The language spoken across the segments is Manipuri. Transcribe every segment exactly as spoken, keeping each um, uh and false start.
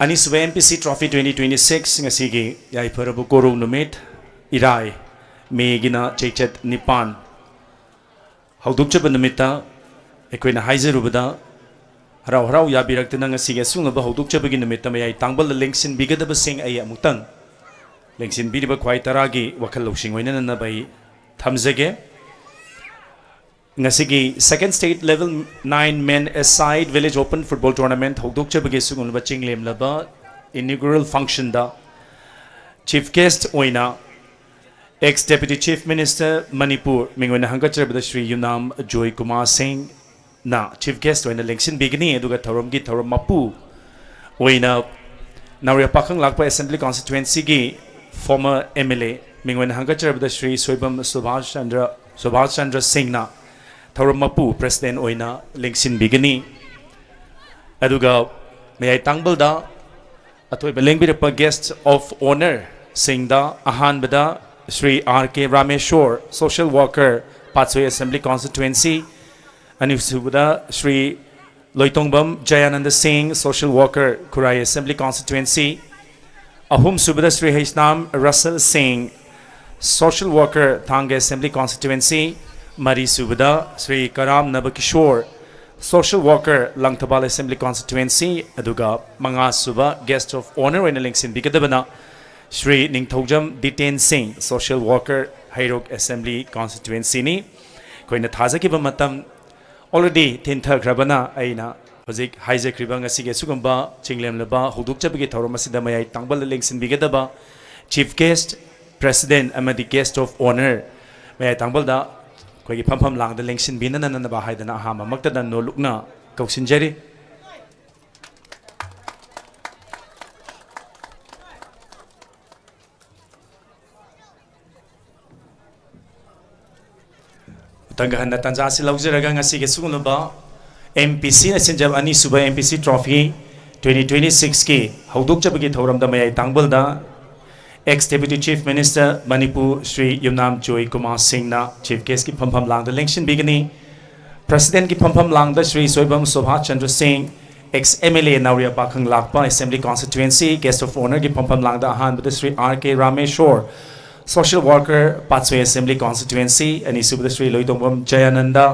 ꯑꯅꯤꯁꯨꯕ M P C Trophy twenty twenty-six ꯉꯁꯤꯒꯤ ꯌꯥꯏꯐꯔꯕ ꯀꯣꯔꯧ ꯅꯨꯃꯤꯠ, ꯏꯔꯥꯏ, ꯃꯦꯒꯤꯅ ꯆꯩꯆꯠ ꯅꯤꯄꯥꯟ ꯍꯧꯗꯣꯛꯆꯕ ꯅꯨꯃꯤꯠꯇ ꯑꯩꯈꯣꯏꯅ ꯍꯥꯏꯖꯔꯨꯕꯗ ꯍꯔꯥꯎ ꯍꯔꯥꯎ ꯌꯥꯕꯤꯔꯛꯇꯨꯅ ꯉꯁꯤꯒꯤ ꯑꯁꯨꯡꯂꯕ ꯍꯧꯗꯣꯛꯆꯕꯒꯤ ꯅꯨꯃꯤꯠꯇ ꯃꯌꯥꯏ ꯇꯥꯡꯕꯜꯗ ꯂꯦꯡꯁꯤꯟꯕꯤꯒꯗꯕꯁꯤꯡ ꯑꯩ ꯑꯃꯨꯛꯇꯪ ꯂꯦꯡꯁꯤꯟꯕꯤꯔꯤꯕ ꯈ꯭ꯋꯥꯏ ꯇꯔꯥꯒꯤ ꯋꯥꯈꯜ ꯂꯧꯁꯤꯡ ꯑꯣꯏꯅꯅꯅꯕ ꯑꯩ ꯊꯝꯖꯒꯦ꯫ ꯉꯁꯤꯒꯤ Second State Level nine Men Aside Village Open Football Tournament ꯍꯧꯗꯣꯛꯆꯕꯒꯤ ꯁꯤꯒꯨꯝꯂꯕ ꯆꯤꯡꯂꯦꯝꯂꯕ inaugural functionꯗ chief guest ꯑꯣꯏꯅ ex Deputy Chief Minister Manipur ꯃꯤꯡ ꯑꯣꯏꯅ ꯍꯪꯒꯠꯆꯔꯕꯗ ꯁ꯭ꯔꯤ ꯌꯨꯝꯅꯥꯝ ꯖꯣꯏ ꯀꯨꯃꯥꯔ ꯁꯤꯡꯅ chief guest ꯑꯣꯏꯅ ꯂꯦꯡꯁꯤꯟꯕꯤꯒꯅꯤ꯫ ꯑꯗꯨꯒ ꯊꯧꯔꯝꯒꯤ ꯊꯧꯔꯝ ꯃꯄꯨ ꯑꯣꯏꯅ ꯅꯥꯎꯔꯦꯝ ꯄꯥꯈꯪ ꯂꯥꯛꯄ Assembly Constituencyꯒꯤ former M L A ꯃꯤꯡ ꯑꯣꯏꯅ ꯍꯪꯒꯠꯆꯔꯕꯗ ꯁ꯭ꯔꯤ ꯁꯣꯏꯕꯝ ꯁꯨꯚꯥꯁ ꯆꯟꯗ꯭ꯔ, ꯁꯨꯚꯥꯁ ꯆꯟꯗ꯭ꯔ ꯁꯤꯡꯅ ꯊꯧꯔꯝ ꯃꯄꯨ President ꯑꯣꯏꯅ ꯂꯦꯡꯁꯤꯟꯕꯤꯒꯅꯤ꯫ ꯑꯗꯨꯒ ꯃꯌꯥꯏ ꯇꯥꯡꯕꯜꯗ ꯑꯊꯣꯏꯕ ꯂꯦꯡꯕꯤꯔꯛꯄ guest of honour ꯁꯤꯡꯗ ꯑꯍꯥꯟꯕꯗ Shri R K Rameshwor, social worker, Patsoi Assembly Constituency, ꯑꯅꯤꯁꯨꯕꯗ ꯁ꯭ꯔꯤ ꯂꯣꯏꯇꯣꯡꯕꯝ ꯖꯌꯥꯅꯟꯗ ꯁꯤꯡ, social worker, ꯈꯨꯔꯥꯏ Assembly Constituency, ꯑꯍꯨꯝꯁꯨꯕꯗ ꯁ꯭ꯔꯤ ꯍꯩꯁꯅꯥꯝ ꯔꯁꯜ ꯁꯤꯡ, social worker, ꯊꯥꯡꯒ Assembly Constituency, ꯃꯔꯤꯁꯨꯕꯗ Shri Karam Nabakishor, social worker, Langthabal Assembly Constituency, ꯑꯗꯨꯒ ꯃꯉꯥꯁꯨꯕ guest of honour ꯑꯣꯏꯅ ꯂꯦꯡꯁꯤꯟꯕꯤꯒꯗꯕꯅ ꯁ꯭ꯔꯤ ꯅꯤꯡꯊꯧꯖꯝ ꯗꯤꯇꯦꯟ ꯁꯤꯡ, social worker, ꯍꯩꯔꯣꯛ Assembly Constituencyꯅꯤ꯫ ꯑꯩꯈꯣꯏꯅ ꯊꯥꯖꯈꯤꯕ ꯃꯇꯝ already ꯊꯤꯟꯊꯈ꯭ꯔꯕꯅ ꯑꯩꯅ ꯍꯧꯖꯤꯛ ꯍꯥꯏꯖꯈ꯭ꯔꯤꯕ ꯉꯁꯤꯒꯤ ꯑꯁꯤꯒꯨꯝꯕ ꯆꯤꯡꯂꯦꯝꯂꯕ ꯍꯧꯗꯣꯛꯆꯕꯒꯤ ꯊꯧꯔꯝ ꯑꯁꯤꯗ ꯃꯌꯥꯏ ꯇꯥꯡꯕꯜꯗ ꯂꯦꯡꯁꯤꯟꯕꯤꯒꯗꯕ chief guest, President ꯑꯃꯗꯤ guest of honour ꯃꯌꯥꯏ ꯇꯥꯡꯕꯜꯗ ꯑꯩꯈꯣꯏꯒꯤ ꯐꯝꯐꯝ ꯂꯥꯡꯗ ꯂꯦꯡꯁꯤꯟꯕꯤꯅꯅꯅꯕ ꯍꯥꯏꯗꯅ ꯑꯍꯥꯟꯕꯃꯛꯇꯗ ꯅꯣꯂꯨꯛꯅ ꯀꯧꯁꯤꯟꯖꯔꯤ꯫ ꯃꯊꯪꯒ ꯍꯟꯅ ꯇꯥꯟꯖꯥ ꯑꯁꯤ ꯂꯧꯖꯔꯒ ꯉꯁꯤꯒꯤ ꯁꯤꯒꯨꯝꯂꯕ M P Cꯅ ꯁꯤꯟꯖꯕ ꯑꯅꯤꯁꯨꯕ M P C Trophy twenty twenty-sixꯀꯤ ꯍꯧꯗꯣꯛꯆꯕꯒꯤ ꯊꯧꯔꯝꯗ ꯃꯌꯥꯏ ꯇꯥꯡꯕꯜꯗ ex Deputy Chief Minister Manipur Shri ꯌꯨꯝꯅꯥꯝ ꯖꯣꯏ ꯀꯨꯃꯥꯔ ꯁꯤꯡꯅ chief guestꯀꯤ ꯐꯝꯐꯝ ꯂꯥꯡꯗ ꯂꯦꯡꯁꯤꯟꯕꯤꯒꯅꯤ꯫ Presidentꯀꯤ ꯐꯝꯐꯝ ꯂꯥꯡꯗ ꯁ꯭ꯔꯤ ꯁꯣꯏꯕꯝ ꯁꯨꯚꯥꯁ ꯆꯟꯗ꯭ꯔ ꯁꯤꯡ, Ex M L A ꯅꯥꯎꯔꯦꯝ ꯄꯥꯈꯪ ꯂꯥꯛꯄ Assembly Constituency, Guest of Honour ꯒꯤ ꯐꯝꯐꯝ ꯂꯥꯡꯗ ꯑꯍꯥꯟꯕꯗ Shri R K Rameshwor, Social Worker, Patsoi Assembly Constituency, ꯑꯅꯤꯁꯨꯕꯗ ꯁ꯭ꯔꯤ ꯂꯣꯏꯇꯣꯡꯕꯝ ꯖꯌꯥꯅꯟꯗ,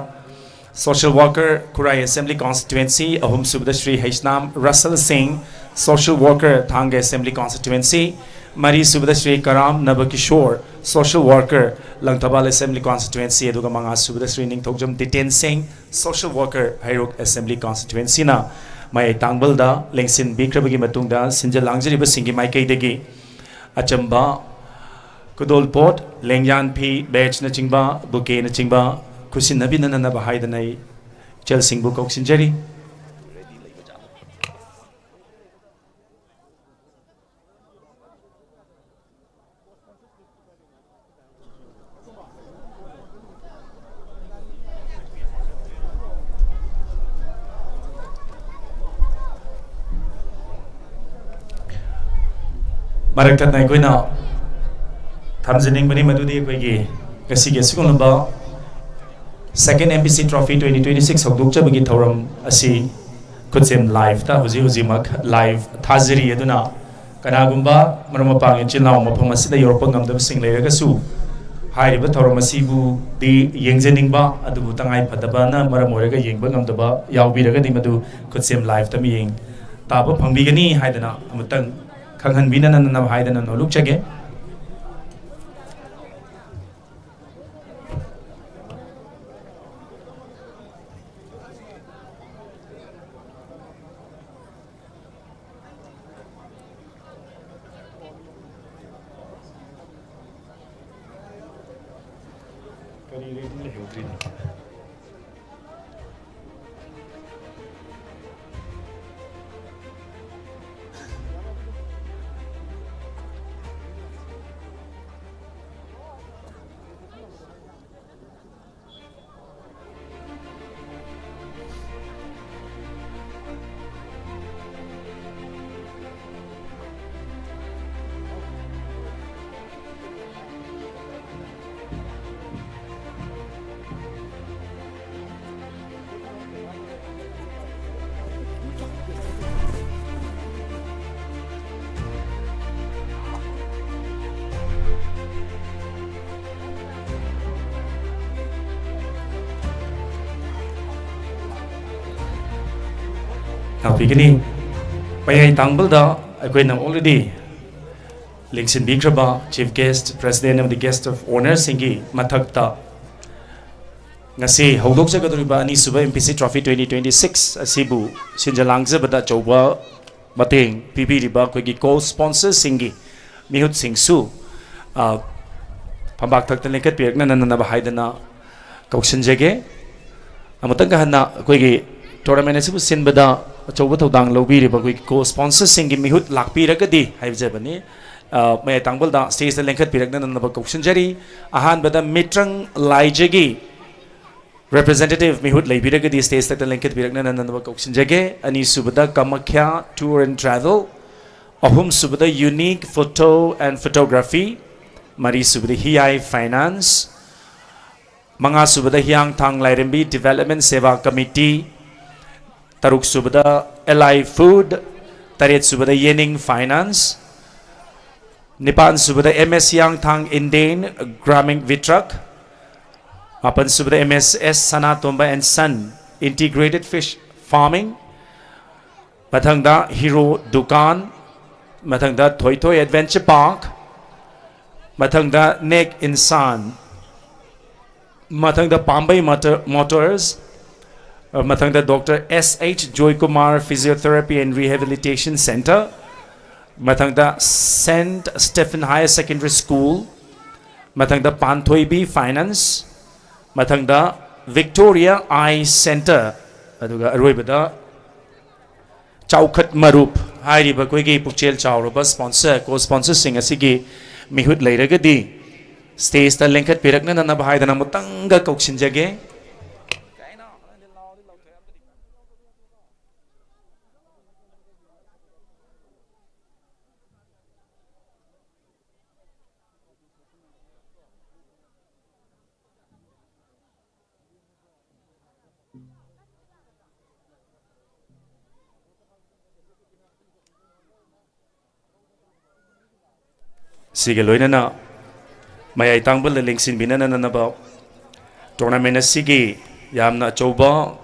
Social Worker, ꯈꯨꯔꯥꯏ Assembly Constituency, ꯑꯍꯨꯝꯁꯨꯕꯗ ꯁ꯭ꯔꯤ ꯍꯩꯁꯅꯥꯝ ꯔꯁꯜ ꯁꯤꯡ, Social Worker, ꯊꯥꯡꯒ Assembly Constituency, ꯃꯔꯤꯁꯨꯕꯗ Shri Karam Nabakishor, Social Worker, Langthabal Assembly Constituency, ꯑꯗꯨꯒ ꯃꯉꯥꯁꯨꯕꯗ ꯁ꯭ꯔꯤ ꯅꯤꯡꯊꯧꯖꯝ ꯗꯤꯇꯦꯟ ꯁꯤꯡ, Social Worker, ꯍꯩꯔꯣꯛ Assembly Constituency ꯅ ꯃꯌꯥꯏ ꯇꯥꯡꯕꯜꯗ ꯂꯦꯡꯁꯤꯟꯕꯤꯈ꯭ꯔꯕꯒꯤ ꯃꯇꯨꯡꯗ, ꯁꯤꯟꯖ ꯂꯥꯡꯖꯔꯤꯕꯁꯤꯡꯒꯤ ꯃꯥꯏꯀꯩꯗꯒꯤ ꯑꯆꯝꯕ ꯈꯨꯗꯣꯜꯄꯣꯠ, ꯂꯦꯡꯌꯥꯟ ꯐꯤ, badge ꯅꯆꯤꯡꯕ, bouquet ꯅꯆꯤꯡꯕ ꯈꯨꯠꯁꯤꯟꯅꯕꯤꯅꯅꯕ ꯍꯥꯏꯗꯅ ꯑꯩ ꯏꯆꯜꯁꯤꯡꯕꯨ ꯀꯧꯁꯤꯟꯖꯔꯤ꯫ ꯃꯔꯛ ꯊꯠꯅ ꯑꯩꯈꯣꯏꯅ ꯊꯝꯖꯅꯤꯡꯕꯅꯤ ꯃꯗꯨꯗꯤ ꯑꯩꯈꯣꯏꯒꯤ ꯉꯁꯤꯒꯤ ꯑꯁꯤꯒꯨꯝꯂꯕ Second M B C Trophy twenty twenty-six ꯍꯧꯗꯣꯛꯆꯕꯒꯤ ꯊꯧꯔꯝ ꯑꯁꯤ ꯈꯨꯠꯁꯦꯝ live ꯇ ꯍꯧꯖꯤꯛ ꯍꯧꯖꯤꯛꯃꯛ live ꯊꯥꯖꯔꯤ꯫ ꯑꯗꯨꯅ ꯀꯅꯥꯒꯨꯝꯕ ꯃꯔꯨꯞ ꯃꯄꯥꯡ ꯏꯆꯤꯜ ꯏꯅꯥꯎ ꯃꯐꯝ ꯑꯁꯤꯗ ꯌꯧꯔꯛꯄ ꯉꯝꯗꯕꯁꯤꯡ ꯂꯩꯔꯒꯁꯨ, ꯍꯥꯏꯔꯤꯕ ꯊꯧꯔꯝ ꯑꯁꯤꯕꯨꯗꯤ ꯌꯦꯡꯖꯅꯤꯡꯕ ꯑꯗꯨꯕꯨ ꯇꯉꯥꯏ ꯐꯗꯕꯅ ꯃꯔꯝ ꯑꯣꯏꯔꯒ ꯌꯦꯡꯕ ꯉꯝꯗꯕ ꯌꯥꯎꯕꯤꯔꯒꯗꯤ, ꯃꯗꯨ ꯈꯨꯠꯁꯦꯝ live ꯇ ꯃꯤꯠꯌꯦꯡ ꯇꯥꯕ ꯐꯪꯕꯤꯒꯅꯤ ꯍꯥꯏꯗꯅ ꯑꯃꯨꯛꯇꯪ ꯈꯪꯍꯟꯕꯤꯅꯅꯕ ꯍꯥꯏꯗꯅ ꯅꯣꯂꯨꯛꯆꯒꯦ꯫ ꯀꯔꯤ ready ꯂꯩꯍꯧꯗ꯭ꯔꯤꯅꯣ? ꯂꯥꯛꯄꯤꯒꯅꯤ꯫ ꯃꯌꯥꯏ ꯇꯥꯡꯕꯜꯗ ꯑꯩꯈꯣꯏꯅ already ꯂꯦꯡꯁꯤꯟꯕꯤꯈ꯭ꯔꯕ Chief Guest, President ꯑꯃꯗꯤ Guest of Honourꯁꯤꯡꯒꯤ ꯃꯊꯛꯇ ꯉꯁꯤ ꯍꯧꯗꯣꯛꯆꯒꯗꯧꯔꯤꯕ ꯑꯅꯤꯁꯨꯕ M P C Trophy twenty twenty-six ꯑꯁꯤꯕꯨ ꯁꯤꯟꯖ ꯂꯥꯡꯖꯕꯗ ꯑꯆꯧꯕ ꯃꯇꯦꯡ ꯄꯤꯕꯤꯔꯤꯕ ꯑꯩꯈꯣꯏꯒꯤ co-sponsorꯁꯤꯡꯒꯤ ꯃꯤꯍꯨꯠꯁꯤꯡꯁꯨ, ꯑ, ꯐꯝꯕꯥꯛ ꯊꯛꯇ ꯂꯦꯡꯈꯠꯄꯤꯔꯛꯅꯅꯅꯕ ꯍꯥꯏꯗꯅ ꯀꯧꯁꯤꯟꯖꯒꯦ꯫ ꯑꯃꯨꯛꯇꯪꯒ ꯍꯟꯅ ꯑꯩꯈꯣꯏꯒꯤ tournament ꯑꯁꯤꯕꯨ ꯁꯤꯟꯕꯗ ꯑꯆꯧꯕ ꯊꯧꯗꯥꯡ ꯂꯧꯕꯤꯔꯤꯕ ꯑꯩꯈꯣꯏꯒꯤ co-sponsorꯁꯤꯡꯒꯤ ꯃꯤꯍꯨꯠ ꯂꯥꯛꯄꯤꯔꯒꯗꯤ ꯍꯥꯏꯖꯕꯅꯤ, ꯑ, ꯃꯌꯥꯏ ꯇꯥꯡꯕꯜꯗ stageꯇ ꯂꯦꯡꯈꯠꯄꯤꯔꯛꯅꯅꯕ ꯀꯧꯁꯤꯟꯖꯔꯤ꯫ ꯑꯍꯥꯟꯕꯗ ꯃꯤꯇ꯭ꯔꯪ ꯂꯥꯏꯖꯒꯤ representative ꯃꯤꯍꯨꯠ ꯂꯩꯕꯤꯔꯒꯗꯤ stageꯇ ꯂꯦꯡꯈꯠꯄꯤꯔꯛꯅꯅꯕ ꯀꯧꯁꯤꯟꯖꯒꯦ꯫ ꯑꯅꯤꯁꯨꯕꯗ ꯀꯃꯈ꯭ꯌꯥ Tour and Travel, ꯑꯍꯨꯝꯁꯨꯕꯗ Unique Photo and Photography, ꯃꯔꯤꯁꯨꯕꯗ ꯍꯤꯌꯥꯏ Finance, ꯃꯉꯥꯁꯨꯕꯗ ꯍꯤꯌꯥꯡꯊꯥꯡ ꯂꯥꯏꯔꯦꯝꯕꯤ Development Seva Committee, ꯇꯔꯨꯛꯁꯨꯕꯗ L I Food, ꯇꯔꯦꯠꯁꯨꯕꯗ ꯌꯦꯅꯤꯡ Finance, ꯅꯤꯄꯥꯟꯁꯨꯕꯗ M S Hiyangthang Indian Gramin Vitrak, ꯃꯥꯄꯟꯁꯨꯕꯗ M S S Sanatomba and Son Integrated Fish Farming, ꯃꯊꯪꯗ Hero Dukan, ꯃꯊꯪꯗ ꯊꯣꯏꯊꯣꯏ Adventure Park, ꯃꯊꯪꯗ Nek Insan, ꯃꯊꯪꯗ ꯄꯥꯝꯕꯩ Motor-, Motors, ꯃꯊꯪꯗ Doctor S H Joykumar Physiotherapy and Rehabilitation Center, ꯃꯊꯪꯗ Saint Stephen Higher Secondary School, ꯃꯊꯪꯗ ꯄꯥꯟꯊꯣꯏꯕꯤ Finance, ꯃꯊꯪꯗ Victoria Eye Center, ꯑꯗꯨꯒ ꯑꯔꯣꯏꯕꯗ ꯆꯥꯎꯈꯠ ꯃꯔꯨꯞ ꯍꯥꯏꯔꯤꯕ ꯑꯩꯈꯣꯏꯒꯤ ꯄꯨꯛꯆꯦꯜ ꯆꯥꯎꯔꯕ sponsor, co-sponsorꯁꯤꯡ ꯑꯁꯤꯒꯤ ꯃꯤꯍꯨꯠ ꯂꯩꯔꯒꯗꯤ stageꯇ ꯂꯦꯡꯈꯠꯄꯤꯔꯛꯅꯅꯕ ꯍꯥꯏꯗꯅ ꯑꯃꯨꯛꯇꯪꯒ ꯀꯧꯁꯤꯟꯖꯒꯦ꯫ ꯁꯤꯒ ꯂꯣꯏꯅꯅ ꯃꯌꯥꯏ ꯇꯥꯡꯕꯜꯗ ꯂꯦꯡꯁꯤꯟꯕꯤꯅꯅꯅꯕ tournament ꯑꯁꯤꯒꯤ ꯌꯥꯝꯅ ꯑꯆꯧꯕ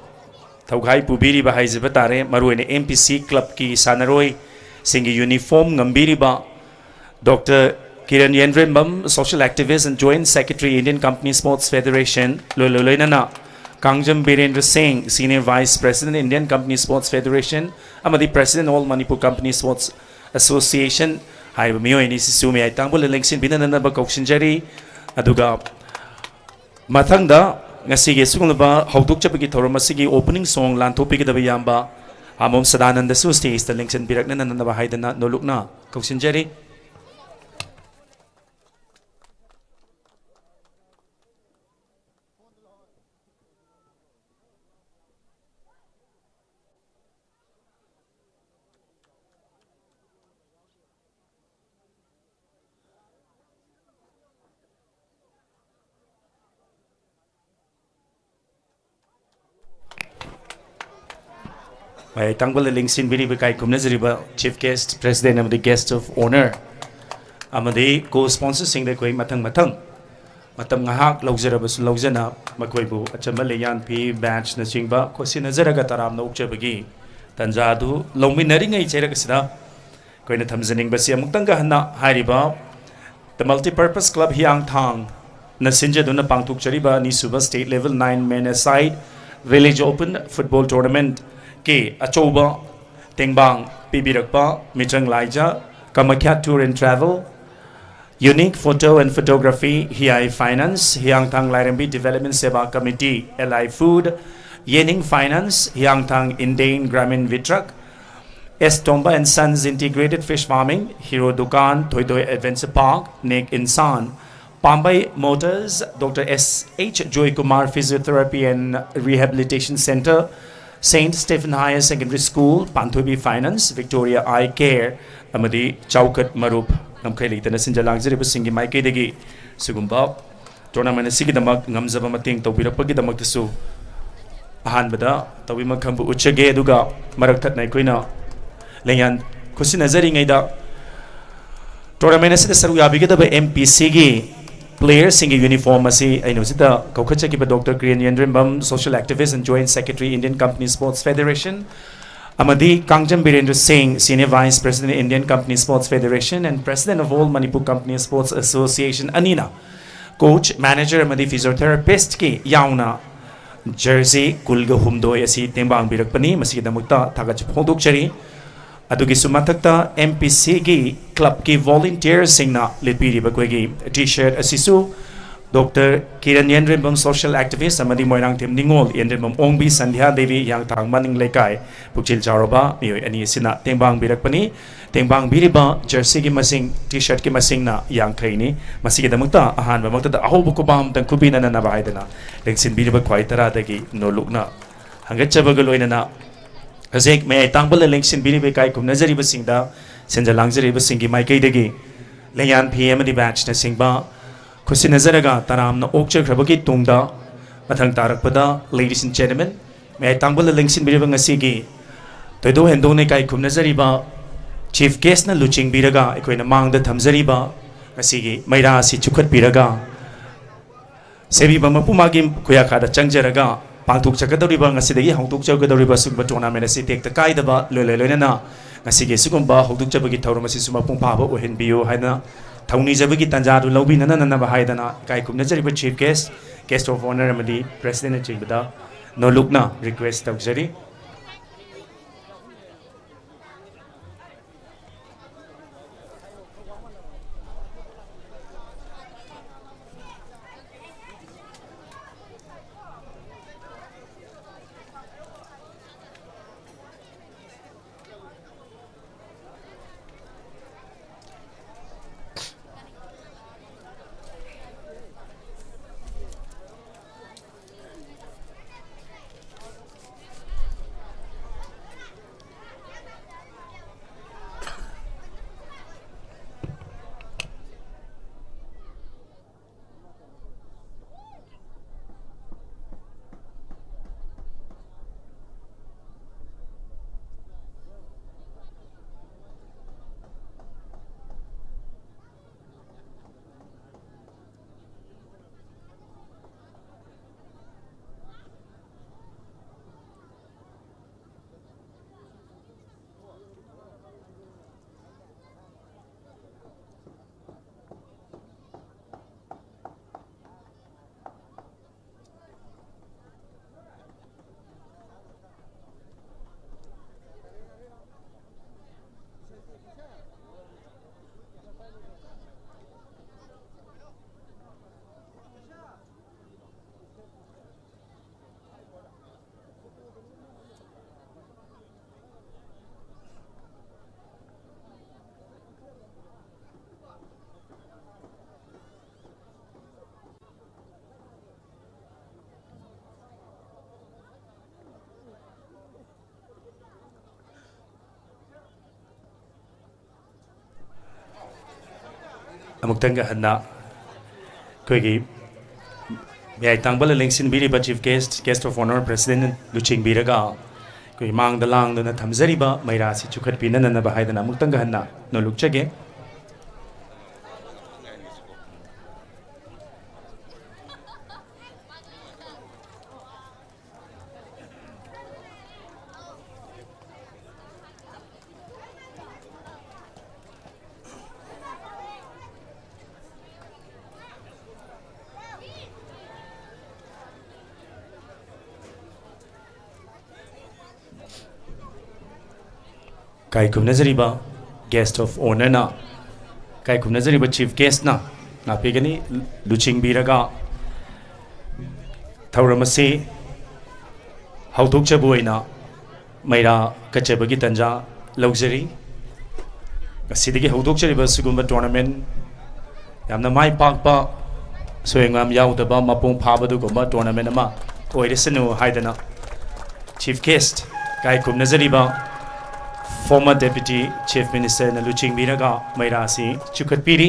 ꯊꯧꯒꯥꯏ ꯄꯨꯕꯤꯔꯤꯕ ꯍꯥꯏꯖꯕ ꯇꯥꯔꯦ, ꯃꯔꯨꯑꯣꯏꯅ ꯑꯦꯝ ꯄꯤ ꯁꯤ ꯀ꯭ꯂꯕꯀꯤ ꯁꯥꯟꯅꯔꯣꯏꯁꯤꯡꯒꯤ ꯌꯨꯅꯤꯐꯣꯔꯝ ꯉꯝꯕꯤꯔꯤꯕ doctor Kiran Yendrembam, social activist and joint secretary, Indian Company Sports Federation, ꯂꯣꯏ-, ꯂꯣꯏ-, ꯂꯣꯏꯅꯅ ꯀꯥꯡꯖꯝ ꯕꯤꯔꯦꯟꯗ꯭ꯔ ꯁꯤꯡ, senior vice president, Indian Company Sports Federation, ꯑꯃꯗꯤ president, All Manipur Company Sports Association, ꯍꯥꯏꯔꯤꯕ ꯃꯤꯑꯣꯏ ꯑꯅꯤꯁꯤꯁꯨ ꯃꯌꯥꯏ ꯇꯥꯡꯕ ꯂꯦꯡꯁꯤꯟꯕꯤꯅꯅꯕ ꯀꯧꯁꯤꯟꯖꯔꯤ꯫ ꯑꯗꯨꯒ ꯃꯊꯪꯗ ꯉꯁꯤꯒꯤ ꯑꯁꯤꯒꯨꯝꯂꯕ ꯍꯧꯗꯣꯛꯆꯕꯒꯤ ꯊꯧꯔꯝ ꯑꯁꯤꯒꯤ opening song ꯂꯥꯟꯊꯣꯛꯄꯤꯒꯗꯕ ꯏꯌꯥꯝꯕ ꯑꯃꯣꯝ ꯁꯗꯥꯅꯟꯗꯁꯨ stageꯇ ꯂꯦꯡꯁꯤꯟꯕꯤꯔꯛꯅꯅꯕ ꯍꯥꯏꯗꯅ ꯅꯣꯂꯨꯛꯅ ꯀꯧꯁꯤꯟꯖꯔꯤ꯫ ꯃꯌꯥꯏ ꯇꯥꯡꯕꯗ ꯂꯦꯡꯁꯤꯟꯕꯤꯔꯤꯕ ꯏꯀꯥꯏ ꯈꯨꯝꯅꯖꯔꯤꯕ chief guest, president ꯑꯃꯗꯤ guest of honour ꯑꯃꯗꯤ co-sponsorꯁꯤꯡꯗ ꯑꯩꯈꯣꯏ ꯃꯊꯪ ꯃꯊꯪ ꯃꯇꯝ ꯉꯥꯏꯍꯥꯛ ꯂꯧꯖꯔꯕꯁꯨ ꯂꯧꯖꯅ ꯃꯈꯣꯏꯕꯨ ꯑꯆꯝꯕ ꯂꯩꯌꯥꯟ ꯐꯤ, badgeꯅꯆꯤꯡꯕ ꯈꯣꯠꯁꯤꯟꯅꯖꯔꯒ ꯇꯔꯥꯝꯅ ꯑꯣꯛꯆꯕꯒꯤ ꯇꯥꯟꯖꯥ ꯑꯗꯨ ꯂꯧꯃꯤꯟꯅꯔꯤꯉꯩ ꯆꯩꯔꯛ ꯑꯁꯤꯗ ꯑꯩꯈꯣꯏꯅ ꯊꯝꯖꯅꯤꯡꯕꯁꯤ ꯑꯃꯨꯛꯇꯪꯒ ꯍꯟꯅ ꯍꯥꯏꯔꯤꯕ The Multipurpose Club ꯍꯤꯌꯥꯡꯊꯥꯡꯅ ꯁꯤꯟꯖꯗꯨꯅ ꯄꯥꯡꯊꯣꯛꯆꯔꯤꯕ ꯑꯅꯤꯁꯨꯕ State Level Nine Men Aside Village Open Football Tournamentꯀꯤ ꯑꯆꯧꯕ ꯇꯦꯡꯕꯥꯡ ꯄꯤꯕꯤꯔꯛꯄ ꯃꯤꯆꯪ ꯂꯥꯏꯖ Kamakhya Tour and Travel, Unique Photo and Photography, ꯍꯤꯌꯥꯏ Finance, ꯍꯤꯌꯥꯡꯊꯥꯡ ꯂꯥꯏꯔꯦꯝꯕꯤ Development Seva Committee, L I Food, Yening Finance, Hiyangthang Indain Gramin Vitrak, S Tomba and Sons Integrated Fish Farming, Hero Dukan, Thoidoi Adventure Park, Nek Insan, Pambai Motors, Doctor S H Joy Kumar Physiotherapy and Rehabilitation Center, Saint Stephen Higher Secondary School, Panthoibi Finance, Victoria Eye Care, ꯑꯃꯗꯤ ꯆꯥꯎꯈꯠ ꯃꯔꯨꯞ ꯉꯝꯈꯩ ꯂꯩꯇꯅ ꯁꯤꯟꯖ ꯂꯥꯡꯖꯔꯤꯕꯁꯤꯡꯒꯤ ꯃꯥꯏꯀꯩꯗꯒꯤ ꯁꯤꯒꯨꯝꯕ tournament ꯑꯁꯤꯒꯤꯗꯃꯛ ꯉꯝꯖꯕ ꯃꯇꯦꯡ ꯇꯧꯕꯤꯔꯛꯄꯒꯤꯗꯃꯛꯇꯁꯨ ꯑꯍꯥꯟꯕꯗ ꯇꯧꯕꯤꯃꯈꯝꯕꯨ ꯎꯠꯆꯒꯦ꯫ ꯑꯗꯨꯒ ꯃꯔꯛ ꯊꯠꯅ ꯑꯩꯈꯣꯏꯅ ꯂꯦꯡꯌꯥꯟ ꯈꯨꯠꯁꯤꯟꯅꯖꯔꯤꯉꯩꯗ tournament ꯑꯁꯤꯗ ꯁꯔꯨꯛ ꯌꯥꯕꯤꯒꯗꯕ M P Cꯒꯤ Playerꯁꯤꯡꯒꯤ uniform ꯑꯁꯤ ꯑꯩꯅ ꯍꯧꯖꯤꯛꯇ ꯀꯧꯈꯠꯆꯈꯤꯕ Doctor Kiran Yenrembam, Social Activist and Joint Secretary, Indian Company Sports Federation, ꯑꯃꯗꯤ ꯀꯥꯡꯖꯝ ꯕꯤꯔꯦꯟꯗ꯭ꯔ ꯁꯤꯡ, Senior Vice President, Indian Company Sports Federation and President of All Manipur Company Sports Association ꯑꯅꯤꯅ coach, manager ꯑꯃꯗꯤ physiotherapistꯀꯤ ꯌꯥꯎꯅ jersey ꯀꯨꯟꯒ ꯍꯨꯝꯗꯣꯏ ꯑꯁꯤ ꯇꯦꯡꯕꯥꯡꯕꯤꯔꯛꯄꯅꯤ꯫ ꯃꯁꯤꯒꯤꯗꯃꯛꯇ ꯊꯥꯒꯠꯆꯕ ꯐꯣꯡꯗꯣꯛꯆꯔꯤ꯫ ꯑꯗꯨꯒꯤꯁꯨ ꯃꯊꯛꯇ M P Cꯒꯤ clubꯀꯤ volunteerꯁꯤꯡꯅ ꯂꯤꯠꯄꯤꯔꯤꯕ ꯑꯩꯈꯣꯏꯒꯤ T-shirt ꯑꯁꯤꯁꯨ Doctor Kiran Yenrembam, social activist, ꯑꯃꯗꯤ ꯃꯣꯏꯔꯥꯡꯊꯦꯝ ꯅꯤꯉꯣꯜ ꯌꯦꯟꯔꯦꯝꯕꯝ ꯑꯣꯡꯕꯤ ꯁꯟꯙ꯭ꯌꯥ ꯗꯦꯕꯤ, ꯍꯤꯌꯥꯡꯊꯥꯡ ꯃꯅꯤꯡ ꯂꯩꯀꯥꯏ, ꯄꯨꯛꯆꯤꯜ ꯆꯥꯎꯔꯕ ꯃꯤꯑꯣꯏ ꯑꯅꯤ ꯑꯁꯤꯅ ꯇꯦꯡꯕꯥꯡꯕꯤꯔꯛꯄꯅꯤ꯫ ꯇꯦꯡꯕꯥꯡꯕꯤꯔꯤꯕ jerseyꯒꯤ ꯃꯁꯤꯡ, T-shirtꯀꯤ ꯃꯁꯤꯡꯅ ꯌꯥꯡꯈꯩꯅꯤ꯫ ꯃꯁꯤꯒꯤꯗꯃꯛꯇ ꯑꯍꯥꯟꯕꯃꯛꯇꯗ ꯑꯍꯧꯕ ꯈꯨꯕꯥꯝꯇꯪ ꯈꯨꯕꯤꯅꯅꯅꯕ ꯍꯥꯏꯗꯅ ꯂꯦꯡꯁꯤꯟꯕꯤꯔꯤꯕ ꯈ꯭ꯋꯥꯏ ꯇꯔꯥꯗꯒꯤ ꯅꯣꯂꯨꯛꯅ ꯍꯪꯒꯠꯆꯕꯒ ꯂꯣꯏꯅꯅ ꯍꯧꯖꯤꯛ ꯃꯌꯥꯏ ꯇꯥꯡꯕ ꯂꯦꯡꯁꯤꯟꯕꯤꯔꯤꯕ ꯏꯀꯥꯏ ꯈꯨꯝꯅꯖꯔꯤꯕꯁꯤꯡꯗ ꯁꯤꯟꯖ ꯂꯥꯡꯖꯔꯤꯕꯁꯤꯡꯒꯤ ꯃꯥꯏꯀꯩꯗꯒꯤ ꯂꯦꯡꯌꯥꯟ ꯐꯤ ꯑꯃꯗꯤ badgeꯅꯆꯤꯡꯕ ꯈꯨꯠꯁꯤꯟꯅꯖꯔꯒ ꯇꯔꯥꯝꯅ ꯑꯣꯛꯆꯈ꯭ꯔꯕꯒꯤ ꯇꯨꯡꯗ ꯃꯊꯪ ꯇꯥꯔꯛꯄꯗ, ladies and gentlemen, ꯃꯌꯥꯏ ꯇꯥꯡꯕ ꯂꯦꯡꯁꯤꯟꯕꯤꯔꯤꯕ ꯉꯁꯤꯒꯤ ꯊꯣꯏꯗꯣꯛ ꯍꯦꯟꯗꯣꯛꯅ ꯏꯀꯥꯏ ꯈꯨꯝꯅꯖꯔꯤꯕ chief guestꯅ ꯂꯨꯆꯤꯡꯕꯤꯔꯒ ꯑꯩꯈꯣꯏꯅ ꯃꯥꯡꯗ ꯊꯝꯖꯔꯤꯕ ꯉꯁꯤꯒꯤ ꯃꯩꯔꯥ ꯑꯁꯤ ꯆꯨꯞꯈꯠꯄꯤꯔꯒ ꯁꯦꯝꯕꯤꯕ ꯃꯄꯨ ꯃꯥꯒꯤ ꯈꯨꯌꯥꯈꯥꯗ ꯆꯪꯖꯔꯒ ꯄꯥꯡꯊꯣꯛꯆꯒꯗꯧꯔꯤꯕ, ꯉꯁꯤꯗꯒꯤ ꯍꯧꯗꯣꯛꯆꯒꯗꯧꯔꯤꯕ ꯑꯁꯤꯒꯨꯝꯕ tournament ꯑꯁꯤ ꯇꯦꯛꯇ ꯀꯥꯏꯗꯕ ꯂꯣꯏꯅ ꯂꯣꯏꯅꯅ ꯉꯁꯤꯒꯤ ꯑꯁꯤꯒꯨꯝꯕ ꯍꯧꯗꯣꯛꯆꯕꯒꯤ ꯊꯧꯔꯝ ꯑꯁꯤꯁꯨ ꯃꯄꯨꯡ ꯐꯥꯕ ꯑꯣꯏꯍꯟꯕꯤꯌꯨ ꯍꯥꯏꯅ ꯊꯧꯅꯤꯖꯕꯒꯤ ꯇꯥꯟꯖꯥꯗꯨ ꯂꯧꯕꯤꯅꯅꯅꯕ ꯍꯥꯏꯗꯅ ꯏꯀꯥꯏ ꯈꯨꯝꯅꯖꯔꯤꯕ chief guest, guest of honour ꯑꯃꯗꯤ presidentꯅꯆꯤꯡꯕꯗ ꯅꯣꯂꯨꯛꯅ request ꯇꯧꯖꯔꯤ꯫ ꯑꯃꯨꯛꯇꯪꯒ ꯍꯟꯅ ꯑꯩꯈꯣꯏꯒꯤ ꯃꯌꯥꯏ ꯇꯥꯡꯕꯜꯗ ꯂꯦꯡꯁꯤꯟꯕꯤꯔꯤꯕ Chief Guest, Guest of Honour President ꯂꯨꯆꯤꯡꯕꯤꯔꯒ ꯑꯩꯈꯣꯏꯒꯤ ꯃꯥꯡꯗ ꯂꯥꯡꯗꯨꯅ ꯊꯝꯖꯔꯤꯕ ꯃꯩꯔꯥꯁꯤ ꯆꯨꯈꯠꯄꯤꯅꯅꯅꯕ ꯍꯥꯏꯗꯅ ꯑꯃꯨꯛꯇꯪꯒ ꯍꯟꯅ ꯅꯣꯜꯂꯨꯛꯆꯒꯦ꯫ ꯏꯀꯥꯏ ꯈꯨꯝꯅꯖꯔꯤꯕ Guest of Honourꯅ, ꯏꯀꯥꯏ ꯈꯨꯝꯅꯖꯔꯤꯕ Chief Guestꯅ ꯉꯥꯛꯄꯤꯒꯅꯤ꯫ ꯂꯨꯆꯤꯡꯕꯤꯔꯒ ꯊꯧꯔꯝ ꯑꯁꯤ ꯍꯧꯗꯣꯛꯆꯕ ꯑꯣꯏꯅ ꯃꯩꯔꯥ ꯀꯠꯆꯕꯒꯤ ꯇꯥꯟꯖꯥ ꯂꯧꯖꯔꯤ꯫ ꯉꯁꯤꯗꯒꯤ ꯍꯧꯗꯣꯛꯆꯔꯤꯕ ꯑꯁꯤꯒꯨꯝꯕ tournament, ꯌꯥꯝꯅ ꯃꯥꯏ ꯄꯥꯛꯄ, ꯑꯁꯣꯏ ꯑꯉꯥꯝ ꯌꯥꯎꯗꯕ, ꯃꯄꯨꯡ ꯐꯥꯕ ꯑꯗꯨꯒꯨꯝꯕ tournament ꯑꯃ ꯑꯣꯏꯔꯁꯅꯨ ꯍꯥꯏꯗꯅ Chief Guest, ꯏꯀꯥꯏ ꯈꯨꯝꯅꯖꯔꯤꯕ former Deputy Chief Ministerꯅ ꯂꯨꯆꯤꯡꯕꯤꯔꯒ ꯃꯩꯔꯥ ꯑꯁꯤ ꯆꯨꯈꯠꯄꯤꯔꯤ꯫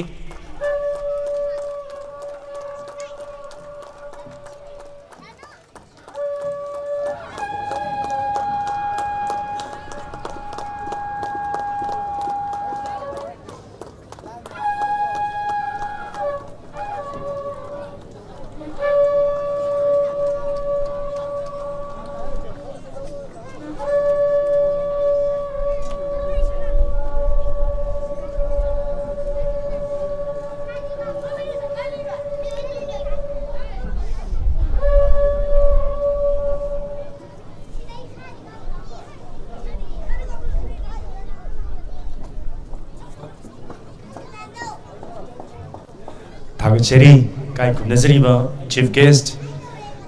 ꯊꯥꯒꯠꯆꯔꯤ꯫ ꯏꯀꯥꯏ ꯈꯨꯝꯅꯖꯔꯤꯕ Chief Guest,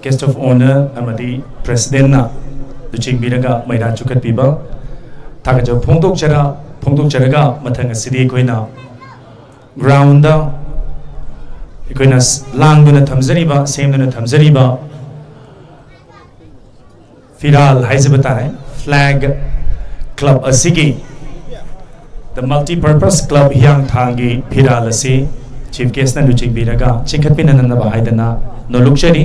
Guest of Honour ꯑꯃꯗꯤ Presidentꯅ ꯂꯨꯆꯤꯡꯕꯤꯔꯒ ꯃꯩꯔꯥ ꯆꯨꯈꯠꯄꯤꯕ꯫ ꯊꯥꯒꯠꯆꯕ ꯐꯣꯡꯗꯣꯛꯆꯔ-, ꯐꯣꯡꯗꯣꯛꯆꯔꯒ ꯃꯊꯪ ꯑꯁꯤꯗꯤ ꯑꯩꯈꯣꯏꯅ groundꯗ ꯑꯩꯈꯣꯏꯅ ꯂꯥꯡꯗꯨꯅ ꯊꯝꯖꯔꯤꯕ, ꯁꯦꯝꯗꯨꯅ ꯊꯝꯖꯔꯤꯕ ꯐꯤꯔꯥꯜ ꯍꯥꯏꯖꯕ ꯇꯥꯔꯦ, flag club ꯑꯁꯤꯒꯤ, The Multipurpose Club ꯍꯤꯌꯥꯡꯊꯥꯡꯒꯤ ꯐꯤꯔꯥꯜ ꯑꯁꯤ Chief Guest ꯅ ꯂꯨꯆꯤꯡꯕꯤꯔꯒ ꯆꯤꯡꯈꯠꯄꯤꯅꯅꯕ ꯍꯥꯏꯗꯅ ꯅꯣꯜꯂꯨꯛꯆꯔꯤ꯫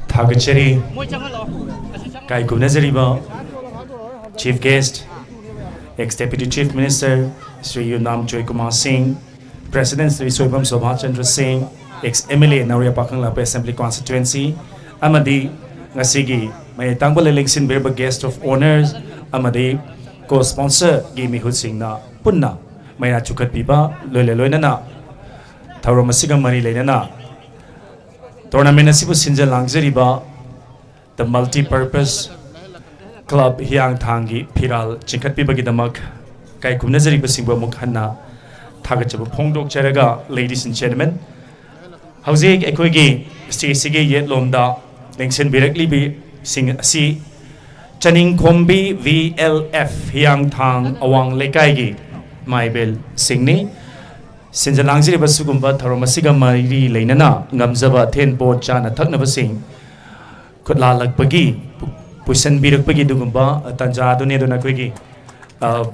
ꯊꯥꯒꯠꯆꯔꯤ꯫ ꯀꯥꯏ ꯀꯨꯝꯅꯖꯔꯤꯕ Chief Guest, Ex Deputy Chief Minister Shri ꯌꯨꯝꯅꯥꯝ ꯖꯣꯏꯀꯨꯃꯥꯔ ꯁꯤꯡ, President ꯁ꯭ꯔꯤ ꯁꯣꯏꯕꯝ ꯁꯣꯚꯥ ꯆꯟꯗ꯭ꯔ ꯁꯤꯡ, Ex M L A ꯅꯥꯎꯔꯦꯝ ꯄꯥꯈꯪ ꯂꯥꯛꯄ Assembly Constituency, ꯑꯃꯗꯤ ꯉꯁꯤꯒꯤ ꯃꯌꯥꯏ ꯇꯥꯡꯕ ꯂꯦꯡꯁꯤꯟꯕꯤꯔꯕ Guest of Honours ꯑꯃꯗꯤ Co-Sponsor ꯒꯤ ꯃꯤꯍꯨꯠꯁꯤꯡꯅ ꯄꯨꯟꯅ ꯃꯩꯔꯥ ꯆꯨꯈꯠꯄꯤꯕ ꯂꯣꯏꯅ ꯂꯣꯏꯅꯅ ꯊꯧꯔꯝ ꯑꯁꯤꯒ ꯃꯔꯤ ꯂꯩꯅꯅ tournament ꯑꯁꯤꯕꯨ ꯁꯤꯟꯖ ꯂꯥꯡꯖꯔꯤꯕ The Multipurpose Club ꯍꯤꯌꯥꯡꯊꯥꯡꯒꯤ ꯐꯤꯔꯥꯜ ꯆꯤꯡꯈꯠꯄꯤꯕꯒꯤꯗꯃꯛ ꯀꯥꯏ ꯀꯨꯝꯅꯖꯔꯤꯕꯁꯤꯡꯕꯨ ꯑꯃꯨꯛ ꯍꯟꯅ ꯊꯥꯒꯠꯆꯕ ꯐꯣꯡꯗꯣꯛꯆꯔꯒ, ladies and gentlemen, ꯍꯧꯖꯤꯛ ꯑꯩꯈꯣꯏꯒꯤ stage ꯁꯤꯒꯤ ꯌꯦꯠꯂꯣꯝꯗ ꯂꯦꯡꯁꯤꯟꯕꯤꯔꯛꯂꯤꯕꯁꯤꯡ ꯑꯁꯤ ꯆꯅꯤꯡꯈꯣꯝꯕꯤ V L F ꯍꯤꯌꯥꯡꯊꯥꯡ ꯑꯋꯥꯡ ꯂꯩꯀꯥꯏꯒꯤ ꯃꯥꯏꯕꯦꯜꯁꯤꯡꯅꯤ꯫ ꯁꯤꯟꯖ ꯂꯥꯡꯖꯔꯤꯕ ꯁꯤꯒꯨꯝꯕ ꯊꯧꯔꯝ ꯑꯁꯤꯒ ꯃꯔꯤ ꯂꯩꯅꯅ ꯉꯝꯖꯕ ꯑꯊꯦꯟ ꯄꯣꯠ ꯆꯥꯅ ꯊꯛꯅꯕꯁꯤꯡ ꯈꯨꯠꯂꯥꯜꯂꯛꯄꯒꯤ, ꯄꯨ-, ꯄꯨꯁꯟꯕꯤꯔꯛꯄꯒꯤ ꯑꯗꯨꯒꯨꯝꯕ ꯇꯥꯟꯖꯥ ꯑꯗꯨꯅꯤ꯫ ꯑꯗꯨꯅ ꯑꯩꯈꯣꯏꯒꯤ, ꯑ,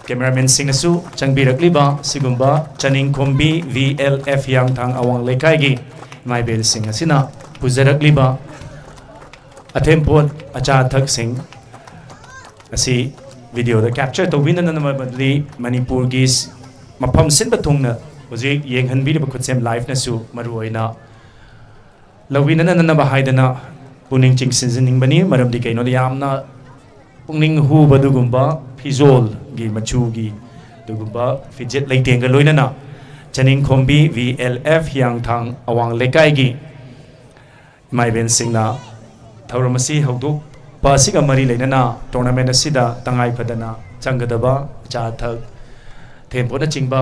cameraman ꯁꯤꯡꯅꯁꯨ ꯆꯪꯕꯤꯔꯛꯂꯤꯕ ꯁꯤꯒꯨꯝꯕ ꯆꯅꯤꯡꯈꯣꯝꯕꯤ V L F ꯍꯤꯌꯥꯡꯊꯥꯡ ꯑꯋꯥꯡ ꯂꯩꯀꯥꯏꯒꯤ ꯃꯥꯏꯕꯦꯜꯁꯤꯡ ꯑꯁꯤꯅ ꯄꯨꯖꯔꯛꯂꯤꯕ ꯑꯊꯦꯟꯄꯣꯠ ꯑꯆꯥ ꯑꯊꯛꯁꯤꯡ ꯑꯁꯤ video ꯗ capture ꯇꯧꯕꯤꯅꯅꯕꯗꯤ ꯃꯅꯤꯄꯨꯔꯒꯤ ꯃꯐꯝ ꯁꯤꯟꯕ ꯊꯨꯡꯅ ꯍꯧꯖꯤꯛ ꯌꯦꯡꯍꯟꯕꯤꯔꯤꯕ ꯈꯨꯠꯁꯦꯝ live ꯅꯁꯨ ꯃꯔꯨ ꯑꯣꯏꯅ ꯂꯧꯕꯤꯅꯅꯅꯕ ꯍꯥꯏꯗꯅ ꯄꯨꯛꯅꯤꯡ ꯆꯤꯡꯁꯤꯟꯖꯅꯤꯡꯕꯅꯤ꯫ ꯃꯔꯝꯗꯤ ꯀꯩꯅꯣꯗ ꯌꯥꯝꯅ ꯄꯨꯛꯅꯤꯡ ꯍꯨꯕ ꯑꯗꯨꯒꯨꯝꯕ ꯐꯤꯖꯣꯜꯒꯤ ꯃꯆꯨꯒꯤ ꯑꯗꯨꯒꯨꯝꯕ ꯐꯤꯖꯦꯠ ꯂꯩꯇꯦꯡꯒ ꯂꯣꯏꯅꯅ ꯆꯅꯤꯡꯈꯣꯝꯕꯤ V L F ꯍꯤꯌꯥꯡꯊꯥꯡ ꯑꯋꯥꯡ ꯂꯩꯀꯥꯏꯒꯤ ꯏꯃꯥ ꯏꯕꯦꯟꯁꯤꯡꯅ ꯊꯧꯔꯝ ꯑꯁꯤ ꯍꯧꯗꯣꯛꯄ ꯑꯁꯤꯒ ꯃꯔꯤ ꯂꯩꯅꯅ tournament ꯑꯁꯤꯗ ꯇꯉꯥꯏ ꯐꯗꯅ ꯆꯪꯒꯗꯕ ꯑꯆꯥ ꯑꯊꯛ, ꯊꯦꯝꯄꯣꯠꯅꯆꯤꯡꯕ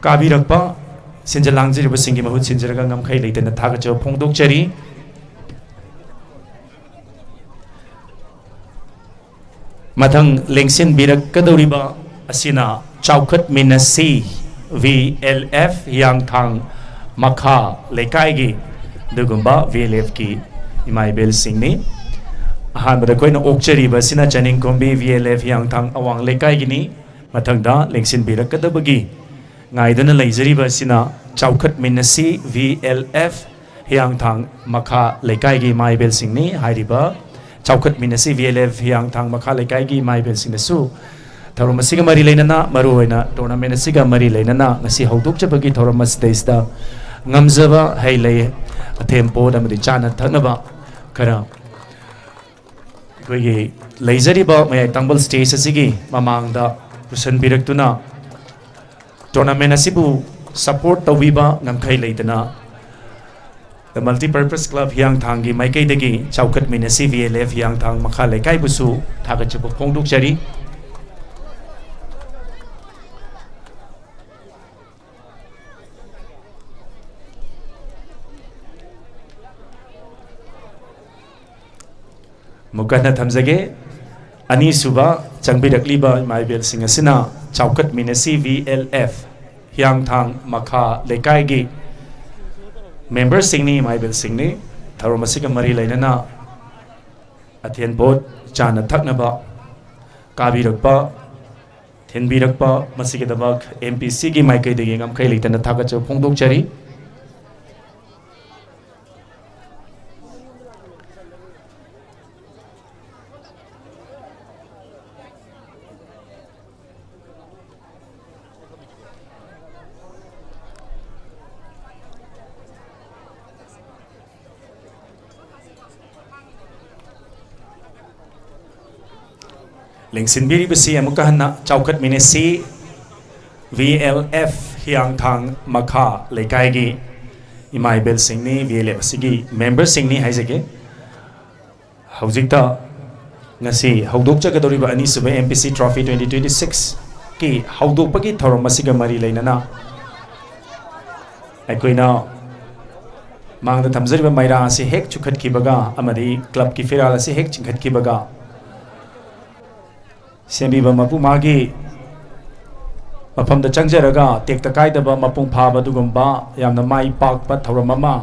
ꯀꯥꯕꯤꯔꯛꯄ ꯁꯤꯟꯖ ꯂꯥꯡꯖꯔꯤꯕꯁꯤꯡꯒꯤ ꯃꯍꯨꯠ ꯁꯤꯟꯖꯔꯒ ꯉꯝꯈꯩ ꯂꯩꯇꯅ ꯊꯥꯒꯠꯆꯕ ꯐꯣꯡꯗꯣꯛꯆꯔꯤ꯫ ꯃꯊꯪ ꯂꯦꯡꯁꯤꯟꯕꯤꯔꯛꯀꯗꯧꯔꯤꯕ ꯑꯁꯤꯅ ꯆꯥꯎꯈꯠꯃꯤꯟꯅꯁꯤ V L F ꯍꯤꯌꯥꯡꯊꯥꯡ ꯃꯈꯥ ꯂꯩꯀꯥꯏꯒꯤ ꯑꯗꯨꯒꯨꯝꯕ V L F ꯀꯤ ꯏꯃꯥ ꯏꯕꯦꯜꯁꯤꯡꯅꯤ꯫ ꯑꯍꯥꯟꯕꯗ ꯑꯩꯈꯣꯏꯅ ꯑꯣꯛꯆꯔꯤꯕ ꯑꯁꯤꯅ ꯆꯅꯤꯡꯈꯣꯝꯕꯤ V L F ꯍꯤꯌꯥꯡꯊꯥꯡ ꯑꯋꯥꯡ ꯂꯩꯀꯥꯏꯒꯤꯅꯤ꯫ ꯃꯊꯪꯗ ꯂꯦꯡꯁꯤꯟꯕꯤꯔꯛꯀꯗꯕꯒꯤ ꯉꯥꯏꯗꯨꯅ ꯂꯩꯖꯔꯤꯕ ꯑꯁꯤꯅ ꯆꯥꯎꯈꯠꯃꯤꯟꯅꯁꯤ V L F ꯍꯤꯌꯥꯡꯊꯥꯡ ꯃꯈꯥ ꯂꯩꯀꯥꯏꯒꯤ ꯏꯃꯥ ꯏꯕꯦꯜꯁꯤꯡꯅꯤ꯫ ꯍꯥꯏꯔꯤꯕ ꯆꯥꯎꯈꯠꯃꯤꯟꯅꯁꯤ V L F ꯍꯤꯌꯥꯡꯊꯥꯡ ꯃꯈꯥ ꯂꯩꯀꯥꯏꯒꯤ ꯏꯃꯥ ꯏꯕꯦꯜꯁꯤꯡꯅꯁꯨ ꯊꯧꯔꯝ ꯑꯁꯤꯒ ꯃꯔꯤ ꯂꯩꯅꯅ, ꯃꯔꯨꯑꯣꯏꯅ tournament ꯑꯁꯤꯒ ꯃꯔꯤ ꯂꯩꯅꯅ ꯉꯁꯤ ꯍꯧꯗꯣꯛꯆꯕꯒꯤ ꯊꯧꯔꯝ ꯑꯁꯤꯗꯩꯁꯤꯗ ꯉꯝꯖꯕ ꯍꯩ ꯂꯩ, ꯑꯊꯦꯝ ꯄꯣꯠ ꯑꯃꯗꯤ ꯆꯥꯅ ꯊꯛꯅꯕ ꯈꯔ ꯑꯩꯈꯣꯏꯒꯤ ꯂꯩꯖꯔꯤꯕ ꯃꯌꯥꯏ ꯇꯥꯡꯕꯜ stage ꯑꯁꯤꯒꯤ ꯃꯃꯥꯡꯗ ꯄꯨꯁꯤꯟꯕꯤꯔꯛꯇꯨꯅ tournament ꯑꯁꯤꯕꯨ support ꯇꯧꯕꯤꯕ ꯉꯝꯈꯩ ꯂꯩꯇꯅ The Multipurpose Club ꯍꯤꯌꯥꯡꯊꯥꯡꯒꯤ ꯃꯥꯏꯀꯩꯗꯒꯤ ꯆꯥꯎꯈꯠꯃꯤꯟꯅꯁꯤ V L F ꯍꯤꯌꯥꯡꯊꯥꯡ ꯃꯈꯥ ꯂꯩꯀꯥꯏꯕꯨꯁꯨ ꯊꯥꯒꯠꯆꯕ ꯐꯣꯡꯗꯣꯛꯆꯔꯤ꯫ ꯑꯃꯨꯛ ꯍꯟꯅ ꯊꯝꯖꯒꯦ꯫ ꯑꯅꯤꯁꯨꯕ ꯆꯪꯕꯤꯔꯛꯂꯤꯕ ꯏꯃꯥ ꯏꯕꯦꯜꯁꯤꯡ ꯑꯁꯤꯅ ꯆꯥꯎꯈꯠꯃꯤꯟꯅꯁꯤ V L F ꯍꯤꯌꯥꯡꯊꯥꯡ ꯃꯈꯥ ꯂꯩꯀꯥꯏꯒꯤ memberꯁꯤꯡꯅꯤ, ꯏꯃꯥ ꯏꯕꯦꯜꯁꯤꯡꯅꯤ꯫ ꯊꯧꯔꯝ ꯑꯁꯤꯒ ꯃꯔꯤ ꯂꯩꯅꯅ ꯑꯊꯦꯟ ꯄꯣꯠ ꯆꯥꯅ ꯊꯛꯅꯕ ꯀꯥꯕꯤꯔꯛꯄ, ꯊꯤꯟꯕꯤꯔꯛꯄ, ꯃꯁꯤꯒꯤꯗꯃꯛ M P Cꯒꯤ ꯃꯥꯏꯀꯩꯗꯒꯤ ꯉꯝꯈꯩ ꯂꯩꯇꯅ ꯊꯥꯒꯠꯆꯕ ꯐꯣꯡꯗꯣꯛꯆꯔꯤ꯫ ꯂꯦꯡꯁꯤꯟꯕꯤꯔꯤꯕꯁꯤ ꯑꯃꯨꯛꯀ ꯍꯟꯅ ꯆꯥꯎꯈꯠꯃꯤꯟꯅꯁꯤ ꯚꯤ ꯑꯦꯜ ꯑꯦꯐ ꯍꯤꯌꯥꯡꯊꯥꯡ ꯃꯈꯥ ꯂꯩꯀꯥꯏꯒꯤ ꯏꯃꯥ ꯏꯕꯦꯜꯁꯤꯡꯅꯤ, ꯚꯤ ꯑꯦꯜ ꯑꯦꯐ ꯑꯁꯤꯒꯤ ꯃꯦꯝꯕꯔꯁꯤꯡꯅꯤ ꯍꯥꯏꯖꯒꯦ꯫ ꯍꯧꯖꯤꯛꯇ ꯉꯁꯤ ꯍꯧꯗꯣꯛꯆꯒꯗꯧꯔꯤꯕ ꯑꯅꯤꯁꯨꯕ ꯑꯦꯝ ꯄꯤ ꯁꯤ ꯇ꯭ꯔꯣꯐꯤ ꯇ꯭ꯋꯦꯟꯇꯤ ꯇ꯭ꯋꯦꯟꯇꯤ ꯁꯤꯛꯁꯀꯤ ꯍꯧꯗꯣꯛꯄꯒꯤ ꯊꯧꯔꯝ ꯑꯁꯤꯒ ꯃꯔꯤ ꯂꯩꯅꯅ ꯑꯩꯈꯣꯏꯅ ꯃꯥꯡꯗ ꯊꯝꯖꯔꯤꯕ ꯃꯩꯔꯥ ꯑꯁꯤ ꯍꯦꯛ ꯆꯨꯈꯠꯈꯤꯕꯒ ꯑꯃꯗꯤ ꯀ꯭ꯂꯕꯀꯤ ꯐꯤꯔꯥꯜ ꯑꯁꯤ ꯍꯦꯛ ꯆꯤꯡꯈꯠꯈꯤꯕꯒ ꯁꯦꯝꯕꯤꯕ ꯃꯄꯨ ꯃꯥꯒꯤ ꯃꯐꯝꯗ ꯆꯪꯖꯔꯒ ꯇꯦꯛꯇ ꯀꯥꯏꯗꯕ ꯃꯄꯨꯡ ꯐꯥꯕ ꯑꯗꯨꯒꯨꯝꯕ ꯌꯥꯝꯅ ꯃꯥꯏ ꯄꯥꯛꯄ ꯊꯧꯔꯝ ꯑꯃ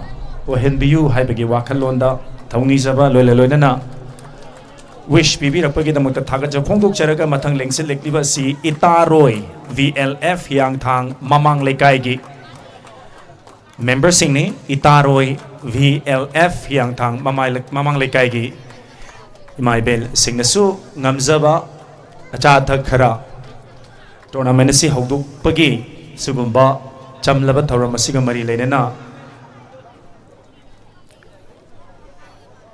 ꯑꯣꯏꯍꯟꯕꯤꯌꯨ ꯍꯥꯏꯕꯒꯤ ꯋꯥꯈꯜꯂꯣꯟꯗ ꯊꯧꯅꯤꯖꯕ ꯂꯣꯏꯅ ꯂꯣꯏꯅꯅ ꯋꯤꯁ ꯄꯤꯕꯤꯔꯛꯄꯒꯤꯗꯃꯛꯇ ꯊꯥꯒꯠꯆꯕ ꯐꯣꯡꯗꯣꯛꯆꯔꯒ ꯃꯊꯪ ꯂꯦꯡꯁꯤꯜꯂꯛꯂꯤꯕ ꯑꯁꯤ ꯏꯇꯥꯔꯣꯏ ꯚꯤ ꯑꯦꯜ ꯑꯦꯐ ꯍꯤꯌꯥꯡꯊꯥꯡ ꯃꯃꯥꯡ ꯂꯩꯀꯥꯏꯒꯤ ꯃꯦꯝꯕꯔꯁꯤꯡꯅꯤ꯫ ꯏꯇꯥꯔꯣꯏ ꯚꯤ ꯑꯦꯜ ꯑꯦꯐ ꯍꯤꯌꯥꯡꯊꯥꯡ ꯃꯃꯥꯏ-, ꯃꯃꯥꯡ ꯂꯩꯀꯥꯏꯒꯤ ꯏꯃꯥ ꯏꯕꯦꯜꯁꯤꯡꯅꯁꯨ ꯉꯝꯖꯕ ꯑꯆꯥ ꯑꯊꯛ ꯈꯔ ꯇꯣꯔꯅꯥꯃꯦꯟ ꯑꯁꯤ ꯍꯧꯗꯣꯛꯄꯒꯤ ꯁꯤꯒꯨꯝꯕ ꯆꯝꯂꯕ ꯊꯧꯔꯝ ꯑꯁꯤꯒ ꯃꯔꯤ ꯂꯩꯅꯅ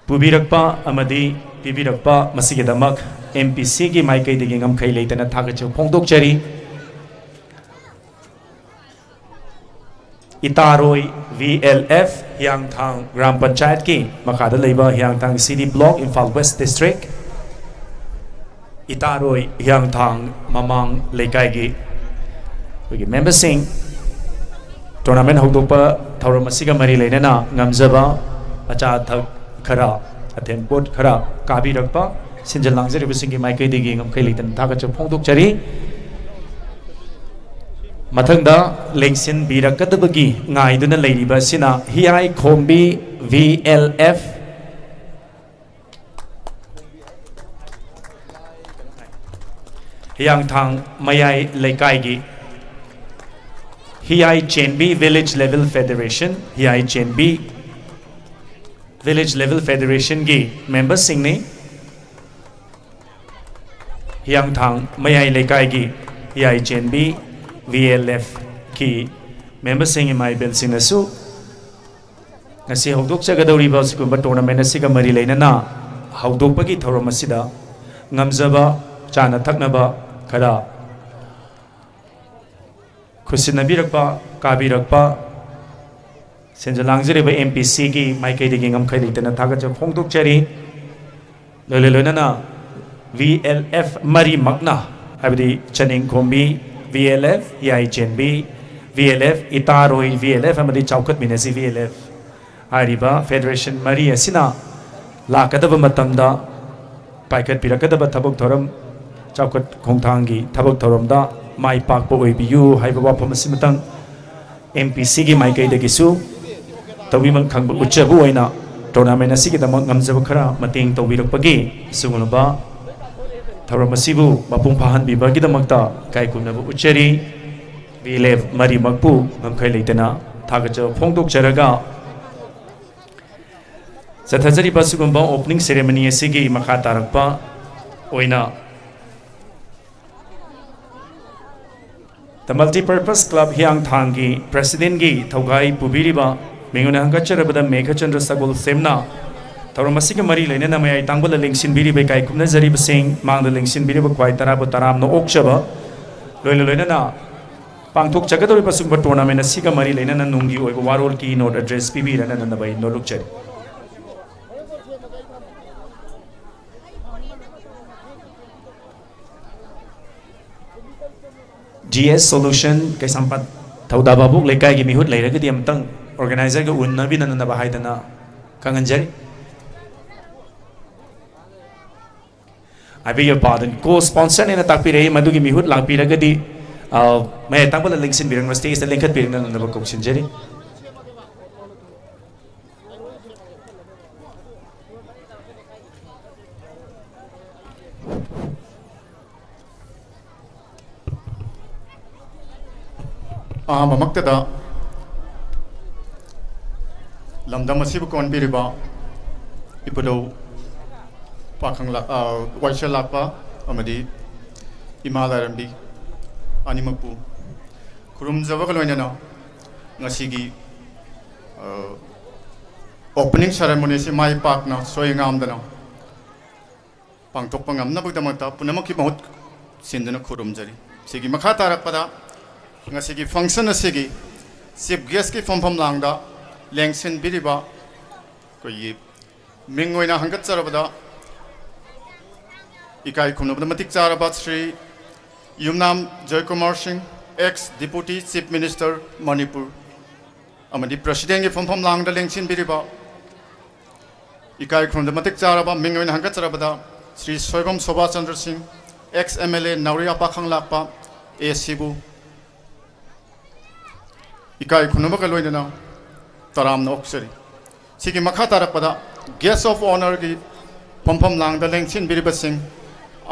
ꯄꯨꯕꯤꯔꯛꯄ ꯑꯃꯗꯤ ꯄꯤꯕꯤꯔꯛꯄ ꯃꯁꯤꯒꯤꯗꯃꯛ ꯑꯦꯝ ꯄꯤ ꯁꯤꯒꯤ ꯃꯥꯏꯀꯩꯗꯒꯤ ꯉꯝꯈꯩ ꯂꯩꯇꯅ ꯊꯥꯒꯠꯆꯕ ꯐꯣꯡꯗꯣꯛꯆꯔꯤ꯫ Itaroi V L F Hiyangthang gram ꯄꯟꯆꯥꯌꯠꯀꯤ ꯃꯈꯥꯗ ꯂꯩꯕ Hiyangthang city block, Imphal west district. Itaroi Hiyangthang ꯃꯃꯥꯡ ꯂꯩꯀꯥꯏꯒꯤ ꯑꯩꯈꯣꯏꯒꯤ ꯃꯦꯝꯕꯔꯁꯤꯡ ꯇꯣꯔꯅꯥꯃꯦꯟ ꯍꯧꯗꯣꯛꯄ ꯊꯧꯔꯝ ꯑꯁꯤꯒ ꯃꯔꯤ ꯂꯩꯅꯅ ꯉꯝꯖꯕ ꯑꯆꯥ ꯑꯊꯛ ꯈꯔ, ꯑꯊꯦꯟ ꯄꯣꯠ ꯈꯔ ꯀꯥꯕꯤꯔꯛꯄ ꯁꯤꯟꯖ ꯂꯥꯡꯖꯔꯤꯕꯁꯤꯡꯒꯤ ꯃꯥꯏꯀꯩꯗꯒꯤ ꯉꯝꯈꯩ ꯂꯩꯇꯅ ꯊꯥꯒꯠꯆꯕ ꯐꯣꯡꯗꯣꯛꯆꯔꯤ꯫ ꯃꯊꯪꯗ ꯂꯦꯡꯁꯤꯟꯕꯤꯔꯛꯀꯗꯕꯒꯤ ꯉꯥꯏꯗꯨꯅ ꯂꯩꯔꯤꯕ ꯑꯁꯤꯅ Hiyai Khombi V L F Hiyangthang Mayai ꯂꯩꯀꯥꯏꯒꯤ Hiyai Chenbi village level federation, Hiyai Chenbi village level ꯐꯦꯗꯦꯔꯦꯁꯟꯒꯤ ꯃꯦꯝꯕꯔꯁꯤꯡꯅꯤ꯫ ꯍꯤꯌꯥꯡꯊꯥꯡ ꯃꯌꯥꯏ ꯂꯩꯀꯥꯏꯒꯤ ꯍꯤꯌꯥꯏ ꯆꯦꯟꯕꯤ ꯚꯤ ꯑꯦꯜ ꯑꯦꯐꯀꯤ ꯃꯦꯝꯕꯔꯁꯤꯡ ꯏꯃꯥ ꯏꯕꯦꯜꯁꯤꯡꯅꯁꯨ ꯉꯁꯤ ꯍꯧꯗꯣꯛꯆꯒꯗꯧꯔꯤꯕ ꯑꯁꯤꯒꯨꯝꯕ ꯇꯣꯔꯅꯥꯃꯦꯟ ꯑꯁꯤꯒ ꯃꯔꯤ ꯂꯩꯅꯅ ꯍꯧꯗꯣꯛꯄꯒꯤ ꯊꯧꯔꯝ ꯑꯁꯤꯗ ꯉꯝꯖꯕ ꯆꯥꯅ ꯊꯛꯅꯕ ꯈꯔ ꯈꯨꯠꯁꯤꯟꯅꯕꯤꯔꯛꯄ, ꯀꯥꯕꯤꯔꯛꯄ, ꯁꯦꯟꯖ ꯂꯥꯡꯖꯔꯤꯕ ꯑꯦꯝ ꯄꯤ ꯁꯤꯒꯤ ꯃꯥꯏꯀꯩꯗꯒꯤ ꯉꯝꯈꯩ ꯂꯩꯇꯅ ꯊꯥꯒꯠꯆꯕ ꯐꯣꯡꯗꯣꯛꯆꯔꯤ꯫ ꯂꯣꯏꯅ ꯂꯣꯏꯅꯅ ꯚꯤ ꯑꯦꯜ ꯑꯦꯐ ꯃꯔꯤꯃꯛꯅ, ꯍꯥꯏꯕꯗꯤ Chaningkhombi V L F, Yaichenbi V L F, Itaroi V L F ꯑꯃꯗꯤ ꯆꯥꯎꯈꯠꯃꯤꯟꯅꯁꯤ ꯚꯤ ꯑꯦꯜ ꯑꯦꯐ ꯍꯥꯏꯔꯤꯕ ꯐꯦꯗꯔꯦꯁꯟ ꯃꯔꯤ ꯑꯁꯤꯅ ꯂꯥꯛꯀꯗꯕ ꯃꯇꯝꯗ ꯄꯥꯏꯈꯠꯄꯤꯔꯛꯀꯗꯕ ꯊꯕꯛ ꯊꯧꯔꯝ, ꯆꯥꯎꯈꯠ ꯈꯣꯡꯊꯥꯡꯒꯤ ꯊꯕꯛ ꯊꯧꯔꯝꯗ ꯃꯥꯏ ꯄꯥꯛꯄ ꯑꯣꯏꯕꯤꯌꯨ ꯍꯥꯏꯕ ꯋꯥꯐꯝ ꯑꯁꯤꯃꯇꯪ ꯑꯦꯝ ꯄꯤ ꯁꯤꯒꯤ ꯃꯥꯏꯀꯩꯗꯒꯤꯁꯨ ꯇꯧꯕꯤꯃꯜ ꯈꯪꯕ ꯎꯠꯆꯕ ꯑꯣꯏꯅ ꯇꯣꯔꯅꯥꯃꯦꯟ ꯑꯁꯤꯒꯤꯗꯃꯛ ꯉꯝꯖꯕ ꯈꯔ ꯃꯇꯦꯡ ꯇꯧꯕꯤꯔꯛꯄꯒꯤ ꯑꯁꯤꯒꯨꯝꯂꯕ ꯊꯧꯔꯝ ꯑꯁꯤꯕꯨ ꯃꯄꯨꯡ ꯐꯥꯍꯟꯕꯤꯕꯒꯤꯗꯃꯛꯇ ꯏꯀꯥꯏ ꯈꯨꯝꯅꯕ ꯎꯠꯆꯔꯤ꯫ ꯚꯤ ꯑꯦꯜ ꯑꯦꯐ ꯃꯔꯤꯃꯛꯄꯨ ꯉꯝꯈꯩ ꯂꯩꯇꯅ ꯊꯥꯒꯠꯆꯕ ꯐꯣꯡꯗꯣꯛꯆꯔꯒ, ꯆꯠꯊꯖꯔꯤꯕ ꯑꯁꯤꯒꯨꯝꯕ ꯑꯣꯄꯅꯤꯡ ꯁꯦꯔꯦꯃꯅꯤ ꯑꯁꯤꯒꯤ ꯃꯈꯥ ꯇꯥꯔꯛꯄ ꯑꯣꯏꯅ The Multipurpose Club ꯍꯤꯌꯥꯡꯊꯥꯡꯒꯤ ꯄ꯭ꯔꯦꯁꯤꯗꯦꯟꯒꯤ ꯊꯧꯒꯥꯏ ꯄꯨꯕꯤꯔꯤꯕ ꯃꯤꯉꯣꯟꯗ ꯍꯪꯒꯠꯆꯔꯕꯗ ꯃꯦꯘꯆꯟꯗ꯭ꯔ ꯁꯒꯣꯜꯁꯦꯝꯅ ꯊꯧꯔꯝ ꯑꯁꯤꯒ ꯃꯔꯤ ꯂꯩꯅꯅ ꯃꯌꯥꯏ ꯇꯥꯡꯕꯗ ꯂꯦꯡꯁꯤꯟꯕꯤꯔꯤꯕ ꯏꯀꯥꯏ ꯈꯨꯝꯅꯖꯔꯤꯕꯁꯤꯡ, ꯃꯥꯡꯗ ꯂꯦꯡꯁꯤꯟꯕꯤꯔꯤꯕ ꯈ꯭ꯋꯥꯏ ꯇꯔꯥꯕꯨ ꯇꯔꯥꯝꯅ ꯑꯣꯛꯆꯕ, ꯂꯣꯏꯅ ꯂꯣꯏꯅꯅ ꯄꯥꯡꯊꯣꯛꯆꯒꯗꯧꯔꯤꯕ ꯑꯁꯤꯒꯨꯝꯕ ꯇꯣꯔꯅꯥꯃꯦꯟ ꯑꯁꯤꯒ ꯃꯔꯤ ꯂꯩꯅꯅ ꯅꯨꯡꯒꯤ ꯑꯣꯏꯕ ꯋꯥꯔꯣꯜ keynote address ꯄꯤꯕꯤꯔꯅꯅꯕ ꯑꯩ ꯅꯣꯂꯨꯛꯆꯔꯤ꯫ ꯖꯤ ꯑꯦꯁ Solution, ꯀꯩꯁꯥꯝꯄꯥꯠ ꯊꯧꯗꯥ ꯚꯥꯕꯣꯛ ꯂꯩꯀꯥꯏꯒꯤ ꯃꯤꯍꯨꯠ ꯂꯩꯔꯒꯗꯤ ꯑꯃꯨꯛꯇꯪ organizer ꯒ ꯎꯅꯕꯤꯅꯅꯕ ꯍꯥꯏꯗꯅ ꯈꯪꯍꯟꯖꯔꯤ꯫ I beg your pardon, co-sponsor ꯅꯦꯅ ꯇꯥꯛꯄꯤꯔꯛꯏ, ꯃꯗꯨꯒꯤ ꯃꯤꯍꯨꯠ ꯂꯥꯛꯄꯤꯔꯒꯗꯤ, ꯑ, ꯃꯌꯥꯏ ꯇꯥꯡꯕꯗ ꯂꯦꯡꯁꯤꯟꯕꯤꯔꯛꯅꯕ, stage ꯇ ꯂꯦꯡꯈꯠꯄꯤꯔꯛꯅꯅꯕ ꯀꯧꯁꯤꯟꯖꯔꯤ꯫ ꯑꯍꯥꯟꯕꯃꯛꯇꯗ ꯂꯝꯗꯝ ꯑꯁꯤꯕꯨ ꯀꯣꯟꯕꯤꯔꯤꯕ ꯏꯄꯨꯙꯧ ꯄꯥꯈꯪ ꯂꯥꯛ-, ꯑ, ꯋꯥꯏꯁꯦꯜ ꯂꯥꯛꯄ ꯑꯃꯗꯤ ꯏꯃꯥ ꯂꯥꯏꯔꯦꯝꯕꯤ ꯑꯅꯤꯃꯛꯄꯨ ꯈꯨꯔꯨꯝꯖꯕꯒ ꯂꯣꯏꯅꯅ ꯉꯁꯤꯒꯤ, ꯑ, opening ceremony ꯑꯁꯤ ꯃꯥꯏ ꯄꯥꯛꯅ ꯁꯣꯏ ꯉꯥꯝꯗꯅ ꯄꯥꯡꯊꯣꯛꯄ ꯉꯝꯅꯕꯒꯤꯗꯃꯛꯇ ꯄꯨꯝꯅꯃꯛꯀꯤ ꯃꯍꯨꯠ ꯁꯤꯟꯗꯨꯅ ꯈꯨꯔꯨꯝꯖꯔꯤ꯫ ꯁꯤꯒꯤ ꯃꯈꯥ ꯇꯥꯔꯛꯄꯗ ꯉꯁꯤꯒꯤ function ꯑꯁꯤꯒꯤ chief guest ꯀꯤ ꯐꯝꯐꯝ ꯂꯥꯡꯗ ꯂꯦꯡꯁꯤꯟꯕꯤꯔꯤꯕ ꯑꯩꯈꯣꯏꯒꯤ ꯃꯤꯡ ꯑꯣꯏꯅ ꯍꯪꯒꯠꯆꯔꯕꯗ ꯏꯀꯥꯏ ꯈꯨꯝꯅꯕꯗ ꯃꯇꯤꯛ ꯆꯥꯔꯕ ꯁ꯭ꯔꯤ ꯌꯨꯝꯅꯥꯝ ꯖꯣꯏꯀꯨꯃꯥꯔ ꯁꯤꯡ, ex Deputy Chief Minister Manipur, ꯑꯃꯗꯤ president ꯀꯤ ꯐꯝꯐꯝ ꯂꯥꯡꯗ ꯂꯦꯡꯁꯤꯟꯕꯤꯔꯤꯕ ꯏꯀꯥꯏ ꯈꯨꯝꯅꯕꯗ ꯃꯇꯤꯛ ꯆꯥꯔꯕ ꯃꯤꯡ ꯑꯣꯏꯅ ꯍꯪꯒꯠꯆꯔꯕꯗ ꯁ꯭ꯔꯤ ꯁꯣꯏꯕꯝ ꯁꯣꯚꯥ ꯆꯟꯗ꯭ꯔ ꯁꯤꯡ, ex M L A ꯅꯥꯎꯔꯤꯌꯥ ꯄꯥꯈꯪꯂꯥꯛꯄ, ꯑꯦ ꯁꯤꯕꯨ ꯏꯀꯥꯏ ꯈꯨꯝꯅꯕꯒ ꯂꯣꯏꯅꯅ ꯇꯔꯥꯝꯅ ꯑꯣꯛꯆꯔꯤ꯫ ꯁꯤꯒꯤ ꯃꯈꯥ ꯇꯥꯔꯛꯄꯗ guest of honour ꯒꯤ ꯐꯝꯐꯝ ꯂꯥꯡꯗ ꯂꯦꯡꯁꯤꯟꯕꯤꯔꯤꯕꯁꯤꯡ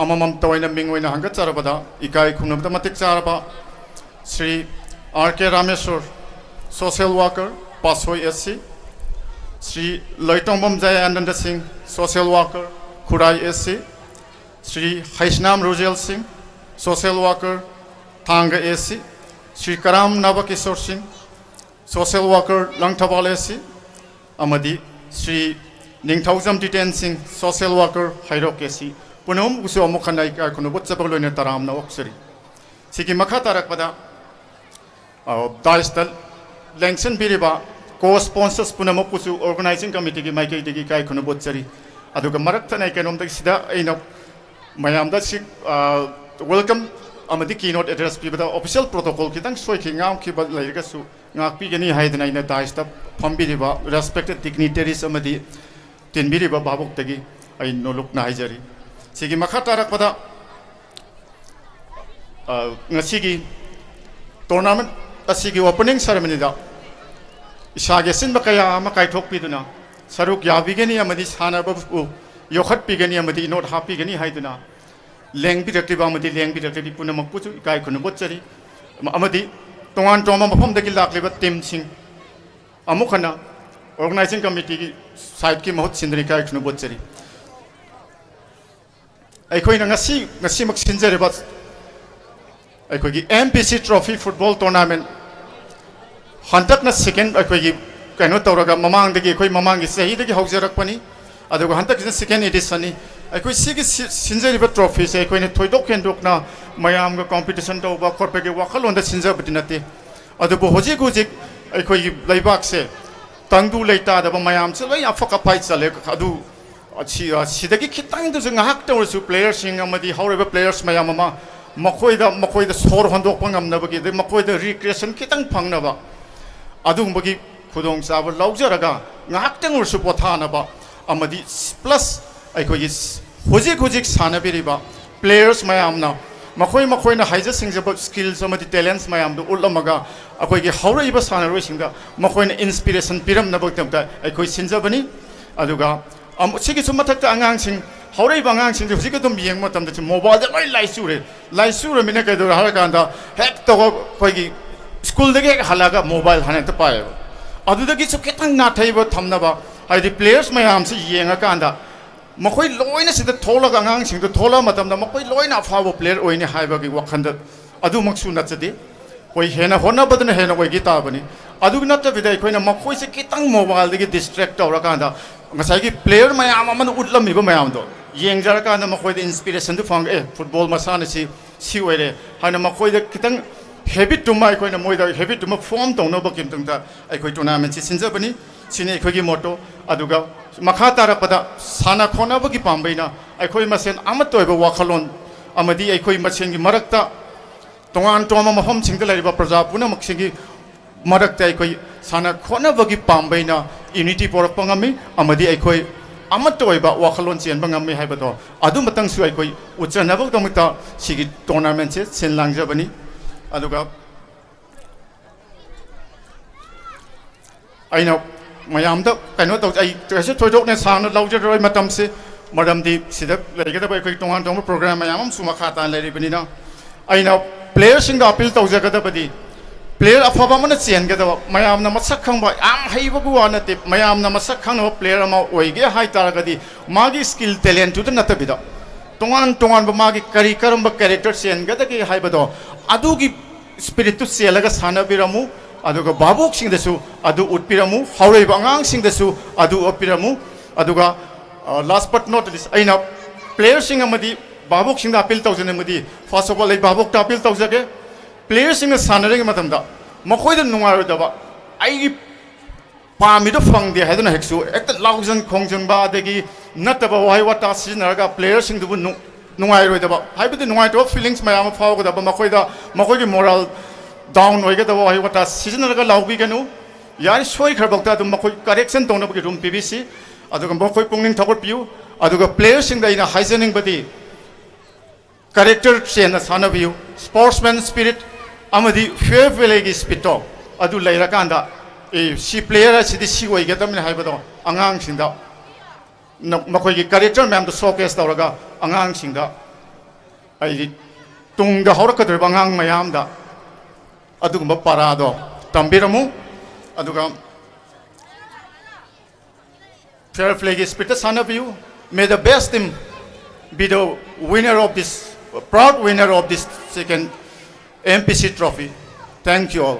ꯑꯃꯃꯝꯇ ꯑꯣꯏꯅ ꯃꯤꯡ ꯑꯣꯏꯅ ꯍꯪꯒꯠꯆꯔꯕꯗ ꯏꯀꯥꯏ ꯈꯨꯝꯅꯕꯗ ꯃꯇꯤꯛ ꯆꯥꯔꯕ Shri R K Rameshor, social worker, Patsoi A C, Shri ꯂꯣꯏꯇꯣꯡꯕꯝ ꯖꯌꯥꯅꯟꯗ ꯁꯤꯡ, social worker, ꯈꯨꯔꯥꯏ ꯑꯦꯁ ꯁꯤ, ꯁ꯭ꯔꯤ ꯍꯩꯁꯅꯥꯝ ꯔꯨꯖꯦꯜ ꯁꯤꯡ, social worker, ꯊꯥꯡꯒ ꯑꯦꯁ ꯁꯤ, ꯁ꯭ꯔꯤ ꯀꯔꯥꯝ ꯅꯕꯀꯤꯁꯣꯔ ꯁꯤꯡ, social worker, Langthabal S C, ꯑꯃꯗꯤ ꯁ꯭ꯔꯤ ꯅꯤꯡꯊꯧꯖꯝ ꯖꯤꯇꯦꯟ ꯁꯤꯡ, social worker, ꯍꯩꯔꯣꯛ ꯑꯦꯁ ꯁꯤ, ꯄꯨꯝꯅꯃꯛꯄꯨꯁꯨ ꯑꯃꯨꯛ ꯍꯟꯅ ꯏꯀꯥꯏ ꯈꯨꯝꯅꯕ ꯎꯠꯆꯕꯒ ꯂꯣꯏꯅꯅ ꯇꯔꯥꯝꯅ ꯑꯣꯛꯆꯔꯤ꯫ ꯁꯤꯒꯤ ꯃꯈꯥ ꯇꯥꯔꯛꯄꯗ, ꯑ, dais ꯇ ꯂꯦꯡꯁꯤꯟꯕꯤꯔꯤꯕ co-sponsors ꯄꯨꯝꯅꯃꯛꯄꯨꯁꯨ organizing committee ꯒꯤ ꯃꯥꯏꯀꯩꯗꯒꯤ ꯏꯀꯥꯏ ꯈꯨꯝꯅꯕ ꯎꯠꯆꯔꯤ꯫ ꯑꯗꯨꯒ ꯃꯔꯛ ꯊꯠꯅ ꯑꯩ ꯀꯩꯅꯣꯝꯗꯒꯤ ꯁꯤꯗ ꯑꯩꯅ ꯃꯌꯥꯝꯗ ꯁꯤ, ꯑ, welcome ꯑꯃꯗꯤ keynote address ꯄꯤꯕꯗ official protocol ꯈꯤꯇꯪ ꯁꯣꯏꯈꯤ, ꯉꯥꯡꯈꯤꯕ ꯂꯩꯔꯒꯁꯨ ꯉꯥꯛꯄꯤꯒꯅꯤ ꯍꯥꯏꯗꯅ ꯑꯩꯅ dais ꯇ ꯐꯝꯕꯤꯔꯤꯕ respected dignitaries ꯑꯃꯗꯤ ꯇꯤꯟꯕꯤꯔꯤꯕ ꯚꯥꯕꯣꯛꯇꯒꯤ ꯑꯩ ꯅꯣꯂꯨꯛꯅ ꯍꯥꯏꯖꯔꯤ꯫ ꯁꯤꯒꯤ ꯃꯈꯥ ꯇꯥꯔꯛꯄꯗ, ꯑ, ꯉꯁꯤꯒꯤ tournament ꯑꯁꯤꯒꯤ opening ceremony ꯗ ꯏꯁꯥꯒꯤ ꯑꯁꯤꯟꯕ ꯀꯌꯥ ꯑꯃ ꯀꯥꯏꯊꯣꯛꯄꯤꯗꯨꯅ ꯁꯔꯨꯛ ꯌꯥꯕꯤꯒꯅꯤ ꯑꯃꯗꯤ ꯁꯥꯟꯅꯕꯕꯨ ꯌꯣꯛꯈꯠꯄꯤꯒꯅꯤ ꯑꯃꯗꯤ ꯏꯅꯣꯠ ꯍꯥꯞꯄꯤꯒꯅꯤ ꯍꯥꯏꯗꯨꯅ ꯂꯦꯡꯕꯤꯔꯛꯂꯤꯕ ꯑꯃꯗꯤ ꯂꯦꯡꯕꯤꯔꯛꯂꯤꯕꯤ ꯄꯨꯝꯅꯃꯛꯄꯨꯁꯨ ꯏꯀꯥꯏ ꯈꯨꯝꯅꯕ ꯎꯠꯆꯔꯤ꯫ ꯑꯃꯗꯤ ꯇꯣꯉꯥꯟ ꯇꯣꯉꯥꯟꯕ ꯃꯐꯝꯗꯒꯤ ꯂꯥꯛꯂꯤꯕ team ꯁꯤꯡ ꯑꯃꯨꯛ ꯍꯟꯅ organizing committee ꯒꯤ side ꯀꯤ ꯃꯍꯨꯠ ꯁꯤꯟꯗꯨꯅ ꯏꯀꯥꯏ ꯈꯨꯝꯅꯕ ꯎꯠꯆꯔꯤ꯫ ꯑꯩꯈꯣꯏꯅ ꯉꯁꯤ, ꯉꯁꯤꯃꯛ ꯁꯤꯟꯖꯔꯤꯕ ꯑꯩꯈꯣꯏꯒꯤ M P C Trophy football tournament ꯍꯟꯗꯛꯅ second ꯑꯩꯈꯣꯏꯒꯤ ꯀꯩꯅꯣ ꯇꯧꯔꯒ, ꯃꯃꯥꯡꯗꯒꯤ, ꯑꯩꯈꯣꯏ ꯃꯃꯥꯡꯒꯤ ꯆꯍꯤꯗꯒꯤ ꯍꯧꯖꯔꯛꯄꯅꯤ, ꯑꯗꯨꯒ ꯍꯟꯗꯛꯀꯤꯁꯤꯅ second edition ꯅꯤ꯫ ꯑꯩꯈꯣꯏ ꯁꯤꯒꯤ ꯁꯤ-, ꯁꯤꯟꯖꯔꯤꯕ ꯇ꯭ꯔꯣꯐꯤꯁꯦ ꯑꯩꯈꯣꯏꯅ ꯊꯣꯏꯗꯣꯛ ꯍꯦꯟꯗꯣꯛꯅ ꯃꯌꯥꯝꯒ ꯀꯣꯝꯄꯤꯇꯤꯁꯟ ꯇꯧꯕ ꯈꯣꯠꯄꯒꯤ ꯋꯥꯈꯜꯂꯣꯟꯗ ꯁꯤꯟꯖꯕꯗꯤ ꯅꯠꯇꯦ꯫ ꯑꯗꯨꯕꯨ ꯍꯧꯖꯤꯛ ꯍꯧꯖꯤꯛ ꯑꯩꯈꯣꯏꯒꯤ ꯂꯩꯕꯥꯛꯁꯦ ꯇꯪꯗꯨ ꯂꯩꯇꯥꯗꯕ, ꯃꯌꯥꯝꯁꯦ ꯂꯣꯏ ꯑꯐꯛ ꯑꯐꯥꯏ ꯆꯠꯂꯦ꯫ ꯑꯗꯨ ꯁꯤ-, ꯁꯤꯗꯒꯤ ꯈꯤꯇꯪꯗꯁꯨ ꯉꯥꯏꯍꯥꯛꯇ ꯑꯣꯏꯔꯁꯨ ꯄ꯭ꯂꯦꯌꯔꯁꯤꯡ ꯑꯃꯗꯤ ꯍꯧꯔꯤꯕ ꯄ꯭ꯂꯦꯌꯔꯁ ꯃꯌꯥꯝ ꯑꯃ ꯃꯈꯣꯏꯗ, ꯃꯈꯣꯏꯗ ꯁꯣꯔ ꯍꯣꯟꯗꯣꯛꯄ ꯉꯝꯅꯕꯒꯤ, ꯑꯗꯩ ꯃꯈꯣꯏꯗ ꯔꯤꯀ꯭ꯔꯤꯌꯦꯁꯟ ꯈꯤꯇꯪ ꯐꯪꯅꯕ, ꯑꯗꯨꯒꯨꯝꯕꯒꯤ ꯈꯨꯗꯣꯡꯆꯥꯕ ꯂꯧꯖꯔꯒ ꯉꯥꯏꯍꯥꯛꯇꯪ ꯑꯣꯏꯔꯁꯨ ꯄꯣꯊꯥꯅꯕ, ꯑꯃꯗꯤ ꯄ꯭ꯂꯁ ꯑꯩꯈꯣꯏꯒꯤ ꯍꯧꯖꯤꯛ ꯍꯧꯖꯤꯛ ꯁꯥꯟꯅꯕꯤꯔꯤꯕ ꯄ꯭ꯂꯦꯌꯔꯁ ꯃꯌꯥꯝꯅ ꯃꯈꯣꯏ ꯃꯈꯣꯏꯅ ꯍꯩꯖ ꯁꯤꯡꯖꯕ ꯁ꯭ꯀꯤꯜꯁ ꯑꯃꯗꯤ ꯇꯦꯂꯦꯟꯁ ꯃꯌꯥꯝꯗꯨ ꯎꯠꯂꯝꯃꯒ ꯑꯩꯈꯣꯏꯒꯤ ꯍꯧꯔꯛꯏꯕ ꯁꯥꯟꯅꯔꯣꯏꯁꯤꯡꯗ ꯃꯈꯣꯏꯅ ꯏꯟꯁꯄꯤꯔꯦꯁꯟ ꯄꯤꯔꯝꯅꯕꯒꯤꯗꯃꯛꯇ ꯑꯩꯈꯣꯏ ꯁꯤꯟꯖꯕꯅꯤ꯫ ꯑꯗꯨꯒ ꯑꯃꯨꯛ ꯁꯤꯒꯤꯁꯨ ꯃꯊꯛꯇ ꯑꯉꯥꯡꯁꯤꯡ, ꯍꯧꯔꯛꯏꯕ ꯑꯉꯥꯡꯁꯤꯡꯁꯦ ꯍꯧꯖꯤꯛ ꯑꯗꯨꯝ ꯌꯦꯡꯕ ꯃꯇꯝꯗ ꯁꯤ ꯃꯣꯕꯥꯏꯜꯗ ꯂꯣꯏ ꯂꯥꯏꯆꯨꯔꯦ꯫ ꯂꯥꯏꯆꯨꯔꯃꯤꯅ ꯀꯩꯗꯧꯔꯦ ꯍꯥꯏꯔꯀꯥꯟꯗ ꯍꯦꯛ ꯇꯧꯕ ꯑꯩꯈꯣꯏꯒꯤ ꯁ꯭ꯀꯨꯜꯗꯒꯤ ꯍꯦꯛ ꯍꯜꯂꯛꯑꯒ ꯃꯣꯕꯥꯏꯜ ꯍꯥꯟꯅ ꯍꯦꯛꯇ ꯄꯥꯏꯌꯦꯕ꯫ ꯑꯗꯨꯗꯒꯤꯁꯨ ꯈꯤꯇꯪ ꯅꯥꯊꯩꯕ ꯊꯝꯅꯕ, ꯍꯥꯏꯗꯤ ꯄ꯭ꯂꯦꯌꯔꯁ ꯃꯌꯥꯝꯁꯤ ꯌꯦꯡꯉꯀꯥꯟꯗ ꯃꯈꯣꯏ ꯂꯣꯏꯅ ꯁꯤꯗ ꯊꯣꯛꯂꯒ ꯑꯉꯥꯡꯁꯤꯡꯗꯨ ꯊꯣꯛꯂꯛꯑ ꯃꯇꯝꯗ ꯃꯈꯣꯏ ꯂꯣꯏꯅ ꯑꯐꯥꯎꯕ ꯄ꯭ꯂꯦꯌꯔ ꯑꯣꯏꯅꯤ ꯍꯥꯏꯕꯒꯤ ꯋꯥꯈꯜꯗ ꯑꯗꯨꯃꯛꯁꯨ ꯅꯠꯆꯗꯦ꯫ ꯑꯩꯈꯣꯏ ꯍꯦꯟꯅ ꯍꯣꯠꯅꯕꯗꯨꯅ ꯍꯦꯟꯅ ꯑꯣꯏꯈꯤ ꯇꯥꯕꯅꯤ꯫ ꯑꯗꯨ ꯅꯠꯇꯕꯤꯗ ꯑꯩꯈꯣꯏꯅ ꯃꯈꯣꯏꯁꯦ ꯈꯤꯇꯪ ꯃꯣꯕꯥꯏꯜꯗꯒꯤ ꯗꯤꯁꯇ꯭ꯔꯦꯛ ꯇꯧꯔꯀꯥꯟꯗ ꯉꯁꯥꯏꯒꯤ ꯄ꯭ꯂꯦꯌꯔ ꯃꯌꯥꯝ ꯑꯃꯅ ꯎꯠꯂꯝꯃꯤꯕ ꯃꯌꯥꯝꯗꯣ ꯌꯦꯡꯖꯔꯀꯥꯟꯗ ꯃꯈꯣꯏꯗ ꯏꯟꯁꯄꯤꯔꯦꯁꯟꯗꯨ ꯐꯪꯉꯛꯑꯦ, ꯐꯨꯠꯕꯣꯜ ꯃꯁꯥꯟꯅꯁꯤ ꯁꯤ ꯑꯣꯏꯔꯦ ꯍꯥꯏꯅ ꯃꯈꯣꯏꯗ ꯈꯤꯇꯪ ꯍꯦꯕꯤꯠꯇꯨꯃ, ꯑꯩꯈꯣꯏꯅ ꯃꯣꯏꯗ ꯍꯦꯕꯤꯠꯇꯨꯃ ꯐꯣꯝ ꯇꯧꯅꯕꯒꯤꯗꯃꯛꯇ ꯑꯩꯈꯣꯏ ꯇꯣꯔꯅꯥꯃꯦꯟꯁꯤ ꯁꯤꯟꯖꯕꯅꯤ꯫ ꯁꯤꯅꯤ ꯑꯩꯈꯣꯏꯒꯤ ꯃꯣꯇꯣ꯫ ꯑꯗꯨꯒ ꯃꯈꯥ ꯇꯥꯔꯛꯄꯗ ꯁꯥꯟꯅ ꯈꯣꯠꯅꯕꯒꯤ ꯄꯥꯝꯕꯩꯅ ꯑꯩꯈꯣꯏ ꯃꯁꯦꯟ ꯑꯃꯠꯇ ꯑꯣꯏꯕ ꯋꯥꯈꯜꯂꯣꯟ ꯑꯃꯗꯤ ꯑꯩꯈꯣꯏ ꯃꯁꯦꯟꯒꯤ ꯃꯔꯛꯇ ꯇꯣꯉꯥꯟ ꯇꯣꯉꯥꯟꯕ ꯃꯐꯝꯁꯤꯡꯗ ꯂꯩꯔꯤꯕ ꯄ꯭ꯔꯖꯥ ꯄꯨꯝꯅꯃꯛꯁꯤꯒꯤ ꯃꯔꯛꯇ ꯑꯩꯈꯣꯏ ꯁꯥꯟꯅ ꯈꯣꯠꯅꯕꯒꯤ ꯄꯥꯝꯕꯩꯅ ꯌꯨꯅꯤꯇꯤ ꯄꯣꯔꯛꯄ ꯉꯝꯃꯤ ꯑꯃꯗꯤ ꯑꯩꯈꯣꯏ ꯑꯃꯠꯇ ꯑꯣꯏꯕ ꯋꯥꯈꯜꯂꯣꯟ ꯆꯦꯟꯕ ꯉꯝꯃꯤ ꯍꯥꯏꯕꯗꯣ ꯑꯗꯨꯃꯇꯪꯁꯨ ꯑꯩꯈꯣꯏ ꯎꯠꯆꯅꯕꯒꯤꯗꯃꯛꯇ ꯁꯤꯒꯤ ꯇꯣꯔꯅꯥꯃꯦꯟꯁꯦ ꯁꯤꯟ ꯂꯥꯡꯖꯕꯅꯤ꯫ ꯑꯗꯨꯒ ꯑꯩꯅ ꯃꯌꯥꯝꯗ ꯀꯩꯅꯣ ꯇꯧ, ꯑꯩ ꯀꯩꯁꯨ ꯊꯣꯏꯗꯣꯛꯅ ꯁꯥꯡꯅ ꯂꯧꯖꯔꯔꯣꯏ ꯃꯇꯝꯁꯦ, ꯃꯔꯝꯗꯤ ꯁꯤꯗ ꯂꯩꯒꯗꯕ ꯑꯩꯈꯣꯏ ꯇꯣꯉꯥꯟ ꯇꯣꯉꯥꯟꯕ ꯄ꯭ꯔꯣꯒ꯭ꯔꯥꯝ ꯃꯌꯥꯝ ꯑꯃꯁꯨ ꯃꯈꯥ ꯇꯥꯅ ꯂꯩꯔꯤꯕꯅꯤꯅ꯫ ꯑꯩꯅ ꯄ꯭ꯂꯦꯌꯔꯁꯤꯡꯗ ꯑꯄꯤꯜ ꯇꯧꯖꯒꯗꯕꯗꯤ, ꯄ꯭ꯂꯦꯌꯔ ꯑꯐꯕ ꯑꯃꯅ ꯆꯦꯟꯒꯗꯕ, ꯃꯌꯥꯝꯅ ꯃꯁꯛ ꯈꯪꯕ, ꯌꯥꯝ ꯍꯩꯕꯒꯤ ꯋꯥ ꯅꯠꯇꯦ, ꯃꯌꯥꯝꯅ ꯃꯁꯛ ꯈꯪꯅꯕ ꯄ꯭ꯂꯦꯌꯔ ꯑꯃ ꯑꯣꯏꯒꯦ ꯍꯥꯏ ꯇꯥꯔꯒꯗꯤ ꯃꯥꯒꯤ ꯁ꯭ꯀꯤꯜ ꯇꯦꯂꯦꯟꯠꯇꯨꯗ ꯅꯠꯇꯕꯤꯗ ꯇꯣꯉꯥꯟ ꯇꯣꯉꯥꯟꯕ ꯃꯥꯒꯤ ꯀꯔꯤ ꯀꯔꯝꯕ ꯀꯦꯔꯦꯛꯇꯔ ꯆꯦꯟꯒꯗꯒꯦ ꯍꯥꯏꯕꯗꯣ ꯑꯗꯨꯒꯤ ꯁ꯭ꯄꯤꯔꯤꯠꯇꯨ ꯆꯦꯜꯂꯒ ꯁꯥꯟꯅꯕꯤꯔꯝꯃꯨ꯫ ꯑꯗꯨꯒ ꯚꯥꯕꯣꯛꯁꯤꯡꯗꯁꯨ ꯑꯗꯨ ꯎꯠꯄꯤꯔꯝꯃꯨ, ꯍꯧꯔꯛꯏꯕ ꯑꯉꯥꯡꯁꯤꯡꯗꯁꯨ ꯑꯗꯨ ꯎꯠꯄꯤꯔꯝꯃꯨ꯫ ꯑꯗꯨꯒ, ꯑ, last but not least, ꯑꯩꯅ ꯄ꯭ꯂꯦꯌꯔꯁꯤꯡ ꯑꯃꯗꯤ ꯚꯥꯕꯣꯛꯁꯤꯡꯗ ꯑꯄꯤꯜ ꯇꯧꯖꯅꯤꯡꯕꯗꯤ, first of all, ꯑꯩ ꯚꯥꯕꯣꯛꯇ ꯑꯄꯤꯜ ꯇꯧꯖꯒꯦ꯫ ꯄ꯭ꯂꯦꯌꯔꯁꯤꯡꯅ ꯁꯥꯟꯅꯔꯤꯉꯩ ꯃꯇꯝꯗ ꯃꯈꯣꯏꯗ ꯅꯨꯡꯉꯥꯏꯔꯣꯏꯗꯕ, ꯑꯩꯒꯤ ꯄꯥꯝꯃꯤꯗꯣ ꯐꯪꯗꯦ ꯍꯥꯏꯗꯨꯅ ꯍꯦꯛꯁꯨ ꯍꯦꯛꯇ ꯂꯥꯎꯖꯟ ꯈꯣꯡꯖꯟꯕ, ꯑꯗꯒꯤ ꯅꯠꯇꯕ ꯋꯥꯍꯩ ꯋꯥꯇꯥ ꯁꯤꯖꯤꯟꯅꯔꯒ ꯄ꯭ꯂꯦꯌꯔꯁꯤꯡꯗꯨꯕꯨ ꯅꯨꯡ-, ꯅꯨꯡꯉꯥꯏꯔꯣꯏꯗꯕ, ꯍꯥꯏꯕꯗꯤ ꯅꯨꯡꯉꯥꯏꯇꯕ feelings ꯃꯌꯥꯝ ꯑꯃ ꯐꯥꯎꯒꯗꯕ, ꯃꯈꯣꯏꯗ ꯃꯈꯣꯏꯒꯤ moral down ꯑꯣꯏꯒꯗꯕ ꯋꯥꯍꯩ ꯋꯥꯇꯥ ꯁꯤꯖꯤꯟꯅꯔꯒ ꯂꯥꯎꯕꯤꯒꯅꯨ꯫ ꯌꯥꯔꯤ ꯁꯣꯏꯈ꯭ꯔꯕꯛꯇ ꯑꯗꯨꯝ ꯃꯈꯣꯏ correction ꯇꯧꯅꯕꯒꯤ room ꯄꯤꯕꯤꯁꯤ꯫ ꯑꯗꯨꯒ ꯃꯈꯣꯏ ꯄꯨꯛꯅꯤꯡ ꯊꯧꯒꯠꯄꯤꯌꯨ꯫ ꯑꯗꯨꯒ ꯄ꯭ꯂꯦꯌꯔꯁꯤꯡꯗ ꯑꯩꯅ ꯍꯥꯏꯖꯅꯤꯡꯕꯗꯤ, character ꯆꯦꯟꯅ ꯁꯥꯟꯅꯕꯤꯌꯨ꯫ Sportsman spirit ꯑꯃꯗꯤ fair playꯒꯤ spiritꯇꯣ ꯑꯗꯨ ꯂꯩꯔꯀꯥꯟꯗ, ꯑꯦ, ꯁꯤ player ꯑꯁꯤꯗꯤ ꯁꯤ ꯑꯣꯏꯒꯗꯕꯅꯤ ꯍꯥꯏꯕꯗꯣ ꯑꯉꯥꯡꯁꯤꯡꯗ ꯅ-, ꯃꯈꯣꯏꯒꯤ character ꯃꯌꯥꯝꯗꯣ showcase ꯇꯧꯔꯒ ꯑꯉꯥꯡꯁꯤꯡꯗ, ꯍꯥꯏꯗꯤ ꯇꯨꯡꯗ ꯍꯧꯔꯛꯀꯗꯧꯔꯤꯕ ꯑꯉꯥꯡ ꯃꯌꯥꯝꯗ ꯑꯗꯨꯒꯨꯝꯕ ꯄꯔꯥꯗꯣ ꯇꯝꯕꯤꯔꯝꯃꯨ꯫ ꯑꯗꯨꯒ fair playꯒꯤ spiritꯇ ꯁꯥꯟꯅꯕꯤꯌꯨ꯫ May the best team be the winner of this, proud winner of this second M P C trophy. Thank you all.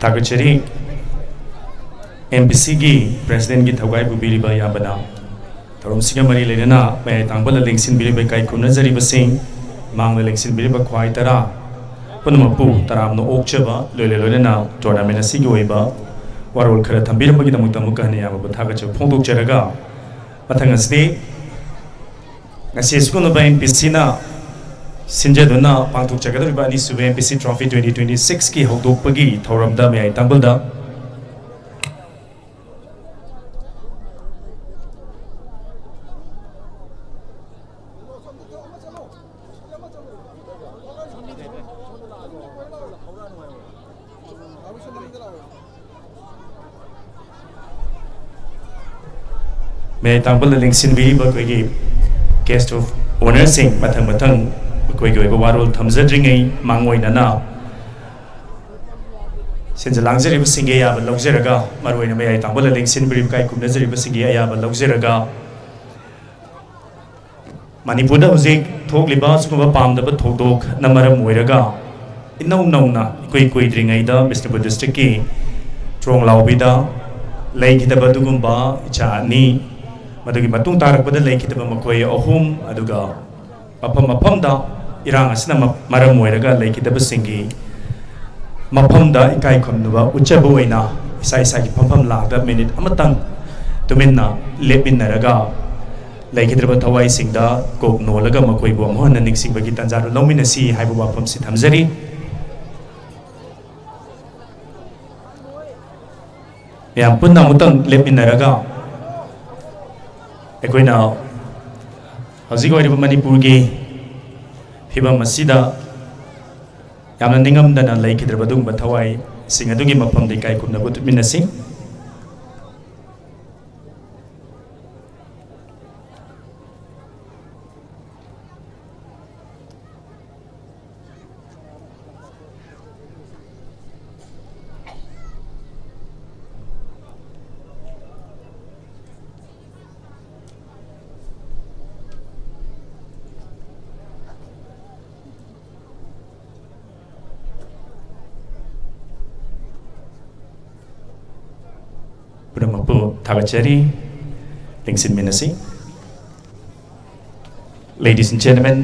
ꯊꯥꯒꯠꯆꯔꯤ꯫ M P Cꯒꯤ Presidentꯀꯤ ꯊꯧꯒꯥꯏ ꯄꯨꯕꯤꯔꯤꯕ ꯏꯌꯥꯝꯕꯗ꯫ ꯊꯧꯔꯝꯁꯤꯒ ꯃꯔꯤ ꯂꯩꯅꯅ ꯃꯌꯥꯏ ꯊꯥꯡꯕꯗ ꯂꯦꯡꯁꯤꯟꯕꯤꯔꯤꯕ ꯏꯀꯥꯏ ꯈꯨꯝꯅꯖꯔꯤꯕꯁꯤꯡ, ꯃꯥꯡꯗ ꯂꯦꯡꯁꯤꯟꯕꯤꯔꯤꯕ ꯈ꯭ꯋꯥꯏ ꯇꯔꯥ ꯄꯨꯝꯅꯃꯛꯄꯨ ꯇꯔꯥꯝꯅ ꯑꯣꯛꯆꯕ, ꯂꯣꯏꯅ ꯂꯣꯏꯅꯅ tournament ꯑꯁꯤꯒꯤ ꯑꯣꯏꯕ ꯋꯥꯔꯣꯜ ꯈꯔ ꯊꯝꯕꯤꯔꯝꯕꯒꯤꯗꯃꯛꯇ ꯑꯃꯨꯛꯀ ꯍꯟꯅ ꯏꯌꯥꯝꯕꯕꯨ ꯊꯥꯒꯠꯆꯕ ꯐꯣꯡꯗꯣꯛꯆꯔꯒ, ꯃꯊꯪ ꯑꯁꯤꯗꯤ ꯉꯁꯤ ꯑꯁꯤꯒꯨꯝꯂꯕ M P Cꯅ ꯁꯤꯟꯖꯗꯨꯅ ꯄꯥꯡꯊꯣꯛꯆꯒꯗꯧꯔꯤꯕ ꯑꯅꯤꯁꯨꯕ M P C trophy twenty twenty sixꯀꯤ ꯍꯧꯗꯣꯛꯄꯒꯤ ꯊꯧꯔꯝꯗ ꯃꯌꯥꯏ ꯊꯥꯡꯕꯜꯗ ꯃꯌꯥꯏ ꯊꯥꯡꯕꯜꯗ ꯂꯦꯡꯁꯤꯟꯕꯤꯔꯤꯕ ꯑꯩꯈꯣꯏꯒꯤ guest of honourꯁꯤꯡ, ꯃꯊꯪ ꯃꯊꯪ ꯃꯈꯣꯏꯒꯤ ꯑꯣꯏꯕ ꯋꯥꯔꯣꯜ ꯊꯝꯖꯗ꯭ꯔꯤꯉꯩ ꯃꯥꯡꯑꯣꯏꯅꯅ ꯁꯤꯟꯖ ꯂꯥꯡꯖꯔꯤꯕꯁꯤꯡꯒꯤ ꯑꯌꯥꯕ ꯂꯧꯖꯔꯒ, ꯃꯔꯨꯑꯣꯏꯅ ꯃꯌꯥꯏ ꯊꯥꯡꯕꯜꯗ ꯂꯦꯡꯁꯤꯟꯕꯤꯔꯤꯕ ꯏꯀꯥꯏ ꯈꯨꯝꯅꯖꯔꯤꯕꯁꯤꯡꯒꯤ ꯑꯌꯥꯕ ꯂꯧꯖꯔꯒ, ꯃꯅꯤꯄꯨꯔꯗ ꯍꯧꯖꯤꯛ ꯊꯣꯛꯂꯤꯕ ꯁꯤꯒꯨꯝꯕ ꯄꯥꯝꯗꯕ ꯊꯧꯗꯣꯛꯅ ꯃꯔꯝ ꯑꯣꯏꯔꯒ ꯏꯅꯧ ꯅꯧꯅ ꯏꯀꯨꯏ ꯀꯨꯏꯗ꯭ꯔꯤꯉꯩꯗ ꯕꯤꯁꯅꯨꯄꯨꯔ ꯗꯤꯁꯇ꯭ꯔꯤꯛꯀꯤ ꯇ꯭ꯔꯣꯡꯂꯥꯎꯕꯤꯗ ꯂꯩꯈꯤꯗꯕ ꯑꯗꯨꯒꯨꯝꯕ ꯏꯆꯥ ꯑꯅꯤ, ꯃꯗꯨꯒꯤ ꯃꯇꯨꯡ ꯇꯥꯔꯛꯄꯗ ꯂꯩꯈꯤꯗꯕ ꯃꯈꯣꯏ ꯑꯍꯨꯝ, ꯑꯗꯨꯒ ꯃꯐꯝ ꯃꯐꯝꯗ ꯏꯔꯥꯡ ꯑꯁꯤꯅ ꯃ-, ꯃꯔꯝ ꯑꯣꯏꯔꯒ ꯂꯩꯈꯤꯗꯕꯁꯤꯡꯒꯤ ꯃꯐꯝꯗ ꯏꯀꯥꯏ ꯈꯨꯝꯅꯕ ꯎꯠꯆꯕ ꯑꯣꯏꯅ ꯏꯁꯥ ꯏꯁꯥꯒꯤ ꯐꯝꯐꯝ ꯂꯥꯗ ꯃꯤꯅꯤꯠ ꯑꯃꯇꯪ ꯇꯨꯃꯤꯟꯅ ꯂꯦꯞꯃꯤꯟꯅꯔꯒ ꯂꯩꯈꯤꯗ꯭ꯔꯕ ꯊꯋꯥꯏꯁꯤꯡꯗ ꯀꯣꯛ ꯅꯣꯜꯂꯒ ꯃꯈꯣꯏꯕꯨ ꯑꯃꯨꯛ ꯍꯟꯅ ꯅꯤꯡꯁꯤꯡꯕꯒꯤ ꯇꯥꯟꯖꯥꯗꯨ ꯂꯧꯃꯤꯟꯅꯁꯤ ꯍꯥꯏꯕ ꯋꯥꯐꯝꯁꯤ ꯊꯝꯖꯔꯤ꯫ ꯃꯌꯥꯝ ꯄꯨꯟꯅ ꯑꯃꯨꯛꯇꯪ ꯂꯦꯞꯃꯤꯟꯅꯔꯒ ꯑꯩꯈꯣꯏꯅ ꯍꯧꯖꯤꯛ ꯑꯣꯏꯔꯤꯕ ꯃꯅꯤꯄꯨꯔꯒꯤ ꯐꯤꯕꯝ ꯑꯁꯤꯗ ꯌꯥꯝꯅ ꯅꯤꯡꯉꯝꯗꯅ ꯂꯩꯈꯤꯗ꯭ꯔꯕ ꯑꯗꯨꯒꯨꯝꯕ ꯊꯋꯥꯏꯁꯤꯡ ꯑꯗꯨꯒꯤ ꯃꯐꯝꯗ ꯏꯀꯥꯏ ꯈꯨꯝꯅꯕ ꯎꯠꯃꯤꯟꯅꯁꯤ꯫ ꯄꯨꯝꯅꯃꯛꯄꯨ ꯊꯥꯒꯠꯆꯔꯤ꯫ ꯂꯦꯡꯁꯤꯟꯃꯤꯟꯅꯁꯤ꯫ Ladies and gentlemen,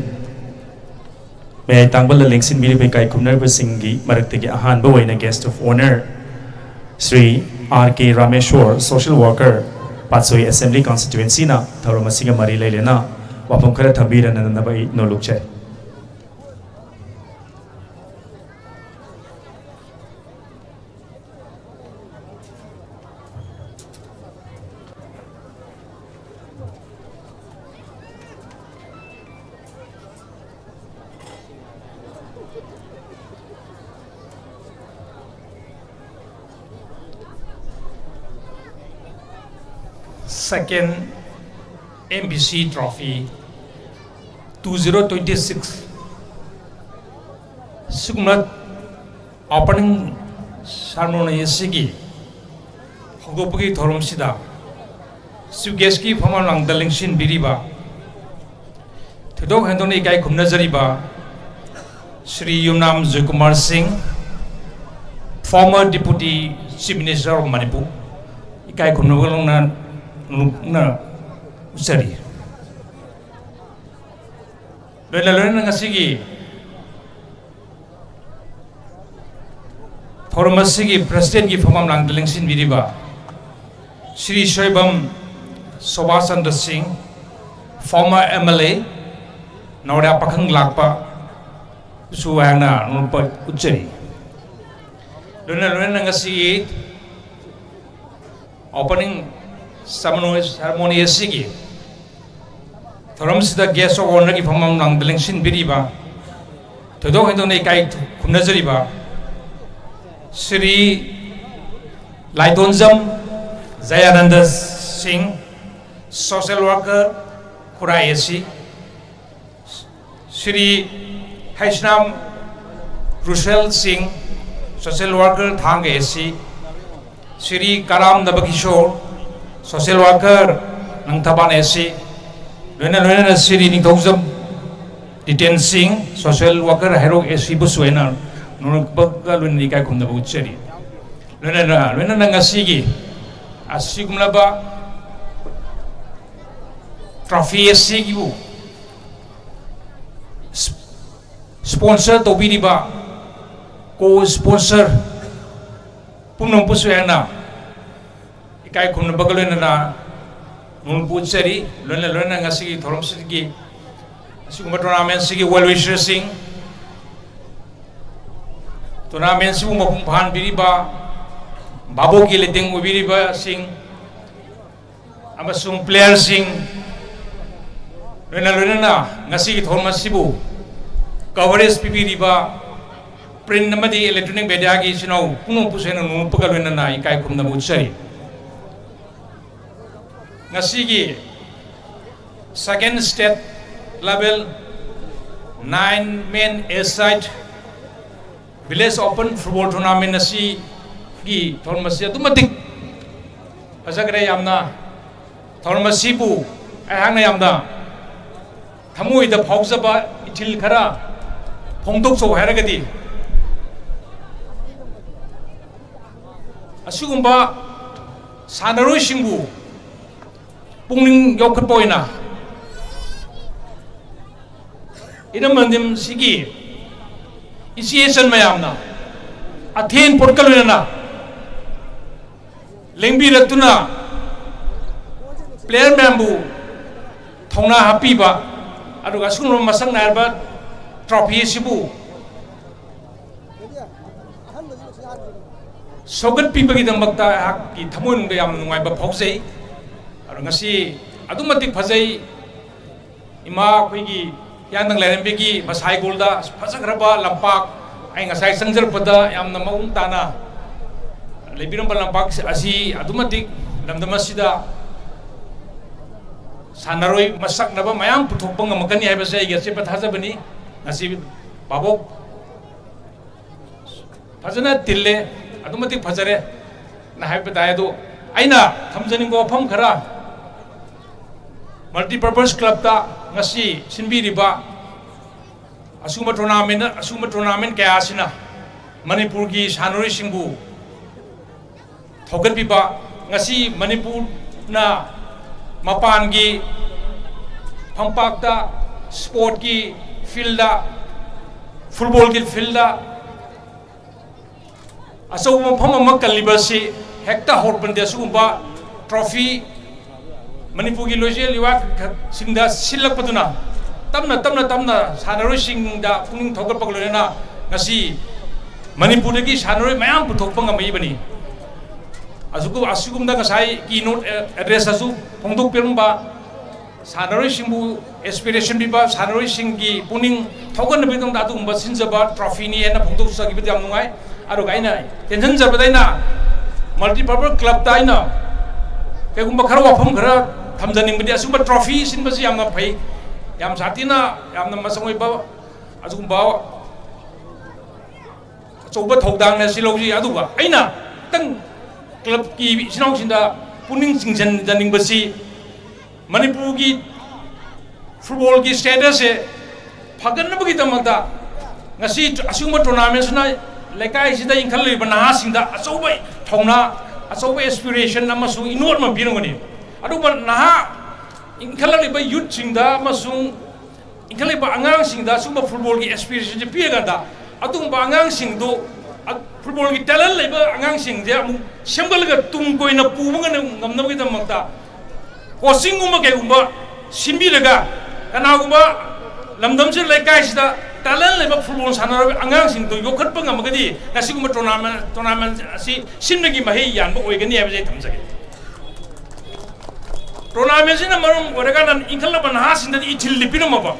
ꯃꯌꯥꯏ ꯇꯥꯡꯕ ꯂꯦꯡꯁꯤꯟꯕꯤꯔꯤꯕ ꯏꯀꯥꯏ ꯈꯨꯝꯅꯔꯤꯕꯁꯤꯡꯒꯤ ꯃꯔꯛꯇꯒꯤ ꯑꯍꯥꯟꯕ ꯑꯣꯏꯅ guest of honour Shri R K Rameshor, social worker, Patsoi Assembly Constituencyꯅ ꯊꯧꯔꯝ ꯑꯁꯤꯒ ꯃꯔꯤ ꯂꯩꯅꯅ ꯋꯥꯐꯝ ꯈꯔ ꯊꯝꯕꯤꯔꯅꯅꯕ ꯑꯩ ꯅꯣꯜꯂꯨꯛꯆꯔꯤ꯫ Second M B C Trophy two zero twenty six ꯁꯤꯒꯨꯝꯕ opening ceremony ꯑꯁꯤꯒꯤ ꯍꯧꯗꯣꯛꯄꯒꯤ ꯊꯧꯔꯝꯁꯤꯗ chief guestꯀꯤ ꯐꯝꯐꯝ ꯂꯥꯡꯗ ꯂꯦꯡꯁꯤꯟꯕꯤꯔꯤꯕ ꯊꯣꯏꯗꯣꯛ ꯍꯦꯟꯗꯣꯛꯅ ꯏꯀꯥꯏ ꯈꯨꯝꯅꯖꯔꯤꯕ ꯁ꯭ꯔꯤ ꯌꯨꯝꯅꯥꯝ ꯖꯣꯏꯀꯨꯃꯥꯔ ꯁꯤꯡ, former Deputy Chief Minister of Manipur, ꯏꯀꯥꯏ ꯈꯨꯝꯅꯕ ꯂꯣꯏꯅ ꯎꯠꯆꯔꯤ꯫ ꯂꯣꯏꯅ ꯂꯣꯏꯅꯅ ꯉꯁꯤꯒꯤ ꯊꯧꯔꯝ ꯑꯁꯤꯒꯤ Presidentꯀꯤ ꯐꯝꯐꯝ ꯂꯥꯡꯗ ꯂꯦꯡꯁꯤꯟꯕꯤꯔꯤꯕ ꯁ꯭ꯔꯤ ꯁꯣꯏꯕꯝ ꯁꯨꯕꯥꯁ ꯆꯟꯗ꯭ꯔ ꯁꯤꯡ, former MLA, ꯅꯧꯔꯤꯌꯥ ꯄꯥꯈꯪ ꯂꯥꯛꯄꯁꯨ ꯑꯩꯍꯥꯛꯅ ꯅꯣꯛꯄ ꯎꯠꯆꯔꯤ꯫ ꯂꯣꯏꯅ ꯂꯣꯏꯅꯅ ꯉꯁꯤꯒꯤ opening ceremony ꯑꯁꯤꯒꯤ ꯊꯧꯔꯝꯁꯤꯗ Guest of Honourꯒꯤ ꯐꯝꯐꯝ ꯂꯥꯡꯗ ꯂꯦꯡꯁꯤꯟꯕꯤꯔꯤꯕ, ꯊꯣꯏꯗꯣꯛ ꯍꯦꯟꯗꯣꯛꯅ ꯏꯀꯥꯏ ꯈꯨꯝꯅꯖꯔꯤꯕ ꯁ꯭ꯔꯤ ꯂꯥꯏꯇꯣꯟꯖꯝ ꯖꯌꯥꯅꯟꯗ ꯁꯤꯡ, social worker, ꯈꯨꯔꯥꯏ AC, ꯁ꯭ꯔꯤ ꯍꯩꯁꯅꯥꯝ ꯔꯨꯁꯦꯜ ꯁꯤꯡ, social worker, ꯊꯥꯡꯒ AC, Shri Karam Nabakishor, social worker, Langthabal AC, ꯂꯣꯏꯅ ꯂꯣꯏꯅꯅ ꯁ꯭ꯔꯤ ꯅꯤꯡꯊꯧꯖꯝ ꯖꯤꯇꯦꯟ ꯁꯤꯡ, social worker, ꯍꯩꯔꯣꯛ ACꯕꯨꯁꯨ ꯑꯩꯅ ꯅꯣꯡꯂꯨꯛꯄꯒ ꯂꯣꯏꯅꯅ ꯏꯀꯥꯏ ꯈꯨꯝꯅꯕ ꯎꯠꯆꯔꯤ꯫ ꯂꯣꯏꯅꯅ ꯂꯣꯏꯅꯅ ꯉꯁꯤꯒꯤ ꯑꯁꯤꯒꯨꯝꯂꯕ trophy ꯑꯁꯤꯒꯤꯕꯨ sponsor ꯇꯧꯕꯤꯔꯤꯕ co-sponsor ꯄꯨꯝꯅꯃꯛꯄꯨꯁꯨ ꯑꯩꯅ ꯏꯀꯥꯏ ꯈꯨꯝꯅꯕꯒ ꯂꯣꯏꯅꯅ ꯅꯣꯡꯂꯨꯛꯄ ꯎꯠꯆꯔꯤ꯫ ꯂꯣꯏꯅ ꯂꯣꯏꯅꯅ ꯉꯁꯤꯒꯤ ꯊꯧꯔꯝꯁꯤꯒꯤ ꯑꯁꯤꯒꯨꯝꯕ tournamentꯁꯤꯒꯤ well wisherꯁꯤꯡ, tournamentꯁꯤꯕꯨ ꯃꯄꯨꯡ ꯐꯥꯍꯟꯕꯤꯔꯤꯕ, ꯚꯥꯕꯣꯛꯀꯤ ꯂꯩꯇꯦꯡ ꯑꯣꯏꯕꯤꯔꯤꯕꯁꯤꯡ, ꯑꯃꯁꯨꯡ playerꯁꯤꯡ, ꯂꯣꯏꯅ ꯂꯣꯏꯅꯅ ꯉꯁꯤꯒꯤ ꯊꯧꯔꯝ ꯑꯁꯤꯕꯨ coverage ꯄꯤꯕꯤꯔꯤꯕ print ꯑꯃꯗꯤ electronic mediaꯒꯤ ꯏꯆꯤꯟ ꯏꯅꯥꯎ ꯄꯨꯝꯅꯃꯛꯄꯨꯁꯨ ꯑꯩꯅ ꯅꯣꯡꯂꯨꯛꯄꯒ ꯂꯣꯏꯅꯅ ꯏꯀꯥꯏ ꯈꯨꯝꯅꯕ ꯎꯠꯆꯔꯤ꯫ ꯉꯁꯤꯒꯤ second state level nine man a side village open football tournament ꯑꯁꯤꯒꯤ ꯊꯧꯔꯝ ꯑꯁꯤ ꯑꯗꯨꯛ ꯃꯇꯤꯛ ꯐꯖꯈ꯭ꯔꯦ꯫ ꯌꯥꯝꯅ ꯊꯧꯔꯝ ꯑꯁꯤꯕꯨ ꯑꯩꯍꯥꯛꯅ ꯌꯥꯝꯅ ꯊꯃꯣꯏꯗ ꯐꯥꯎꯖꯕ ꯏꯊꯤꯜ ꯈꯔ ꯐꯣꯡꯗꯣꯛꯆꯧ ꯍꯥꯏꯔꯒꯗꯤ, ꯑꯁꯤꯒꯨꯝꯕ ꯁꯥꯟꯅꯔꯣꯏꯁꯤꯡꯕꯨ ꯄꯨꯛꯅꯤꯡ ꯌꯧꯈꯠꯄ ꯑꯣꯏꯅ ꯏꯔꯝꯗꯝꯁꯤꯒꯤ ꯏꯆꯦ ꯏꯆꯟ ꯃꯌꯥꯝꯅ ꯑꯊꯦꯟ ꯄꯣꯠꯀ ꯂꯣꯏꯅꯅ ꯂꯦꯡꯕꯤꯔꯛꯇꯨꯅ player ꯃꯌꯥꯝꯕꯨ ꯊꯧꯅꯥ ꯍꯥꯞꯄꯤꯕ, ꯑꯗꯨꯒ ꯑꯁꯤꯒꯨꯝꯂꯕ ꯃꯁꯛ ꯅꯥꯏꯔꯕ trophy ꯑꯁꯤꯕꯨ ꯁꯧꯒꯠꯄꯤꯕꯒꯤꯗꯃꯛꯇ ꯑꯩꯍꯥꯛꯀꯤ ꯊꯃꯣꯏꯅꯨꯡꯗ ꯌꯥꯝꯅ ꯅꯨꯡꯉꯥꯏꯕ ꯐꯥꯎꯖꯩ꯫ ꯑꯗꯣ ꯉꯁꯤ ꯑꯗꯨꯛ ꯃꯇꯤꯛ ꯐꯖꯩ꯫ ꯏꯃꯥ ꯑꯩꯈꯣꯏꯒꯤ ꯍꯤꯌꯥꯡꯊꯥꯡ ꯂꯥꯏꯔꯦꯝꯕꯤꯒꯤ ꯃꯁꯥꯏꯒꯣꯜꯗ ꯐꯖꯈ꯭ꯔꯕ ꯂꯝꯄꯥꯛ, ꯑꯩ ꯉꯁꯥꯏ ꯆꯪꯖꯔꯛꯄꯗ ꯌꯥꯝꯅ ꯃꯑꯣꯡ ꯇꯥꯅ ꯂꯩꯕꯤꯔꯝꯕ ꯂꯝꯄꯥꯛ ꯑꯁꯤ ꯑꯗꯨꯛ ꯃꯇꯤꯛ ꯂꯝꯗꯝ ꯑꯁꯤꯗ ꯁꯥꯟꯅꯔꯣꯏ ꯃꯁꯛ ꯅꯥꯏꯕ ꯃꯌꯥꯝ ꯄꯨꯊꯣꯛꯄ ꯉꯝꯃꯛꯀꯅꯤ ꯍꯥꯏꯕꯁꯦ ꯑꯩꯒꯤ ꯑꯆꯦꯠꯄ ꯊꯥꯖꯕꯅꯤ꯫ ꯉꯁꯤ ꯚꯥꯕꯣꯛ ꯐꯖꯅ ꯇꯤꯜꯂꯦ, ꯑꯗꯨꯛ ꯃꯇꯤꯛ ꯐꯖꯔꯦ ꯅ ꯍꯥꯏꯕ ꯇꯥꯏ꯫ ꯑꯗꯣ ꯑꯩꯅ ꯊꯝꯖꯅꯤꯡꯕ ꯋꯥꯐꯝ ꯈꯔ, multipurpose clubꯇ ꯉꯁꯤ ꯁꯤꯟꯕꯤꯔꯤꯕ ꯑꯁꯤꯒꯨꯝꯕ tournament, ꯑꯁꯤꯒꯨꯝꯕ tournament ꯀꯌꯥ ꯑꯁꯤꯅ ꯃꯅꯤꯄꯨꯔꯒꯤ ꯁꯥꯟꯅꯔꯣꯏꯁꯤꯡꯕꯨ ꯊꯧꯒꯠꯄꯤꯕ, ꯉꯁꯤ ꯃꯅꯤꯄꯨꯔꯅ ꯃꯄꯥꯟꯒꯤ ꯐꯝꯄꯥꯛꯇ sportꯀꯤ fieldꯇ, footballꯒꯤ fieldꯇ ꯑꯆꯧꯕ ꯃꯐꯝ ꯑꯃ ꯀꯜꯂꯤꯕ ꯑꯁꯤ ꯍꯦꯛꯇ ꯍꯧꯔꯛꯄ ꯅꯠꯇꯦ꯫ ꯑꯁꯤꯒꯨꯝꯕ trophy ꯃꯅꯤꯄꯨꯔꯒꯤ ꯂꯣꯏꯖꯦꯜ ꯂꯤꯋꯥꯁꯤꯡꯗ ꯁꯤꯜꯂꯛꯄꯗꯨꯅ ꯇꯞꯅ, ꯇꯞꯅ, ꯇꯞꯅ ꯁꯥꯟꯅꯔꯣꯏꯁꯤꯡꯗ ꯄꯨꯛꯅꯤꯡ ꯊꯧꯒꯠꯄꯒ ꯂꯣꯏꯅꯅ ꯉꯁꯤ ꯃꯅꯤꯄꯨꯔꯗꯒꯤ ꯁꯥꯟꯅꯔꯣꯏ ꯃꯌꯥꯝ ꯄꯨꯊꯣꯛꯄ ꯉꯝꯃꯛꯏꯕꯅꯤ꯫ ꯑꯁꯤꯒꯨꯝ-, ꯑꯁꯤꯒꯨꯝꯅ ꯉꯁꯥꯏ keynote addressꯇꯁꯨ ꯐꯣꯡꯗꯣꯛꯄꯤꯔꯝꯕ ꯁꯥꯟꯅꯔꯣꯏꯁꯤꯡꯕꯨ inspiration ꯄꯤꯕ, ꯁꯥꯟꯅꯔꯣꯏꯁꯤꯡꯒꯤ ꯄꯨꯛꯅꯤꯡ ꯊꯧꯒꯠꯅꯕꯒꯤꯗꯃꯛꯇ ꯑꯗꯨꯒꯨꯝꯕ ꯁꯤꯟꯖꯕ trophyꯅꯤ ꯍꯥꯏꯅ ꯐꯣꯡꯗꯣꯛꯆꯈꯤꯕꯗ ꯌꯥꯝ ꯅꯨꯡꯉꯥꯏ꯫ ꯑꯗꯨꯒ ꯑꯩꯅ ꯇꯦꯟꯁꯤꯟꯖꯕꯗ, ꯑꯩꯅ multipurpose clubꯇ ꯑꯩꯅ ꯀꯩꯒꯨꯝꯕ ꯈꯔ ꯋꯥꯐꯝ ꯈꯔ ꯊꯝꯖꯅꯤꯡꯕꯗꯤ, ꯑꯁꯤꯒꯨꯝꯕ trophy ꯁꯤꯟꯕꯁꯤ ꯌꯥꯝꯅ ꯐꯩ, ꯌꯥꯝ ꯁꯥꯊꯤꯅ, ꯌꯥꯝꯅ ꯃꯁꯛ ꯑꯣꯏꯕ ꯑꯗꯨꯒꯨꯝꯕ ꯑꯆꯧꯕ ꯊꯧꯗꯥꯡꯅꯦ ꯁꯤ ꯂꯧꯖꯩ꯫ ꯑꯗꯨꯒ ꯑꯩꯅ ꯈꯤꯇꯪ clubꯀꯤ ꯏꯆꯤꯟ ꯏꯅꯥꯎꯁꯤꯡꯗ ꯄꯨꯛꯅꯤꯡ ꯆꯤꯡꯁꯤꯟꯖꯅꯤꯡꯕꯁꯤ, ꯃꯅꯤꯄꯨꯔꯒꯤ ꯐꯨꯠꯕꯣꯜꯒꯤ ꯁ꯭ꯇꯦꯇꯁꯁꯦ ꯐꯒꯠꯅꯕꯒꯤꯗꯃꯛꯇ ꯉꯁꯤ ꯑꯁꯤꯒꯨꯝꯕ ꯇꯣꯔꯅꯥꯃꯦꯟꯁꯤꯅ ꯂꯩꯀꯥꯏꯁꯤꯗ ꯏꯟꯈꯠꯂꯛꯂꯤꯕ ꯅꯍꯥꯁꯤꯡꯗ ꯑꯆꯧꯕ ꯊꯧꯅꯥ, ꯑꯆꯧꯕ ꯑꯦꯁꯄꯤꯔꯦꯁꯟ ꯑꯃꯁꯨꯡ ꯏꯅꯣꯠ ꯑꯃ ꯄꯤꯔꯝꯒꯅꯤ꯫ ꯑꯗꯨꯒ ꯅꯍꯥ ꯏꯟꯈꯠꯂꯛꯂꯤꯕ ꯌꯨꯠꯁꯤꯡꯗ ꯑꯃꯁꯨꯡ ꯏꯟꯈꯠꯂꯛꯂꯤꯕ ꯑꯉꯥꯡꯁꯤꯡꯗ ꯁꯤꯒꯨꯝꯕ ꯐꯨꯠꯕꯣꯜꯒꯤ ꯑꯦꯁꯄꯤꯔꯦꯁꯟꯁꯦ ꯄꯤꯔꯀꯥꯟꯗ, ꯑꯗꯨꯒꯨꯝꯕ ꯑꯉꯥꯡꯁꯤꯡꯗꯨ, ꯑ, ꯐꯨꯠꯕꯣꯜꯒꯤ ꯇꯦꯂꯦꯟ ꯂꯩꯕ ꯑꯉꯥꯡꯁꯤꯡꯁꯦ ꯑꯃꯨꯛ ꯁꯦꯝꯒꯠꯂꯒ ꯇꯨꯡ ꯀꯣꯏꯅ ꯄꯨꯕ ꯉꯝꯅꯕꯒꯤꯗꯃꯛꯇ ꯀꯣꯆꯤꯡꯒꯨꯝꯕ ꯀꯩꯒꯨꯝꯕ ꯁꯤꯟꯕꯤꯔꯒ, ꯀꯅꯥꯒꯨꯝꯕ ꯂꯝꯗꯝꯁꯤꯗ, ꯂꯩꯀꯥꯏꯁꯤꯗ ꯇꯦꯂꯦꯟ ꯂꯩꯕ ꯐꯨꯠꯕꯣꯜ ꯁꯥꯟꯅꯔꯕ ꯑꯉꯥꯡꯁꯤꯡꯗꯨ ꯌꯣꯛꯈꯠꯄ ꯉꯝꯃꯒꯗꯤ ꯉꯁꯤꯒꯨꯝꯕ ꯇꯣꯔꯅꯥꯃꯦꯟ, ꯇꯣꯔꯅꯥꯃꯦꯟ ꯑꯁꯤ ꯁꯤꯟꯕꯒꯤ ꯃꯍꯩ ꯌꯥꯟꯕ ꯑꯣꯏꯒꯅꯤ ꯍꯥꯏꯕꯁꯦ ꯑꯩ ꯊꯝꯖꯒꯦ꯫ ꯇꯣꯔꯅꯥꯃꯦꯟꯁꯤꯅ ꯃꯔꯝ ꯑꯣꯏꯔꯀꯥꯟꯗ ꯏꯟꯈꯠꯂꯛꯄ ꯅꯍꯥꯁꯤꯡꯗꯗꯤ ꯏꯊꯤꯜꯗꯤ ꯄꯤꯔꯝꯃꯕ,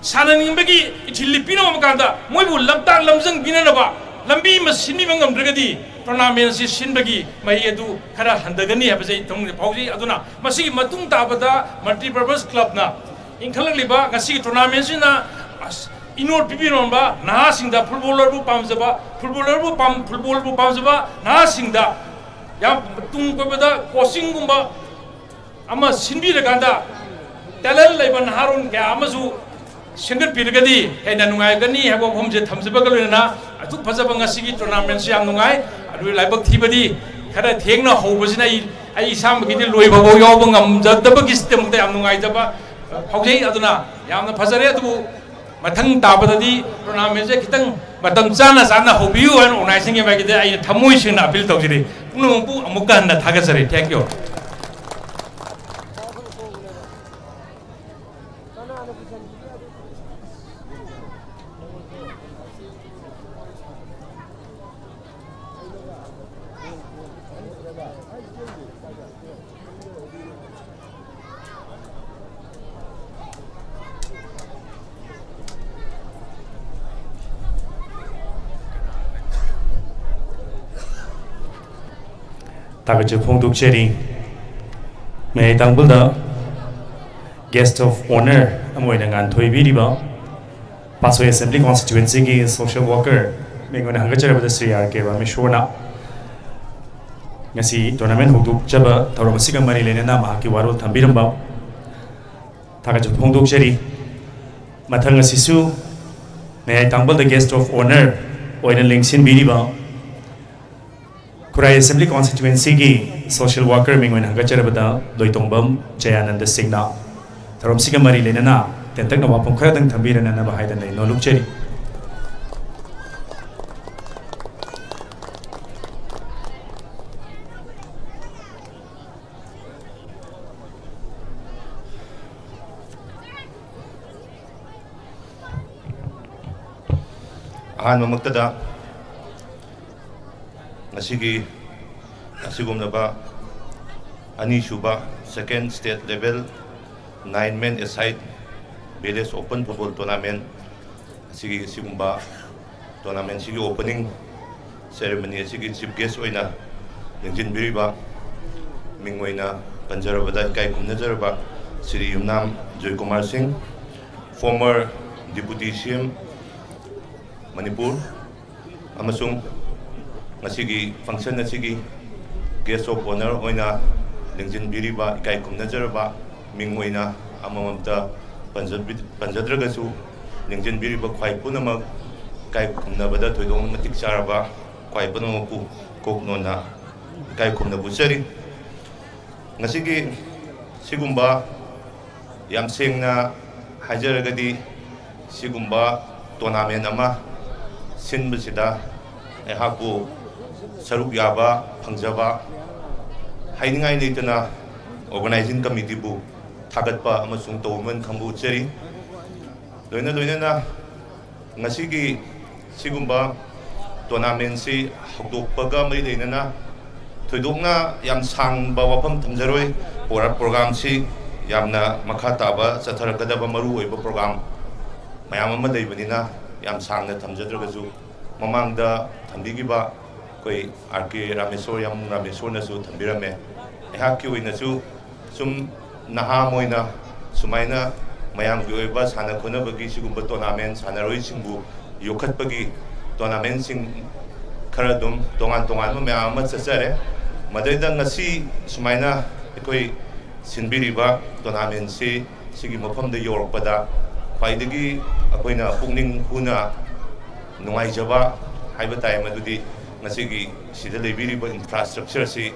ꯁꯥꯟꯅꯅꯤꯡꯕꯒꯤ ꯏꯊꯤꯜꯗꯤ ꯄꯤꯔꯝꯃꯕ ꯀꯥꯟꯗ ꯃꯣꯏꯕꯨ ꯂꯝꯇꯥꯛ ꯂꯝꯖꯤꯡꯕꯤꯅꯅꯕ ꯂꯝꯕꯤ ꯑꯃ ꯁꯤꯟꯕꯤꯕ ꯉꯝꯗ꯭ꯔꯒꯗꯤ ꯇꯣꯔꯅꯥꯃꯦꯟꯁꯤ ꯁꯤꯟꯕꯒꯤ ꯃꯍꯩ ꯑꯗꯨ ꯈꯔ ꯍꯟꯊꯒꯅꯤ ꯍꯥꯏꯕꯁꯦ ꯑꯩ ꯊꯃꯣꯏꯗ ꯐꯥꯎꯖꯩ꯫ ꯑꯗꯨꯅ ꯃꯁꯤꯒꯤ ꯃꯇꯨꯡ ꯇꯥꯕꯗ ꯃꯜꯇꯤꯄꯔꯄꯁ ꯀ꯭ꯂꯕꯅ ꯏꯟꯈꯠꯂꯛꯂꯤꯕ ꯉꯁꯤꯒꯤ ꯇꯣꯔꯅꯥꯃꯦꯟꯁꯤꯅ, ꯑꯁ, ꯏꯅꯣꯠ ꯄꯤꯕꯤꯔꯝꯕ ꯅꯍꯥꯁꯤꯡꯗ, ꯐꯨꯠꯕꯣꯂꯔꯕꯨ ꯄꯥꯝꯖꯕ, ꯐꯨꯠꯕꯣꯂꯔꯕꯨ ꯄꯥꯝ-, ꯐꯨꯠꯕꯣꯜꯕꯨ ꯄꯥꯝꯖꯕ ꯅꯍꯥꯁꯤꯡꯗ ꯌꯥꯝ ꯇꯨꯡ ꯀꯣꯏꯕꯗ ꯀꯣꯆꯤꯡꯒꯨꯝꯕ ꯑꯃ ꯁꯤꯟꯕꯤꯔꯀꯥꯟꯗ ꯇꯦꯂꯦꯟ ꯂꯩꯕ ꯅꯍꯥꯔꯣꯜ ꯀꯌꯥ ꯑꯃꯁꯨ ꯁꯦꯝꯒꯠꯄꯤꯔꯒꯗꯤ ꯍꯦꯟꯅ ꯅꯨꯡꯉꯥꯏꯒꯅꯤ ꯍꯥꯏꯕ ꯋꯥꯐꯝꯁꯦ ꯊꯝꯖꯕꯒ ꯂꯣꯏꯅꯅ, ꯑꯗꯨꯛ ꯐꯖꯕ ꯉꯁꯤꯒꯤ ꯇꯣꯔꯅꯥꯃꯦꯟꯁꯤ ꯌꯥꯝ ꯅꯨꯡꯉꯥꯏ꯫ ꯑꯗꯨ ꯂꯥꯏꯕꯛ ꯊꯤꯕꯗꯤ ꯈꯔ ꯊꯦꯡꯅ ꯍꯧꯕꯁꯤꯅ ꯑꯩ, ꯑꯩ ꯏꯁꯥꯃꯛꯀꯤꯗꯤ ꯂꯣꯏꯕ ꯐꯥꯎ ꯌꯥꯎꯕ ꯉꯝꯖꯗꯕꯒꯤꯗꯃꯛꯇ ꯌꯥꯝ ꯅꯨꯡꯉꯥꯏꯖꯕ ꯐꯥꯎꯖꯩ꯫ ꯑꯗꯨꯅ ꯌꯥꯝꯅ ꯐꯖꯔꯦ꯫ ꯑꯗꯨꯕꯨ ꯃꯊꯪ ꯇꯥꯕꯗꯗꯤ ꯇꯣꯔꯅꯥꯃꯦꯟꯁꯦ ꯈꯤꯇꯪ ꯃꯇꯝ ꯆꯥꯅ ꯆꯥꯅ ꯍꯧꯕꯤꯌꯨ ꯍꯥꯏꯅ ꯑꯣꯔꯒꯅꯥꯏꯖꯤꯡꯒꯤ ꯃꯥꯏꯀꯩꯗ ꯑꯩꯅ ꯊꯃꯣꯏ ꯁꯦꯡꯅ ꯑꯄꯤꯜ ꯇꯧꯖꯔꯤ꯫ ꯄꯨꯝꯅꯃꯛꯄꯨ ꯑꯃꯨꯛꯀ ꯍꯟꯅ ꯊꯥꯒꯠꯆꯔꯤ꯫ Thank you꯫ ꯊꯥꯒꯠꯆꯕ ꯐꯣꯡꯗꯣꯛꯆꯔꯤ꯫ ꯃꯌꯥꯏ ꯇꯥꯡꯕꯜꯗ guest of honour ꯑꯃ ꯑꯣꯏꯅ ꯉꯥꯟꯊꯣꯏꯕꯤꯔꯤꯕ ꯄꯥꯠꯁꯣꯏ Assembly Constituencyꯒꯤ social worker ꯃꯤꯡ ꯑꯣꯏꯅ ꯍꯪꯒꯠꯆꯔꯕꯗ ꯁ꯭ꯔꯤ ꯑꯥꯔ ꯀꯦ ꯔꯥꯃꯦꯁꯣꯔꯅ ꯉꯁꯤ tournament ꯍꯧꯗꯣꯛꯆꯕ ꯊꯧꯔꯝ ꯑꯁꯤꯒ ꯃꯔꯤ ꯂꯩꯅꯅ ꯃꯍꯥꯛꯀꯤ ꯋꯥꯔꯣꯜ ꯊꯝꯕꯤꯔꯝꯕ꯫ ꯊꯥꯒꯠꯆꯕ ꯐꯣꯡꯗꯣꯛꯆꯔꯤ꯫ ꯃꯊꯪ ꯑꯁꯤꯁꯨ ꯃꯌꯥꯏ ꯇꯥꯡꯕꯜꯗ guest of honour ꯑꯣꯏꯅ ꯂꯦꯡꯁꯤꯟꯕꯤꯔꯤꯕ ꯈꯨꯔꯥꯏ Assembly Constituencyꯒꯤ social worker ꯃꯤꯡ ꯑꯣꯏꯅ ꯍꯪꯒꯠꯆꯔꯕꯗ ꯂꯣꯏꯇꯣꯡꯕꯝ ꯖꯌꯥꯅꯟꯗ ꯁꯤꯡꯅ ꯊꯧꯔꯝꯁꯤꯒ ꯃꯔꯤ ꯂꯩꯅꯅ ꯇꯦꯟꯇꯛꯅ ꯋꯥꯐꯝ ꯈꯔꯗꯪ ꯊꯝꯕꯤꯔꯅꯅꯕ ꯍꯥꯏꯗꯅ ꯑꯩ ꯅꯣꯂꯨꯛꯆꯔꯤ꯫ ꯑꯍꯥꯟꯕꯃꯛꯇꯗ ꯉꯁꯤꯒꯤ ꯑꯁꯤꯒꯨꯝꯂꯕ ꯑꯅꯤꯁꯨꯕ second state level nine man aside village open football tournament ꯑꯁꯤꯒꯤ ꯑꯁꯤꯒꯨꯝꯕ tournamentꯁꯤꯒꯤ opening ceremony ꯑꯁꯤꯒꯤ chief guest ꯑꯣꯏꯅ ꯂꯦꯡꯁꯤꯟꯕꯤꯔꯤꯕ ꯃꯤꯡ ꯑꯣꯏꯅ ꯄꯟꯖꯔꯕꯗ ꯏꯀꯥꯏ ꯈꯨꯝꯅꯖꯔꯕ ꯁ꯭ꯔꯤ ꯌꯨꯝꯅꯥꯝ ꯖꯣꯏꯀꯨꯃꯥꯔ ꯁꯤꯡ, former Deputy C M Manipur, ꯑꯃꯁꯨꯡ ꯉꯁꯤꯒꯤ function ꯑꯁꯤꯒꯤ guest of honour ꯑꯣꯏꯅ ꯂꯦꯡꯁꯤꯟꯕꯤꯔꯤꯕ ꯏꯀꯥꯏ ꯈꯨꯝꯅꯖꯔꯕ ꯃꯤꯡ ꯑꯣꯏꯅ ꯑꯃꯃꯝꯇ ꯄꯟꯖꯕꯤ-, ꯄꯟꯖꯗ꯭ꯔꯒꯁꯨ ꯂꯦꯡꯁꯤꯟꯕꯤꯔꯤꯕ ꯈ꯭ꯋꯥꯏ ꯄꯨꯝꯅꯃꯛ ꯏꯀꯥꯏ ꯈꯨꯝꯅꯕꯗ ꯊꯣꯏꯗꯣꯛꯅ ꯃꯇꯤꯛ ꯆꯥꯔꯕ ꯈ꯭ꯋꯥꯏ ꯄꯨꯝꯅꯃꯛꯄꯨ ꯀꯣꯛ ꯅꯣꯟꯅ ꯏꯀꯥꯏ ꯈꯨꯝꯅꯕ ꯎꯠꯆꯔꯤ꯫ ꯉꯁꯤꯒꯤ ꯁꯤꯒꯨꯝꯕ ꯌꯥꯝ ꯁꯦꯡꯅ ꯍꯥꯏꯖꯔꯒꯗꯤ ꯁꯤꯒꯨꯝꯕ tournament ꯑꯃ ꯁꯤꯟꯕꯁꯤꯗ ꯑꯩꯍꯥꯛꯄꯨ ꯁꯔꯨꯛ ꯌꯥꯕ ꯐꯪꯖꯕ ꯍꯥꯏꯅꯤꯡꯉꯥꯏ ꯂꯩꯇꯅ organizing committeeꯕꯨ ꯊꯥꯒꯠꯄ ꯑꯃꯁꯨꯡ ꯇꯧꯕꯃꯟ ꯈꯪꯕ ꯎꯠꯆꯔꯤ꯫ ꯂꯣꯏꯅ ꯂꯣꯏꯅꯅ ꯉꯁꯤꯒꯤ ꯁꯤꯒꯨꯝꯕ tournamentꯁꯤ ꯍꯧꯗꯣꯛꯄꯒ ꯃꯔꯤ ꯂꯩꯅꯅ ꯊꯣꯏꯗꯣꯛꯅ ꯌꯥꯝ ꯁꯥꯡꯕ ꯋꯥꯐꯝ ꯊꯝꯖꯔꯣꯏ꯫ ꯄ꯭ꯔꯣ-, programꯁꯤ ꯌꯥꯝꯅ ꯃꯈꯥ ꯇꯥꯕ ꯆꯠꯊꯔꯛꯀꯗꯕ ꯃꯔꯨ ꯑꯣꯏꯕ program ꯃꯌꯥꯝ ꯑꯃ ꯂꯩꯕꯅꯤꯅ ꯌꯥꯝ ꯁꯥꯡꯅ ꯊꯝꯖꯗ꯭ꯔꯒꯁꯨ ꯃꯃꯥꯡꯗ ꯊꯝꯕꯤꯈꯤꯕ ꯑꯩꯈꯣꯏ ꯑꯥꯔ ꯀꯦ ꯔꯥꯃꯦꯁꯣꯔ, ꯌꯥꯝꯕꯨꯡ ꯔꯥꯃꯦꯁꯣꯔꯅꯁꯨ ꯊꯝꯕꯤꯔꯝꯃꯦ꯫ ꯑꯩꯍꯥꯛꯀꯤ ꯑꯣꯏꯅꯁꯨ ꯁꯨꯝ ꯅꯍꯥ ꯑꯃ ꯑꯣꯏꯅ ꯁꯨꯃꯥꯏꯅ ꯃꯌꯥꯝꯒꯤ ꯑꯣꯏꯕ ꯁꯥꯟꯅ ꯈꯣꯠꯅꯕꯒꯤ ꯁꯤꯒꯨꯝꯕ tournament ꯁꯥꯟꯅꯔꯣꯏꯁꯤꯡꯕꯨ ꯌꯣꯛꯈꯠꯄꯒꯤ tournamentꯁꯤꯡ ꯈꯔ ꯑꯗꯨꯝ ꯇꯣꯉꯥꯟ ꯇꯣꯉꯥꯟꯕ ꯃꯌꯥꯝ ꯑꯃ ꯆꯠꯆꯔꯦ꯫ ꯃꯗꯩꯗ ꯉꯁꯤ ꯁꯨꯃꯥꯏꯅ ꯑꯩꯈꯣꯏ ꯁꯤꯟꯕꯤꯔꯤꯕ tournamentꯁꯤ ꯁꯤꯒꯤ ꯃꯐꯝꯗ ꯌꯧꯔꯛꯄꯗ ꯈ꯭ꯋꯥꯏꯗꯒꯤ ꯑꯩꯈꯣꯏꯅ ꯄꯨꯛꯅꯤꯡ ꯍꯨꯅ ꯅꯨꯡꯉꯥꯏꯖꯕ ꯍꯥꯏꯕ ꯇꯥꯏ, ꯃꯗꯨꯗꯤ ꯉꯁꯤꯒꯤ ꯁꯤꯗ ꯂꯩꯕꯤꯔꯤꯕ ꯏꯟꯐ꯭ꯔꯥꯁ꯭ꯇ꯭ꯔꯛꯆꯔꯁꯤ,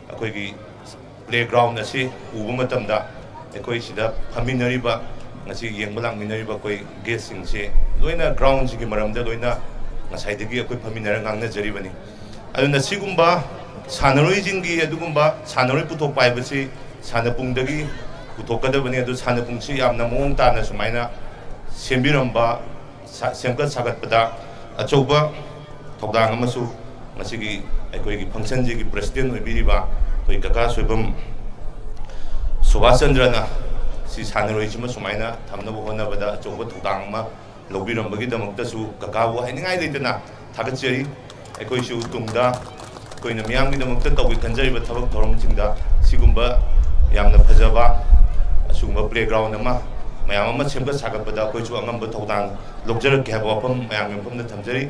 ꯑꯩꯈꯣꯏꯒꯤ ꯄ꯭ꯂꯦꯒ꯭ꯔꯥꯎꯟ ꯑꯁꯤ ꯎꯕ ꯃꯇꯝꯗ ꯑꯩꯈꯣꯏ ꯁꯤꯗ ꯐꯝꯃꯤꯟꯅꯔꯤꯕ, ꯉꯁꯤ ꯌꯦꯡꯕ ꯂꯥꯛꯃꯤꯟꯅꯔꯤꯕ ꯑꯩꯈꯣꯏ ꯒꯦꯁꯁꯤꯡꯁꯤ ꯂꯣꯏꯅ ꯒ꯭ꯔꯥꯎꯟꯁꯤꯒꯤ ꯃꯔꯝꯗ ꯂꯣꯏꯅ ꯉꯁꯥꯏꯗꯒꯤ ꯑꯩꯈꯣꯏ ꯐꯝꯃꯤꯟꯅꯔ ꯉꯥꯡꯅꯖꯔꯤꯕꯅꯤ꯫ ꯑꯗꯨꯅ ꯁꯤꯒꯨꯝꯕ ꯁꯥꯟꯅꯔꯣꯏꯁꯤꯡꯒꯤ ꯑꯗꯨꯒꯨꯝꯕ ꯁꯥꯟꯅꯔꯣꯏ ꯄꯨꯊꯣꯛꯄ ꯍꯥꯏꯕꯁꯤ ꯁꯥꯟꯅꯄꯨꯡꯗꯒꯤ ꯄꯨꯊꯣꯛꯀꯗꯕꯅꯤ꯫ ꯑꯗꯨ ꯁꯥꯟꯅꯄꯨꯡꯁꯤ ꯌꯥꯝꯅ ꯃꯑꯣꯡ ꯇꯥꯅ ꯁꯨꯃꯥꯏꯅ ꯁꯦꯝꯕꯤꯔꯝꯕ, ꯁꯥ-, ꯁꯦꯝꯒꯠ ꯁꯥꯒꯠꯄꯗ ꯑꯆꯧꯕ ꯊꯧꯗꯥꯡ ꯑꯃꯁꯨ ꯉꯁꯤꯒꯤ ꯑꯩꯈꯣꯏꯒꯤ ꯐꯪꯁꯟꯁꯤꯒꯤ ꯄ꯭ꯔꯦꯁꯤꯗꯦꯟ ꯑꯣꯏꯕꯤꯔꯤꯕ ꯑꯩꯈꯣꯏ ꯀꯀꯥ ꯁꯣꯏꯕꯝ ꯁꯨꯕꯥꯁ ꯆꯟꯗ꯭ꯔꯅ ꯁꯤ ꯁꯥꯟꯅꯔꯣꯏꯁꯤꯃ ꯁꯨꯃꯥꯏꯅ ꯊꯝꯅꯕ ꯍꯣꯠꯅꯕꯗ ꯑꯆꯧꯕ ꯊꯧꯗꯥꯡ ꯑꯃ ꯂꯧꯕꯤꯔꯝꯕꯒꯤꯗꯃꯛꯇꯁꯨ ꯀꯀꯥꯕꯨ ꯍꯥꯏꯅꯤꯡꯉꯥꯏ ꯂꯩꯇꯅ ꯊꯥꯒꯠꯆꯔꯤ꯫ ꯑꯩꯈꯣꯏꯁꯨ ꯇꯨꯡꯗ ꯑꯩꯈꯣꯏꯅ ꯃꯤꯌꯥꯝꯒꯤꯗꯃꯛꯇ ꯇꯧꯒꯦ ꯈꯟꯖꯔꯤꯕ ꯊꯕꯛ ꯊꯧꯔꯝꯁꯤꯡꯗ ꯁꯤꯒꯨꯝꯕ ꯌꯥꯝꯅ ꯐꯖꯕ ꯑꯁꯤꯒꯨꯝꯕ ꯄ꯭ꯂꯦꯒ꯭ꯔꯥꯎꯟ ꯑꯃ ꯃꯌꯥꯝ ꯑꯃ ꯁꯦꯝꯒꯠ ꯁꯥꯒꯠꯄꯗ ꯑꯩꯈꯣꯏꯁꯨ ꯑꯉꯝꯕ ꯊꯧꯗꯥꯡ ꯂꯧꯖꯔꯛꯀꯦ ꯍꯥꯏꯕ ꯋꯥꯐꯝ ꯃꯌꯥꯝꯒꯤ ꯃꯐꯝꯗ ꯊꯝꯖꯔꯤ꯫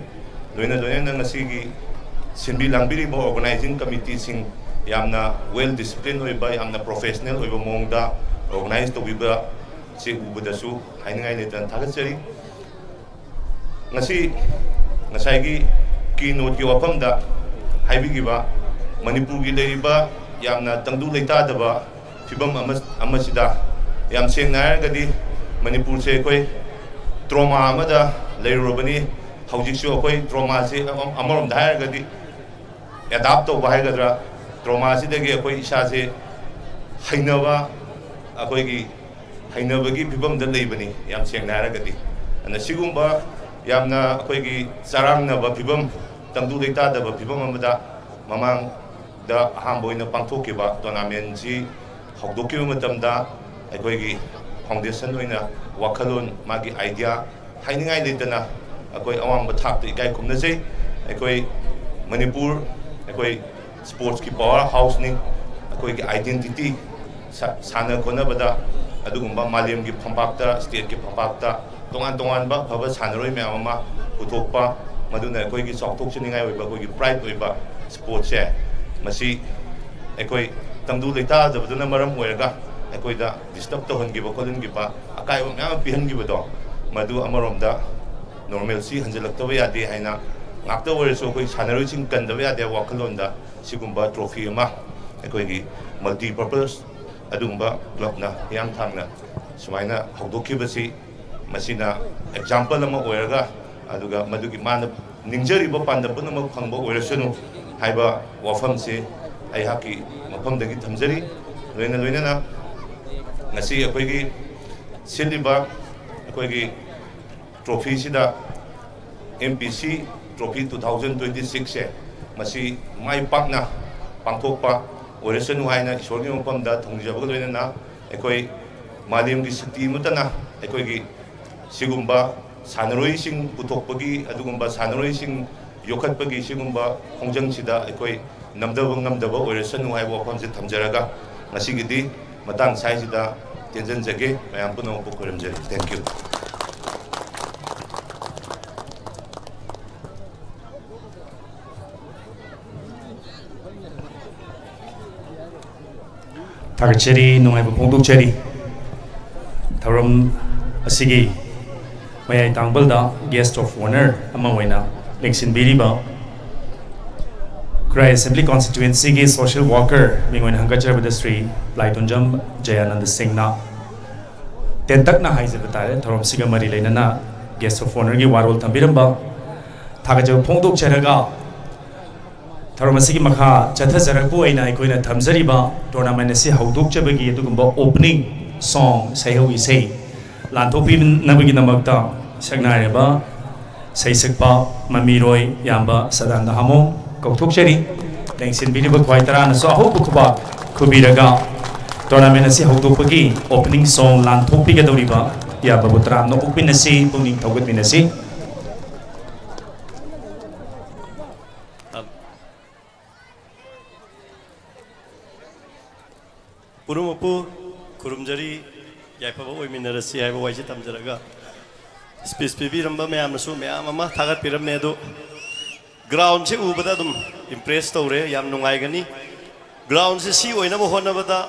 ꯂꯣꯏꯅ ꯂꯣꯏꯅꯅ ꯉꯁꯤꯒꯤ ꯁꯤꯟꯕꯤ ꯂꯥꯡꯕꯤꯔꯤꯕ ꯑꯣꯔꯒꯅꯥꯏꯖꯤꯡ ꯀꯃꯤꯇꯤꯁꯤꯡ, ꯌꯥꯝꯅ ꯋꯦꯜ ꯗꯤꯁꯤꯄ꯭ꯂꯤꯟ ꯑꯣꯏꯕ, ꯌꯥꯝꯅ ꯄ꯭ꯔꯣꯐꯦꯁꯅꯦꯜ ꯑꯣꯏꯕ ꯃꯑꯣꯡꯗ ꯑꯣꯔꯒꯅꯥꯏꯖ ꯇꯧꯕꯤꯕ ꯁꯤ ꯎꯕꯗꯁꯨ ꯍꯥꯏꯅꯤꯡꯉꯥꯏ ꯂꯩꯇꯅ ꯊꯥꯒꯠꯆꯔꯤ꯫ ꯉꯁꯤ ꯉꯁꯥꯏꯒꯤ ꯀꯤ ꯅꯣꯠꯀꯤ ꯋꯥꯐꯝꯗ ꯍꯥꯏꯕꯤꯈꯤꯕ ꯃꯅꯤꯄꯨꯔꯒꯤ ꯂꯩꯔꯤꯕ ꯌꯥꯝꯅ ꯇꯪꯗꯨ ꯂꯩꯇꯥꯗꯕ ꯐꯤꯕꯝ ꯑꯃ, ꯑꯃꯁꯤꯗ ꯌꯥꯝ ꯁꯦꯡꯅ ꯍꯥꯏꯔꯒꯗꯤ ꯃꯅꯤꯄꯨꯔꯁꯦ ꯑꯩꯈꯣꯏ ꯇ꯭ꯔꯣꯃꯥ ꯑꯃꯗ ꯂꯩꯔꯨꯔꯕꯅꯤ꯫ ꯍꯧꯖꯤꯛꯁꯨ ꯑꯩꯈꯣꯏ ꯇ꯭ꯔꯣꯃꯥꯁꯤ ꯑꯃ-, ꯑꯃꯔꯣꯝꯗ ꯍꯥꯏꯔꯒꯗꯤ ꯑꯦꯗꯥꯞ ꯇꯧꯕ ꯍꯥꯏꯒꯗ꯭ꯔꯥ, ꯇ꯭ꯔꯣꯃꯥꯁꯤꯗꯒꯤ ꯑꯩꯈꯣꯏ ꯏꯁꯥꯁꯦ ꯍꯩꯅꯕ, ꯑꯩꯈꯣꯏꯒꯤ ꯍꯩꯅꯕꯒꯤ ꯐꯤꯕꯝꯗ ꯂꯩꯕꯅꯤ, ꯌꯥꯝ ꯁꯦꯡꯅ ꯍꯥꯏꯔꯒꯗꯤ꯫ ꯑꯗꯨꯅ ꯁꯤꯒꯨꯝꯕ ꯌꯥꯝꯅ ꯑꯩꯈꯣꯏꯒꯤ ꯆꯔꯥꯡꯅꯕ ꯐꯤꯕꯝ, ꯇꯪꯗꯨ ꯂꯩꯇꯥꯗꯕ ꯐꯤꯕꯝ ꯑꯃꯗ ꯃꯃꯥꯡꯗ ꯑꯍꯥꯟꯕ ꯑꯣꯏꯅ ꯄꯥꯡꯊꯣꯛꯈꯤꯕ ꯇꯣꯔꯅꯥꯃꯦꯟꯁꯤ ꯍꯧꯗꯣꯛꯈꯤꯕ ꯃꯇꯝꯗ ꯑꯩꯈꯣꯏꯒꯤ ꯐꯥꯎꯟꯗꯦꯁꯟ ꯑꯣꯏꯅ ꯋꯥꯈꯜꯂꯣꯟ, ꯃꯥꯒꯤ ꯑꯥꯏꯗꯤꯌꯥ ꯍꯥꯏꯅꯤꯡꯉꯥꯏ ꯂꯩꯇꯅ ꯑꯩꯈꯣꯏ ꯑꯋꯥꯡꯕ ꯊꯥꯛꯇ ꯏꯀꯥꯏ ꯈꯨꯝꯅꯖꯩ꯫ ꯑꯩꯈꯣꯏ ꯃꯅꯤꯄꯨꯔ, ꯑꯩꯈꯣꯏ ꯁ꯭ꯄꯣꯔꯠꯁꯀꯤ ꯄꯥꯋꯔ ꯍꯥꯎꯁꯅꯤ꯫ ꯑꯩꯈꯣꯏꯒꯤ ꯑꯥꯏꯗꯦꯟꯇꯤꯇꯤ, ꯁꯥ-, ꯁꯥꯟꯅ ꯈꯣꯠꯅꯕꯗ ꯑꯗꯨꯒꯨꯝꯕ ꯃꯥꯂꯦꯝꯒꯤ ꯐꯝꯄꯥꯛꯇ, ꯁ꯭ꯇꯦꯠꯀꯤ ꯐꯝꯄꯥꯛꯇ ꯇꯣꯉꯥꯟ ꯇꯣꯉꯥꯟꯕ ꯑꯐꯕ ꯁꯥꯟꯅꯔꯣꯏ ꯃꯌꯥꯝ ꯑꯃ ꯄꯨꯊꯣꯛꯄ, ꯃꯗꯨꯅ ꯑꯩꯈꯣꯏꯒꯤ ꯆꯥꯎꯊꯣꯛꯆꯅꯤꯡꯉꯥꯏ ꯑꯣꯏꯕ, ꯑꯩꯈꯣꯏꯒꯤ ꯄ꯭ꯔꯥꯏꯗ ꯑꯣꯏꯕ ꯁ꯭ꯄꯣꯔꯠꯁꯁꯦ, ꯃꯁꯤ ꯑꯩꯈꯣꯏ ꯇꯪꯗꯨ ꯂꯩꯇꯥꯗꯕꯗꯨꯅ ꯃꯔꯝ ꯑꯣꯏꯔꯒ ꯑꯩꯈꯣꯏꯗ ꯗꯤꯁꯇꯔꯕ ꯇꯧꯍꯟꯈꯤꯕ ꯈꯣꯠꯍꯟꯈꯤꯕ, ꯑꯀꯥꯏꯕ ꯃꯌꯥꯝ ꯑꯃ ꯄꯤꯍꯟꯈꯤꯕꯗꯣ, ꯃꯗꯨ ꯑꯃꯔꯣꯝꯗ ꯅꯣꯔꯃꯦꯜꯁꯤ ꯍꯟꯖꯤꯜꯂꯛꯇꯕ ꯌꯥꯗꯦ ꯍꯥꯏꯅ, ꯉꯥꯛꯇ ꯑꯣꯏꯔꯁꯨ ꯑꯩꯈꯣꯏ ꯁꯥꯟꯅꯔꯣꯏꯁꯤꯡ ꯀꯟꯗꯕ ꯌꯥꯗꯦ ꯍꯥꯏꯕ ꯋꯥꯈꯜꯂꯣꯟꯗ ꯁꯤꯒꯨꯝꯕ ꯇ꯭ꯔꯣꯐꯤ ꯑꯃ ꯑꯩꯈꯣꯏꯒꯤ ꯃꯜꯇꯤ ꯄꯔꯄꯁ ꯑꯗꯨꯒꯨꯝꯕ ꯀ꯭ꯂꯕꯅ ꯍꯤꯌꯥꯡꯊꯥꯡꯅ ꯁꯨꯃꯥꯏꯅ ꯍꯧꯗꯣꯛꯈꯤꯕꯁꯤ, ꯃꯁꯤꯅ ꯑꯦꯛꯖꯥꯝꯄꯜ ꯑꯃ ꯑꯣꯏꯔꯒ, ꯑꯗꯨꯒ ꯃꯗꯨꯒꯤ ꯃꯥꯅ ꯅꯤꯡꯖꯔꯤꯕ ꯄꯥꯟꯗꯝ ꯄꯨꯝꯅꯃꯛ ꯐꯪꯕ ꯑꯣꯏꯔꯁꯅꯨ ꯍꯥꯏꯕ ꯋꯥꯐꯝꯁꯤ ꯑꯩꯍꯥꯛꯀꯤ ꯃꯐꯝꯗꯒꯤ ꯊꯝꯖꯔꯤ꯫ ꯂꯣꯏꯅ ꯂꯣꯏꯅꯅ ꯉꯁꯤ ꯑꯩꯈꯣꯏꯒꯤ ꯁꯤꯜꯂꯤꯕ ꯑꯩꯈꯣꯏꯒꯤ ꯇ꯭ꯔꯣꯐꯤꯁꯤꯗ, ꯑꯦꯝ ꯄꯤ ꯁꯤ ꯇ꯭ꯔꯣꯐꯤ ꯇꯨ ꯊꯥꯎꯖꯟ ꯇ꯭ꯋꯦꯟꯇꯤ ꯁꯤꯛꯁꯁꯦ, ꯃꯁꯤ ꯃꯥꯏ ꯄꯥꯛꯅ ꯄꯥꯡꯊꯣꯛꯄ ꯑꯣꯏꯔꯁꯅꯨ ꯍꯥꯏꯅ ꯏꯁꯣꯔꯒꯤ ꯃꯐꯝꯗ ꯊꯧꯅꯤꯖꯕꯒ ꯂꯣꯏꯅꯅ, ꯑꯩꯈꯣꯏ ꯃꯥꯂꯦꯝꯒꯤ ꯁꯛꯇꯤ ꯑꯃꯠꯇꯅ ꯑꯩꯈꯣꯏꯒꯤ ꯁꯤꯒꯨꯝꯕ ꯁꯥꯟꯅꯔꯣꯏꯁꯤꯡ ꯄꯨꯊꯣꯛꯄꯒꯤ, ꯑꯗꯨꯒꯨꯝꯕ ꯁꯥꯟꯅꯔꯣꯏꯁꯤꯡ ꯌꯣꯛꯈꯠꯄꯒꯤ ꯁꯤꯒꯨꯝꯕ ꯈꯣꯡꯖꯪꯁꯤꯗ ꯑꯩꯈꯣꯏ ꯅꯝꯊꯕ ꯉꯝꯗꯕ ꯑꯣꯏꯔꯁꯅꯨ ꯍꯥꯏꯕ ꯋꯥꯐꯝꯁꯦ ꯊꯝꯖꯔꯒ, ꯉꯁꯤꯒꯤꯗꯤ ꯃꯇꯥꯡ ꯁ꯭ꯋꯥꯏꯁꯤꯗ ꯇꯦꯟꯖꯟꯖꯒꯦ꯫ ꯃꯌꯥꯝ ꯄꯨꯝꯅꯃꯛꯄꯨ ꯈꯣꯏꯔꯝꯖꯔꯤ꯫ Thank you꯫ ꯊꯥꯒꯠꯆꯔꯤ, ꯅꯨꯡꯉꯥꯏꯕ ꯐꯣꯡꯗꯣꯛꯆꯔꯤ꯫ ꯊꯧꯔꯝ ꯑꯁꯤꯒꯤ ꯃꯌꯥꯏ ꯇꯥꯡꯕꯜꯗ guest of honour ꯑꯃ ꯑꯣꯏꯅ ꯂꯦꯡꯁꯤꯟꯕꯤꯔꯤꯕ ꯈꯨꯔꯥꯏ Assembly Constituencyꯒꯤ social worker ꯃꯤꯡ ꯑꯣꯏꯅ ꯍꯪꯒꯠꯆꯔꯕꯗ ꯁ꯭ꯔꯤ ꯂꯥꯏꯇꯣꯟꯖꯝ ꯖꯌꯥꯅꯟꯗ ꯁꯤꯡꯅ ꯇꯦꯟꯇꯛꯅ ꯍꯥꯏꯖꯕ ꯇꯥꯔꯦ, ꯊꯧꯔꯝꯁꯤꯒ ꯃꯔꯤ ꯂꯩꯅꯅ guest of honourꯒꯤ ꯋꯥꯔꯣꯜ ꯊꯝꯕꯤꯔꯝꯕ ꯊꯥꯒꯠꯆꯕ ꯐꯣꯡꯗꯣꯛꯆꯔꯒ, ꯊꯧꯔꯝ ꯑꯁꯤꯒꯤ ꯃꯈꯥ ꯆꯠꯊꯖꯔꯛꯄ ꯑꯣꯏꯅ ꯑꯩꯈꯣꯏꯅ ꯊꯝꯖꯔꯤꯕ tournament ꯑꯁꯤ ꯍꯧꯗꯣꯛꯆꯕꯒꯤ ꯑꯗꯨꯒꯨꯝꯕ opening song, ꯁꯩꯍꯧ ꯏꯁꯩ ꯂꯥꯟꯊꯣꯛꯄꯤꯅꯕꯒꯤꯗꯃꯛꯇ ꯁꯛꯅꯥꯏꯔꯕ ꯁꯩꯁꯛꯄ ꯃꯃꯤꯔꯣꯏ ꯏꯌꯥꯝꯕ ꯁꯗꯥꯅꯟꯗ ꯍꯥꯃꯣꯡ ꯀꯧꯊꯣꯛꯆꯔꯤ꯫ ꯂꯦꯡꯁꯤꯟꯕꯤꯔꯤꯕ ꯈ꯭ꯋꯥꯏ ꯇꯔꯥꯅꯁꯨ ꯑꯍꯧꯕ ꯈꯨꯕꯥꯛ ꯈꯨꯕꯤꯔꯒ tournament ꯑꯁꯤ ꯍꯧꯗꯣꯛꯄꯒꯤ opening song ꯂꯥꯟꯊꯣꯛꯄꯤꯒꯗꯧꯔꯤꯕ ꯏꯌꯥꯝꯕꯕꯨ ꯇꯔꯥꯝꯅ ꯑꯣꯛꯃꯤꯟꯅꯁꯤ, ꯄꯨꯛꯅꯤꯡ ꯊꯧꯒꯠꯃꯤꯟꯅꯁꯤ꯫ ꯄꯨꯝꯅꯃꯛꯄꯨ ꯈꯨꯔꯨꯝꯖꯔꯤ, ꯌꯥꯏꯐꯕ ꯑꯣꯏꯃꯤꯟꯅꯔꯁꯤ ꯍꯥꯏꯕ ꯋꯥꯍꯩꯁꯤ ꯊꯝꯖꯔꯒ, speech ꯄꯤꯕꯤꯔꯝꯕ ꯃꯌꯥꯝꯅꯁꯨ ꯃꯌꯥꯝ ꯑꯃ ꯊꯥꯒꯠꯄꯤꯔꯝꯃꯦ꯫ ꯑꯗꯨ groundꯁꯤ ꯎꯕꯗ ꯑꯗꯨꯝ impress ꯇꯧꯔꯦ, ꯌꯥꯝ ꯅꯨꯡꯉꯥꯏꯒꯅꯤ꯫ Groundꯁꯤ ꯁꯤ ꯑꯣꯏꯅꯕ ꯍꯣꯠꯅꯕꯗ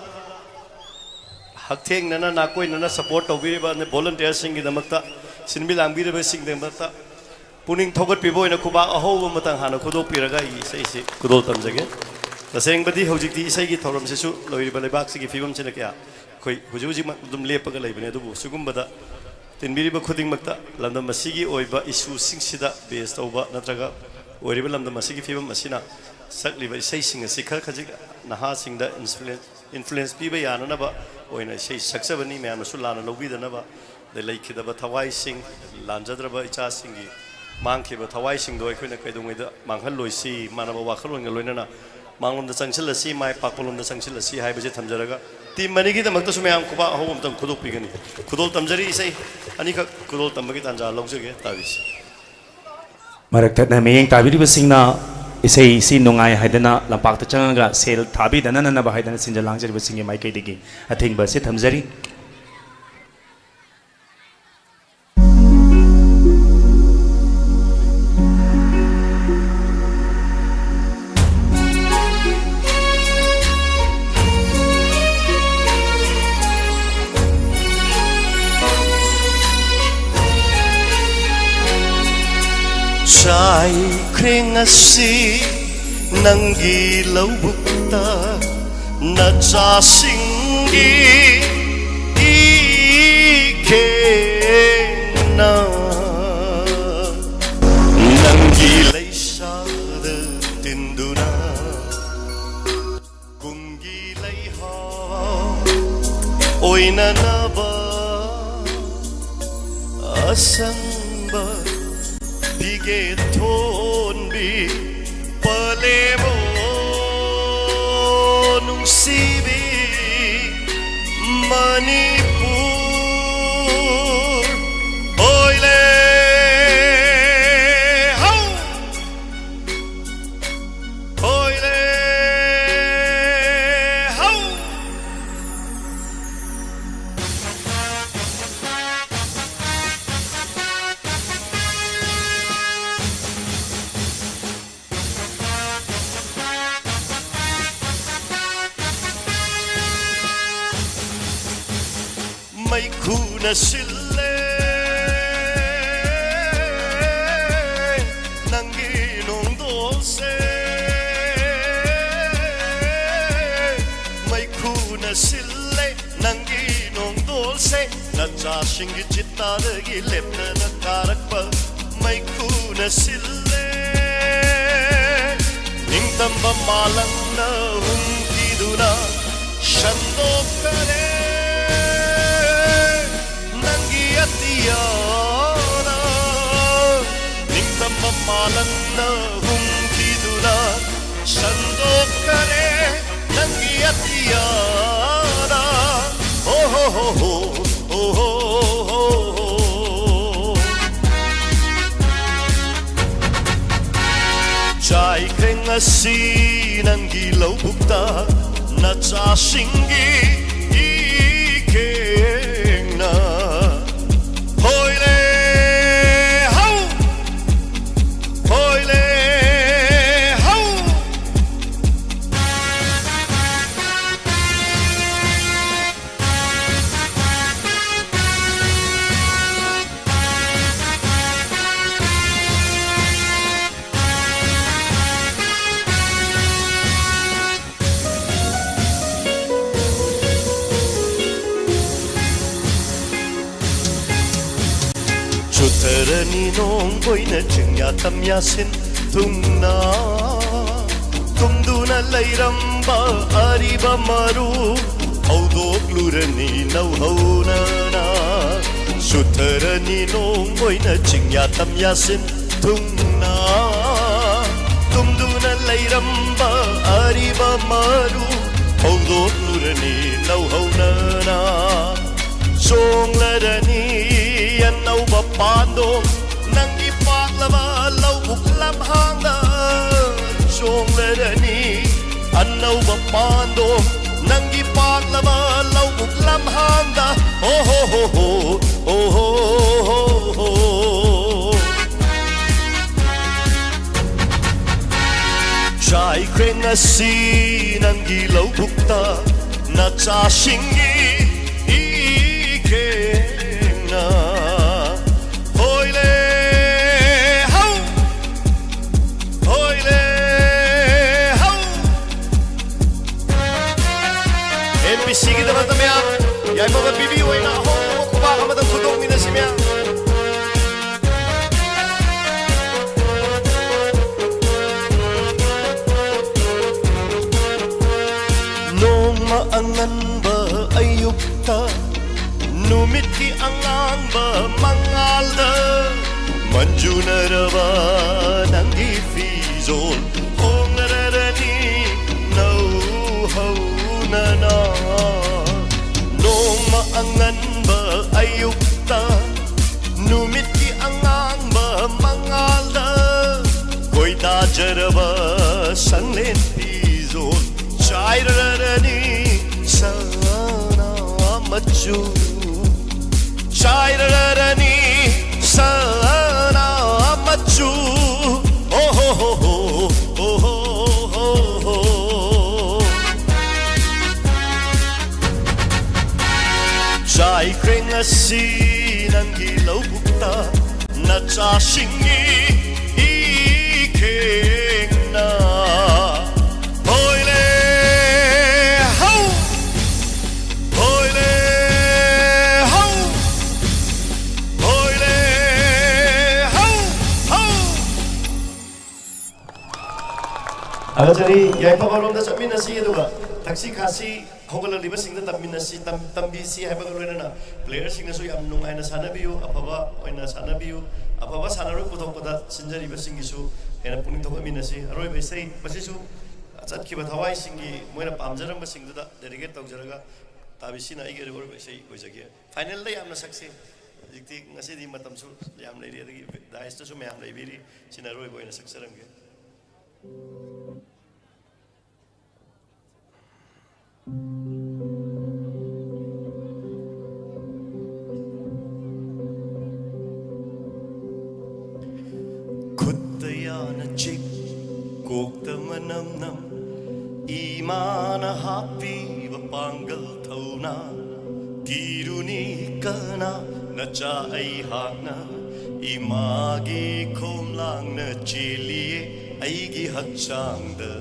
ꯍꯛꯊꯦꯡꯅꯅ ꯅꯥꯀꯣꯏꯅꯅ ꯁꯄꯣꯔꯠ ꯇꯧꯕꯤꯔꯤꯕ ꯚꯣꯂꯨꯟꯇꯤꯌꯔꯁꯤꯡꯒꯤꯗꯃꯛꯇ, ꯁꯤꯟꯕꯤ ꯂꯥꯡꯕꯤꯔꯤꯕꯁꯤꯡꯒꯤꯗꯃꯛꯇ ꯄꯨꯛꯅꯤꯡ ꯊꯧꯒꯠꯄꯤꯕ ꯑꯣꯏꯅ ꯈꯨꯕꯥꯛ ꯑꯍꯧꯕ ꯑꯃꯇꯪ ꯍꯥꯟꯅ ꯈꯨꯗꯣꯛꯄꯤꯔꯒ ꯑꯩꯒꯤ ꯏꯁꯩꯁꯤ ꯈꯨꯗꯣꯜ ꯇꯝꯖꯒꯦ꯫ ꯇꯁꯦꯡꯕꯗꯤ ꯍꯧꯖꯤꯛꯇꯤ ꯏꯁꯩꯒꯤ ꯊꯧꯔꯝꯁꯤꯁꯨ ꯂꯣꯏꯔꯤꯕ ꯂꯩꯕꯥꯛꯁꯤꯒꯤ ꯐꯤꯕꯝꯁꯤꯅ ꯀꯌꯥ ꯑꯩꯈꯣꯏ ꯍꯧꯖꯤꯛ ꯍꯧꯖꯤꯛꯃꯛ ꯑꯗꯨꯝ ꯂꯦꯞꯄꯒ ꯂꯩꯕꯅꯤ꯫ ꯑꯗꯨꯕꯨ ꯁꯤꯒꯨꯝꯕꯗ ꯇꯤꯟꯕꯤꯔꯤꯕ ꯈꯨꯗꯤꯡꯃꯛꯇ ꯂꯝꯗꯝ ꯑꯁꯤꯒꯤ ꯑꯣꯏꯕ ꯏꯁꯨꯁꯤꯡꯁꯤꯗ ꯕꯦꯁ ꯇꯧꯕ ꯅꯠꯇ꯭ꯔꯒ ꯑꯣꯏꯔꯤꯕ ꯂꯝꯗꯝ ꯑꯁꯤꯒꯤ ꯐꯤꯕꯝ ꯑꯁꯤꯅ ꯁꯛꯂꯤꯕ ꯏꯁꯩꯁꯤꯡ ꯑꯁꯤ ꯈꯔ ꯈꯖꯤꯛ ꯅꯍꯥꯁꯤꯡꯗ ꯏꯟꯁꯨꯂꯦꯟ ꯏꯟꯐ꯭ꯂꯨꯌꯦꯟꯁ ꯄꯤꯕ ꯌꯥꯅꯅꯕ ꯑꯣꯏꯅ ꯏꯁꯩ ꯁꯛꯆꯕꯅꯤ꯫ ꯃꯌꯥꯝꯅꯁꯨ ꯂꯥꯟꯅ ꯂꯧꯕꯤꯗꯅꯕ, ꯑꯗꯩ ꯂꯩꯈꯤꯗꯕ ꯊꯋꯥꯏꯁꯤꯡ, ꯂꯥꯟꯖꯗ꯭ꯔꯕ ꯏꯆꯥꯁꯤꯡꯒꯤ ꯃꯥꯡꯈꯤꯕ ꯊꯋꯥꯏꯁꯤꯡꯗꯣ ꯑꯩꯈꯣꯏꯅ ꯀꯩꯗꯧꯉꯩꯗ ꯃꯥꯡꯍꯜꯂꯣꯏꯁꯤ, ꯃꯥꯟꯅꯕ ꯋꯥꯈꯜꯂꯣꯟꯒ ꯂꯣꯏꯅꯅ ꯃꯥꯡꯂꯣꯝꯗ ꯆꯪꯁꯤꯜꯂꯁꯤ, ꯃꯥꯏ ꯄꯥꯛꯄꯂꯣꯝꯗ ꯆꯪꯁꯤꯜꯂꯁꯤ ꯍꯥꯏꯕꯁꯦ ꯊꯝꯖꯔꯒ, ꯇꯤꯝ ꯑꯅꯤꯒꯤꯗꯃꯛꯇꯁꯨ ꯃꯌꯥꯝ ꯈꯨꯕꯥꯛ ꯑꯍꯧꯕ ꯑꯃꯇꯪ ꯈꯨꯗꯣꯛꯄꯤꯒꯅꯤ꯫ ꯈꯨꯗꯣꯜ ꯇꯝꯖꯔꯤ, ꯏꯁꯩ ꯑꯅꯤꯈꯛ ꯈꯨꯗꯣꯜ ꯇꯝꯕꯒꯤ ꯇꯥꯟꯖꯥ ꯂꯧꯖꯒꯦ꯫ ꯇꯥꯕꯤꯁꯤ꯫ ꯃꯔꯛ ꯊꯠꯅ ꯃꯤꯠꯌꯦꯡ ꯇꯥꯕꯤꯔꯤꯕꯁꯤꯡꯅ ꯏꯁꯩꯁꯤ ꯅꯨꯡꯉꯥꯏ ꯍꯥꯏꯗꯅ ꯂꯝꯄꯥꯛꯇ ꯆꯪꯉꯒ ꯁꯦꯜ ꯊꯥꯕꯤꯗꯅꯅꯕ ꯍꯥꯏꯗꯅ ꯁꯤꯟꯖ ꯂꯥꯡꯖꯔꯤꯕꯁꯤꯡꯒꯤ ꯃꯥꯏꯀꯩꯗꯒꯤ ꯑꯊꯤꯡꯕ ꯑꯁꯤ ꯊꯝꯖꯔꯤ꯫ ꯆꯥꯏꯈ꯭ꯔꯦ ꯉꯁꯤ ꯅꯪꯒꯤ ꯂꯧꯕꯨꯛꯇ ꯅꯆꯥꯁꯤꯡꯒꯤ ꯏꯈꯦꯡꯅ꯫ ꯅꯪꯒꯤ ꯂꯩꯁꯥꯗ ꯇꯤꯟꯗꯨꯅ ꯀꯨꯝꯒꯤ ꯂꯩꯍꯥꯎ ꯑꯣꯏꯅꯅꯕ ꯑꯁꯪꯕ ꯐꯤꯒꯦ ꯊꯣꯟꯕꯤ ꯄꯂꯦꯝꯕꯣ ꯅꯨꯡꯁꯤꯕꯤ ꯃꯅꯤꯄꯨꯔ꯫ ꯍꯣꯏꯂꯦ ꯍꯧ! ꯍꯣꯏꯂꯦ ꯍꯧ! ꯃꯩꯈꯨꯅ ꯁꯤꯜꯂꯦ ꯅꯪꯒꯤ ꯅꯣꯡꯗꯣꯜꯁꯦ, ꯃꯩꯈꯨꯅ ꯁꯤꯜꯂꯦ ꯅꯪꯒꯤ ꯅꯣꯡꯗꯣꯜꯁꯦ, ꯅꯆꯥꯁꯤꯡꯒꯤ ꯆꯤꯠꯇꯥꯗꯒꯤ ꯂꯦꯞꯇꯅ ꯀꯥꯔꯛꯄ ꯃꯩꯈꯨꯅ ꯁꯤꯜꯂꯦ꯫ ꯅꯤꯡꯇꯝꯕ ꯃꯥꯂꯪꯅ ꯍꯨꯝꯈꯤꯗꯨꯅ ꯁꯟꯗꯣꯛꯈꯔꯦ ꯅꯪꯒꯤ ꯑꯇꯤꯌꯥꯗ꯫ ꯅꯤꯡꯇꯝꯕ ꯃꯥꯂꯪꯅ ꯍꯨꯝꯈꯤꯗꯨꯅ ꯁꯟꯗꯣꯛꯈꯔꯦ ꯅꯪꯒꯤ ꯑꯇꯤꯌꯥꯗ꯫ ꯍꯣ ꯍꯣ ꯍꯣ ꯍꯣ, ꯍꯣ ꯍꯣ ꯍꯣ ꯍꯣ꯫ ꯆꯥꯏꯈ꯭ꯔꯦ ꯉꯁꯤ ꯅꯪꯒꯤ ꯂꯧꯕꯨꯛꯇ ꯅꯆꯥꯁꯤꯡꯒꯤ ꯏꯈꯦꯡꯅ꯫ ꯍꯣꯏꯂꯦ ꯍꯧ, ꯍꯣꯏꯂꯦ ꯍꯧ꯫ ꯆꯨꯊꯔꯅꯤ ꯅꯣꯡꯕꯣꯏꯅ ꯆꯤꯡꯌꯥ ꯇꯝꯌꯥ ꯁꯤꯟ ꯊꯨꯡꯅ ꯇꯨꯝꯗꯨꯅ ꯂꯩꯔꯝꯕ ꯑꯔꯤꯕ ꯃꯔꯨ ꯍꯧꯗꯣꯛꯂꯨꯔꯅꯤ ꯅꯧꯍꯧꯅꯅ꯫ ꯆꯨꯊꯔꯅꯤ ꯅꯣꯡꯕꯣꯏꯅ ꯆꯤꯡꯌꯥ ꯇꯝꯌꯥ ꯁꯤꯟ ꯊꯨꯡꯅ ꯇꯨꯝꯗꯨꯅ ꯂꯩꯔꯝꯕ ꯑꯔꯤꯕ ꯃꯔꯨ ꯍꯧꯗꯣꯛꯂꯨꯔꯅꯤ ꯅꯧꯍꯧꯅꯅ꯫ ꯆꯣꯡꯂꯔꯅꯤ ꯑꯅꯧꯕ ꯄꯥꯟꯗꯣꯡ ꯅꯪꯒꯤ ꯄꯥꯛꯂꯕ ꯂꯧꯕꯨꯛ ꯂꯝꯍꯥꯡꯗ꯫ ꯆꯣꯡꯂꯔꯅꯤ ꯑꯅꯧꯕ ꯄꯥꯟꯗꯣꯡ ꯅꯪꯒꯤ ꯄꯥꯛꯂꯕ ꯂꯧꯕꯨꯛ ꯂꯝꯍꯥꯡꯗ꯫ ꯍꯣ ꯍꯣ ꯍꯣ ꯍꯣ, ꯍꯣ ꯍꯣ ꯍꯣ ꯍꯣ꯫ ꯆꯥꯏꯈ꯭ꯔꯦ ꯉꯁꯤ ꯅꯪꯒꯤ ꯂꯧꯕꯨꯛꯇ ꯅꯆꯥꯁꯤꯡꯒꯤ ꯏ ꯁꯤꯒꯤꯗꯃꯛꯇ ꯃꯌꯥꯝ ꯌꯥꯏꯐꯕ ꯄꯤꯕꯤꯌꯨ ꯍꯥꯏꯅ ꯑꯍꯣꯡꯕ ꯈꯨꯕꯥꯛ ꯑꯃꯗ ꯊꯨꯗꯣꯛꯃꯤꯟꯅꯁꯤ ꯃꯌꯥꯝ꯫ ꯅꯣꯡꯃ ꯑꯉꯟꯕ ꯑꯌꯨꯛꯇ ꯅꯨꯃꯤꯠꯀꯤ ꯑꯉꯥꯡꯕ ꯃꯉꯥꯜꯗ ꯃꯟꯖꯨꯅꯔꯕ ꯅꯪꯒꯤ ꯐꯤꯖꯣꯜ ꯍꯣꯡꯅꯔꯔꯅꯤ ꯅꯧꯍꯧꯅꯅ꯫ ꯅꯣꯡꯃ ꯑꯉꯟꯕ ꯑꯌꯨꯛꯇ ꯅꯨꯃꯤꯠꯀꯤ ꯑꯉꯥꯡꯕ ꯃꯉꯥꯜꯗ ꯀꯣꯏꯗꯥꯖꯔꯕ ꯁꯪꯂꯦꯟ ꯐꯤꯖꯣꯜ ꯆꯥꯏꯔꯔꯅꯤ ꯁꯅꯥ ꯃꯆꯨ꯫ ꯆꯥꯏꯔꯔꯅꯤ ꯁꯅꯥ ꯃꯆꯨ꯫ ꯑꯣ ꯍꯣ ꯍꯣ ꯍꯣ, ꯑꯣ ꯍꯣ ꯍꯣ ꯍꯣ꯫ ꯆꯥꯏꯈ꯭ꯔꯦ ꯉꯁꯤ ꯅꯪꯒꯤ ꯂꯧꯕꯨꯛꯇ ꯅꯆꯥꯁꯤꯡꯒꯤ ꯏꯈꯦꯡꯅ꯫ ꯍꯣꯏꯂꯦ ꯍꯧ! ꯍꯣꯏꯂꯦ ꯍꯧ! ꯍꯣꯏꯂꯦ ꯍꯧ! ꯍꯧ! ꯊꯥꯒꯠꯆꯔꯤ꯫ ꯌꯥꯏꯐꯕꯔꯣꯝꯗ ꯆꯠꯃꯤꯟꯅꯁꯤ, ꯑꯗꯨꯒ ꯊꯛꯁꯤ ꯈꯥꯁꯤ ꯍꯧꯒꯠꯂꯛꯂꯤꯕꯁꯤꯡꯗ ꯇꯝꯃꯤꯟꯅꯁꯤ, ꯇꯝ-, ꯇꯝꯕꯤꯁꯤ ꯍꯥꯏꯕꯒ ꯂꯣꯏꯅꯅ player ꯁꯤꯡꯅꯁꯨ ꯌꯥꯝ ꯅꯨꯡꯉꯥꯏꯅ ꯁꯥꯟꯅꯕꯤꯌꯨ, ꯑꯐꯕ ꯑꯣꯏꯅ ꯁꯥꯟꯅꯕꯤꯌꯨ, ꯑꯐꯕ ꯁꯥꯟꯅꯔꯣꯏ ꯄꯨꯊꯣꯛꯄꯗ ꯁꯤꯟꯖꯔꯤꯕꯁꯤꯡꯒꯤꯁꯨ ꯍꯦꯟꯅ ꯄꯨꯛꯅꯤꯡ ꯊꯧꯒꯠꯃꯤꯟꯅꯁꯤ꯫ ꯑꯔꯣꯏꯕ ꯏꯁꯩ ꯃꯁꯤꯁꯨ ꯆꯠꯈꯤꯕ ꯊꯋꯥꯏꯁꯤꯡꯒꯤ ꯃꯣꯏꯅ ꯄꯥꯝꯖꯔꯝꯕꯁꯤꯡꯗꯨꯗ dedicate ꯇꯧꯖꯔꯒ ꯇꯥꯕꯤꯁꯤꯅ ꯑꯩꯒꯤ ꯑꯔꯣꯏꯕ ꯏꯁꯩ ꯑꯣꯏꯖꯒꯦ꯫ Final ꯗ ꯌꯥꯝꯅ ꯁꯛꯁꯤ꯫ ꯍꯧꯖꯤꯛꯇꯤ ꯉꯁꯤꯗꯤ ꯃꯇꯝꯁꯨ ꯌꯥꯝ ꯂꯩꯔꯤ, ꯑꯗꯒꯤ dais ꯇꯁꯨ ꯃꯌꯥꯝ ꯂꯩꯕꯤꯔꯤ꯫ ꯁꯤꯅ ꯑꯔꯣꯏꯕ ꯑꯣꯏꯅ ꯁꯛꯆꯔꯝꯒꯦ꯫ ꯈꯨꯠꯇ ꯌꯥꯅ ꯆꯤꯛ, ꯀꯣꯛꯇ ꯃꯅꯝ ꯅꯝ, ꯏꯃꯥꯅ ꯍꯥꯞꯄꯤꯕ ꯄꯥꯡꯒꯜ ꯊꯧꯅꯥ꯫ ꯀꯤꯔꯨꯅꯤ ꯀꯅꯥ, ꯅꯆꯥ ꯑꯩꯍꯥꯛꯅ, ꯏꯃꯥꯒꯤ ꯈꯣꯝꯂꯥꯡꯅ ꯆꯦꯜꯂꯤꯌꯦ ꯑꯩꯒꯤ ꯍꯛꯆꯥꯡꯗ꯫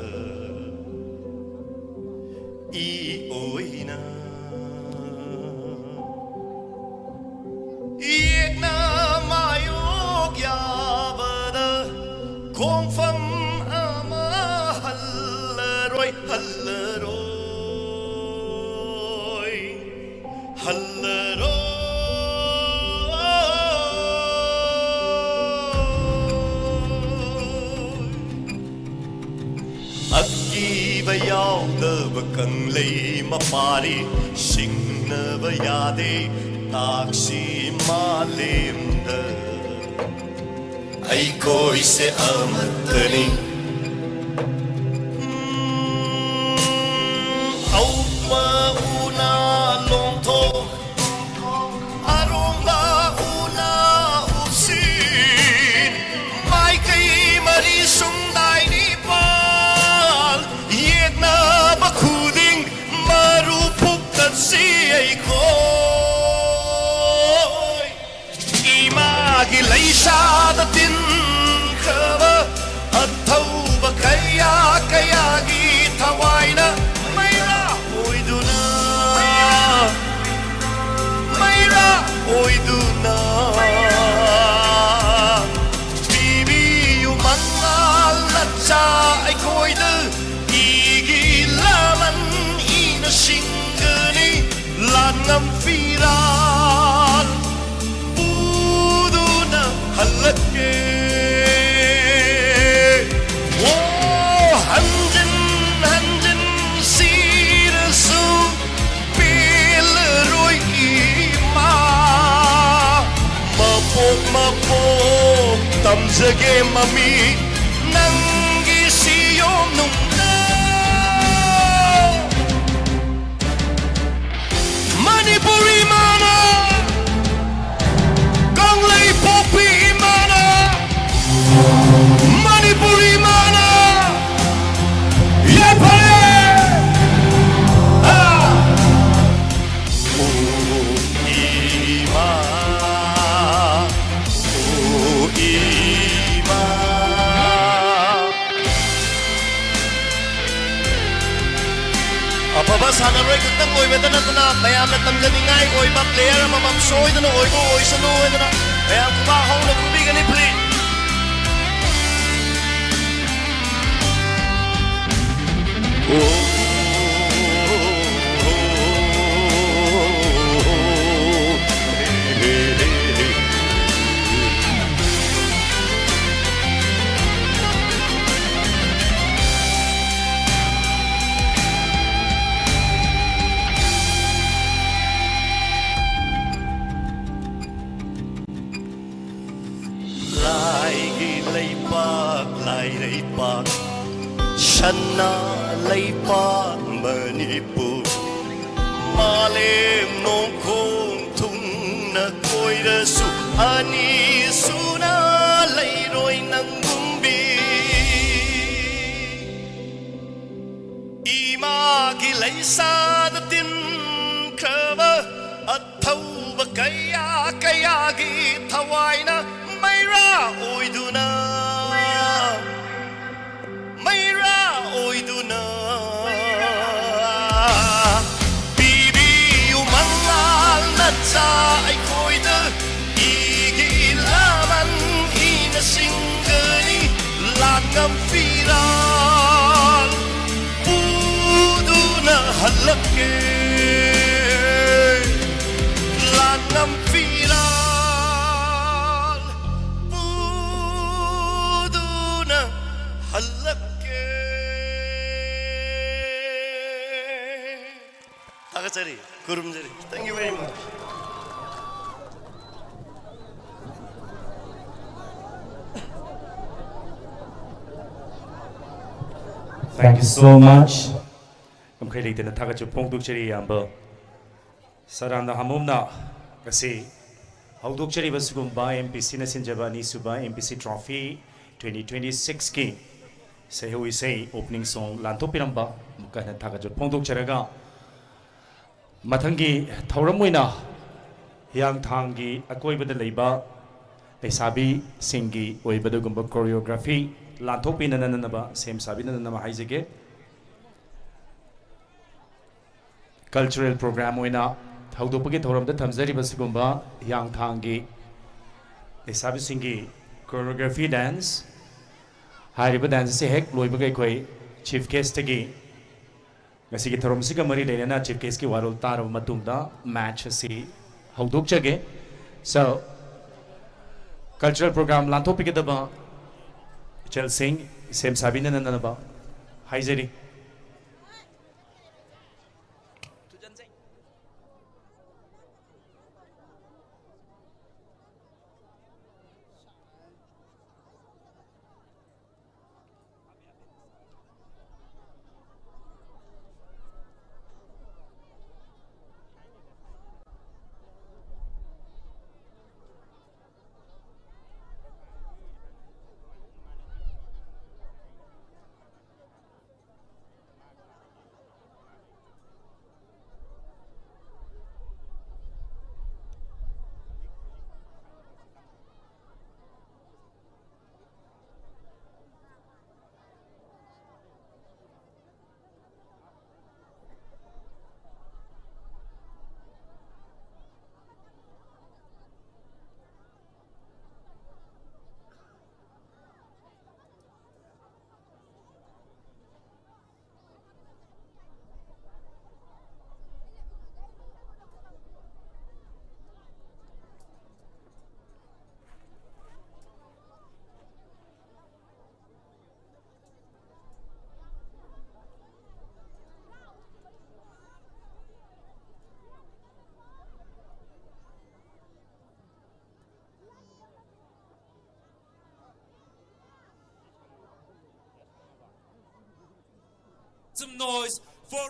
ꯏ ꯑꯣꯏꯅ ꯍꯜꯂꯔꯣꯏ, ꯍꯜꯂꯔꯣꯏ꯫ ꯑꯀꯤꯕ ꯌꯥꯎꯗꯕ ꯀꯪꯂꯩ ꯃꯄꯥꯔꯤ, ꯁꯤꯡꯅꯕ ꯌꯥꯗꯦ ꯇꯥꯛꯁꯤ ꯃꯥꯂꯦꯝꯗ꯫ ꯑꯩꯈꯣꯏꯁꯦ ꯑꯃꯠꯇꯅꯤ꯫ ꯎꯝ, ꯑꯎꯕ ꯎꯅ ꯂꯣꯡꯊꯣꯛ, ꯑꯔꯣꯡꯕ ꯎꯅ ꯎꯞꯁꯤꯟ, ꯃꯥꯏꯀꯩ ꯃꯔꯤ ꯁꯨꯝꯗꯥꯏ ꯅꯤꯄꯥꯜ, ꯌꯦꯛꯅꯕ ꯈꯨꯗꯤꯡ ꯃꯔꯨ ꯐꯨꯛꯇꯠꯁꯤ ꯑꯩꯈꯣꯏ꯫ ꯏꯃꯥꯒꯤ ꯂꯩꯁꯥꯗ ꯇꯤꯟꯈ꯭ꯔꯕ ꯑꯊꯧꯕ ꯀꯌꯥ ꯀꯌꯥꯒꯤ ꯊꯋꯥꯏꯅ ꯃꯩꯔꯥ ꯑꯣꯏꯗꯨꯅ, ꯃꯩꯔꯥ ꯑꯣꯏꯗꯨꯅ ꯄꯤꯕꯤꯌꯨ ꯃꯉꯥꯜ ꯅꯆꯥ ꯑꯩꯈꯣꯏꯗ꯫ ꯏꯒꯤ ꯂꯃꯟ ꯏꯅ ꯁꯤꯡꯒꯅꯤ, ꯂꯥꯟꯉꯝ ꯐꯤꯔꯥꯜ ꯄꯨꯗꯨꯅ ꯍꯜꯂꯛꯀꯦ꯫ ꯑꯣ, ꯍꯟꯖꯤꯟ ꯍꯟꯖꯤꯟ ꯁꯤꯔꯁꯨ ꯄꯦꯜꯂꯔꯣꯏ ꯏꯃꯥ꯫ ꯃꯄꯣꯛ ꯃꯄꯣꯛ ꯇꯝꯖꯒꯦ ꯃꯃꯤ ꯅꯪꯒꯤ ꯁꯤꯌꯣꯝ ꯅꯨꯡꯗ꯫ ꯃꯅꯤꯄꯨꯔꯤ ꯏꯃꯥꯅ, ꯀꯪꯂꯩꯄꯣꯛꯄꯤ ꯏꯃꯥꯅ, ꯃꯅꯤꯄꯨꯔꯤ ꯏꯃꯥꯅ ꯌꯥꯏꯐꯔꯦ꯫ ꯑꯥ! ꯑꯣ ꯏꯃꯥ, ꯑꯣ ꯏꯃꯥ꯫ ꯑꯐꯕ ꯁꯥꯟꯅꯔꯣꯏ ꯈꯛꯇꯪ ꯑꯣꯏꯕꯇ ꯅꯠꯇꯅ ꯃꯌꯥꯝꯅ ꯇꯝꯖꯅꯤꯡꯉꯥꯏ ꯑꯣꯏꯕ player ꯑꯃꯃꯝ ꯁꯣꯏꯗꯅ ꯑꯣꯏꯕ ꯑꯣꯏꯁꯅꯨ ꯍꯥꯏꯗꯅ ꯃꯌꯥꯝ ꯈꯨꯕꯥꯛ ꯍꯧꯅ ꯈꯨꯕꯤꯒꯅꯤ, please꯫ ꯁꯅꯥ ꯂꯩꯄꯥꯛ ꯃꯅꯤꯄꯨꯔ, ꯃꯥꯂꯦꯝ ꯅꯣꯡꯈꯣꯡ ꯊꯨꯡꯅ ꯀꯣꯏꯔꯁꯨ, ꯑꯅꯤꯁꯨꯅ ꯂꯩꯔꯣꯏ ꯅꯪꯒꯨꯝꯕꯤ꯫ ꯏꯃꯥꯒꯤ ꯂꯩꯁꯥꯗ ꯇꯤꯟꯈ꯭ꯔꯕ ꯑꯊꯧꯕ ꯀꯌꯥ ꯀꯌꯥꯒꯤ ꯊꯋꯥꯏꯅ ꯃꯩꯔꯥ ꯑꯣꯏꯗꯨꯅ, ꯃꯩꯔꯥ ꯑꯣꯏꯗꯨꯅ ꯄꯤꯕꯤꯌꯨ ꯃꯉꯥꯜ ꯃꯆꯥ ꯑꯩꯈꯣꯏꯗ꯫ ꯏꯒꯤ ꯂꯥꯃꯟ ꯏꯅ ꯁꯤꯡꯒꯅꯤ, ꯂꯥꯟꯉꯝ ꯐꯤꯔꯥꯜ ꯄꯨꯗꯨꯅ ꯍꯜꯂꯛꯀꯦ꯫ ꯂꯥꯟꯉꯝ ꯐꯤꯔꯥꯜ ꯄꯨꯗꯨꯅ ꯍꯜꯂꯛꯀꯦ꯫ ꯊꯥꯒꯠꯆꯔꯤ, ꯈꯨꯔꯨꯝꯖꯔꯤ꯫ Thank you very much. Thank you so much. ꯉꯝꯈꯩ ꯂꯩꯇꯅ ꯊꯥꯒꯠꯆꯕ ꯐꯣꯡꯗꯣꯛꯆꯔꯤ, ꯏꯌꯥꯝꯕ꯫ ꯁꯔꯥꯝꯅ ꯍꯥꯃꯣꯝꯅ ꯉꯁꯤ ꯍꯧꯗꯣꯛꯆꯔꯤꯕ ꯁꯤꯒꯨꯝꯕ ꯑꯦꯝ ꯄꯤ ꯁꯤꯅ ꯁꯤꯟꯖꯕ ꯑꯅꯤꯁꯨꯕ ꯑꯦꯝ ꯄꯤ ꯁꯤ ꯇ꯭ꯔꯣꯐꯤ ꯇ꯭ꯋꯦꯟꯇꯤ ꯇ꯭ꯋꯦꯟꯇꯤ ꯁꯤꯛꯁꯀꯤ ꯁꯩꯍꯧ ꯏꯁꯩ ꯑꯣꯄꯅꯤꯡ ꯁꯣꯡ ꯂꯥꯟꯊꯣꯛꯄꯤꯔꯝꯕ ꯑꯃꯨꯛꯀ ꯍꯟꯅ ꯊꯥꯒꯠꯆꯕ ꯐꯣꯡꯗꯣꯛꯆꯔꯒ, ꯃꯊꯪꯒꯤ ꯊꯧꯔꯝ ꯑꯣꯏꯅ ꯍꯤꯌꯥꯡꯊꯥꯡꯒꯤ ꯑꯀꯣꯏꯕꯗ ꯂꯩꯕ ꯂꯩꯁꯥꯕꯤꯁꯤꯡꯒꯤ ꯑꯣꯏꯕ ꯑꯗꯨꯒꯨꯝꯕ ꯀꯣꯔꯤꯌꯣꯒ꯭ꯔꯥꯐꯤ ꯂꯥꯟꯊꯣꯛꯄꯤꯅꯅꯅꯕ, ꯁꯦꯝ ꯁꯥꯕꯤꯅꯅꯅꯕ ꯍꯥꯏꯖꯒꯦ꯫ ꯀꯜꯆꯔꯦꯜ ꯄ꯭ꯔꯣꯒ꯭ꯔꯥꯝ ꯑꯣꯏꯅ ꯍꯧꯗꯣꯛꯄꯒꯤ ꯊꯧꯔꯝꯗ ꯊꯝꯖꯔꯤꯕ ꯁꯤꯒꯨꯝꯕ ꯍꯤꯌꯥꯡꯊꯥꯡꯒꯤ ꯂꯩꯁꯥꯕꯤꯁꯤꯡꯒꯤ ꯀꯣꯔꯤꯌꯣꯒ꯭ꯔꯥꯐꯤ ꯗꯥꯟꯁ꯫ ꯍꯥꯏꯔꯤꯕ ꯗꯥꯟꯁ ꯑꯁꯤ ꯍꯦꯛ ꯂꯣꯏꯕꯒ ꯑꯩꯈꯣꯏ ꯆꯤꯐ ꯒꯦꯁꯇꯒꯤ ꯉꯁꯤꯒꯤ ꯊꯧꯔꯝꯁꯤꯒ ꯃꯔꯤ ꯂꯩꯅꯅ ꯆꯤꯐ ꯒꯦꯁꯀꯤ ꯋꯥꯔꯣꯜ ꯇꯥꯔꯕ ꯃꯇꯨꯡꯗ ꯃꯦꯠꯆ ꯑꯁꯤ ꯍꯧꯗꯣꯛꯆꯒꯦ꯫ ꯁꯣ, ꯀꯜꯆꯔꯦꯜ ꯄ꯭ꯔꯣꯒ꯭ꯔꯥꯝ ꯂꯥꯟꯊꯣꯛꯄꯤꯒꯗꯕ ꯏꯆꯜꯁꯤꯡ ꯁꯦꯝ ꯁꯥꯕꯤꯅꯅꯕ ꯍꯥꯏꯖꯔꯤ꯫ Noise for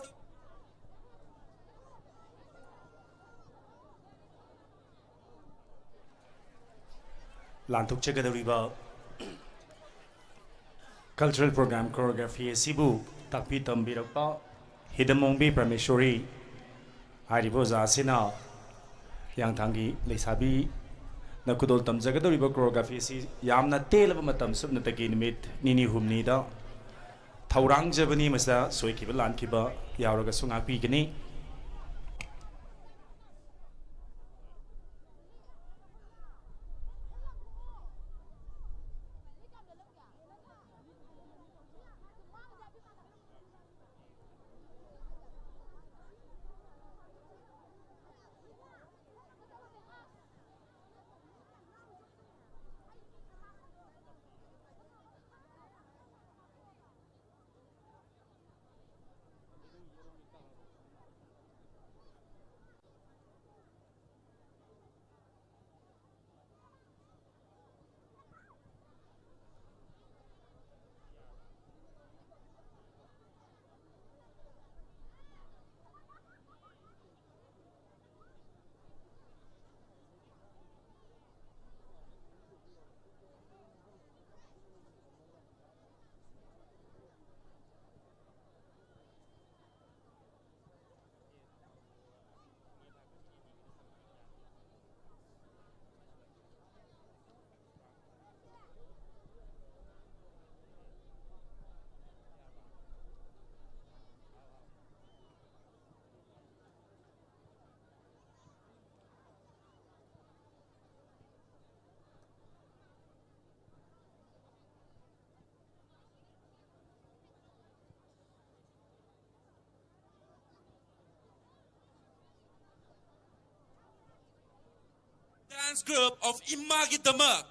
ꯂꯥꯟꯊꯣꯛꯆꯒꯗꯧꯔꯤꯕ cultural program choreography ꯑꯁꯤꯕꯨ ꯇꯥꯛꯄꯤ ꯇꯝꯕꯤꯔꯛꯄ ꯍꯤꯗꯃꯣꯡꯕꯤ ꯄ꯭ꯔꯃꯦꯁꯣꯔꯤ ꯍꯥꯏꯔꯤꯕ ꯑꯣꯖꯥ ꯑꯁꯤꯅ ꯍꯤꯌꯥꯡꯊꯥꯡꯒꯤ ꯂꯩꯁꯥꯕꯤꯅ ꯈꯨꯗꯣꯜ ꯇꯝꯖꯒꯗꯧꯔꯤꯕ choreography ꯑꯁꯤ ꯌꯥꯝꯅ ꯇꯦꯜꯂꯕ ꯃꯇꯝ, ꯁꯨꯞꯅꯇꯒꯤ ꯅꯨꯃꯤꯠ ꯅꯤꯅꯤ ꯍꯨꯝꯅꯤꯗ ꯊꯧꯔꯥꯡꯖꯕꯅꯤ꯫ ꯃꯁꯤꯗ ꯁꯣꯏꯈꯤꯕ ꯂꯥꯟꯈꯤꯕ ꯌꯥꯎꯔꯒꯁꯨ ꯉꯥꯛꯄꯤꯒꯅꯤ꯫ Dance group of Imagidamak.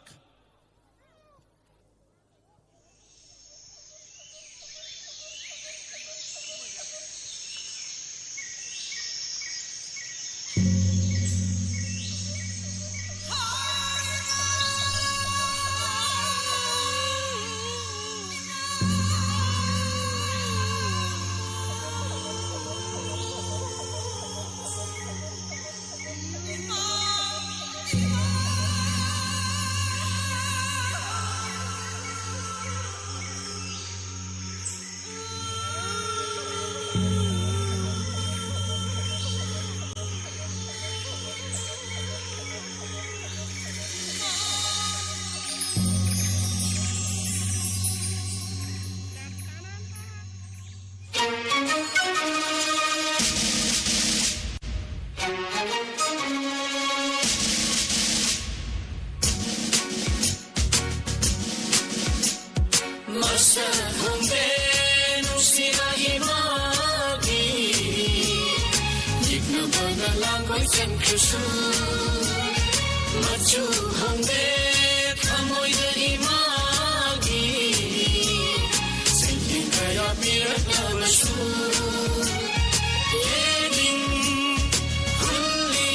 ꯆꯟꯈ꯭ꯔꯁꯨ ꯃꯆꯨ ꯍꯣꯡꯗꯦ ꯊꯃꯣꯏꯗ ꯏꯃꯥꯒꯤ ꯁꯩꯔꯦꯡ ꯀꯌꯥ ꯄꯤꯔꯛꯂꯕꯁꯨ ꯌꯦꯡꯅꯤꯡ ꯍꯨꯜꯂꯤ,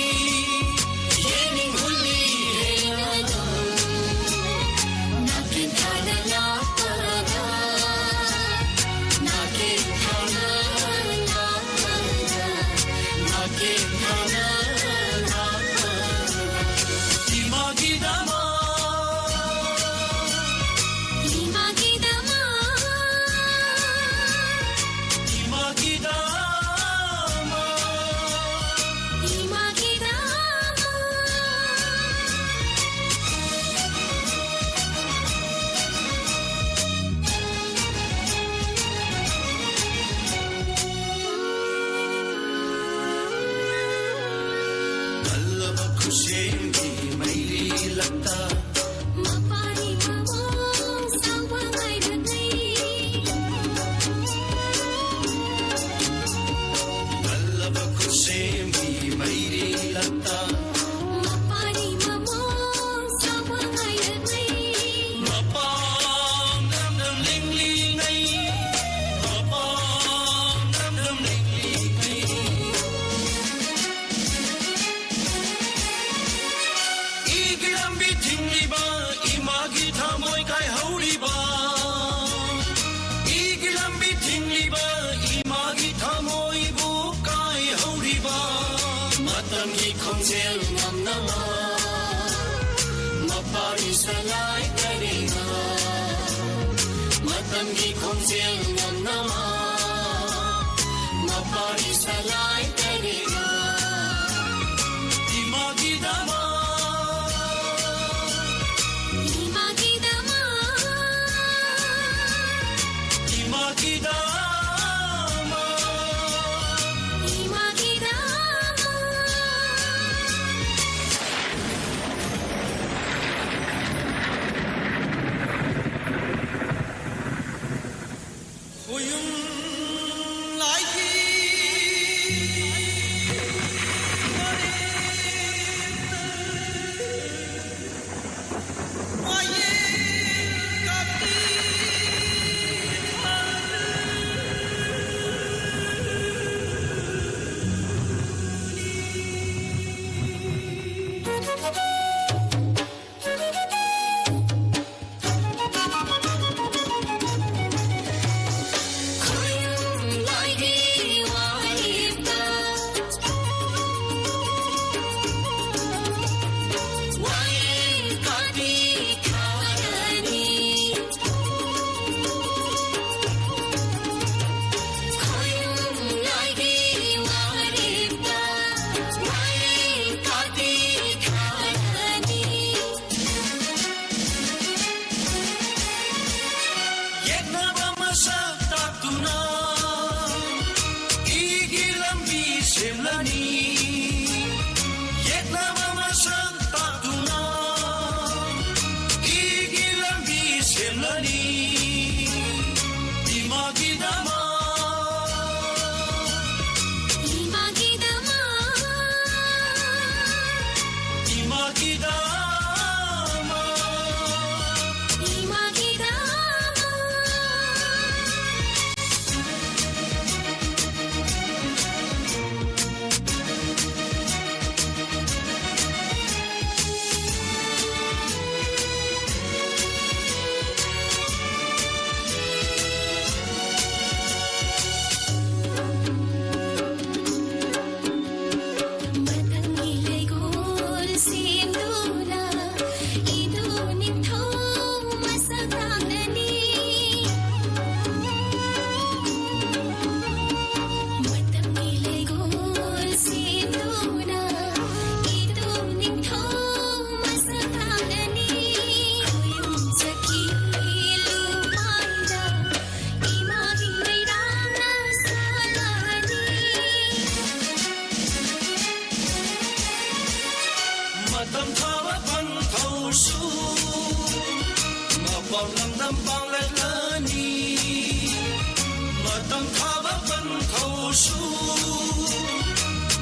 ꯌꯦꯡꯅꯤꯡ ꯍꯨꯜꯂꯤ ꯍꯦꯟꯅ ꯑꯗꯨꯝ ꯅꯥꯀꯦꯟ ꯊꯥꯅ ꯂꯥꯛꯄꯗ, ꯅꯥꯀꯦꯟ ꯊꯥꯅ ꯂꯥꯛꯄꯗ, ꯅꯥꯀꯦꯟ ꯊꯥꯅ ꯂꯥꯛꯄꯗ꯫ ꯏꯃꯥꯒꯤꯗꯃꯛ, ꯏꯃꯥꯒꯤꯗꯃꯛ, ꯏꯃꯥꯒꯤꯗꯃꯛ, ꯏꯃꯥꯒꯤꯗꯃꯛ꯫ ꯀꯜꯂꯕ ꯈꯨꯠꯁꯦꯝꯒꯤ ꯃꯩꯔꯤ ꯂꯝꯇ ꯃꯄꯥꯔꯤ ꯃꯃꯣ ꯁꯥꯡꯕ ꯉꯥꯏꯔꯗꯤ꯫ ꯀꯜꯂꯕ ꯈꯨꯠꯁꯦꯝꯒꯤ ꯃꯩꯔꯤ ꯂꯝꯇ ꯃꯄꯥꯔꯤ ꯃꯃꯣ ꯁꯥꯡꯕ ꯉꯥꯏꯔꯗꯤ꯫ ꯃꯄꯥꯡ ꯅꯝꯅꯝ ꯂꯤꯡꯂꯤꯉꯩ, ꯃꯄꯥꯡ ꯅꯝꯅꯝ ꯂꯤꯡꯂꯤꯉꯩ꯫ ꯏꯒꯤ ꯂꯝꯕꯤ ꯊꯤꯡꯂꯤꯕ ꯏꯃꯥꯒꯤ ꯊꯃꯣꯏ ꯀꯥꯏꯍꯧꯔꯤꯕ꯫ ꯏꯒꯤ ꯂꯝꯕꯤ ꯊꯤꯡꯂꯤꯕ ꯏꯃꯥꯒꯤ ꯊꯃꯣꯏꯕꯨ ꯀꯥꯏꯍꯧꯔꯤꯕ꯫ ꯃꯇꯝꯒꯤ ꯈꯣꯡꯖꯦꯜ ꯉꯝꯅꯕ ꯃꯄꯥꯔꯤ ꯁꯂꯥꯏ ꯇꯔꯦꯠꯅ꯫ ꯃꯇꯝꯒꯤ ꯈꯣꯡꯖꯦꯜ ꯉꯝꯅꯕ ꯃꯄꯥꯔꯤ ꯁꯂꯥꯏ ꯇꯔꯦꯠꯅ꯫ ꯏꯃꯥꯒꯤꯗꯃꯛ, ꯏꯃꯥꯒꯤꯗꯃꯛ, ꯏꯃꯥꯒꯤꯗꯃꯛ, ꯏꯃꯥꯒꯤꯗꯃꯛ꯫ ꯈꯣꯌꯨꯝ ꯂꯥꯏꯒꯤ ꯃꯔꯤ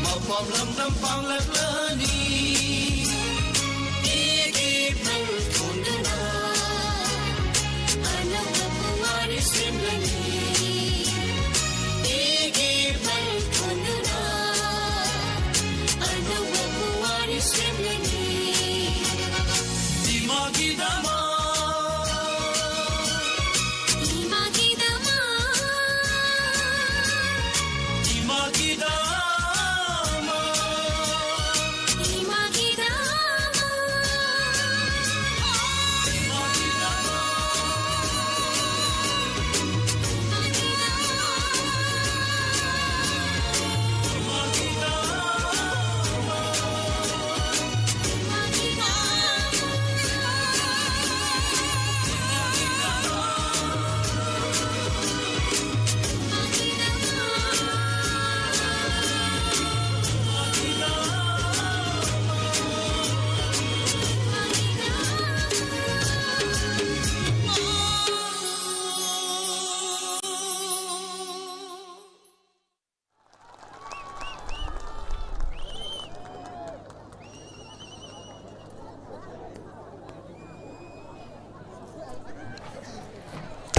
ꯃꯄꯥꯝ ꯂꯝꯗꯝ ꯄꯥꯡꯂꯛꯂꯅꯤ꯫ ꯏꯒꯤ ꯄꯜ ꯊꯣꯟꯗꯨꯅ ꯑꯅꯧꯕ ꯄꯨꯋꯥꯔꯤ ꯁꯦꯝꯂꯅꯤ꯫ ꯏꯒꯤ ꯄꯜ ꯊꯣꯟꯗꯨꯅ ꯑꯅꯧꯕ ꯄꯨꯋꯥꯔꯤ ꯁꯦꯝꯂꯅꯤ꯫ ꯏꯃꯥꯒꯤꯗꯃꯛ, ꯏꯃꯥꯒꯤꯗꯃꯛ, ꯏꯃꯥꯒꯤꯗꯃꯛ, ꯏꯃꯥꯒꯤꯗꯃꯛ,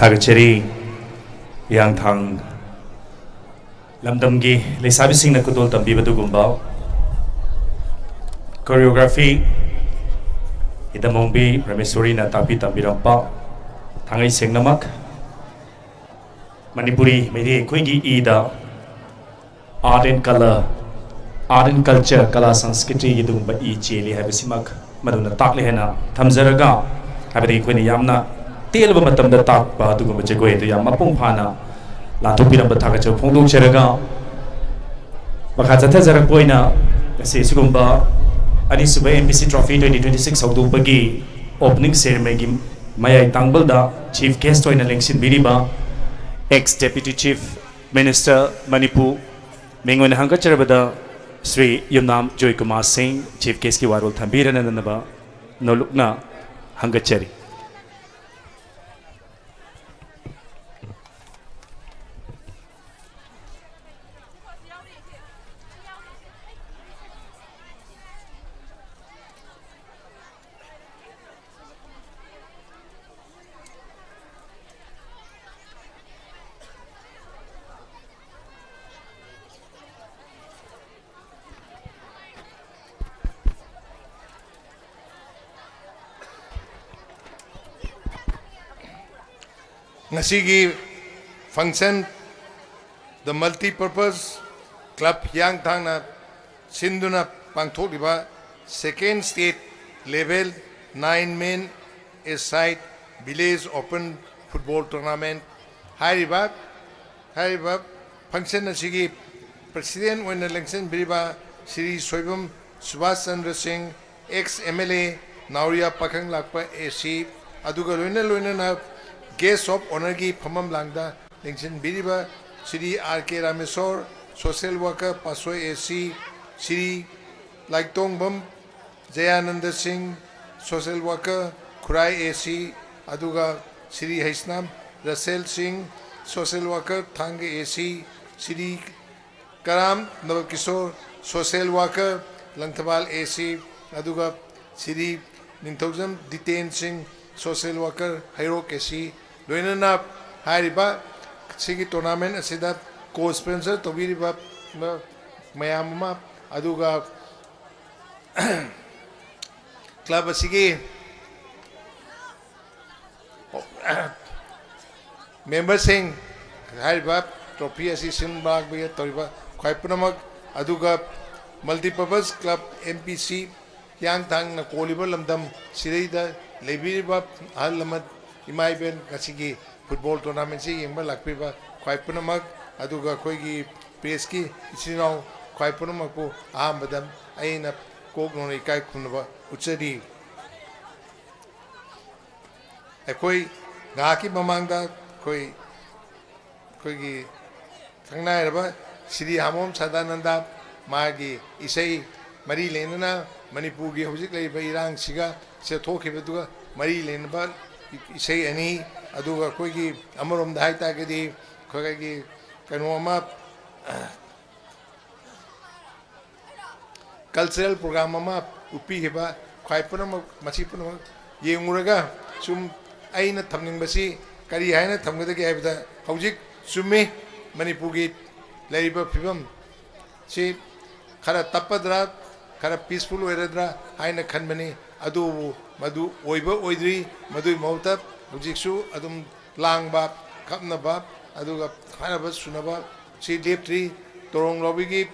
ꯊꯥꯒꯠꯆꯔꯤ꯫ ꯍꯤꯌꯥꯡꯊꯥꯡ ꯂꯝꯗꯝꯒꯤ ꯂꯩꯁꯥꯕꯤꯁꯤꯡꯅ ꯈꯨꯗꯣꯜ ꯇꯝꯕꯤꯕ ꯑꯗꯨꯒꯨꯝꯕ choreography ꯏꯗꯝ ꯑꯣꯡꯕꯤ ꯄ꯭ꯔꯃꯦꯁꯣꯔꯤꯅ ꯇꯥꯛꯄꯤ ꯇꯝꯕꯤꯔꯝꯕ ꯊꯥꯡꯉꯩ ꯁꯦꯡꯅꯃꯛ ꯃꯅꯤꯄꯨꯔꯤ ꯃꯩꯇꯩ ꯑꯩꯈꯣꯏꯒꯤ ꯏꯗ art and colour, art and culture, ꯀꯂꯥ ꯁꯪꯁꯀ꯭ꯔꯤꯇꯤꯒꯤ ꯑꯗꯨꯒꯨꯝꯕ ꯏ ꯆꯦꯜꯂꯤ ꯍꯥꯏꯕꯁꯤꯃꯛ ꯃꯗꯨꯅ ꯇꯥꯛꯂꯦ ꯍꯥꯏꯅ ꯊꯝꯖꯔꯒ, ꯍꯥꯏꯕꯗꯤ ꯑꯩꯈꯣꯏꯅ ꯌꯥꯝꯅ ꯇꯦꯜꯂꯕ ꯃꯇꯝꯗ ꯇꯥꯛꯄ ꯑꯗꯨꯒꯨꯝꯕ ꯖꯒꯣꯏ ꯑꯗꯨ ꯌꯥꯝ ꯃꯄꯨꯡ ꯐꯥꯅ ꯂꯥꯟꯊꯣꯛꯄꯤꯔꯝꯕ ꯊꯥꯒꯠꯆꯕ ꯐꯣꯡꯗꯣꯛꯆꯔꯒ, ꯃꯈꯥ ꯆꯠꯊꯖꯔꯛꯄ ꯑꯣꯏꯅ ꯉꯁꯤ ꯑꯁꯤꯒꯨꯝꯕ ꯑꯅꯤꯁꯨꯕ M B C Trophy twenty twenty six ꯍꯧꯗꯣꯛꯄꯒꯤ opening ceremonyꯒꯤ ꯃꯌꯥꯏ ꯇꯥꯡꯕꯜꯗ chief guest ꯑꯣꯏꯅ ꯂꯦꯡꯁꯤꯟꯕꯤꯔꯤꯕ ex Deputy Chief Minister Manipur, ꯃꯤꯡ ꯑꯣꯏꯅ ꯍꯪꯒꯠꯆꯔꯕꯗ ꯁ꯭ꯔꯤ ꯌꯨꯝꯅꯥꯝ ꯖꯣꯏꯀꯨꯃꯥꯔ ꯁꯤꯡ, chief guestꯀꯤ ꯋꯥꯔꯣꯜ ꯊꯝꯕꯤꯔꯅꯅꯕ ꯅꯣꯂꯨꯛꯅ ꯍꯪꯒꯠꯆꯔꯤ꯫ ꯉꯁꯤꯒꯤ function, the multipurpose club ꯍꯤꯌꯥꯡꯊꯥꯡꯅ ꯁꯤꯟꯗꯨꯅ ꯄꯥꯡꯊꯣꯛꯂꯤꯕ second state level nine men aside village open football tournament ꯍꯥꯏꯔꯤꯕ, ꯍꯥꯏꯔꯤꯕ function ꯑꯁꯤꯒꯤ president ꯑꯣꯏꯅ ꯂꯦꯡꯁꯤꯟꯕꯤꯔꯤꯕ ꯁ꯭ꯔꯤ ꯁꯣꯏꯕꯝ ꯁꯨꯕꯥꯁ ꯆꯟꯗ꯭ꯔ ꯁꯤꯡ, ex M L A, ꯅꯥꯎꯔꯤꯌꯥ ꯄꯥꯈꯪ ꯂꯥꯛꯄ A C, ꯑꯗꯨꯒ ꯂꯣꯏꯅ ꯂꯣꯏꯅꯅ guest of honourꯒꯤ ꯐꯝꯐꯝ ꯂꯥꯡꯗ ꯂꯦꯡꯁꯤꯟꯕꯤꯔꯤꯕ Shri R K Rameshwor, social worker, Patsoi A C, Shri ꯂꯥꯏꯇꯣꯡꯕꯝ ꯖꯌꯥꯅꯟꯗ ꯁꯤꯡ, social worker, Khurai A C, ꯑꯗꯨꯒ ꯁ꯭ꯔꯤ ꯍꯩꯁꯅꯥꯝ ꯔꯁꯦꯜ ꯁꯤꯡ, social worker, Thanga A C, Shri Karam Nabakishor, social worker, Langthabal A C, ꯑꯗꯨꯒ Shri Ningthoujam Diten Singh, social worker, Heirok A C, ꯂꯣꯏꯅꯅ ꯍꯥꯏꯔꯤꯕ ꯁꯤꯒꯤ tournament ꯑꯁꯤꯗ co-sponsor ꯇꯧꯕꯤꯔꯤꯕ ꯃꯌꯥꯝ ꯑꯃ, ꯑꯗꯨꯒ club ꯑꯁꯤꯒꯤ memberꯁꯤꯡ, ꯍꯥꯏꯔꯤꯕ trophy ꯑꯁꯤ ꯁꯤꯟꯕ ꯂꯥꯡꯕ ꯇꯧꯔꯤꯕ ꯈ꯭ꯋꯥꯏ ꯄꯨꯝꯅꯃꯛ, ꯑꯗꯨꯒ multipurpose club M P C ꯍꯤꯌꯥꯡꯊꯥꯡꯅ ꯀꯣꯜꯂꯤꯕ ꯂꯝꯗꯝ ꯁꯤꯗꯩꯗ ꯂꯩꯕꯤꯔꯤꯕ ꯑꯍꯜ ꯂꯃꯟ, ꯏꯃꯥ ꯏꯕꯦꯟ, ꯉꯁꯤꯒꯤ football tournamentꯁꯤ ꯌꯦꯡꯕ ꯂꯥꯛꯄꯤꯕ ꯈ꯭ꯋꯥꯏ ꯄꯨꯝꯅꯃꯛ, ꯑꯗꯨꯒ ꯑꯩꯈꯣꯏꯒꯤ pressꯀꯤ ꯏꯆꯤꯟ ꯏꯅꯥꯎ ꯈ꯭ꯋꯥꯏ ꯄꯨꯝꯅꯃꯛꯄꯨ ꯑꯍꯥꯟꯕꯗ ꯑꯩꯅ ꯀꯣꯛ ꯅꯧꯅ ꯏꯀꯥꯏ ꯈꯨꯝꯅꯕ ꯎꯠꯆꯔꯤ꯫ ꯑꯩꯈꯣꯏ ꯉꯥꯏꯍꯥꯛꯀꯤ ꯃꯃꯥꯡꯗ ꯑꯩꯈꯣꯏ, ꯑꯩꯈꯣꯏꯒꯤ ꯈꯪꯅꯥꯏꯔꯕ ꯁ꯭ꯔꯤ ꯍꯥꯃꯣꯝ ꯁꯗꯥꯅꯟꯗ, ꯃꯥꯒꯤ ꯏꯁꯩ ꯃꯔꯤ ꯂꯩꯅꯅ ꯃꯅꯤꯄꯨꯔꯒꯤ ꯍꯧꯖꯤꯛ ꯂꯩꯔꯤꯕ ꯏꯔꯥꯡꯁꯤꯒ, ꯁꯤꯗ ꯊꯣꯛꯈꯤꯕꯗꯨꯒ ꯃꯔꯤ ꯂꯩꯅꯕ ꯏꯁꯩ ꯑꯅꯤ, ꯑꯗꯨꯒ ꯑꯩꯈꯣꯏꯒꯤ ꯑꯃꯔꯣꯝꯗ ꯍꯥꯏ ꯇꯥꯔꯒꯗꯤ ꯑꯩꯈꯣꯏꯒꯤ ꯀꯩꯅꯣ ꯑꯃ, cultural program ꯑꯃ ꯎꯠꯄꯤꯈꯤꯕ ꯈ꯭ꯋꯥꯏ ꯄꯨꯝꯅꯃꯛ, ꯃꯁꯤ ꯄꯨꯝꯅꯃꯛ ꯌꯦꯡꯉꯨꯔꯒ ꯁꯨꯝ ꯑꯩꯅ ꯊꯝꯅꯤꯡꯕꯁꯤ ꯀꯔꯤ ꯍꯥꯏꯅ ꯊꯝꯒꯗꯒꯦ ꯍꯥꯏꯕꯗ, ꯍꯧꯖꯤꯛ ꯆꯨꯝꯃꯤ, ꯃꯅꯤꯄꯨꯔꯒꯤ ꯂꯩꯔꯤꯕ ꯐꯤꯕꯝ ꯁꯤ ꯈꯔ ꯇꯞꯄꯗ꯭ꯔꯥ, ꯈꯔ peaceful ꯑꯣꯏꯔꯗ꯭ꯔꯥ ꯍꯥꯏꯅ ꯈꯟꯕꯅꯤ꯫ ꯑꯗꯨꯕꯨ ꯃꯗꯨ ꯑꯣꯏꯕ ꯑꯣꯏꯗ꯭ꯔꯤ꯫ ꯃꯗꯨꯒꯤ ꯃꯍꯨꯠꯇ ꯍꯧꯖꯤꯛꯁꯨ ꯑꯗꯨꯝ ꯂꯥꯡꯕ, ꯀꯞꯅꯕ, ꯑꯗꯨꯒ ꯍꯥꯏꯅꯕ ꯁꯨꯅꯕ ꯁꯤ ꯂꯦꯞꯇ꯭ꯔꯤ꯫ ꯇꯣꯔꯣꯡ ꯂꯣꯕꯤꯒꯤ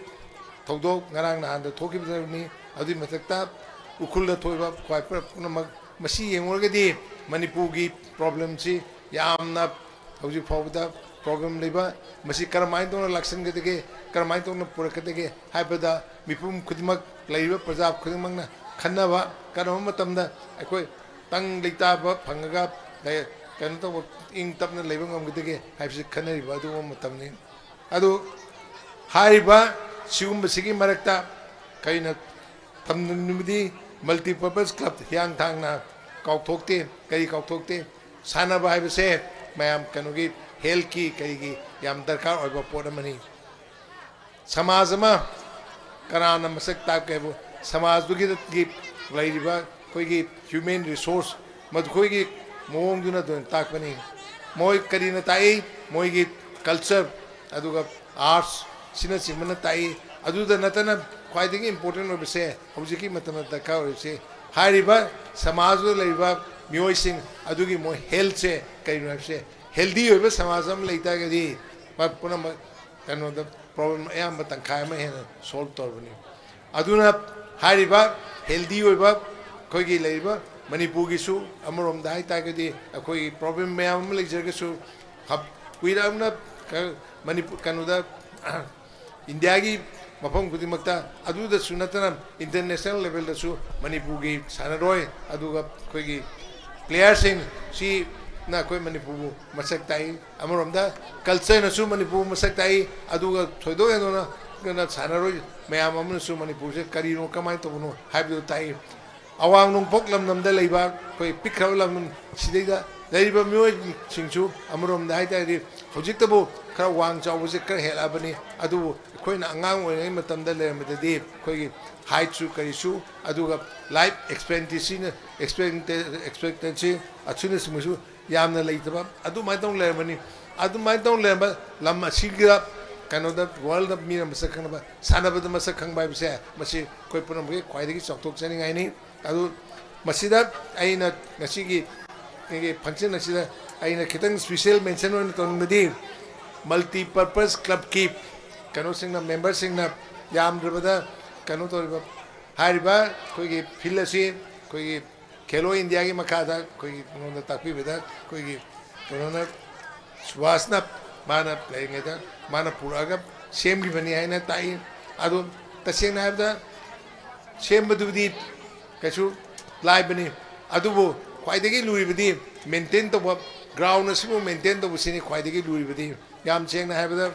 ꯊꯧꯗꯣꯛ ꯉꯔꯥꯡ ꯅꯍꯥꯟꯗ ꯊꯣꯛꯈꯤꯕꯗꯨꯅꯤ꯫ ꯑꯗꯨꯒꯤ ꯃꯊꯛꯇ ꯎꯈ꯭ꯔꯨꯜꯗ ꯊꯣꯛꯏꯕ ꯈ꯭ꯋꯥꯏ ꯄꯨꯝꯅꯃꯛ, ꯃꯁꯤ ꯌꯦꯡꯂꯨꯔꯒꯗꯤ ꯃꯅꯤꯄꯨꯔꯒꯤ ꯄ꯭ꯔꯣꯕ꯭ꯂꯦꯝꯁꯤ ꯌꯥꯝꯅ ꯍꯧꯖꯤꯛ ꯐꯥꯎꯕꯗ ꯄ꯭ꯔꯣꯕ꯭ꯂꯦꯝ ꯂꯩꯕ, ꯃꯁꯤ ꯀꯔꯝꯍꯥꯏꯅ ꯇꯧꯅ ꯂꯥꯛꯁꯤꯟꯒꯗꯒꯦ, ꯀꯔꯝꯍꯥꯏꯅ ꯇꯧꯅ ꯄꯨꯔꯛꯀꯗꯒꯦ ꯍꯥꯏꯕꯗ ꯃꯤꯄꯨꯝ ꯈꯨꯗꯤꯡꯃꯛ, ꯂꯩꯔꯤꯕ ꯄ꯭ꯔꯖꯥ ꯈꯨꯗꯤꯡꯃꯛꯅ ꯈꯟꯅꯕ, ꯀꯔꯝꯕ ꯃꯇꯝꯗ ꯑꯩꯈꯣꯏ ꯇꯪ ꯂꯩꯇꯥꯕ ꯐꯪꯉꯒ ꯂꯩ-, ꯀꯩꯅꯣ ꯇꯧꯕ, ꯏꯪ ꯇꯞꯅ ꯂꯩꯕ ꯉꯝꯒꯗꯒꯦ ꯍꯥꯏꯕꯁꯤ ꯈꯟꯅꯔꯤꯕ ꯑꯗꯨꯒꯨꯝꯕ ꯃꯇꯝꯅꯤ꯫ ꯑꯗꯨ ꯍꯥꯏꯔꯤꯕ ꯁꯤꯒꯨꯝꯕꯁꯤꯒꯤ ꯃꯔꯛꯇ ꯀꯩꯅ ꯊꯝꯅꯤꯡꯕꯗꯤ, multipurpose club ꯍꯤꯌꯥꯡꯊꯥꯡꯅ ꯀꯥꯎꯊꯣꯛꯇꯦ꯫ ꯀꯔꯤ ꯀꯥꯎꯊꯣꯛꯇꯦ? ꯁꯥꯟꯅꯕ ꯍꯥꯏꯕꯁꯦ ꯃꯌꯥꯝ ꯀꯩꯅꯣꯒꯤ, ꯍꯦꯜꯊꯀꯤ ꯀꯔꯤꯒꯤ ꯌꯥꯝ ꯗꯔꯀꯥꯔ ꯑꯣꯏꯕ ꯄꯣꯠ ꯑꯃꯅꯤ꯫ ꯁꯃꯥꯖ ꯑꯃ ꯀꯅꯥꯅ ꯃꯁꯛ ꯇꯥꯛꯀꯦ ꯍꯥꯏꯕꯨ, ꯁꯃꯥꯖꯗꯨꯒꯤ ꯂꯩꯔꯤꯕ ꯑꯩꯈꯣꯏꯒꯤ human resource, ꯃꯈꯣꯏꯒꯤ ꯃꯑꯣꯡꯗꯨꯅ ꯑꯗꯨꯝ ꯇꯥꯛꯄꯅꯤ꯫ ꯃꯣꯏ ꯀꯔꯤꯅ ꯇꯥꯛꯏ? ꯃꯣꯏꯒꯤ culture, ꯑꯗꯨꯒ arts ꯁꯤꯅꯆꯤꯡꯕꯅ ꯇꯥꯛꯏ꯫ ꯑꯗꯨꯗ ꯅꯠꯇꯅ ꯈ꯭ꯋꯥꯏꯗꯒꯤ important ꯑꯣꯏꯕꯁꯦ, ꯍꯧꯖꯤꯛꯀꯤ ꯃꯇꯝꯗ ꯗꯔꯀꯥꯔ ꯑꯣꯏꯔꯤꯕꯁꯤ, ꯍꯥꯏꯔꯤꯕ ꯁꯃꯥꯖꯗꯨꯗ ꯂꯩꯔꯤꯕ ꯃꯤꯑꯣꯏꯁꯤꯡ ꯑꯗꯨꯒꯤ ꯃꯣꯏ ꯍꯦꯜꯊꯁꯦ ꯀꯔꯤꯅꯣ ꯍꯥꯏꯕꯁꯦ, ꯍꯦꯜꯗꯤ ꯑꯣꯏꯕ ꯁꯃꯥꯖ ꯑꯃ ꯂꯩ ꯇꯥꯔꯒꯗꯤ ꯄꯨꯝꯅꯃꯛ ꯀꯩꯅꯣꯗ ꯄ꯭ꯔꯣꯕ꯭ꯂꯦꯝ ꯑꯌꯥꯝꯕ ꯇꯪꯈꯥꯏ ꯑꯃ ꯍꯦꯟꯅ ꯁꯣꯜꯕ ꯇꯧꯔꯕꯅꯤ꯫ ꯑꯗꯨꯅ ꯍꯥꯏꯔꯤꯕ ꯍꯦꯜꯗꯤ ꯑꯣꯏꯕ ꯑꯩꯈꯣꯏꯒꯤ ꯂꯩꯔꯤꯕ ꯃꯅꯤꯄꯨꯔꯒꯤꯁꯨ ꯑꯃꯔꯣꯝꯗ ꯍꯥꯏ ꯇꯥꯔꯒꯗꯤ ꯑꯩꯈꯣꯏꯒꯤ ꯄ꯭ꯔꯣꯕ꯭ꯂꯦꯝ ꯃꯌꯥꯝ ꯑꯃ ꯂꯩꯖꯔꯒꯁꯨ, ꯍꯞ-, ꯀꯨꯏꯔꯕꯅ ꯀ-, ꯃꯅꯤꯄꯨꯔ, ꯀꯩꯅꯣꯗ, ꯏꯟꯗꯤꯌꯥꯒꯤ ꯃꯐꯝ ꯈꯨꯗꯤꯡꯃꯛꯇ, ꯑꯗꯨꯗꯁꯨ ꯅꯠꯇꯅ international levelꯗꯁꯨ ꯃꯅꯤꯄꯨꯔꯒꯤ ꯁꯥꯟꯅꯔꯣꯏ, ꯑꯗꯨꯒ ꯑꯩꯈꯣꯏꯒꯤ playerꯁꯤꯡ ꯁꯤꯅ ꯑꯩꯈꯣꯏ ꯃꯅꯤꯄꯨꯔꯕꯨ ꯃꯁꯛ ꯇꯥꯛꯏ꯫ ꯑꯃꯔꯣꯝꯗ cultureꯅꯁꯨ ꯃꯅꯤꯄꯨꯔꯕꯨ ꯃꯁꯛ ꯇꯥꯛꯏ, ꯑꯗꯨꯒ ꯊꯣꯏꯗꯣꯛ ꯍꯦꯟꯗꯣꯛꯅ ꯁꯥꯟꯅꯔꯣꯏ ꯃꯌꯥꯝ ꯑꯃꯅꯁꯨ ꯃꯅꯤꯄꯨꯔꯁꯦ ꯀꯔꯤꯅꯣ, ꯀꯃꯥꯏꯅ ꯇꯧꯕꯅꯣ ꯍꯥꯏꯕꯗꯨ ꯇꯥꯛꯏ꯫ ꯑꯋꯥꯡ ꯅꯣꯡꯄꯣꯛ ꯂꯝꯗꯝꯗ ꯂꯩꯕ ꯑꯩꯈꯣꯏ ꯄꯤꯛꯈ꯭ꯔꯕ ꯂꯝꯗꯝ ꯁꯤꯗꯩꯗ ꯂꯩꯔꯤꯕ ꯃꯤꯑꯣꯏꯁꯤꯡꯁꯨ ꯑꯃꯔꯣꯝꯗ ꯍꯥꯏ ꯇꯥꯔꯗꯤ ꯍꯧꯖꯤꯛꯇꯕꯨ ꯈꯔ ꯋꯥꯡ ꯆꯥꯎꯕꯁꯦ ꯈꯔ ꯍꯦꯜꯂꯛꯑꯕꯅꯤ꯫ ꯑꯗꯨꯕꯨ ꯑꯩꯈꯣꯏꯅ ꯑꯉꯥꯡ ꯑꯣꯏꯔꯤꯉꯩ ꯃꯇꯝꯗ ꯂꯩꯔꯝꯕꯗꯗꯤ ꯑꯩꯈꯣꯏꯒꯤ heightꯁꯨ ꯀꯔꯤꯁꯨ, ꯑꯗꯨꯒ life expectancyꯅ, expecta-, expectancy ꯑꯁꯤꯅꯆꯤꯡꯕꯁꯨ ꯌꯥꯝꯅ ꯂꯩꯇꯕ, ꯑꯗꯨꯃꯥꯏꯅ ꯇꯧꯅ ꯂꯩꯔꯝꯕꯅꯤ꯫ ꯑꯗꯨꯃꯥꯏꯅ ꯇꯧꯅ ꯂꯩꯔꯝꯕ ꯂꯝ ꯑꯁꯤꯒ ꯀꯩꯅꯣꯗ, worldꯗ ꯃꯤꯅ ꯃꯁꯛ ꯈꯪꯅꯕ, ꯁꯥꯟꯅꯕꯗ ꯃꯁꯛ ꯈꯪꯕ ꯍꯥꯏꯕꯁꯦ, ꯃꯁꯤ ꯑꯩꯈꯣꯏ ꯄꯨꯝꯅꯃꯛꯀꯤ ꯈ꯭ꯋꯥꯏꯗꯒꯤ ꯆꯥꯎꯊꯣꯛꯆꯅꯤꯡꯉꯥꯏꯅꯤ꯫ ꯑꯗꯨ ꯃꯁꯤꯗ ꯑꯩꯅ ꯉꯁꯤꯒꯤ ꯑꯩꯒꯤ function ꯑꯁꯤꯗ ꯑꯩꯅ ꯈꯤꯇꯪ special mention ꯑꯣꯏꯅ ꯇꯧꯅꯤꯡꯕꯗꯤ, multipurpose clubꯀꯤ ꯀꯩꯅꯣꯁꯤꯡꯅ, memberꯁꯤꯡꯅ ꯌꯥꯝꯗ꯭ꯔꯕꯗ ꯀꯩꯅꯣ ꯇꯧꯔꯤꯕ, ꯍꯥꯏꯔꯤꯕ ꯑꯩꯈꯣꯏꯒꯤ field ꯑꯁꯤ ꯑꯩꯈꯣꯏꯒꯤ ꯈꯦꯂꯣ ꯏꯟꯗꯤꯌꯥꯒꯤ ꯃꯈꯥꯗ ꯑꯩꯈꯣꯏꯒꯤ ꯑꯩꯉꯣꯟꯗ ꯇꯥꯛꯄꯤꯕꯗ ꯑꯩꯈꯣꯏꯒꯤ ꯀꯩꯅꯣꯅ, ꯁꯨꯕꯥꯁꯅ, ꯃꯥꯅ ꯂꯩꯔꯤꯉꯩꯗ ꯃꯥꯅ ꯄꯨꯔꯛꯑꯒ ꯁꯦꯝꯈꯤꯕꯅꯤ ꯍꯥꯏꯅ ꯇꯥꯛꯏ꯫ ꯑꯗꯨ ꯇꯁꯦꯡꯅ ꯍꯥꯏꯕꯗ ꯁꯦꯝꯕꯗꯨꯕꯨꯗꯤ ꯀꯩꯁꯨ ꯂꯥꯏꯕꯅꯤ, ꯑꯗꯨꯕꯨ ꯈ꯭ꯋꯥꯏꯗꯒꯤ ꯂꯨꯔꯤꯕꯗꯤ maintain ꯇꯧꯕ, ground ꯑꯁꯤꯕꯨ maintain ꯇꯧꯕꯁꯤꯅꯤ ꯈ꯭ꯋꯥꯏꯗꯒꯤ ꯂꯨꯔꯤꯕꯗꯤ꯫ ꯌꯥꯝ ꯁꯦꯡꯅ ꯍꯥꯏꯕꯗ,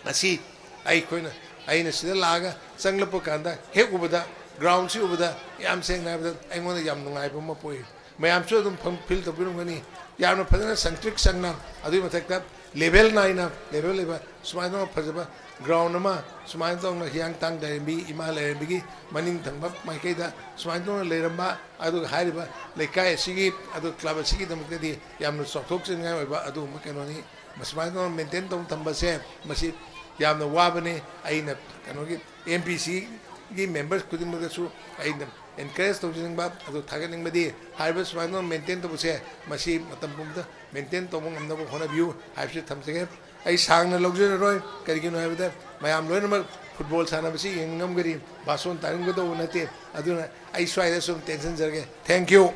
ꯉꯁꯤ ꯑꯩꯈꯣꯏꯅ, ꯑꯩꯅ ꯁꯤꯗ ꯂꯥꯛꯑꯒ ꯆꯪꯂꯛꯄ ꯀꯥꯟꯗ ꯍꯦꯛ ꯎꯕꯗ, groundꯁꯤ ꯎꯕꯗ, ꯌꯥꯝ ꯁꯦꯡꯅ ꯍꯥꯏꯕꯗ ꯑꯩꯉꯣꯟꯗ ꯌꯥꯝ ꯅꯨꯡꯉꯥꯏꯕ ꯑꯃ ꯄꯣꯛꯏ꯫ ꯃꯌꯥꯝꯁꯨ ꯑꯗꯨꯝ ꯐꯪ-, feel ꯇꯧꯕꯤꯔꯝꯒꯅꯤ꯫ ꯌꯥꯝꯅ ꯐꯖꯅ ꯁꯪꯇ꯭ꯔꯤꯛ ꯁꯪꯅ, ꯑꯗꯨꯒꯤ ꯃꯊꯛꯇ level ꯅꯥꯏꯅ, level ꯂꯩꯕ ꯁꯨꯃꯥꯏꯅ ꯐꯖꯕ ground ꯑꯃ, ꯁꯨꯃꯥꯏꯅ ꯇꯧꯅ ꯍꯤꯌꯥꯡꯊꯥꯡ ꯂꯥꯏꯔꯦꯝꯕꯤ, ꯏꯃꯥ ꯂꯥꯏꯔꯦꯝꯕꯤꯒꯤ ꯃꯅꯤꯡ ꯊꯪꯕ ꯃꯥꯏꯀꯩꯗ ꯁꯨꯃꯥꯏꯅ ꯇꯧꯅ ꯂꯩꯔꯝꯕ, ꯑꯗꯨꯒ ꯍꯥꯏꯔꯤꯕ ꯂꯩꯀꯥꯏ ꯑꯁꯤꯒꯤ, ꯑꯗꯨ club ꯑꯁꯤꯒꯤꯗꯃꯛꯇꯗꯤ ꯌꯥꯝꯅ ꯆꯥꯎꯊꯣꯛꯆꯅꯤꯡꯉꯥꯏ ꯑꯣꯏꯕ ꯑꯗꯨꯒꯨꯝꯕ ꯀꯩꯅꯣꯅꯤ꯫ ꯃꯁꯨꯃꯥꯏꯅ ꯇꯧꯅ maintain ꯇꯧꯅ ꯊꯝꯕꯁꯦ, ꯃꯁꯤ ꯌꯥꯝꯅ ꯋꯥꯕꯅꯤ꯫ ꯑꯩꯅ ꯀꯩꯅꯣꯒꯤ, MPCꯒꯤ members ꯈꯨꯗꯤꯡꯃꯛꯇꯁꯨ ꯑꯩꯅ encourage ꯇꯧꯖꯅꯤꯡꯕ, ꯑꯗꯨ ꯊꯥꯒꯠꯅꯤꯡꯕꯗꯤ, ꯍꯥꯏꯔꯤꯕ ꯁꯨꯃꯥꯏꯅ ꯇꯧꯅ maintain ꯇꯧꯕꯁꯦ, ꯃꯁꯤ ꯃꯇꯝ ꯄꯨꯝꯕꯗ maintain ꯇꯧꯕ ꯉꯝꯅꯕ ꯍꯣꯠꯅꯕꯤꯌꯨ ꯍꯥꯏꯕꯁꯤ ꯊꯝꯖꯒꯦ꯫ ꯑꯩ ꯁꯥꯡꯅ ꯂꯧꯖꯔꯔꯣꯏ, ꯀꯔꯤꯒꯤꯅꯣ ꯍꯥꯏꯕꯗ ꯃꯌꯥꯝ ꯂꯣꯏꯅꯃꯛ football ꯁꯥꯟꯅꯕꯁꯤ ꯌꯦꯡꯉꯝꯒꯅꯤ, ꯚꯥꯁꯣꯟ ꯇꯥꯅꯤꯡꯒꯗꯧꯕ ꯅꯠꯇꯦ꯫ ꯑꯗꯨꯅ ꯑꯩ ꯁ꯭ꯋꯥꯏꯗ ꯁꯨꯝ ꯇꯦꯟꯁꯤꯟꯖꯔꯒꯦ꯫ Thank you꯫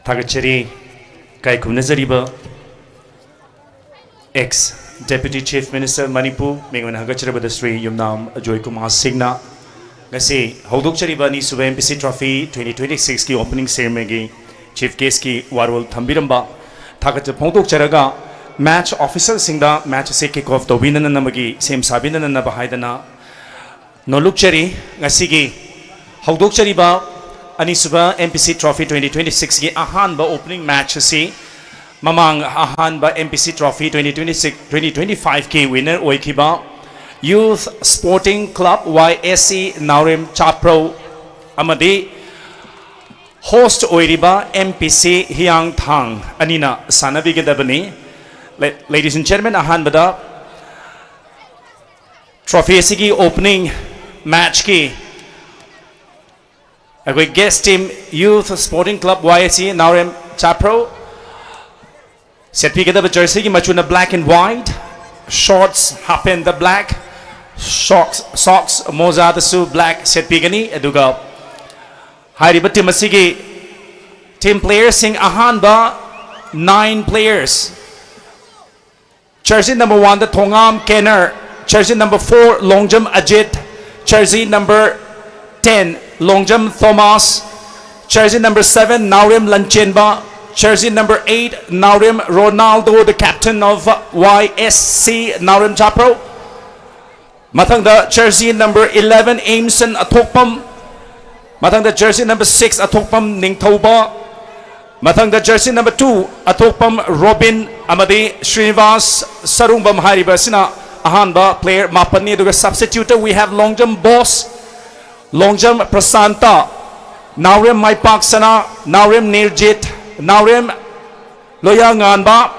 ꯊꯥꯒꯠꯆꯔꯤ꯫ ꯏꯀꯥꯏ ꯈꯨꯝꯅꯖꯔꯤꯕ ex Deputy Chief Minister Manipur, ꯃꯤꯡ ꯑꯣꯏꯅ ꯍꯥꯏꯒꯠꯆꯔꯕꯗ ꯁ꯭ꯔꯤ ꯌꯨꯝꯅꯥꯝ ꯑꯖꯣꯏ ꯀꯨꯃꯥꯔ ꯁꯤꯡꯅ ꯉꯁꯤ ꯍꯧꯗꯣꯛꯆꯔꯤꯕ ꯑꯅꯤꯁꯨꯕ MPC Trophy twenty twenty-sixꯀꯤ opening ceremonyꯒꯤ chief guestꯀꯤ ꯋꯥꯔꯣꯜ ꯊꯝꯕꯤꯔꯝꯕ ꯊꯥꯒꯠꯆꯕ ꯐꯣꯡꯗꯣꯛꯆꯔꯒ, match officialꯁꯤꯡꯗ match ꯑꯁꯤ kick off ꯇꯧꯕꯤꯅꯅꯕꯒꯤ, ꯁꯦꯝ ꯁꯥꯕꯤꯅꯅꯕ ꯍꯥꯏꯗꯅ ꯅꯣꯜꯂꯨꯛꯆꯔꯤ꯫ ꯉꯁꯤꯒꯤ ꯍꯧꯗꯣꯛꯆꯔꯤꯕ ꯑꯅꯤꯁꯨꯕ MPC Trophy twenty twenty-sixꯀꯤ ꯑꯍꯥꯟꯕ opening match ꯑꯁꯤ ꯃꯃꯥꯡ ꯑꯍꯥꯟꯕ MPC Trophy twenty twenty-six, twenty twenty-fiveꯀꯤ winner ꯑꯣꯏꯈꯤꯕ Youth Sporting Club, YSC, ꯅꯥꯎꯔꯦꯝ ꯆꯥꯄ꯭ꯔꯧ ꯑꯃꯗꯤ host ꯑꯣꯏꯔꯤꯕ MPC ꯍꯤꯌꯥꯡꯊꯥꯡ ꯑꯅꯤꯅ ꯁꯥꯟꯅꯕꯤꯒꯗꯕꯅꯤ꯫ La-, ladies and gentlemen, ꯑꯍꯥꯟꯕꯗ Trophy ꯑꯁꯤꯒꯤ opening matchꯀꯤ ꯑꯩꯈꯣꯏ guest team Youth Sporting Club Y S C Naorem Chapro, ꯁꯦꯠꯄꯤꯒꯗꯕ jerseyꯒꯤ ꯃꯆꯨꯅ black and white, shorts, half pant black, socks, socks, ꯃꯣꯖꯥꯗꯁꯨ black ꯁꯦꯠꯄꯤꯒꯅꯤ꯫ ꯑꯗꯨꯒ ꯍꯥꯏꯔꯤꯕ team ꯑꯁꯤꯒꯤ team playerꯁꯤꯡ ꯑꯍꯥꯟꯕ nine players, jersey number oneꯗ Thongam Kenar, jersey number four Longjam Ajit, jersey number ten Longjam Thomas, jersey number seven Naorem Lanchenba, jersey number eight Naorem Ronaldo, the captain of Y S C Naorem Chapro꯫ ꯃꯊꯪꯗ jersey number eleven ꯑꯦꯝꯁꯟ ꯑꯊꯣꯛꯄꯝ, ꯃꯊꯪꯗ jersey number six ꯑꯊꯣꯛꯄꯝ ꯅꯤꯡꯊꯧꯕ, ꯃꯊꯪꯗ jersey number two ꯑꯊꯣꯛꯄꯝ ꯔꯣꯕꯤꯟ ꯑꯃꯗꯤ ꯁ꯭ꯔꯤꯅꯤꯕꯥꯁ ꯁꯔꯨꯡꯕꯝ ꯍꯥꯏꯔꯤꯕ ꯑꯁꯤꯅ ꯑꯍꯥꯟꯕ player ꯃꯥꯄꯟꯅꯤ꯫ ꯑꯗꯨꯒ substitute we have Longjam Bose, Longjam Prasanta, ꯅꯥꯎꯔꯦꯝ ꯃꯥꯏꯄꯥꯛ ꯁꯅꯥ, ꯅꯥꯎꯔꯦꯝ ꯅꯤꯔꯖꯤꯠ, ꯅꯥꯎꯔꯦꯝ ꯂꯣꯌꯥꯉꯥꯟꯕ,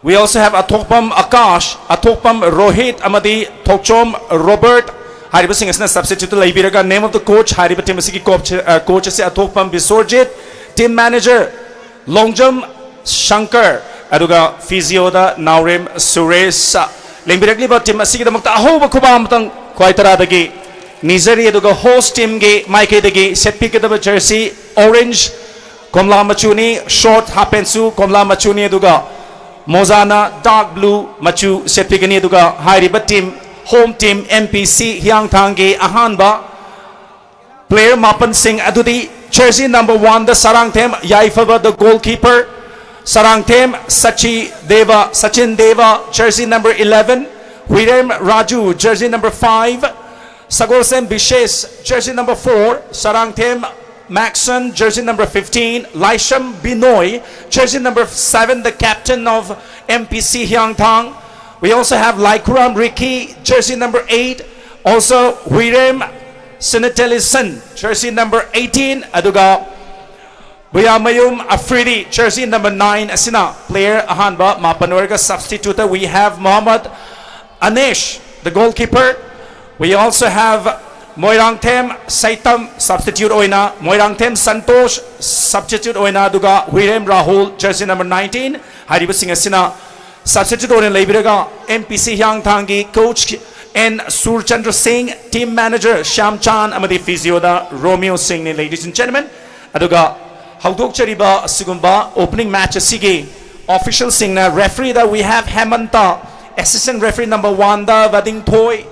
we also have ꯑꯊꯣꯛꯄꯝ ꯑꯀꯥꯁ, ꯑꯊꯣꯛꯄꯝ ꯔꯣꯍꯤꯠ ꯑꯃꯗꯤ ꯊꯣꯛꯆꯣꯝ ꯔꯣꯕꯔꯠ ꯍꯥꯏꯔꯤꯕꯁꯤꯡ ꯑꯁꯤꯅ substitute ꯂꯩꯕꯤꯔꯒ name of the coach ꯍꯥꯏꯔꯤꯕ team ꯑꯁꯤꯒꯤ coach, coach ꯑꯁꯤ ꯑꯊꯣꯛꯄꯝ ꯕꯤꯁꯣꯔꯖꯤꯠ, team manager ꯂꯣꯡꯖꯝ ꯁꯪꯀꯔ, ꯑꯗꯨꯒ physioꯗ ꯅꯥꯎꯔꯦꯝ ꯁꯨꯔꯦꯁ꯫ ꯂꯦꯡꯕꯤꯔꯛꯂꯤꯕ team ꯑꯁꯤꯒꯤꯗꯃꯛꯇ ꯑꯍꯧꯕ ꯈꯨꯕꯥꯛ ꯑꯃꯇꯪ ꯈ꯭ꯋꯥꯏ ꯇꯔꯥꯗꯒꯤ ꯅꯤꯖꯔꯤ꯫ ꯑꯗꯨꯒ host teamꯒꯤ ꯃꯥꯏꯀꯩꯗꯒꯤ ꯁꯦꯠꯄꯤꯒꯗꯕ jersey orange ꯀꯣꯝꯂꯥ ꯃꯆꯨꯅꯤ, short half pantꯁꯨ ꯀꯣꯝꯂꯥ ꯃꯆꯨꯅꯤ, ꯑꯗꯨꯒ ꯃꯣꯖꯥꯅ dark blue ꯃꯆꯨ ꯁꯦꯠꯄꯤꯒꯅꯤ꯫ ꯑꯗꯨꯒ ꯍꯥꯏꯔꯤꯕ team, home team M P C ꯍꯤꯌꯥꯡꯊꯥꯡꯒꯤ ꯑꯍꯥꯟꯕ player ꯃꯥꯄꯟꯁꯤꯡ ꯑꯗꯨꯗꯤ jersey number oneꯗ ꯁꯔꯥꯡꯊꯦꯝ ꯌꯥꯏꯐꯕ, the goalkeeper, Sarangthem Shashi Dev, Sachin Dev, jersey number eleven ꯍꯨꯏꯔꯦꯝ Raju, jersey number five Sagolsem ꯕꯤꯁꯦꯁ, jersey number four Sarangthem Maxon, jersey number fifteen Laishram ꯕꯤꯅꯣꯏ, jersey number seven the captain of M P C Hiangthang. We also have Laikhuram Ricky, jersey number eight, also Huirem Sinatelison, jersey number eighteen, ꯑꯗꯨꯒ ꯕꯨꯌꯥꯃꯌꯨꯝ ꯑꯐ꯭ꯔꯤꯗꯤ, jersey number nine ꯑꯁꯤꯅ player ꯑꯍꯥꯟꯕ ꯃꯥꯄꯟ ꯑꯣꯏꯔꯒ substitute we have Mohammad Anesh, The goalkeeper, we also have Moirangthem Saitam substitute ꯑꯣꯏꯅ, Moirangthem Santosh substitute ꯑꯣꯏꯅ, ꯑꯗꯨꯒ Huirem Rahul, jersey number nineteen, ꯍꯥꯏꯔꯤꯕꯁꯤꯡ ꯑꯁꯤꯅ substitute ꯑꯣꯏꯅ ꯂꯩꯕꯤꯔꯒ, M P C ꯍꯤꯌꯥꯡꯊꯥꯡꯒꯤ coach N Surchandra Singh, team manager Shyam Chand ꯑꯃꯗꯤ physioꯗ Romeo Singhꯅꯤ, ladies and gentlemen. ꯑꯗꯨꯒ ꯍꯧꯗꯣꯛꯆꯔꯤꯕ ꯑꯁꯤꯒꯨꯝꯕ opening match ꯑꯁꯤꯒꯤ officialꯁꯤꯡꯅ, refereeꯗ we have Hemanta, assistant referee number oneꯗ Vadingthoi,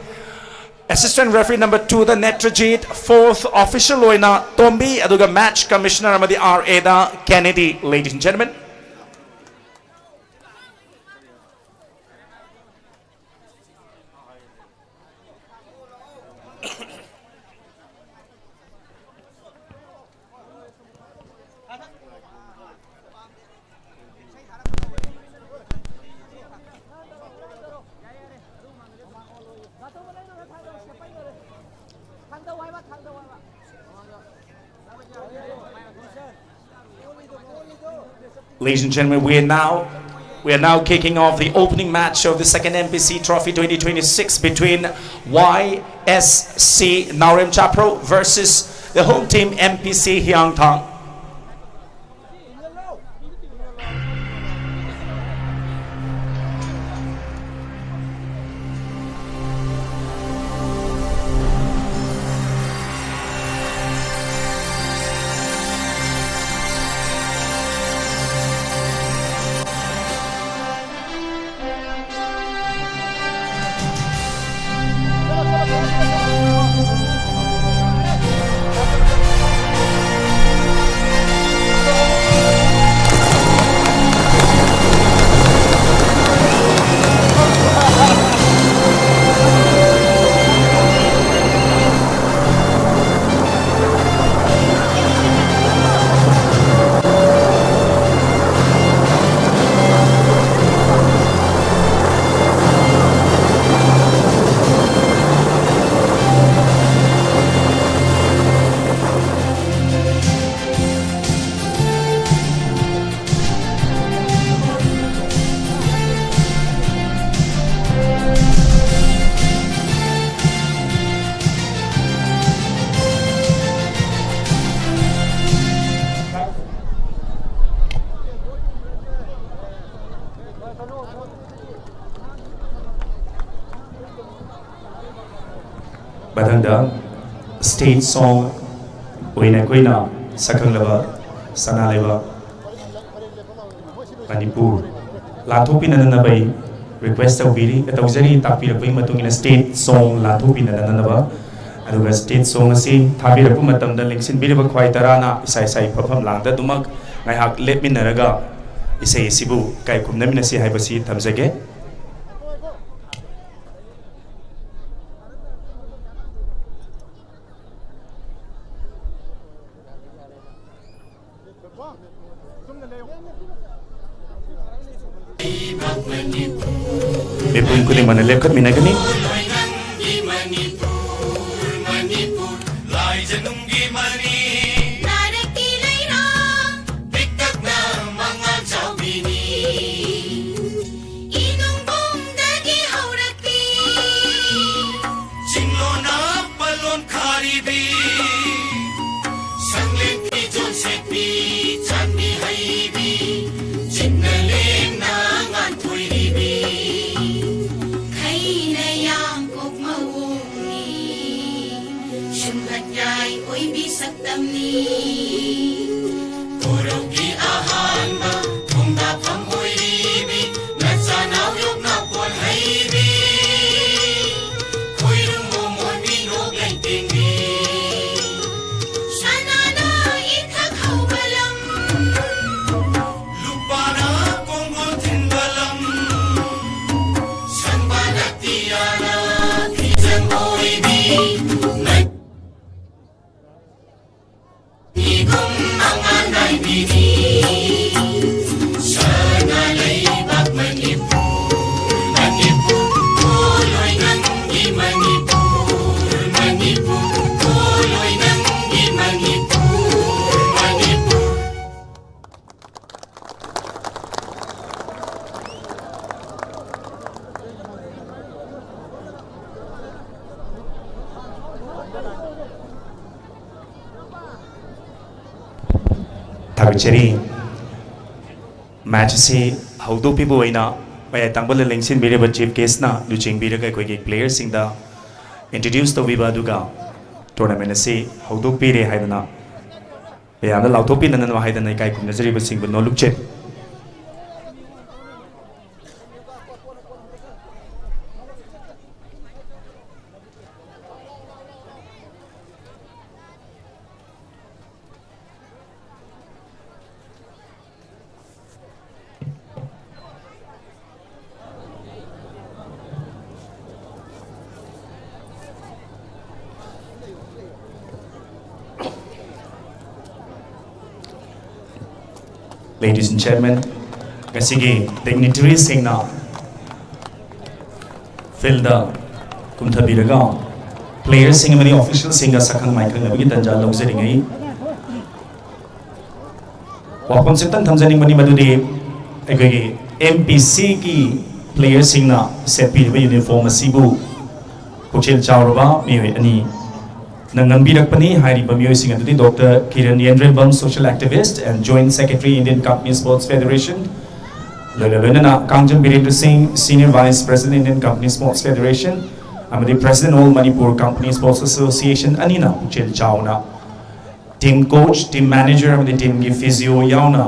assistant referee number twoꯗ Netrajit, fourth official ꯑꯣꯏꯅ ꯇꯣꯝꯕꯤ, ꯑꯗꯨꯒ match commissioner ꯑꯃꯗꯤ R Aꯗ Kennedy, ladies and gentlemen. Ladies and gentlemen, we are now we are now kicking off the opening match of the second M P C Trophy twenty twenty-six between Y S C Naorem Chaphro versus the home team M P C Hiangthang. ꯃꯊꯪꯗ state song ꯑꯣꯏꯅ ꯑꯩꯈꯣꯏꯅ ꯁꯛꯈꯪꯂꯕ ꯁꯅꯥ ꯂꯩꯕꯥꯛ ꯃꯅꯤꯄꯨꯔ ꯂꯥꯟꯊꯣꯛꯄꯤꯅꯅꯕ ꯑꯩ request ꯇꯧꯕꯤꯔꯤ, ꯇꯧꯖꯔꯤ꯫ ꯇꯥꯛꯄꯤꯔꯛꯄꯒꯤ ꯃꯇꯨꯡ ꯏꯟꯅ state song ꯂꯥꯟꯊꯣꯛꯄꯤꯅꯅꯕ, ꯑꯗꯨꯒ state song ꯑꯁꯤ ꯊꯥꯕꯤꯔꯛꯄ ꯃꯇꯝꯗ ꯂꯦꯡꯁꯤꯟꯕꯤꯔꯤꯕ ꯈ꯭ꯋꯥꯏ ꯇꯔꯥꯅ ꯏꯁꯥ ꯏꯁꯥꯒꯤ ꯐꯝꯐꯝ ꯂꯥꯡꯗ ꯑꯗꯨꯃꯛ ꯉꯥꯏꯍꯥꯛ ꯂꯦꯞꯃꯤꯟꯅꯔꯒ ꯏꯁꯩ ꯑꯁꯤꯕꯨ ꯏꯀꯥꯏ ꯈꯨꯝꯅꯃꯤꯟꯅꯁꯤ ꯍꯥꯏꯕꯁꯤ ꯊꯝꯖꯒꯦ꯫ ꯃꯤꯄꯨꯝ ꯈꯨꯗꯤꯡꯃꯛꯅ ꯂꯦꯞꯈꯠꯃꯤꯟꯅꯒꯅꯤ꯫ ꯅꯥꯔꯛꯀꯤ ꯂꯩꯔꯥ ꯄꯤꯛꯇꯛꯅ ꯃꯉꯥꯜ ꯆꯥꯎꯕꯤꯅꯤ꯫ ꯏꯅꯨꯡꯕꯨꯡꯗꯒꯤ ꯍꯧꯔꯛꯄꯤ ꯆꯤꯡꯂꯣꯟꯅ ꯄꯜꯂꯣꯟ ꯈꯥꯔꯤꯕꯤ, ꯁꯪꯂꯦꯟ ꯐꯤꯖꯣꯜ ꯁꯦꯠꯄꯤ, ꯆꯥꯟꯕꯤ ꯍꯩꯕꯤ, ꯆꯤꯟꯅ ꯂꯦꯝꯅ ꯉꯥꯟꯊꯣꯏꯔꯤꯕꯤ, ꯈꯩꯅ ꯌꯥꯡꯀꯣꯛ ꯃꯑꯣꯡꯅꯤ, ꯁꯨꯝꯍꯠ ꯌꯥꯏ ꯑꯣꯏꯕꯤ ꯁꯛꯇꯝꯅꯤ꯫ ꯀꯣꯔꯧꯒꯤ ꯑꯍꯥꯟꯕ ꯈꯣꯡꯗꯥꯐꯝ ꯑꯣꯏꯔꯤꯕꯤ, ꯅꯆꯥꯅꯥꯎ ꯌꯣꯛꯅꯥꯎ ꯀꯣꯟ ꯍꯩꯕꯤ, ꯈꯣꯏꯔꯨꯝꯃꯣ ꯃꯣꯟꯕꯤ ꯅꯣꯛ ꯂꯩꯇꯦꯡꯕꯤ꯫ ꯁꯅꯥꯅ ꯏꯊꯛ ꯍꯧꯕ ꯂꯝ, ꯂꯨꯄꯥꯅ ꯀꯣꯡꯒꯣꯜ ꯊꯤꯟꯕ ꯂꯝ, ꯁꯪꯕꯥꯅ ꯇꯤꯌꯥꯅ ꯐꯤꯖꯪ ꯑꯣꯏꯕꯤ, ꯃꯩ ꯏꯒꯨꯝ ꯃꯉꯥꯜ ꯅꯥꯏꯕꯤꯅꯤ꯫ ꯁꯅꯥ ꯂꯩꯕꯥꯛ ꯃꯅꯤꯄꯨꯔ, ꯃꯅꯤꯄꯨꯔ, ꯄꯣꯂꯣꯏ ꯅꯪꯒꯤ ꯃꯅꯤꯄꯨꯔ, ꯃꯅꯤꯄꯨꯔ, ꯄꯣꯂꯣꯏ ꯅꯪꯒꯤ ꯃꯅꯤꯄꯨꯔ, ꯃꯅꯤꯄꯨꯔ꯫ ꯊꯥꯒꯠꯆꯔꯤ꯫ Match ꯑꯁꯤ ꯍꯧꯗꯣꯛꯄꯤꯕ ꯑꯣꯏꯅ ꯃꯌꯥꯏ ꯇꯥꯡꯕꯜꯗ ꯂꯦꯡꯁꯤꯟꯕꯤꯔꯤꯕ chief guest ꯅ ꯂꯨꯆꯤꯡꯕꯤꯔꯒ ꯑꯩꯈꯣꯏꯒꯤ player ꯁꯤꯡꯗ introduce ꯇꯧꯕꯤꯕ ꯑꯗꯨꯒ tournament ꯑꯁꯤ ꯍꯧꯗꯣꯛꯄꯤꯔꯦ ꯍꯥꯏꯗꯅ ꯃꯌꯥꯝꯅ ꯂꯥꯎꯊꯣꯛꯄꯤꯅꯅꯕ ꯍꯥꯏꯗꯅ ꯏꯀꯥꯏ ꯈꯨꯝꯅꯖꯔꯤꯕꯁꯤꯡꯕꯨ ꯅꯣꯂꯨꯛꯆꯔꯤ꯫ Ladies and gentlemen, ꯉꯁꯤꯒꯤ dignitaries ꯁꯤꯡꯅ field ꯗ ꯀꯨꯝꯊꯕꯤꯔꯒ players ꯁꯤꯡ ꯑꯃꯗꯤ official ꯁꯤꯡꯒ ꯁꯛꯈꯪ ꯃꯥꯏꯈꯪꯅꯕꯒꯤ ꯇꯥꯟꯖꯥ ꯂꯧꯖꯔꯤꯉꯩ, ꯋꯥꯐꯝ ꯈꯤꯇꯪ ꯊꯝꯖꯅꯤꯡꯕꯅꯤ, ꯃꯗꯨꯗꯤ ꯑꯩꯈꯣꯏꯒꯤ M P C ꯒꯤ player ꯁꯤꯡꯅ ꯁꯦꯠꯄꯤꯔꯤꯕ uniform ꯑꯁꯤꯕꯨ ꯄꯨꯛꯆꯦꯜ ꯆꯥꯎꯔꯕ ꯃꯤꯑꯣꯏ ꯑꯅꯤꯅ ꯉꯝꯕꯤꯔꯛꯄꯅꯤ꯫ ꯍꯥꯏꯔꯤꯕ ꯃꯤꯑꯣꯏꯁꯤꯡ ꯑꯗꯨꯗꯤ Doctor Kiran Yenrembam, social activist and Joint Secretary, Indian Company Sports Federation, ꯂꯣꯏꯅ ꯂꯣꯏꯅꯅ ꯀꯥꯡꯖꯝ ꯕꯤꯔꯦꯟꯗ꯭ꯔ ꯁꯤꯡ, Senior Vice President, Indian Company Sports Federation, ꯑꯃꯗꯤ President, All Manipur Company Sports Association ꯑꯅꯤꯅ ꯄꯨꯛꯆꯦꯜ ꯆꯥꯎꯅ team coach, team manager ꯑꯃꯗꯤ team ꯒꯤ physio ꯌꯥꯎꯅ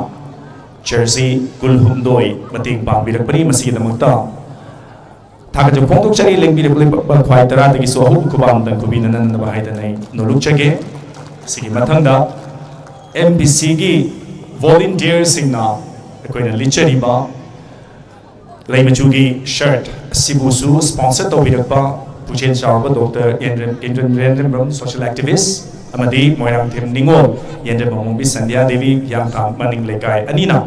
jersey ꯀꯨꯟꯍꯨꯝꯗꯣꯏ ꯃꯇꯦꯡ ꯄꯥꯡꯕꯤꯔꯛꯄꯅꯤ꯫ ꯃꯁꯤꯒꯤꯗꯃꯛꯇ ꯊꯥꯒꯠꯆꯕ ꯐꯣꯡꯗꯣꯛꯆꯔꯤ꯫ ꯂꯦꯡꯕꯤꯔꯛꯂꯤꯕ ꯈ꯭ꯋꯥꯏ ꯇꯔꯥꯗꯒꯤꯁꯨ ꯑꯍꯧꯕ ꯈꯨꯕꯥꯛ ꯑꯃꯇꯪ ꯈꯨꯕꯤꯅꯅꯕ ꯍꯥꯏꯗꯅ ꯑꯩ ꯅꯣꯂꯨꯛꯆꯒꯦ꯫ ꯁꯤꯒꯤ ꯃꯊꯪꯗ M P C ꯒꯤ volunteer ꯁꯤꯡꯅ ꯑꯩꯈꯣꯏꯅ ꯂꯤꯠꯆꯔꯤꯕ ꯂꯩ ꯃꯆꯨꯒꯤ shirt ꯑꯁꯤꯕꯨꯁꯨ sponsor ꯇꯧꯕꯤꯔꯛꯄ ꯄꯨꯛꯆꯦꯜ ꯆꯥꯎꯔꯕ Doctor Yenrem, Yenrem, Yenrembam, social activist, ꯑꯃꯗꯤ ꯃꯣꯏꯔꯥꯡꯊꯦꯝ ꯅꯤꯉꯣꯜ ꯌꯦꯟꯗ꯭ꯔꯦꯝ ꯑꯃꯣꯝꯕꯤ ꯁꯟꯙ꯭ꯌꯥ ꯗꯦꯕꯤ ꯍꯤꯌꯥꯡꯊꯥꯡ ꯃꯅꯤꯡ ꯂꯩꯀꯥꯏ ꯑꯅꯤꯅ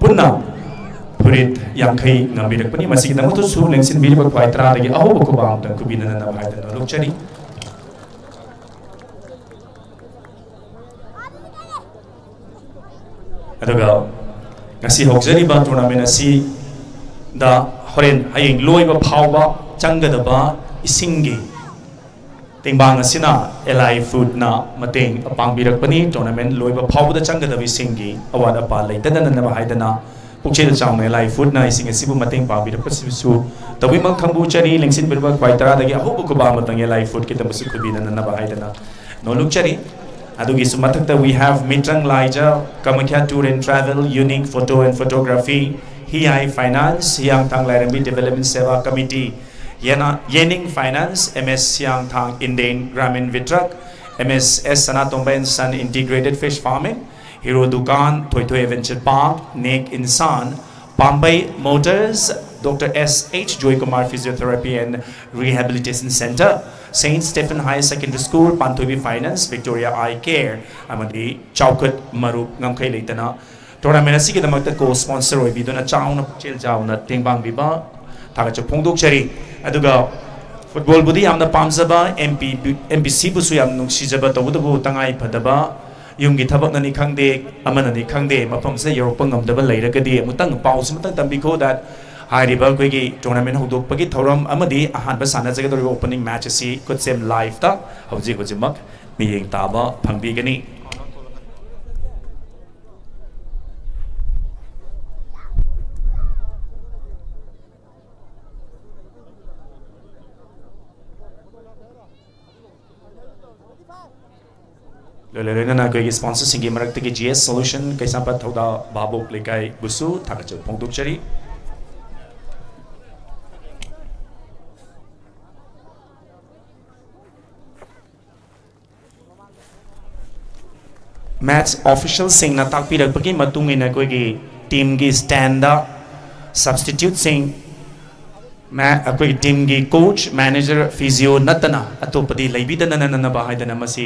ꯄꯨꯟꯅ ꯐꯨꯔꯤꯠ ꯌꯥꯡꯈꯩ ꯉꯝꯕꯤꯔꯛꯄꯅꯤ꯫ ꯃꯁꯤꯒꯤꯗꯃꯛꯇꯁꯨ ꯂꯦꯡꯁꯤꯟꯕꯤꯔꯤꯕ ꯈ꯭ꯋꯥꯏ ꯇꯔꯥꯗꯒꯤ ꯑꯍꯧꯕ ꯈꯨꯕꯥꯛ ꯑꯃꯇꯪ ꯈꯨꯕꯤꯅꯅꯕ ꯍꯥꯏꯗꯅ ꯅꯣꯂꯨꯛꯆꯔꯤ꯫ ꯑꯗꯨꯒ ꯉꯁꯤ ꯍꯧꯖꯔꯤꯕ tournament ꯑꯁꯤꯗ ꯍꯣꯔꯦꯟ ꯍꯌꯦꯡ ꯂꯣꯏꯕ ꯐꯥꯎꯕ ꯆꯪꯒꯗꯕ ꯏꯁꯤꯡꯒꯤ ꯇꯦꯡꯕꯥꯡ ꯑꯁꯤꯅ ꯑꯦꯂꯥꯏ ꯐꯨꯗꯅ ꯃꯇꯦꯡ ꯄꯥꯡꯕꯤꯔꯛꯄꯅꯤ꯫ Tournament ꯂꯣꯏꯕ ꯐꯥꯎꯕꯗ ꯆꯪꯒꯗꯕ ꯏꯁꯤꯡꯒꯤ ꯑꯋꯥꯠ ꯑꯄꯥ ꯂꯩꯇꯅꯅꯕ ꯍꯥꯏꯗꯅ ꯄꯨꯛꯆꯦꯜ ꯆꯥꯎꯅ ꯑꯦꯜ ꯑꯥꯏ ꯐꯨꯗꯅ ꯑꯩꯁꯤꯡ ꯑꯁꯤꯕꯨ ꯃꯇꯦꯡ ꯄꯥꯡꯕꯤꯔꯛꯄꯁꯤꯁꯨ ꯇꯧꯕꯤꯃꯛ ꯈꯪꯕꯨ ꯆꯔꯤ꯫ ꯂꯦꯡꯁꯤꯟꯕꯤꯔꯕ ꯈ꯭ꯋꯥꯏ ꯇꯔꯥꯗꯒꯤ ꯑꯍꯧꯕ ꯈꯨꯕꯥꯛ ꯑꯃꯇꯪ ꯑꯦꯜ ꯑꯥꯏ ꯐꯨꯗꯀꯤꯗꯃꯛꯁꯨ ꯈꯨꯕꯤꯗꯅꯅꯕ ꯍꯥꯏꯗꯅ ꯅꯣꯂꯨꯛꯆꯔꯤ꯫ ꯑꯗꯨꯒꯤꯁꯨ ꯃꯊꯛꯇ we have ꯃꯤꯇ꯭ꯔꯪ ꯂꯥꯏꯖ, Kamakhya Tour and Travel, Unique Photo and Photography, ꯍꯤꯌꯥꯏ Finance, ꯍꯤꯌꯥꯡꯊꯥꯡ ꯂꯥꯏꯔꯦꯝꯕꯤ Development Seva Committee, ꯌꯦꯅꯥ-, Yening Finance, M S Hiyangthang Indian Gramin Vitrak, M S S Sanatomba and Son Integrated Fish Farming, hero Dukan, Thoithoi Adventure Park, Nek Insaan, Pambei Motors, doctor S H Joykumar Physiotherapy and Rehabilitation Center, Saint Stephen Higher Secondary School, Panthoibi Finance, Victoria Eye Care, ꯑꯃꯗꯤ ꯆꯥꯎꯈꯠ ꯃꯔꯨꯞ ꯉꯝꯈꯩ ꯂꯩꯇꯅ tournament ꯑꯁꯤꯒꯤꯗꯃꯛꯇ co-sponsor ꯑꯣꯏꯕꯤꯗꯨꯅ ꯆꯥꯎꯅ ꯄꯨꯛꯆꯦꯜ ꯆꯥꯎꯅ ꯇꯦꯡꯕꯥꯡꯕꯤꯕ ꯊꯥꯒꯠꯆꯕ ꯐꯣꯡꯗꯣꯛꯆꯔꯤ꯫ ꯑꯗꯨꯒ football ꯕꯨꯗꯤ ꯌꯥꯝꯅ ꯄꯥꯝꯖꯕ, ꯑꯦꯝ ꯄꯤ, ꯑꯦꯝ ꯄꯤ ꯁꯤꯕꯨꯁꯨ ꯌꯥꯝ ꯅꯨꯡꯁꯤꯖꯕ, ꯇꯧꯕꯇꯕꯨ ꯇꯉꯥꯏ ꯐꯗꯕ ꯌꯨꯝꯒꯤ ꯊꯕꯛꯅꯅꯤ ꯈꯪꯗꯦ, ꯑꯃꯅꯅꯤ ꯈꯪꯗꯦ, ꯃꯐꯝꯁꯤꯗ ꯌꯧꯔꯛꯄ ꯉꯝꯗꯕ ꯂꯩꯔꯒꯗꯤ ꯑꯃꯨꯛꯇꯪ ꯄꯥꯎꯁꯤꯃꯇꯪ ꯇꯝꯕꯤꯈꯣ that ꯍꯥꯏꯔꯤꯕ ꯑꯩꯈꯣꯏꯒꯤ tournament ꯍꯧꯗꯣꯛꯄꯒꯤ ꯊꯧꯔꯝ ꯑꯃꯗꯤ ꯑꯍꯥꯟꯕ ꯁꯥꯟꯅꯖꯒꯗꯧꯔꯤꯕ opening match ꯑꯁꯤ ꯈꯨꯠꯁꯦꯝ live ꯇ ꯍꯧꯖꯤꯛ ꯍꯧꯖꯤꯛꯃꯛ ꯃꯤꯠꯌꯦꯡ ꯇꯥꯕ ꯐꯪꯕꯤꯒꯅꯤ꯫ ꯂꯣꯏꯅ ꯂꯣꯏꯅꯅ ꯑꯩꯈꯣꯏꯒꯤ sponsorꯁꯤꯡꯒꯤ ꯃꯔꯛꯇꯒꯤ ꯖꯤ ꯑꯦꯁ Solution, ꯀꯩꯁꯥꯝꯄꯥꯠ ꯊꯧꯗꯥ ꯚꯥꯕꯣꯛ ꯂꯩꯀꯥꯏꯕꯨꯁꯨ ꯊꯥꯒꯠꯆꯕ ꯐꯣꯡꯗꯣꯛꯆꯔꯤ꯫ Match officialꯁꯤꯡꯅ ꯇꯥꯛꯄꯤꯔꯛꯄꯒꯤ ꯃꯇꯨꯡ ꯏꯟꯅ ꯑꯩꯈꯣꯏꯒꯤ teamꯒꯤ standꯗ substituteꯁꯤꯡ, ꯃꯦ-, ꯑꯩꯈꯣꯏꯒꯤ teamꯒꯤ coach, manager, physio ꯅꯠꯇꯅ ꯑꯇꯣꯞꯄꯗꯤ ꯂꯩꯕꯤꯗꯅꯅꯅꯕ ꯍꯥꯏꯗꯅ ꯃꯁꯤ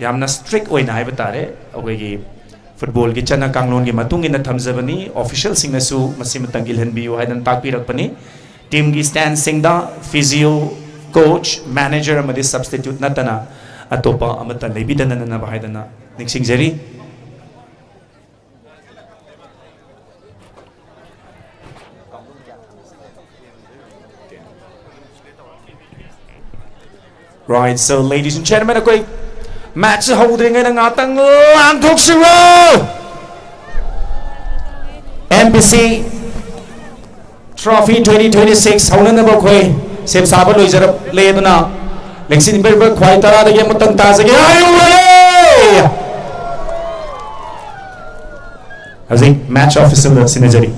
ꯌꯥꯝꯅ strict ꯑꯣꯏꯅ ꯍꯥꯏꯕ ꯇꯥꯔꯦ, ꯑꯩꯈꯣꯏꯒꯤ footballꯒꯤ ꯆꯠꯅ ꯀꯥꯡꯂꯣꯟꯒꯤ ꯃꯇꯨꯡ ꯏꯟꯅ ꯊꯝꯖꯕꯅꯤ꯫ Officialꯁꯤꯡꯅꯁꯨ ꯃꯁꯤꯃꯇꯪ ꯏꯜꯍꯟꯕꯤꯌꯨ ꯍꯥꯏꯗꯅ ꯇꯥꯛꯄꯤꯔꯛꯄꯅꯤ꯫ Teamꯒꯤ standꯁꯤꯡꯗ physio, coach, manager ꯑꯃꯗꯤ substitute ꯅꯠꯇꯅ ꯑꯇꯣꯞꯄ ꯑꯃꯠꯇ ꯂꯩꯕꯤꯗꯅꯅꯕ ꯍꯥꯏꯗꯅ ꯅꯤꯡꯁꯤꯡꯖꯔꯤ꯫ Right, so ladies and gentlemen, ꯑꯩꯈꯣꯏ match ꯍꯧꯗ꯭ꯔꯤꯉꯩꯗ ꯉꯥꯛꯇꯪ ꯂꯥꯡꯊꯣꯛꯁꯤꯔꯣ? M B C Trophy twenty twenty-six ꯍꯧꯅꯅꯕ ꯑꯩꯈꯣꯏ ꯁꯦꯝ ꯁꯥꯕ ꯂꯣꯏꯖꯔꯛꯂꯦ꯫ ꯑꯗꯨꯅ ꯂꯦꯡꯁꯤꯟꯕꯤꯔꯤꯕ ꯈ꯭ꯋꯥꯏ ꯇꯔꯥꯗꯒꯤ ꯑꯃꯨꯛꯇꯪ ꯇꯥꯖꯒꯦ꯫ Are you ready? ꯍꯧꯖꯤꯛ match officialꯗ ꯁꯤꯟꯅꯖꯔꯤ꯫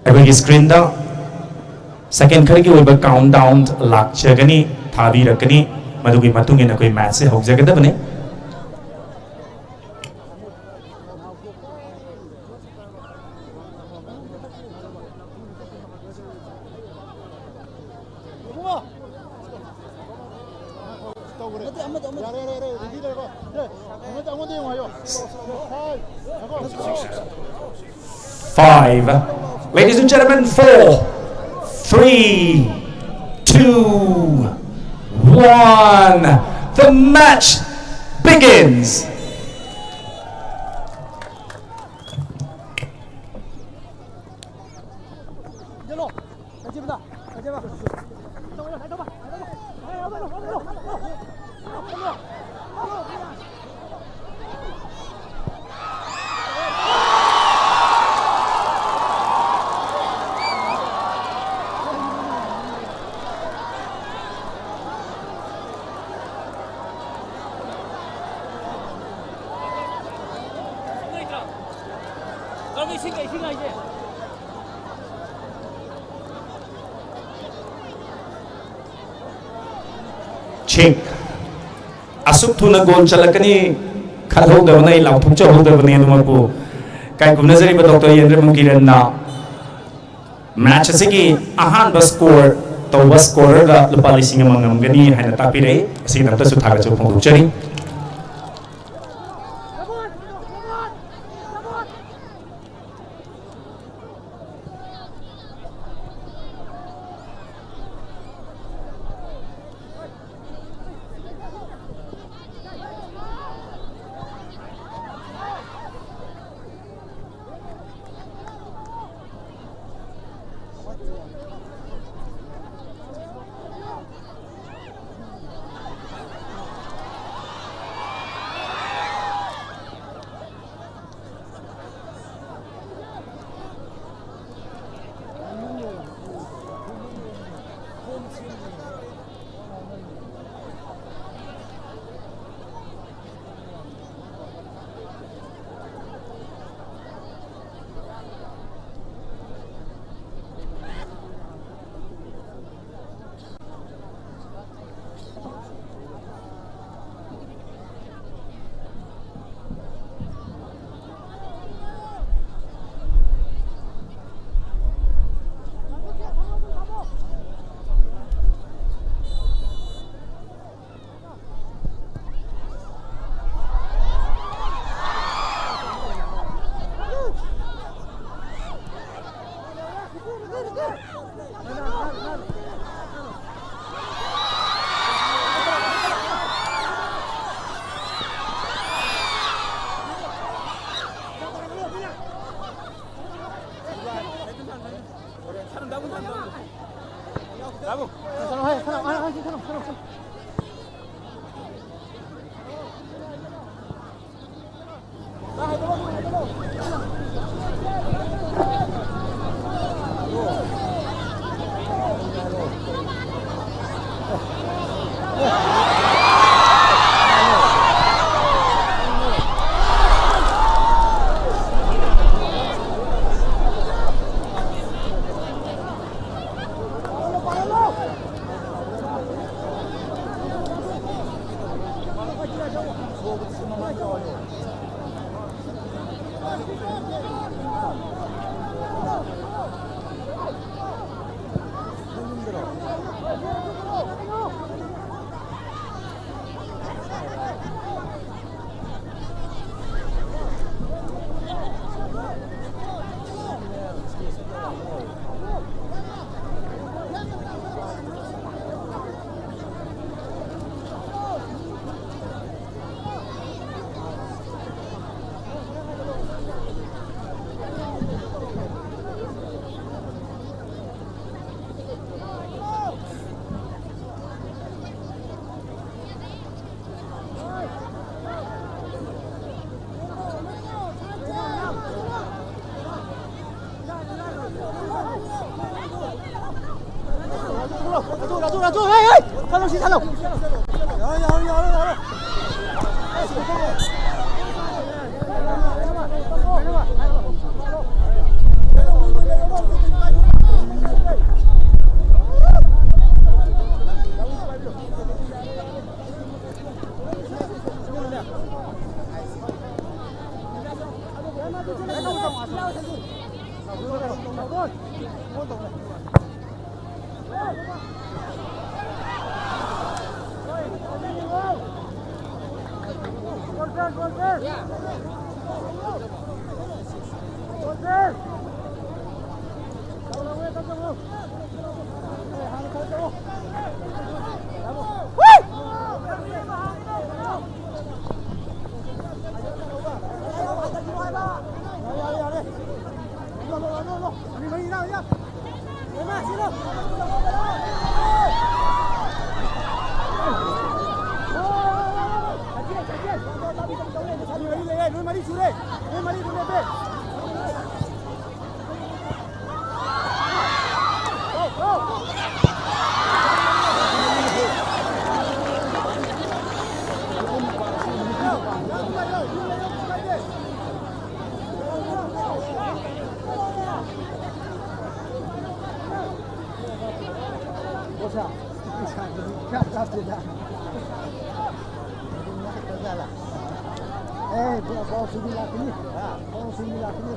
ꯑꯩꯈꯣꯏꯒꯤ screenꯗ second ꯈꯔꯒꯤ ꯑꯣꯏꯕ countdown ꯂꯥꯛꯆꯒꯅꯤ, ꯊꯥꯕꯤꯔꯛꯀꯅꯤ꯫ ꯃꯗꯨꯒꯤ ꯃꯇꯨꯡ ꯏꯟꯅ ꯑꯩꯈꯣꯏ matchꯁꯦ ꯍꯧꯖꯒꯗꯕꯅꯤ꯫ Five. Ladies and gentlemen, four, three, two, one. The match begins. Check. ꯑꯁꯨꯛ ꯊꯨꯅ goal ꯆꯠꯂꯛꯀꯅꯤ ꯈꯜꯍꯧꯗꯕꯅ ꯑꯩ ꯂꯥꯎꯊꯣꯛꯆꯍꯧꯗꯕꯅꯤ꯫ ꯑꯗꯨꯃꯛꯄꯨ ꯀꯥꯏꯀꯨꯝꯅꯖꯔꯤꯕ ꯗꯣꯛꯇꯔ ꯌꯦꯟꯗ꯭ꯔꯃꯨ ꯀꯤꯔꯟꯅ match ꯑꯁꯤꯒꯤ ꯑꯍꯥꯟꯕ score ꯇꯧꯕ scorerꯗ ꯂꯨꯄꯥ ꯂꯤꯁꯤꯡ ꯑꯃ ꯉꯝꯒꯅꯤ ꯍꯥꯏꯅ ꯇꯥꯛꯄꯤꯔꯛꯏ꯫ ꯑꯁꯤꯒꯤꯗꯃꯛꯇꯁꯨ ꯊꯥꯒꯠꯆꯕ ꯐꯣꯡꯗꯣꯛꯆꯔꯤ꯫ ꯌꯥꯔꯣ, ꯌꯥꯔꯣ, ꯌꯥꯔꯣ, ꯌꯥꯔꯣ꯫ ꯑꯦ, ꯕꯣ-, ꯕꯣꯜ ꯁꯤꯗꯤ ꯂꯥꯛꯀꯅꯤ꯫ ꯕꯣꯜ ꯁꯤꯗꯤ ꯂꯥꯛꯀꯅꯤ꯫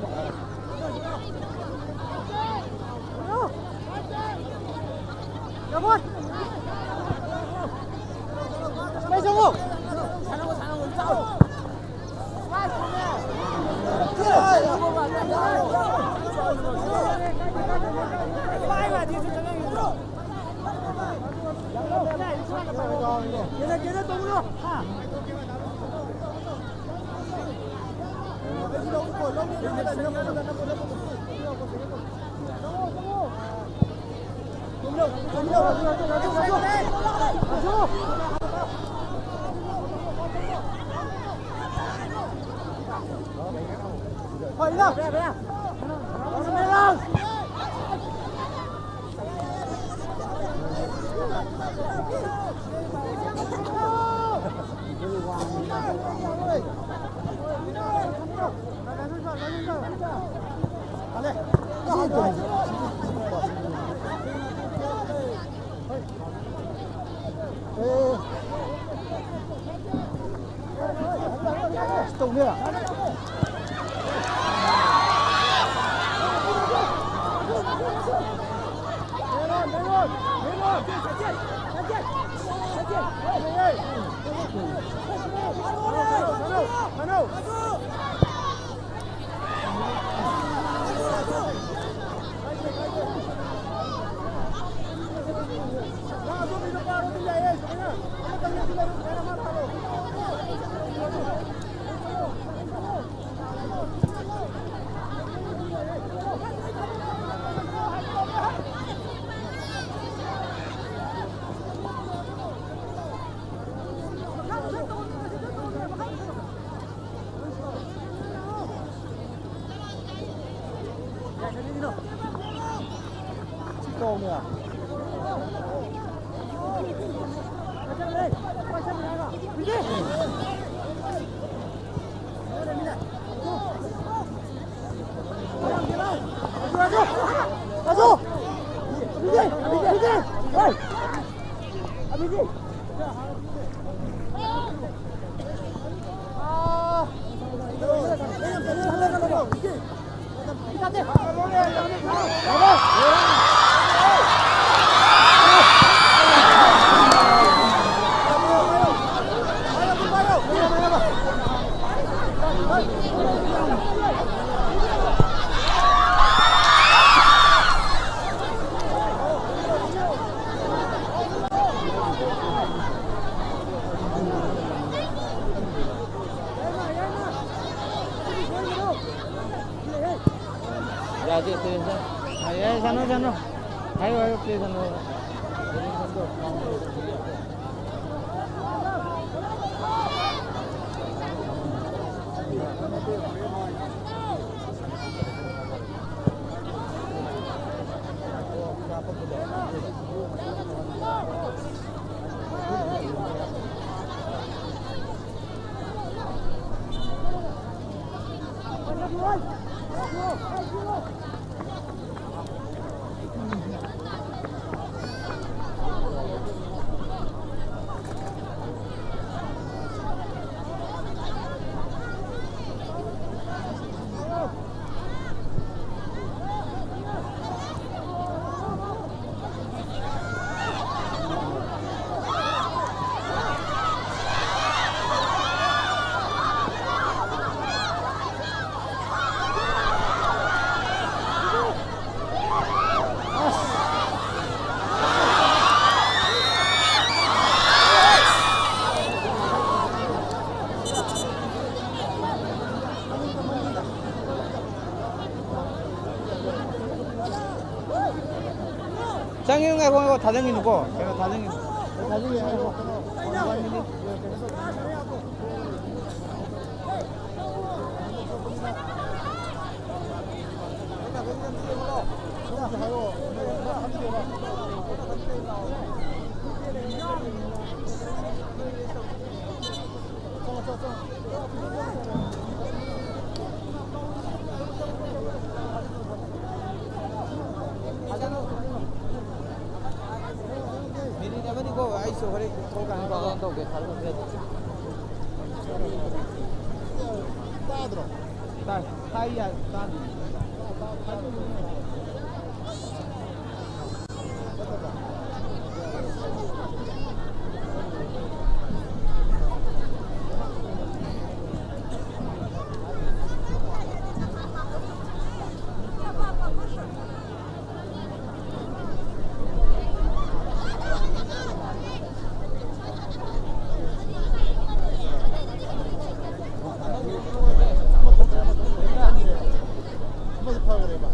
ꯌꯥꯏ, ꯌꯥꯏ, ꯁꯥꯟꯅꯧ, ꯁꯥꯟꯅꯧ꯫ ꯍꯥꯏꯌꯨ, ꯍꯥꯏꯌꯨ, ꯄ꯭ꯂꯦ ꯁꯥꯟꯅꯧ꯫ ꯆꯪꯉꯤꯅꯨ, ꯉꯥꯏꯈꯣ, ꯉꯥꯏꯈꯣ, ꯊꯥꯖꯟꯈꯤꯅꯨꯀꯣ꯫ ꯀꯩꯅꯣ, ꯊꯥꯖꯟꯈꯤꯅꯨ꯫ ꯊꯥꯖꯟꯈꯤꯅꯨ, ꯉꯥꯏꯈꯣ꯫ ꯃꯤꯅꯤꯠ ꯑꯃꯅꯤꯀꯣ, ꯑꯩꯁꯨ ꯍꯣꯔꯦꯟ ꯊꯣꯛꯂꯀꯥꯟꯗ ꯀꯣꯜ ꯇꯧꯒꯦ꯫ ꯇꯥꯗ꯭ꯔꯣ? ꯇꯥꯏ꯫ ꯍꯥꯏ ꯌꯥꯏ, ꯇꯥꯗꯦ꯫ ꯑꯃꯁꯨ ꯐꯈ꯭ꯔꯦꯕ꯫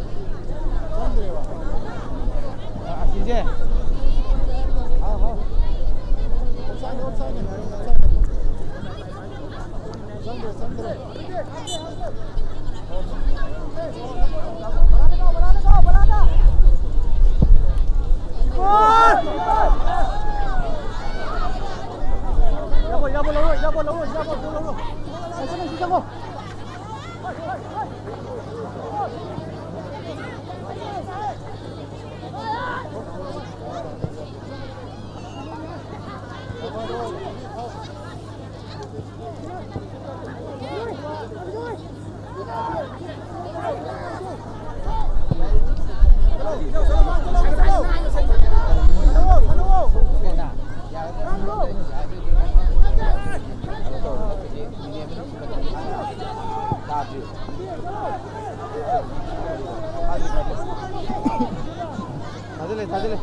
ꯊꯥꯖꯤꯜꯂꯦ, ꯊꯥꯖꯤꯜꯂꯦ꯫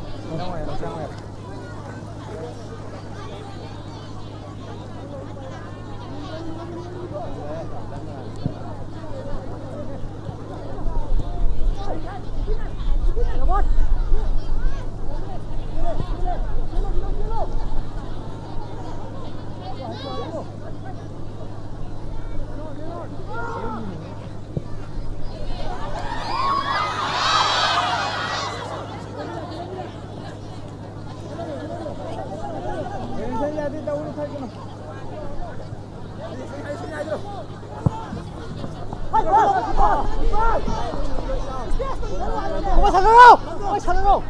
ꯁꯥꯟꯅꯔꯣ! ꯁꯥꯟꯅꯔꯣ!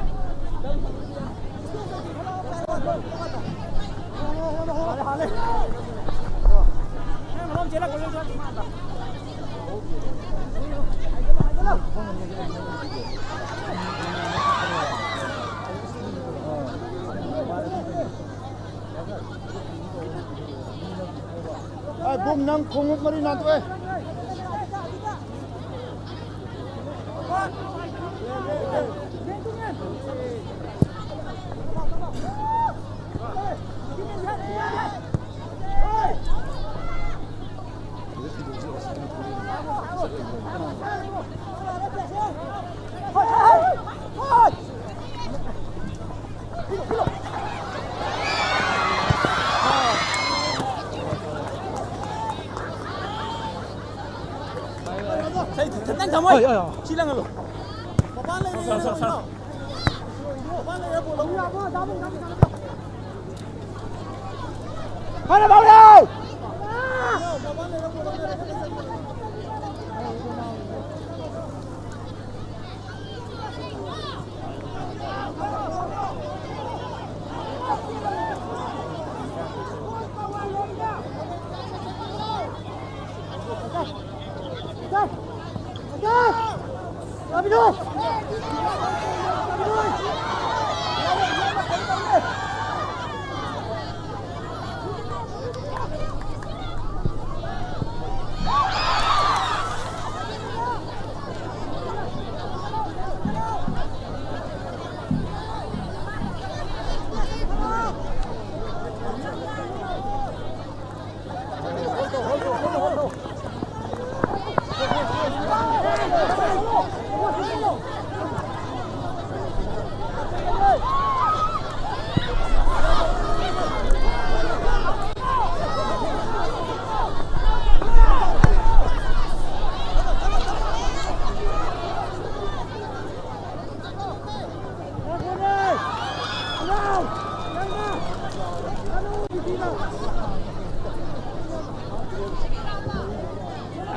ꯑꯥ, ꯕꯨꯝ, ꯅꯪ ꯈꯣꯡꯎꯞ ꯃꯔꯤ ꯅꯥꯟꯊꯣꯛꯑꯦ꯫ ꯊꯝꯃꯣ꯫ ꯍꯣꯏ, ꯍꯣꯏ, ꯍꯣꯏ꯫ ꯁꯤ ꯂꯪꯍꯜꯂꯣ꯫ ꯃꯄꯥꯟ ꯂꯩꯔꯦ, ꯁꯥ, ꯁꯥ, ꯁꯥ, ꯁꯥ꯫ ꯃꯄꯥꯟ ꯂꯩꯔꯦ, ꯕꯣꯜ ꯂꯧꯔꯣ꯫ ꯐꯔꯦ, ꯐꯥꯎꯔꯦ!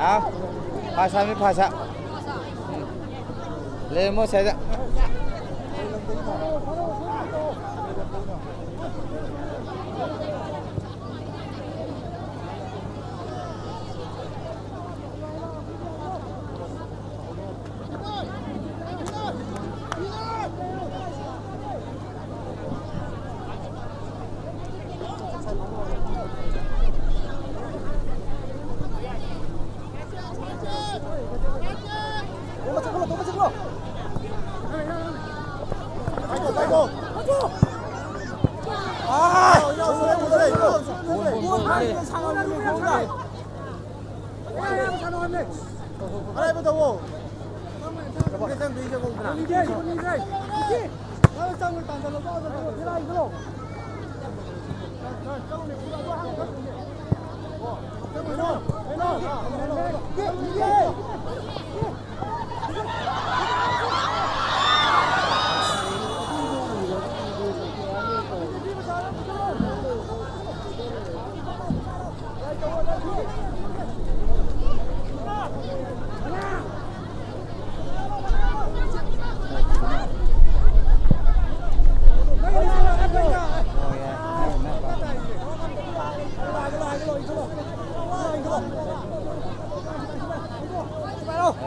ꯍꯥ? ꯐꯥꯁꯥ ꯃꯤ ꯐꯥꯁꯥ꯫ ꯎꯝ꯫ ꯂꯩꯔꯝꯃꯣ ꯁ꯭ꯋꯥꯏꯗ꯫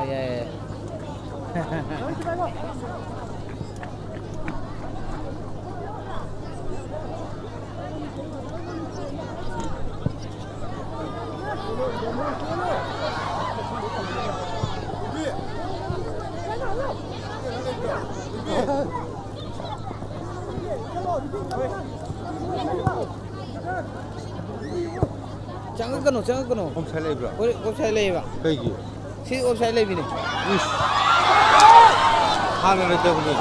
ꯌꯥꯏ꯫ ꯆꯪꯉꯛꯀꯅꯨ, ꯆꯪꯉꯛꯀꯅꯨ꯫ ꯑꯣꯐꯁꯥꯏꯠ ꯂꯩꯕ꯭ꯔꯥ? ꯍꯣꯏ, ꯑꯣꯐꯁꯥꯏꯠ ꯂꯩꯌꯦꯕ꯫ ꯀꯩꯒꯤ? ꯁꯤ ꯑꯣꯐꯁꯥꯏꯠ ꯂꯩꯕꯤꯅꯦ꯫ ꯏꯁ! ꯍꯥꯟꯅ ꯂꯩꯇꯕꯅꯦ꯫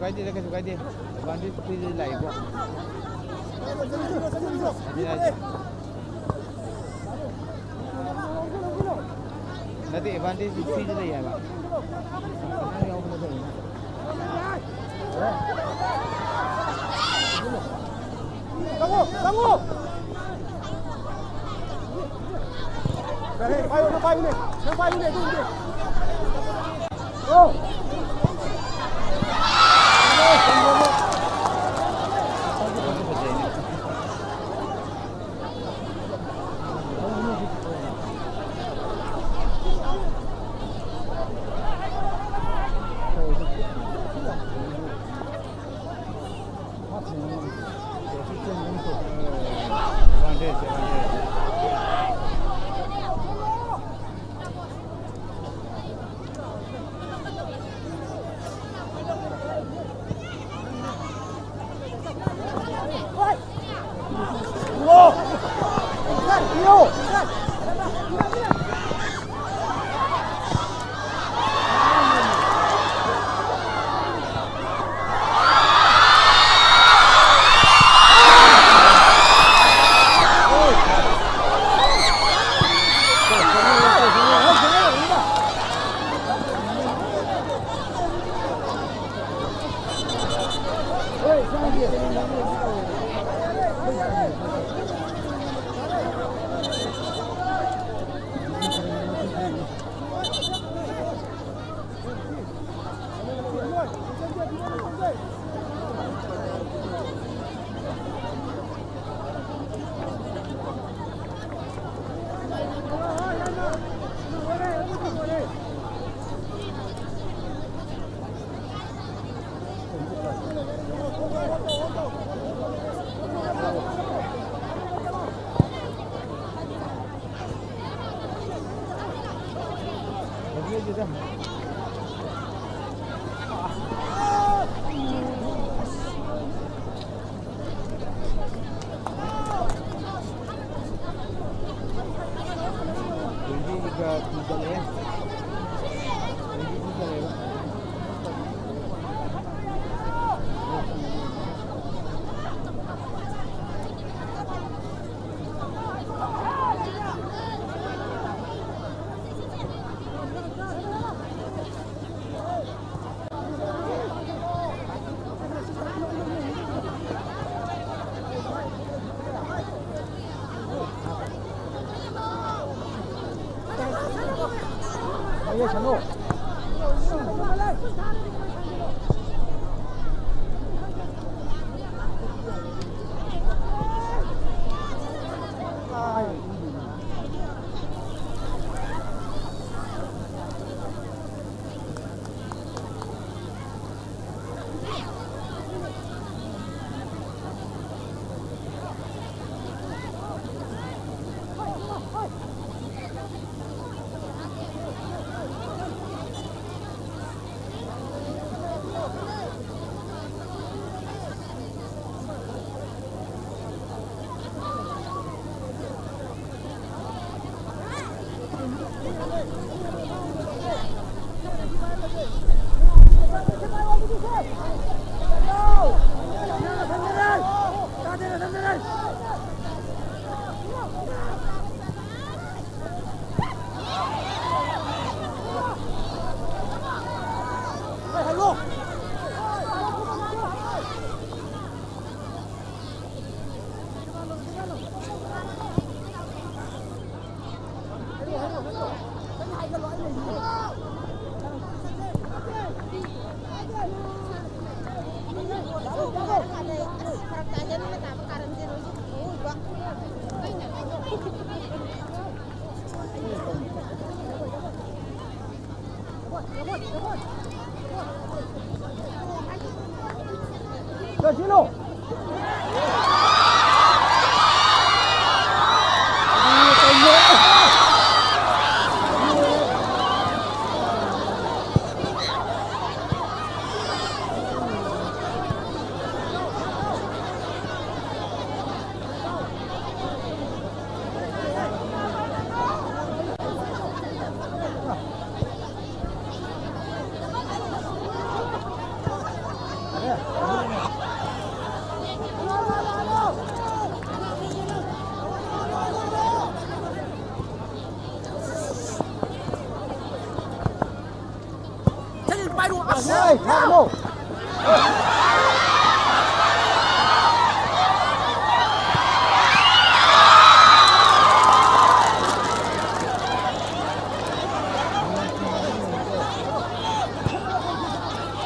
ꯀꯥꯏꯗꯦꯗ, ꯀꯩꯁꯨ ꯀꯥꯏꯗꯦ꯫ ꯑꯦꯗꯚꯥꯟꯇꯦꯖ ꯄꯤꯔꯗꯤ ꯂꯥꯛꯏꯀꯣ꯫ ꯍꯥꯏꯗꯤ, ꯍꯥꯏꯗꯤ꯫ ꯅꯠꯇꯦ, ꯑꯦꯗꯚꯥꯟꯇꯦꯖ ꯄꯤꯔꯗꯤ ꯂꯩ ꯍꯥꯏꯕ꯫ ꯆꯪꯉꯣ, ꯆꯪꯉꯣ꯫ ꯄꯥꯏꯌꯨꯅꯦ, ꯄꯥꯏꯌꯨꯅꯦ, ꯅꯪ ꯄꯥꯏꯌꯨꯅꯦ, ꯑꯗꯨ ꯎꯗꯦ꯫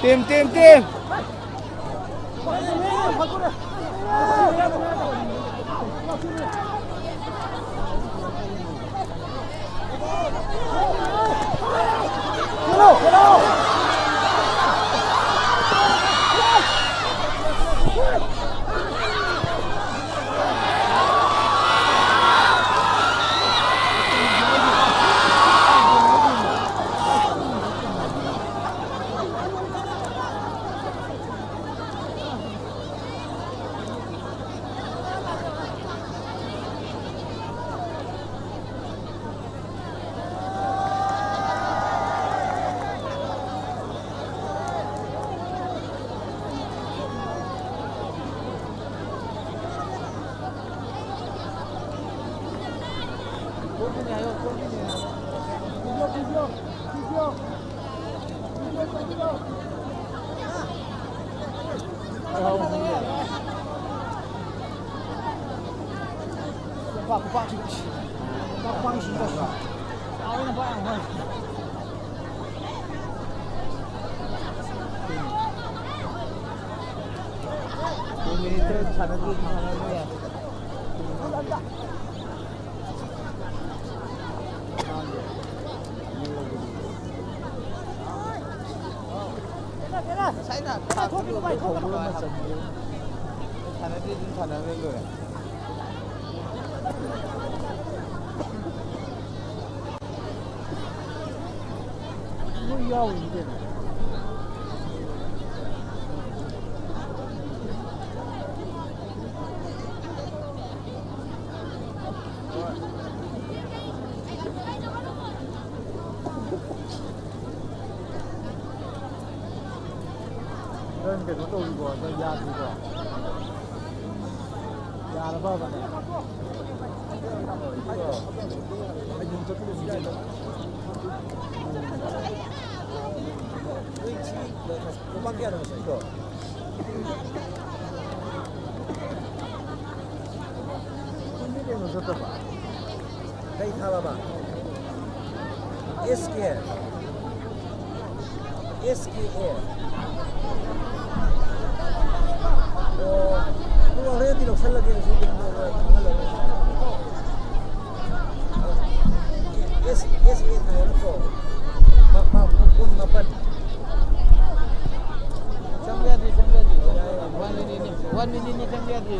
Team, team, team. ꯉꯁꯥꯏꯅ ꯊꯥꯛꯄꯗꯣ ꯑꯗꯨ ꯍꯧꯕꯒ ꯑꯃ ꯆꯟꯕꯗꯣ꯫ ꯁꯥꯟꯅꯗ꯭ꯔꯤ ꯑꯗꯨꯝ ꯁꯥꯟꯅꯔ ꯂꯣꯏꯔꯦ꯫ ꯃꯣꯏ ꯌꯥꯎꯔꯤꯅꯤ ꯀꯩꯅꯣ꯫ ꯅꯪ ꯀꯩꯅꯣ ꯇꯧꯔꯤꯕꯣ? ꯅꯪ ꯌꯥꯗ꯭ꯔꯤꯕꯣ? ꯌꯥꯔꯕꯕ ꯅꯪ? ꯂꯨꯄꯥ ꯀꯌꯥꯅꯣ ꯉꯁꯥꯏꯗꯣ? ꯀꯩ ꯊꯥꯕꯕ? ꯑꯦꯁ ꯀꯦ꯫ ꯑꯦꯁ ꯀꯦ ꯑꯦ꯫ ꯑꯣ, ꯑꯗꯨ ꯍꯣꯔꯦꯟꯗꯤ ꯂꯧꯁꯜꯂꯒꯦ, ꯍꯧꯖꯤꯛ ꯀꯩꯅꯣ ꯇꯧꯔꯣꯏ, ꯈꯪꯍꯜꯂꯔꯣꯏ꯫ ꯑꯦꯁ, ꯑꯦꯁ ꯑꯦ ꯊꯥꯏ ꯅꯠꯇ꯭ꯔꯣ? ꯃ-, ꯃ-, ꯃ-, ꯀꯨꯟ ꯃꯥꯄꯟ꯫ ꯆꯪꯕ ꯌꯥꯗ꯭ꯔꯤ, ꯆꯪꯕ ꯌꯥꯗ꯭ꯔꯤ, ꯆꯪꯕ ꯌꯥꯗ꯭ꯔꯤ꯫ One minute ꯅꯤ, one minute ꯅꯤ, ꯆꯪꯕ ꯌꯥꯗ꯭ꯔꯤ꯫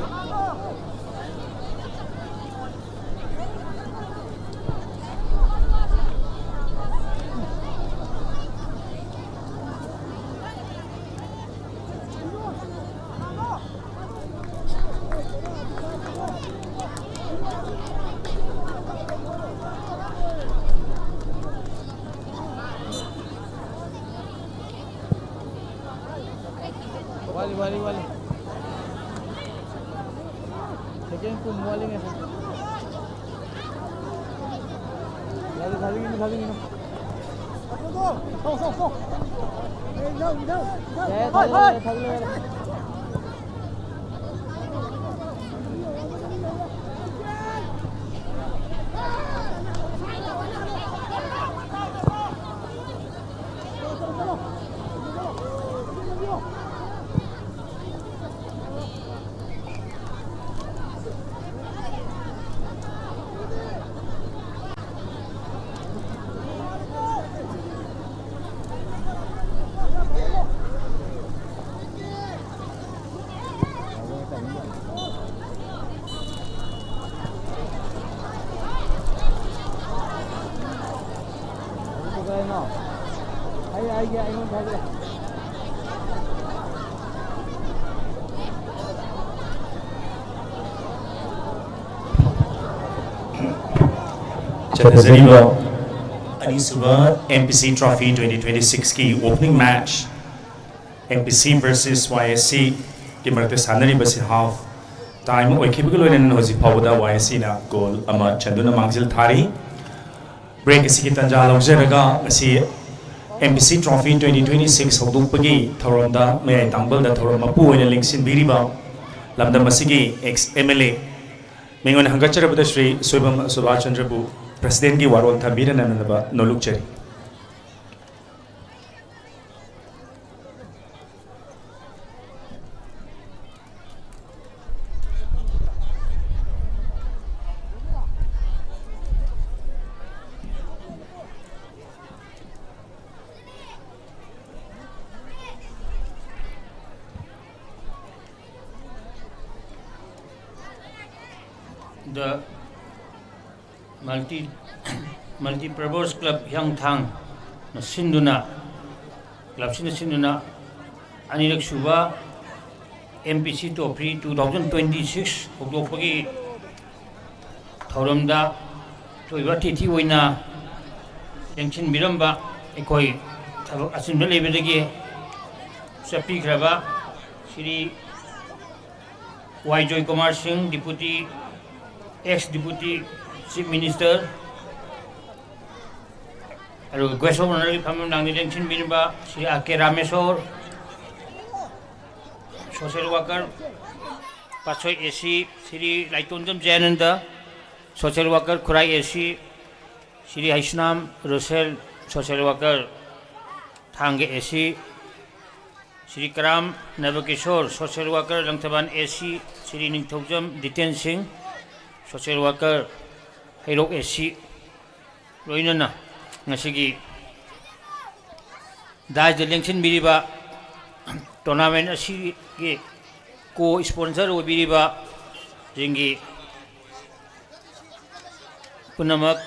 ꯋꯥꯠꯂꯤ, ꯋꯥꯠꯂꯤ, ꯋꯥꯠꯂꯤ꯫ Second ꯀꯨꯟ ꯋꯥꯠꯂꯤꯉꯩꯗ꯫ ꯌꯥꯔꯦ, ꯊꯥꯖꯤꯟꯒꯤꯅꯨ, ꯊꯥꯖꯤꯟꯒꯤꯅꯨ꯫ ꯌꯥꯔꯦ, ꯊꯥꯖꯤꯜꯂꯣ, ꯌꯥꯔꯦ, ꯊꯥꯖꯤꯜꯂꯣ, ꯌꯥꯔꯦ꯫ ꯆꯠꯅꯖꯔꯤꯕ ꯑꯅꯤꯁꯨꯕ ꯑꯦꯝ ꯄꯤ ꯁꯤ Trophy twenty twenty-six ꯀꯤ opening match ꯑꯦꯝ ꯄꯤ ꯁꯤ versus ꯋꯥꯏ ꯑꯦꯁ ꯁꯤ ꯒꯤ ꯃꯔꯛꯇ ꯁꯥꯟꯅꯔꯤꯕꯁꯤ half time ꯑꯣꯏꯈꯤꯕꯒ ꯂꯣꯏꯅꯅ ꯍꯧꯖꯤꯛ ꯐꯥꯎꯕꯗ ꯋꯥꯏ ꯑꯦꯁ ꯁꯤꯅ goal ꯑꯃ ꯆꯟꯗꯨꯅ ꯃꯥꯡꯖꯤꯜ ꯊꯥꯔꯤ꯫ Break ꯑꯁꯤꯒꯤ ꯇꯥꯟꯖꯥ ꯂꯧꯖꯔꯒ ꯉꯁꯤ ꯑꯦꯝ ꯄꯤ ꯁꯤ Trophy twenty twenty-six ꯍꯧꯗꯣꯛꯄꯒꯤ ꯊꯧꯔꯝꯗ ꯃꯌꯥꯏ ꯇꯥꯡꯕꯜꯗ ꯊꯧꯔꯝ ꯃꯄꯨ ꯑꯣꯏꯅ ꯂꯦꯡꯁꯤꯟꯕꯤꯔꯤꯕ ꯂꯝꯗꯝ ꯑꯁꯤꯒꯤ ex M L A ꯃꯤꯉꯣꯟꯗ ꯍꯪꯒꯠꯆꯔꯕꯗ ꯁ꯭ꯔꯤ ꯁꯣꯏꯕꯝ ꯁꯨꯕꯥꯁ ꯆꯟꯗ꯭ꯔꯕꯨ President ꯀꯤ ꯋꯥꯔꯣꯜ ꯊꯝꯕꯤꯔꯅꯅꯕ ꯅꯣꯂꯨꯛꯆꯔꯤ꯫ The Multi Multipurpose Club ꯍꯤꯌꯥꯡꯊꯥꯡꯅ ꯁꯤꯟꯗꯨꯅ, clubꯁꯤꯅ ꯁꯤꯟꯗꯨꯅ ꯑꯅꯤꯔꯛ ꯁꯨꯕ M P C Trophy two thousand twenty six ꯍꯧꯗꯣꯛꯄꯒꯤ ꯊꯧꯔꯝꯗ ꯊꯣꯏꯕ ꯑꯇꯤꯊꯤ ꯑꯣꯏꯅ ꯂꯦꯡꯁꯤꯟꯕꯤꯔꯝꯕ, ꯑꯩꯈꯣꯏ ꯊꯕꯛ ꯑꯆꯤꯟꯕ ꯂꯩꯕꯗꯒꯤ ꯆꯠꯄꯤꯈ꯭ꯔꯕ ꯁ꯭ꯔꯤ ꯋꯥꯏ ꯖꯣꯏꯀꯨꯃꯥꯔ ꯁꯤꯡ, Deputy, ex Deputy Chief Minister, ꯑꯗꯨꯒ Guest of Honourꯒꯤ ꯐꯝꯐꯝ ꯂꯥꯡꯗ ꯂꯦꯡꯁꯤꯟꯕꯤꯔꯤꯕ Shri R K Rameshor, social worker, Patsoi A C, Shri Laitonjam Jayananda, social worker, Khurai A C, Shri Heisnam Rosel, social worker, Thanga A C, Shri Karam Nabakishor, social worker, Langthabal A C, Shri Ningthoujam Diten Singh, social worker, Heirok A C, ꯂꯣꯏꯅꯅ ꯉꯁꯤꯒꯤ dais ꯂꯦꯡꯁꯤꯟꯕꯤꯔꯤꯕ, tournament ꯑꯁꯤꯒꯤ co-sponsor ꯑꯣꯏꯕꯤꯔꯤꯕ ꯁꯤꯡꯒꯤ ꯄꯨꯝꯅꯃꯛ,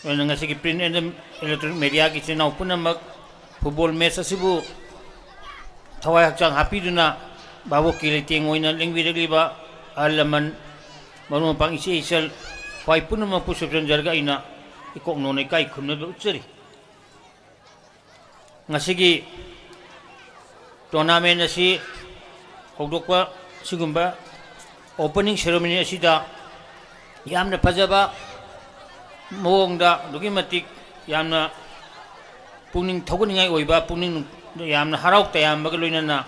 ꯂꯣꯏꯅ ꯉꯁꯤꯒꯤ print and electronic mediaꯒꯤ ꯏꯆꯤꯟ ꯏꯅꯥꯎ ꯄꯨꯝꯅꯃꯛ, football match ꯑꯁꯤꯕꯨ ꯊꯋꯥꯏ ꯍꯛꯆꯥꯡ ꯍꯥꯞꯄꯤꯗꯨꯅ ꯚꯥꯕꯣꯛꯀꯤ ꯂꯩꯇꯦꯡ ꯑꯣꯏꯅ ꯂꯦꯡꯕꯤꯔꯛꯂꯤꯕ ꯑꯍꯜ ꯂꯃꯟ, ꯃꯔꯨꯞ ꯃꯄꯥꯡ, ꯏꯆꯦ ꯏꯆꯜ, ꯈ꯭ꯋꯥꯏ ꯄꯨꯝꯅꯃꯛꯄꯨ ꯁꯨꯞꯆꯟꯖꯔꯒ ꯑꯩꯅ ꯏꯀꯣꯛ ꯅꯣꯟꯅ ꯏꯀꯥꯏ ꯈꯨꯝꯅꯕ ꯎꯠꯆꯔꯤ꯫ ꯉꯁꯤꯒꯤ tournament ꯑꯁꯤ ꯍꯧꯗꯣꯛꯄ, ꯁꯤꯒꯨꯝꯕ opening ceremony ꯑꯁꯤꯗ ꯌꯥꯝꯅ ꯐꯖꯕ ꯃꯑꯣꯡꯗ, ꯑꯗꯨꯛꯀꯤ ꯃꯇꯤꯛ ꯌꯥꯝꯅ ꯄꯨꯛꯅꯤꯡ ꯊꯧꯒꯠꯅꯤꯡꯉꯥꯏ ꯑꯣꯏꯕ, ꯄꯨꯛꯅꯤꯡ ꯌꯥꯝꯅ ꯍꯔꯥꯎ ꯇꯌꯥꯝꯕꯒ ꯂꯣꯏꯅꯅ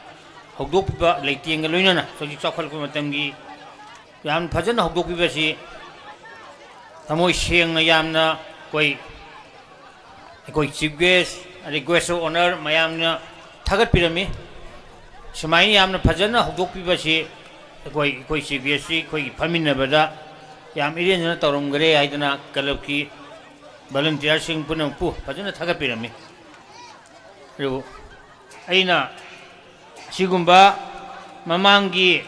ꯍꯧꯗꯣꯛꯄꯤꯕ, ꯂꯩꯇꯦꯡꯒ ꯂꯣꯏꯅꯅ ꯍꯧꯖꯤꯛ ꯆꯥꯎꯈꯠꯂꯛꯄ ꯃꯇꯝꯒꯤ ꯌꯥꯝ ꯐꯖꯅ ꯍꯧꯗꯣꯛꯄꯤꯕꯁꯤ ꯊꯃꯣꯏ ꯁꯦꯡꯅ ꯌꯥꯝꯅ ꯑꯩꯈꯣꯏ, ꯑꯩꯈꯣꯏ chief guest ꯑꯗꯩ guest of honour ꯃꯌꯥꯝꯅ ꯊꯥꯒꯠꯄꯤꯔꯝꯃꯤ꯫ ꯁꯨꯃꯥꯏꯅ ꯌꯥꯝꯅ ꯐꯖꯅ ꯍꯧꯗꯣꯛꯄꯤꯕꯁꯤ ꯑꯩꯈꯣꯏ, ꯑꯩꯈꯣꯏ chief guestꯁꯤ ꯑꯩꯈꯣꯏꯒꯤ ꯐꯝꯃꯤꯟꯅꯕꯗ ꯌꯥꯝ ꯏꯔꯦꯟꯖꯅ ꯇꯧꯔꯝꯈ꯭ꯔꯦ ꯍꯥꯏꯗꯅ clubꯀꯤ volunteerꯁꯤꯡ ꯄꯨꯝꯅꯃꯛꯄꯨ ꯐꯖꯅ ꯊꯥꯒꯠꯄꯤꯔꯝꯃꯤ꯫ ꯑꯗꯨꯕꯨ ꯑꯩꯅ ꯁꯤꯒꯨꯝꯕ ꯃꯃꯥꯡꯒꯤ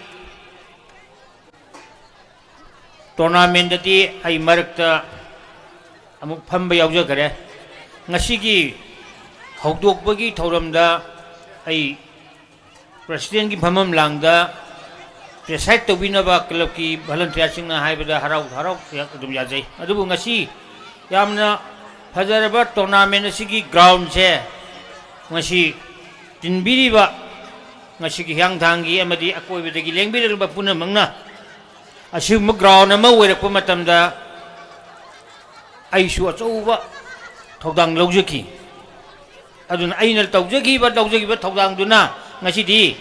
ꯇꯣꯔꯅꯥꯃꯦꯟꯗꯗꯤ ꯑꯩ ꯃꯔꯛꯇ ꯑꯃꯨꯛ ꯐꯝꯕ ꯌꯥꯎꯖꯈꯔꯦ꯫ ꯉꯁꯤꯒꯤ ꯍꯧꯗꯣꯛꯄꯒꯤ ꯊꯧꯔꯝꯗ ꯑꯩ ꯄ꯭ꯔꯁꯤꯗꯦꯟꯒꯤ ꯐꯝꯐꯝ ꯂꯥꯡꯗ ꯄ꯭ꯔꯦꯁꯥꯏꯠ ꯇꯧꯕꯤꯅꯕ ꯀ꯭ꯂꯕꯀꯤ ꯚꯣꯂꯟꯇꯤꯌꯥꯔꯁꯤꯡꯅ ꯍꯥꯏꯕꯗ ꯍꯔꯥꯎ ꯍꯔꯥꯎ ꯑꯗꯨꯝ ꯌꯥꯖꯩ꯫ ꯑꯗꯨꯕꯨ ꯉꯁꯤ ꯌꯥꯝꯅ ꯐꯖꯔꯕ ꯇꯣꯔꯅꯥꯃꯦꯟ ꯑꯁꯤꯒꯤ ꯒ꯭ꯔꯥꯎꯟꯁꯦ ꯉꯁꯤ ꯇꯤꯟꯕꯤꯔꯤꯕ ꯉꯁꯤꯒꯤ ꯍꯤꯌꯥꯡꯊꯥꯡꯒꯤ ꯑꯃꯗꯤ ꯑꯀꯣꯏꯕꯗꯒꯤ ꯂꯦꯡꯕꯤꯔꯛꯂꯤꯕ ꯄꯨꯝꯅꯃꯛꯅ ꯑꯁꯤꯒꯨꯝꯕ ꯒ꯭ꯔꯥꯎꯟ ꯑꯃ ꯑꯣꯏꯔꯛꯄ ꯃꯇꯝꯗ ꯑꯩꯁꯨ ꯑꯆꯧꯕ ꯊꯧꯗꯥꯡ ꯂꯧꯖꯈꯤ꯫ ꯑꯗꯨꯅ ꯑꯩꯅ ꯇꯧꯖꯈꯤꯕ, ꯂꯧꯖꯈꯤꯕ ꯊꯧꯗꯥꯡꯗꯨꯅ ꯉꯁꯤꯗꯤ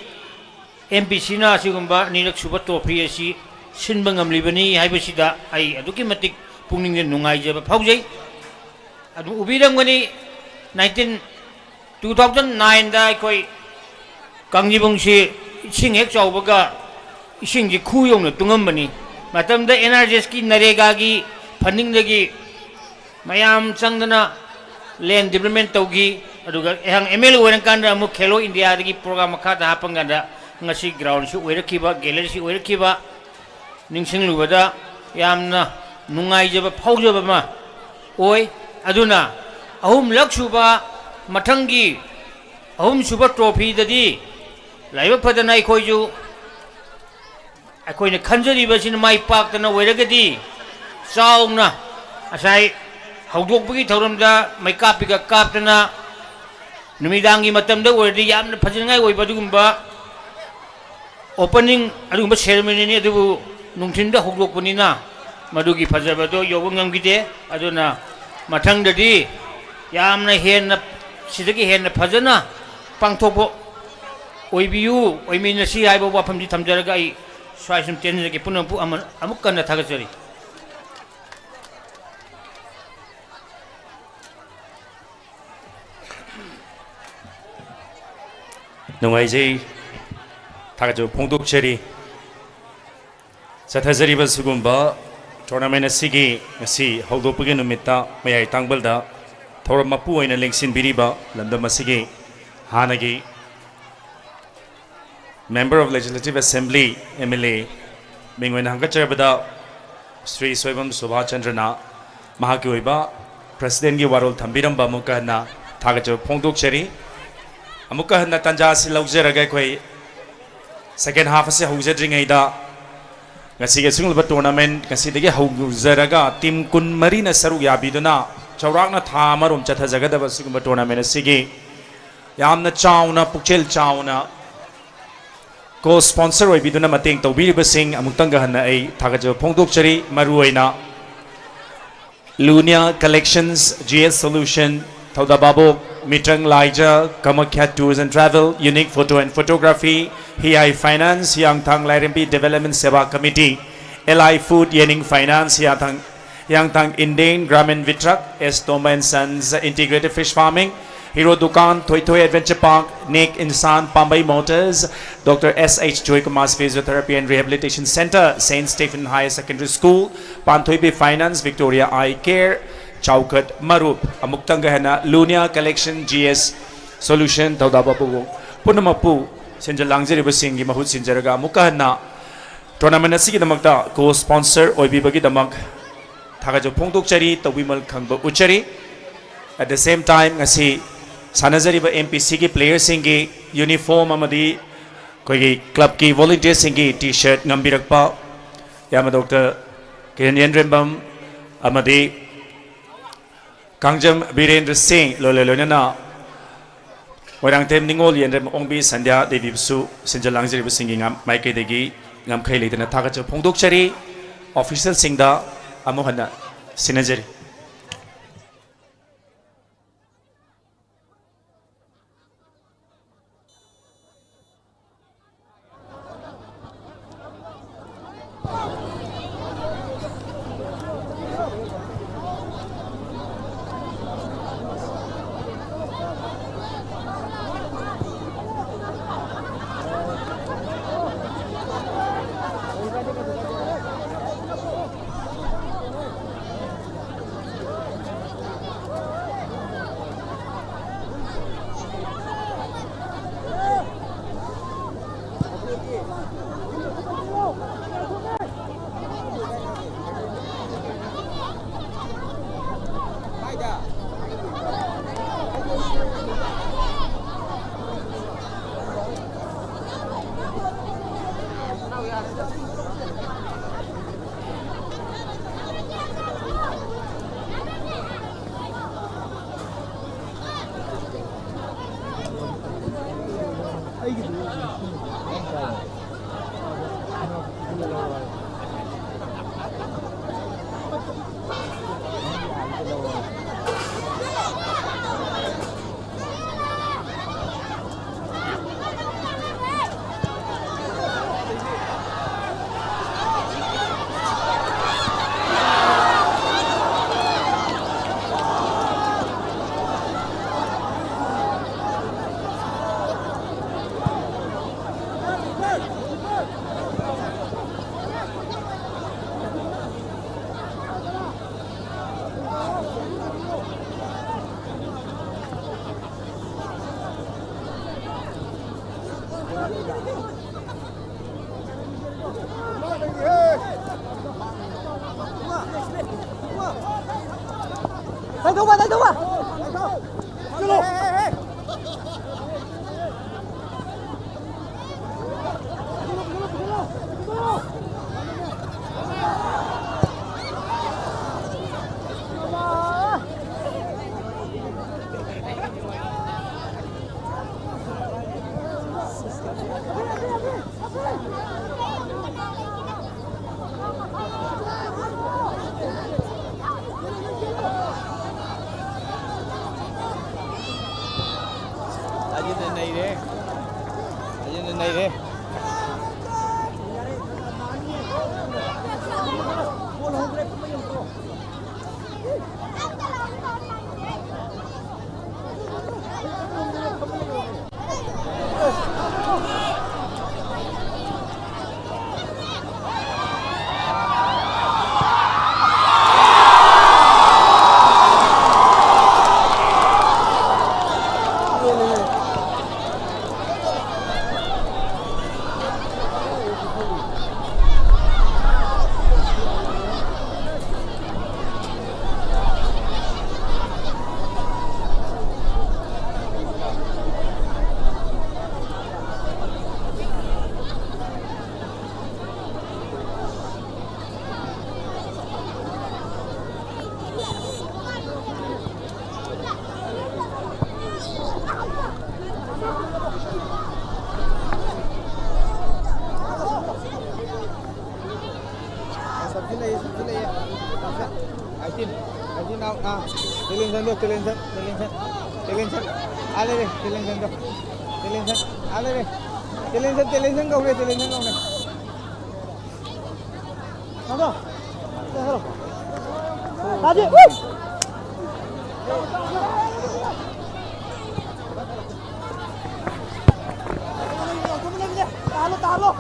ꯑꯦꯝ ꯄꯤ ꯁꯤꯅ ꯑꯁꯤꯒꯨꯝꯕ ꯑꯅꯤꯔꯛ ꯁꯨꯕ ꯇ꯭ꯔꯣꯐꯤ ꯑꯁꯤ ꯁꯤꯟꯕ ꯉꯝꯂꯤꯕꯅꯤ ꯍꯥꯏꯕꯁꯤꯗ ꯑꯩ ꯑꯗꯨꯛꯀꯤ ꯃꯇꯤꯛ ꯄꯨꯛꯅꯤꯡꯗ ꯅꯨꯡꯉꯥꯏꯖꯕ ꯐꯥꯎꯖꯩ꯫ ꯑꯗꯨꯝ ꯎꯕꯤꯔꯝꯒꯅꯤ, ꯅꯥꯏꯟꯇꯤꯟ, ꯇꯨ ꯊꯥꯎꯖꯟ ꯅꯥꯏꯟꯗ ꯑꯩꯈꯣꯏ ꯀꯥꯡꯖꯤꯕꯨꯡꯁꯤ ꯏꯁꯤꯡ ꯍꯦꯛ ꯆꯥꯎꯕꯒ ꯏꯁꯤꯡꯁꯤ ꯈꯨ ꯌꯧꯅ ꯇꯨꯡꯉꯝꯕꯅꯤ꯫ ꯃꯇꯝꯗ ꯑꯦꯟ ꯑꯥꯔ ꯖꯤ ꯑꯦꯁꯀꯤ, ꯅꯔꯦꯒꯥꯒꯤ ꯐꯟꯗꯤꯡꯗꯒꯤ ꯃꯌꯥꯝ ꯆꯪꯗꯅ ꯂꯦꯟ ꯗꯤꯕ꯭ꯂꯞꯃꯦꯟ ꯇꯧꯈꯤ꯫ ꯑꯗꯨꯒ ꯑꯩꯍꯥꯛ ꯑꯦꯝ ꯑꯦꯜ ꯑꯦ ꯑꯣꯏꯔꯀꯥꯟꯗ ꯑꯃꯨꯛ ꯈꯦꯂꯣ ꯏꯟꯗꯤꯌꯥꯗꯒꯤ ꯄ꯭ꯔꯣꯒ꯭ꯔꯥꯝ ꯃꯈꯥꯗ ꯍꯥꯞꯄ ꯀꯥꯟꯗ ꯉꯁꯤ ꯒ꯭ꯔꯥꯎꯟꯁꯤ ꯑꯣꯏꯔꯛꯈꯤꯕ, ꯒꯦꯂꯔꯤꯁꯤ ꯑꯣꯏꯔꯛꯈꯤꯕ, ꯅꯤꯡꯁꯤꯡꯂꯨꯕꯗ ꯌꯥꯝꯅ ꯅꯨꯡꯉꯥꯏꯖꯕ ꯐꯥꯎꯖꯕ ꯑꯃ ꯑꯣꯏ꯫ ꯑꯗꯨꯅ ꯑꯍꯨꯝꯂꯛ ꯁꯨꯕ, ꯃꯊꯪꯒꯤ ꯑꯍꯨꯝꯁꯨꯕ ꯇ꯭ꯔꯣꯐꯤꯗꯗꯤ ꯂꯥꯏꯕꯛ ꯐꯗꯅ ꯑꯩꯈꯣꯏꯁꯨ, ꯑꯩꯈꯣꯏꯅ ꯈꯟꯖꯔꯤꯕꯁꯤꯅ ꯃꯥꯏ ꯄꯥꯛꯇꯅ ꯑꯣꯏꯔꯒꯗꯤ ꯆꯥꯎꯅ ꯉꯁꯥꯏ ꯍꯧꯗꯣꯛꯄꯒꯤ ꯊꯧꯔꯝꯗ ꯃꯩꯀꯥꯞꯄꯤꯒ ꯀꯥꯞꯇꯅ ꯅꯨꯃꯤꯗꯥꯡꯒꯤ ꯃꯇꯝꯗ ꯑꯣꯏꯔꯗꯤ ꯌꯥꯝꯅ ꯐꯖꯅꯤꯡꯉꯥꯏ ꯑꯣꯏꯕ ꯑꯗꯨꯒꯨꯝꯕ opening ꯑꯗꯨꯒꯨꯝꯕ ceremonyꯅꯤ꯫ ꯑꯗꯨꯕꯨ ꯅꯨꯡꯊꯤꯟꯗ ꯍꯧꯗꯣꯛꯄꯅꯤꯅ ꯃꯗꯨꯒꯤ ꯐꯖꯕꯗꯣ ꯌꯧꯕ ꯉꯝꯈꯤꯗꯦ꯫ ꯑꯗꯨꯅ ꯃꯊꯪꯗꯗꯤ ꯌꯥꯝꯅ ꯍꯦꯟꯅ, ꯁꯤꯗꯒꯤ ꯍꯦꯟꯅ ꯐꯖꯅ ꯄꯥꯡꯊꯣꯛꯄ ꯑꯣꯏꯕꯤꯌꯨ, ꯑꯣꯏꯃꯤꯟꯅꯁꯤ ꯍꯥꯏꯕ ꯋꯥꯐꯝꯁꯤ ꯊꯝꯖꯔꯒ ꯑꯩ ꯁ꯭ꯋꯥꯏ ꯁꯨꯝ ꯇꯦꯟꯖꯔꯒꯦ꯫ ꯄꯨꯝꯅꯃꯛꯄꯨ ꯑꯃ-, ꯑꯃꯨꯛ ꯀꯟꯅ ꯊꯥꯒꯠꯆꯔꯤ꯫ ꯅꯨꯡꯉꯥꯏꯖꯩ, ꯊꯥꯒꯠꯆꯕ ꯐꯣꯡꯗꯣꯛꯆꯔꯤ꯫ ꯆꯠꯊꯖꯔꯤꯕ ꯁꯤꯒꯨꯝꯕ tournament ꯑꯁꯤꯒꯤ ꯉꯁꯤ ꯍꯧꯗꯣꯛꯄꯒꯤ ꯅꯨꯃꯤꯠꯇ ꯃꯌꯥꯏ ꯇꯥꯡꯕꯜꯗ ꯊꯧꯔꯝ ꯃꯄꯨ ꯑꯣꯏꯅ ꯂꯦꯡꯁꯤꯟꯕꯤꯔꯤꯕ ꯂꯝꯗꯝ ꯑꯁꯤꯒꯤ ꯍꯥꯟꯅꯒꯤ Member of Legislative Assembly, M L A, ꯃꯤꯡ ꯑꯣꯏꯅ ꯍꯪꯒꯠꯆꯔꯕꯗ ꯁ꯭ꯔꯤ ꯁꯣꯏꯕꯝ ꯁꯨꯚꯥꯁ ꯆꯟꯗ꯭ꯔꯅ ꯃꯍꯥꯛꯀꯤ ꯑꯣꯏꯕ ꯄ꯭ꯔꯁꯤꯗꯦꯟꯒꯤ ꯋꯥꯔꯣꯜ ꯊꯝꯕꯤꯔꯝꯕ ꯑꯃꯨꯛꯀ ꯍꯟꯅ ꯊꯥꯒꯠꯆꯕ ꯐꯣꯡꯗꯣꯛꯆꯔꯤ꯫ ꯑꯃꯨꯛꯀ ꯍꯟꯅ ꯇꯥꯟꯖꯥ ꯑꯁꯤ ꯂꯧꯖꯔꯒ ꯑꯩꯈꯣꯏ ꯁꯦꯀꯦꯟ ꯍꯥꯐ ꯑꯁꯤ ꯍꯧꯖꯗ꯭ꯔꯤꯉꯩꯗ, ꯉꯁꯤꯒꯤ ꯑꯁꯤꯒꯨꯝꯂꯕ ꯇꯣꯔꯅꯥꯃꯦꯟ ꯉꯁꯤꯗꯒꯤ ꯍꯧꯖꯔꯒ ꯇꯤꯝ ꯀꯨꯟꯃꯔꯤꯅ ꯁꯔꯨꯛ ꯌꯥꯕꯤꯗꯨꯅ ꯆꯥꯎꯔꯥꯛꯅ ꯊꯥ ꯑꯃꯔꯣꯝ ꯆꯠꯊꯖꯒꯗꯕ ꯑꯁꯤꯒꯨꯝꯕ ꯇꯣꯔꯅꯥꯃꯦꯟ ꯑꯁꯤꯒꯤ ꯌꯥꯝꯅ ꯆꯥꯎꯅ, ꯄꯨꯛꯆꯦꯜ ꯆꯥꯎꯅ ꯀꯣ ꯁ꯭ꯄꯣꯟꯁꯔ ꯑꯣꯏꯕꯤꯗꯨꯅ ꯃꯇꯦꯡ ꯇꯧꯕꯤꯔꯤꯕꯁꯤꯡ ꯑꯃꯨꯛꯇꯪꯒ ꯍꯟꯅ ꯑꯩ ꯊꯥꯒꯠꯆꯕ ꯐꯣꯡꯗꯣꯛꯆꯔꯤ꯫ ꯃꯔꯨꯑꯣꯏꯅ Lunia Collections, G S Solution, ꯊꯧꯗꯥꯕꯥꯕꯣꯛ, ꯃꯤꯇ꯭ꯔꯪ ꯂꯥꯏꯖ, Kamakhya Tours and Travel, Unique Photo and Photography, Hiai Finance, Hiyangthang Lairembi Development Seva Committee, L I Food, Yening Finance, Hiyangthang, Hiyangthang Indian Gramin Vitrak, S Toma and Sons, Integrated Fish Farming, Hero Dukan, Thoi Thoi Adventure Park, Nick Insan, Pambai Motors, Doctor S H Joy Kumar's Physiotherapy and Rehabilitation Center, Saint Stephen Higher Secondary School, Panthoibi Finance, Victoria Eye Care, Chaukat Marup, ꯑꯃꯨꯛꯇꯪꯒ ꯍꯦꯟꯅ Lunia Collection, G S Solution, ꯊꯧꯗꯥꯕꯥꯕꯣꯛ ꯄꯨꯝꯅꯃꯛꯄꯨ ꯁꯤꯟꯖ ꯂꯥꯡꯖꯔꯤꯕꯁꯤꯡꯒꯤ ꯃꯍꯨꯠ ꯁꯤꯟꯖꯔꯒ ꯑꯃꯨꯛꯀ ꯍꯟꯅ ꯇꯣꯔꯅꯥꯃꯦꯟ ꯑꯁꯤꯒꯤꯗꯃꯛꯇ ꯀꯣ ꯁ꯭ꯄꯣꯟꯁꯔ ꯑꯣꯏꯕꯤꯕꯒꯤꯗꯃꯛ ꯊꯥꯒꯠꯆꯕ ꯐꯣꯡꯗꯣꯛꯆꯔꯤ, ꯇꯧꯕꯤꯃꯜ ꯈꯪꯕ ꯎꯠꯆꯔꯤ꯫ At the same time, ꯉꯁꯤ ꯁꯥꯟꯅꯖꯔꯤꯕ M P C ꯒꯤ ꯄ꯭ꯂꯦꯌꯔꯁꯤꯡꯒꯤ ꯌꯨꯅꯤꯐꯣꯔꯝ ꯑꯃꯗꯤ ꯑꯩꯈꯣꯏꯒꯤ ꯀ꯭ꯂꯕꯀꯤ ꯚꯣꯂꯨꯟꯇꯤꯌꯔꯁꯤꯡꯒꯤ ꯇꯤ ꯁꯔꯠ ꯉꯝꯕꯤꯔꯛꯄ ꯏꯌꯥꯝꯕ ꯗꯣꯛꯇꯔ ꯀꯤꯔꯟ ꯌꯦꯟꯔꯦꯝꯕꯝ ꯑꯃꯗꯤ ꯀꯥꯡꯖꯝ ꯕꯤꯔꯦꯟꯗ꯭ꯔ ꯁꯤꯡ, ꯂꯣꯏꯅ ꯂꯣꯏꯅꯅ ꯃꯣꯏꯔꯥꯡꯊꯦꯝ ꯅꯤꯉꯣꯜ ꯌꯦꯟꯗ꯭ꯔꯦꯝ ꯑꯣꯡꯕꯤ ꯁꯟꯙ꯭ꯌꯥ ꯗꯦꯕꯤꯕꯨꯁꯨ ꯁꯤꯟꯖ ꯂꯥꯡꯖꯔꯤꯕꯁꯤꯡꯒꯤ ꯉꯝ-, ꯃꯥꯏꯀꯩꯗꯒꯤ ꯉꯝꯈꯩ ꯂꯩꯇꯅ ꯊꯥꯒꯠꯆꯕ ꯐꯣꯡꯗꯣꯛꯆꯔꯤ꯫ ꯑꯣꯐꯤꯁꯤꯌꯦꯜꯁꯤꯡꯗ ꯑꯃꯨꯛ ꯍꯟꯅ ꯁꯤꯟꯅꯖꯔꯤ꯫ ꯑꯗꯨꯅ ꯅꯩꯔꯦ꯫ ꯑꯗꯨꯅ ꯅꯩꯔꯦ꯫ Team. Hajin out. Ah. Telinsan do, Telinsan, Telinsan, Telinsan. Ale re, Telinsan do. Telinsan, ale re. Telinsan, Telinsan kau re, Telinsan kau re. Sado. Sado. Sado. Talo, talo.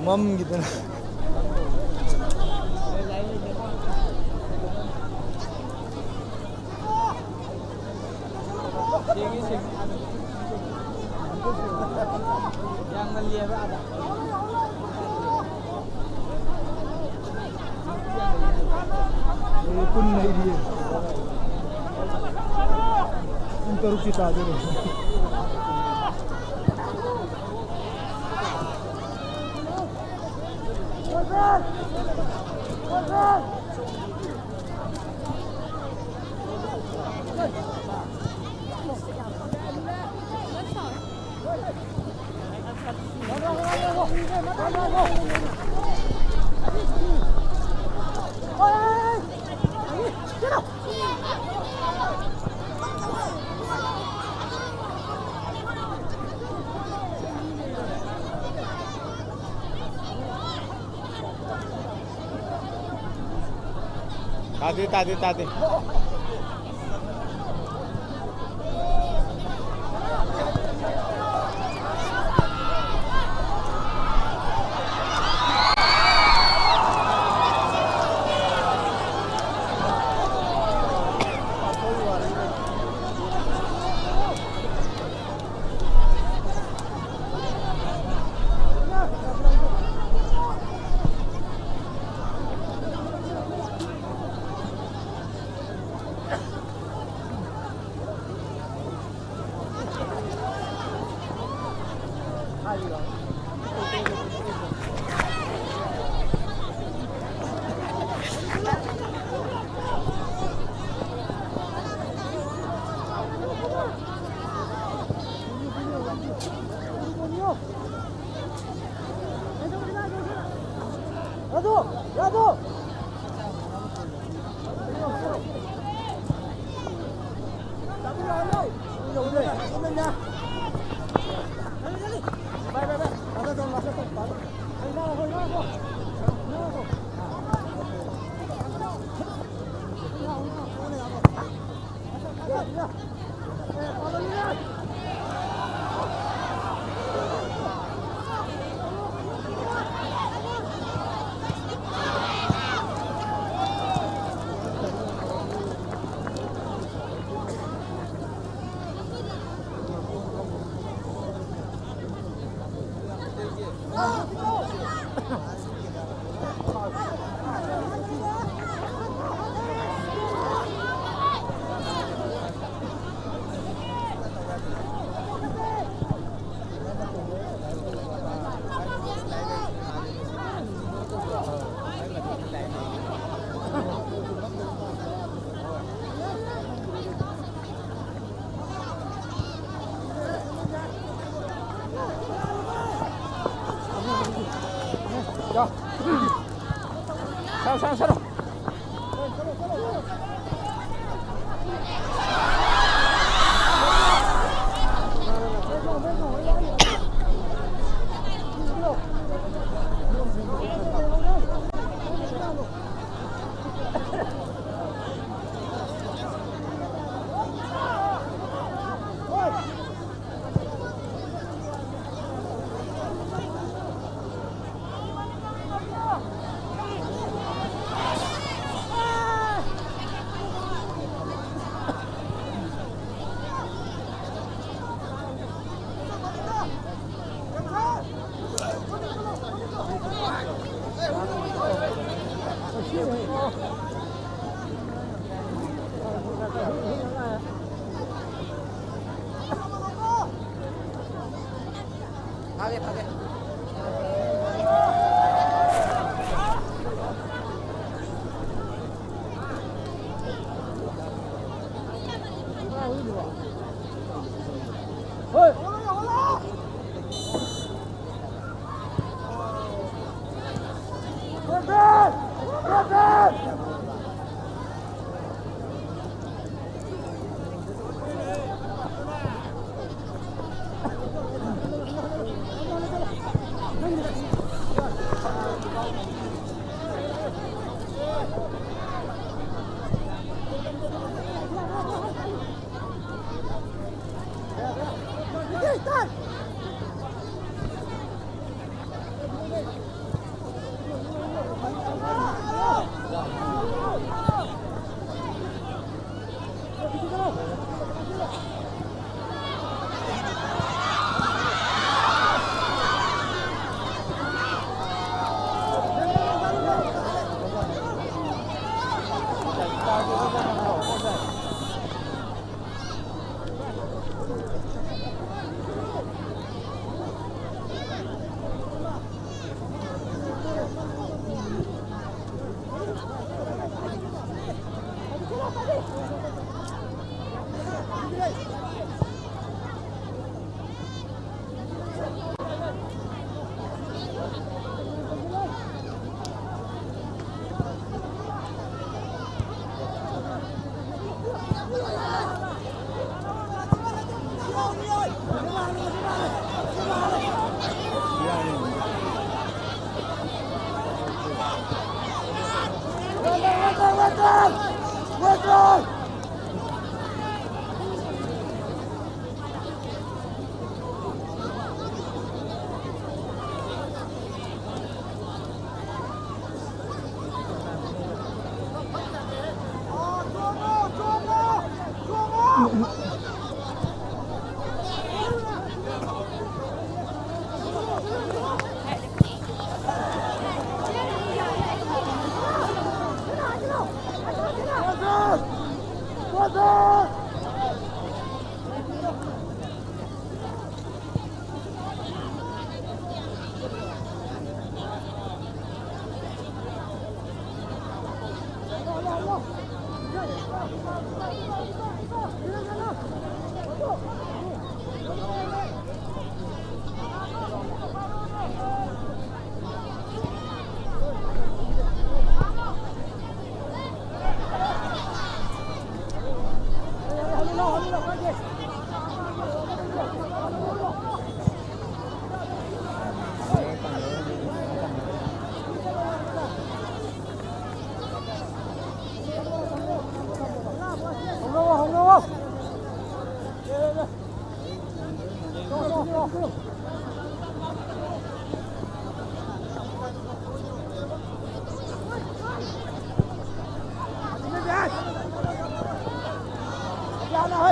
ꯃꯝꯈꯤꯗꯅ꯫ ꯌꯥꯝ ꯉꯜꯂꯤꯑꯕ ꯑꯥꯗ꯫ ꯃꯤꯅꯤꯠ ꯀꯨꯟ ꯂꯩꯔꯤꯌꯦ꯫ ꯄꯨꯡ ꯇꯔꯨꯛꯇꯤ ꯇꯥꯗꯣꯔꯦ꯫ ꯇꯥꯗꯦ, ꯇꯥꯗꯦ, ꯇꯥꯗꯦ꯫ 자, 서, 서, 서로.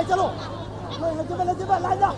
ꯆꯠꯂꯣ꯫ ꯂꯩꯖꯕ, ꯂꯩꯖꯕ, ꯂꯥꯏꯟꯗ꯫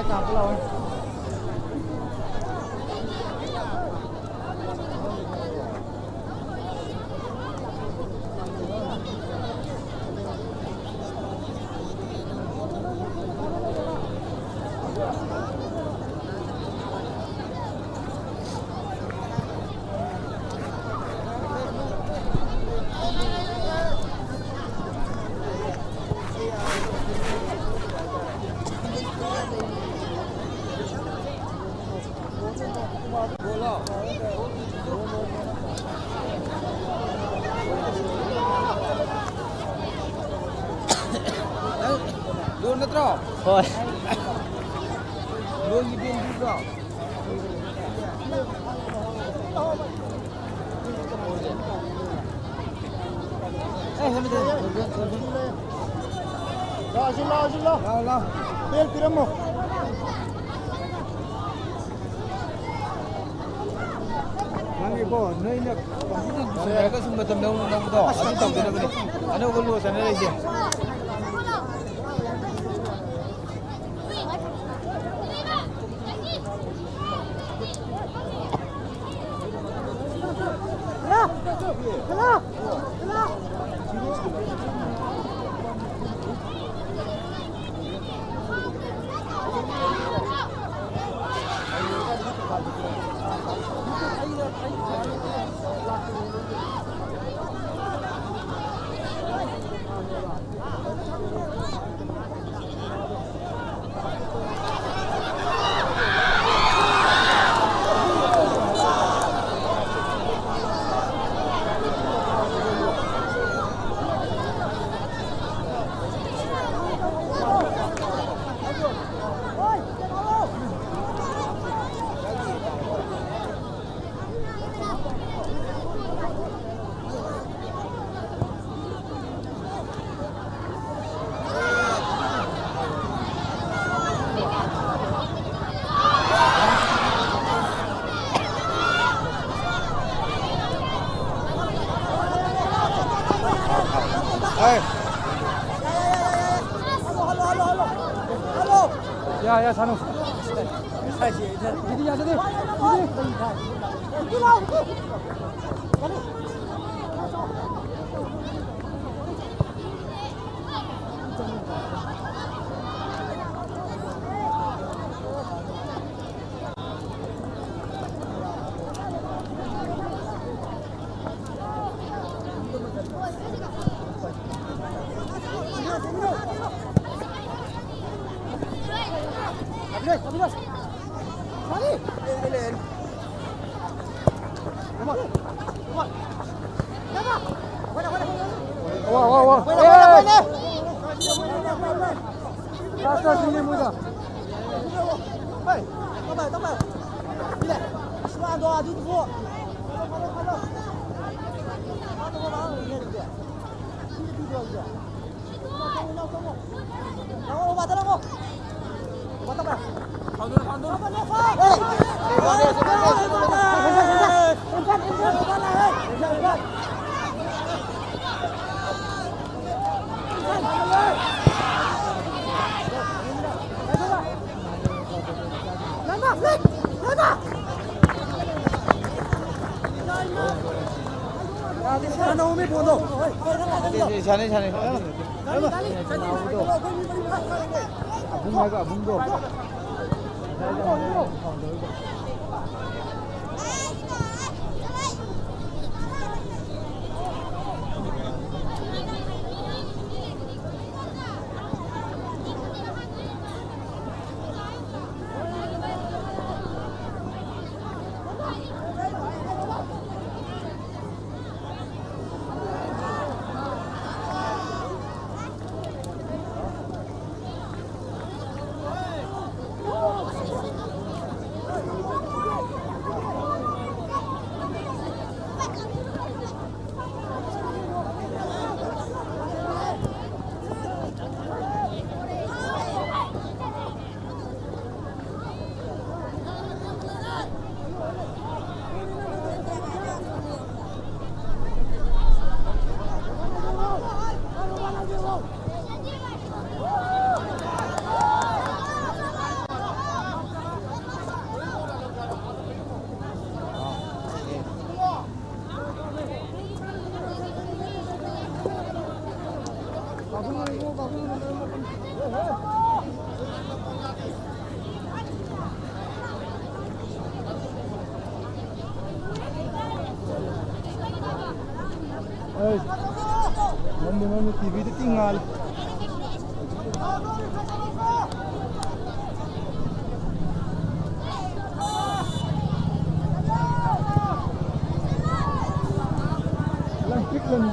ꯅꯪ ꯂꯣꯟ ꯅꯠꯇ꯭ꯔꯣ? ꯍꯣꯏ꯫ ꯂꯣꯟꯒꯤ ꯕꯦꯟ ꯄꯤꯕ꯭ꯔꯣ? ꯑꯦ, ꯍꯦꯜꯃꯦꯠ ꯂꯩ꯫ ꯂꯥꯛꯑꯣ, ꯁꯤ ꯂꯥꯛꯑꯣ, ꯁꯤ ꯂꯥꯛꯑꯣ꯫ ꯂꯥꯛꯑꯣ, ꯂꯥꯛꯑꯣ꯫ ꯕꯦꯜ ꯄꯤꯔꯝꯃꯣ꯫ ꯅꯪꯒꯤꯀꯣ, ꯅꯣꯏꯅ ꯀꯝꯄ꯭ꯌꯨꯇꯔ ꯄꯨꯁꯟꯅꯔꯒ ꯁꯨꯝ ꯃꯇꯝ ꯂꯧ-, ꯂꯧꯕꯗꯣ, ꯑꯗꯨ ꯇꯧꯗꯅꯕꯅꯦ꯫ ꯑꯅꯧꯕ ꯂꯣ ꯆꯠꯅꯔꯛꯏꯁꯦ꯫ ꯁꯥꯟꯅꯩ, ꯁꯥꯟꯅꯩ꯫ ꯑꯕꯨꯡ ꯍꯥꯏꯕ ꯑꯕꯨꯡꯗꯣ꯫ ꯃꯝꯗꯤ ꯃꯝꯃꯤ, ꯇꯤꯚꯤꯗ ꯇꯤꯡ ꯉꯥꯜꯂꯤ꯫ ꯂꯪ ꯄꯤꯛꯂꯅꯤ꯫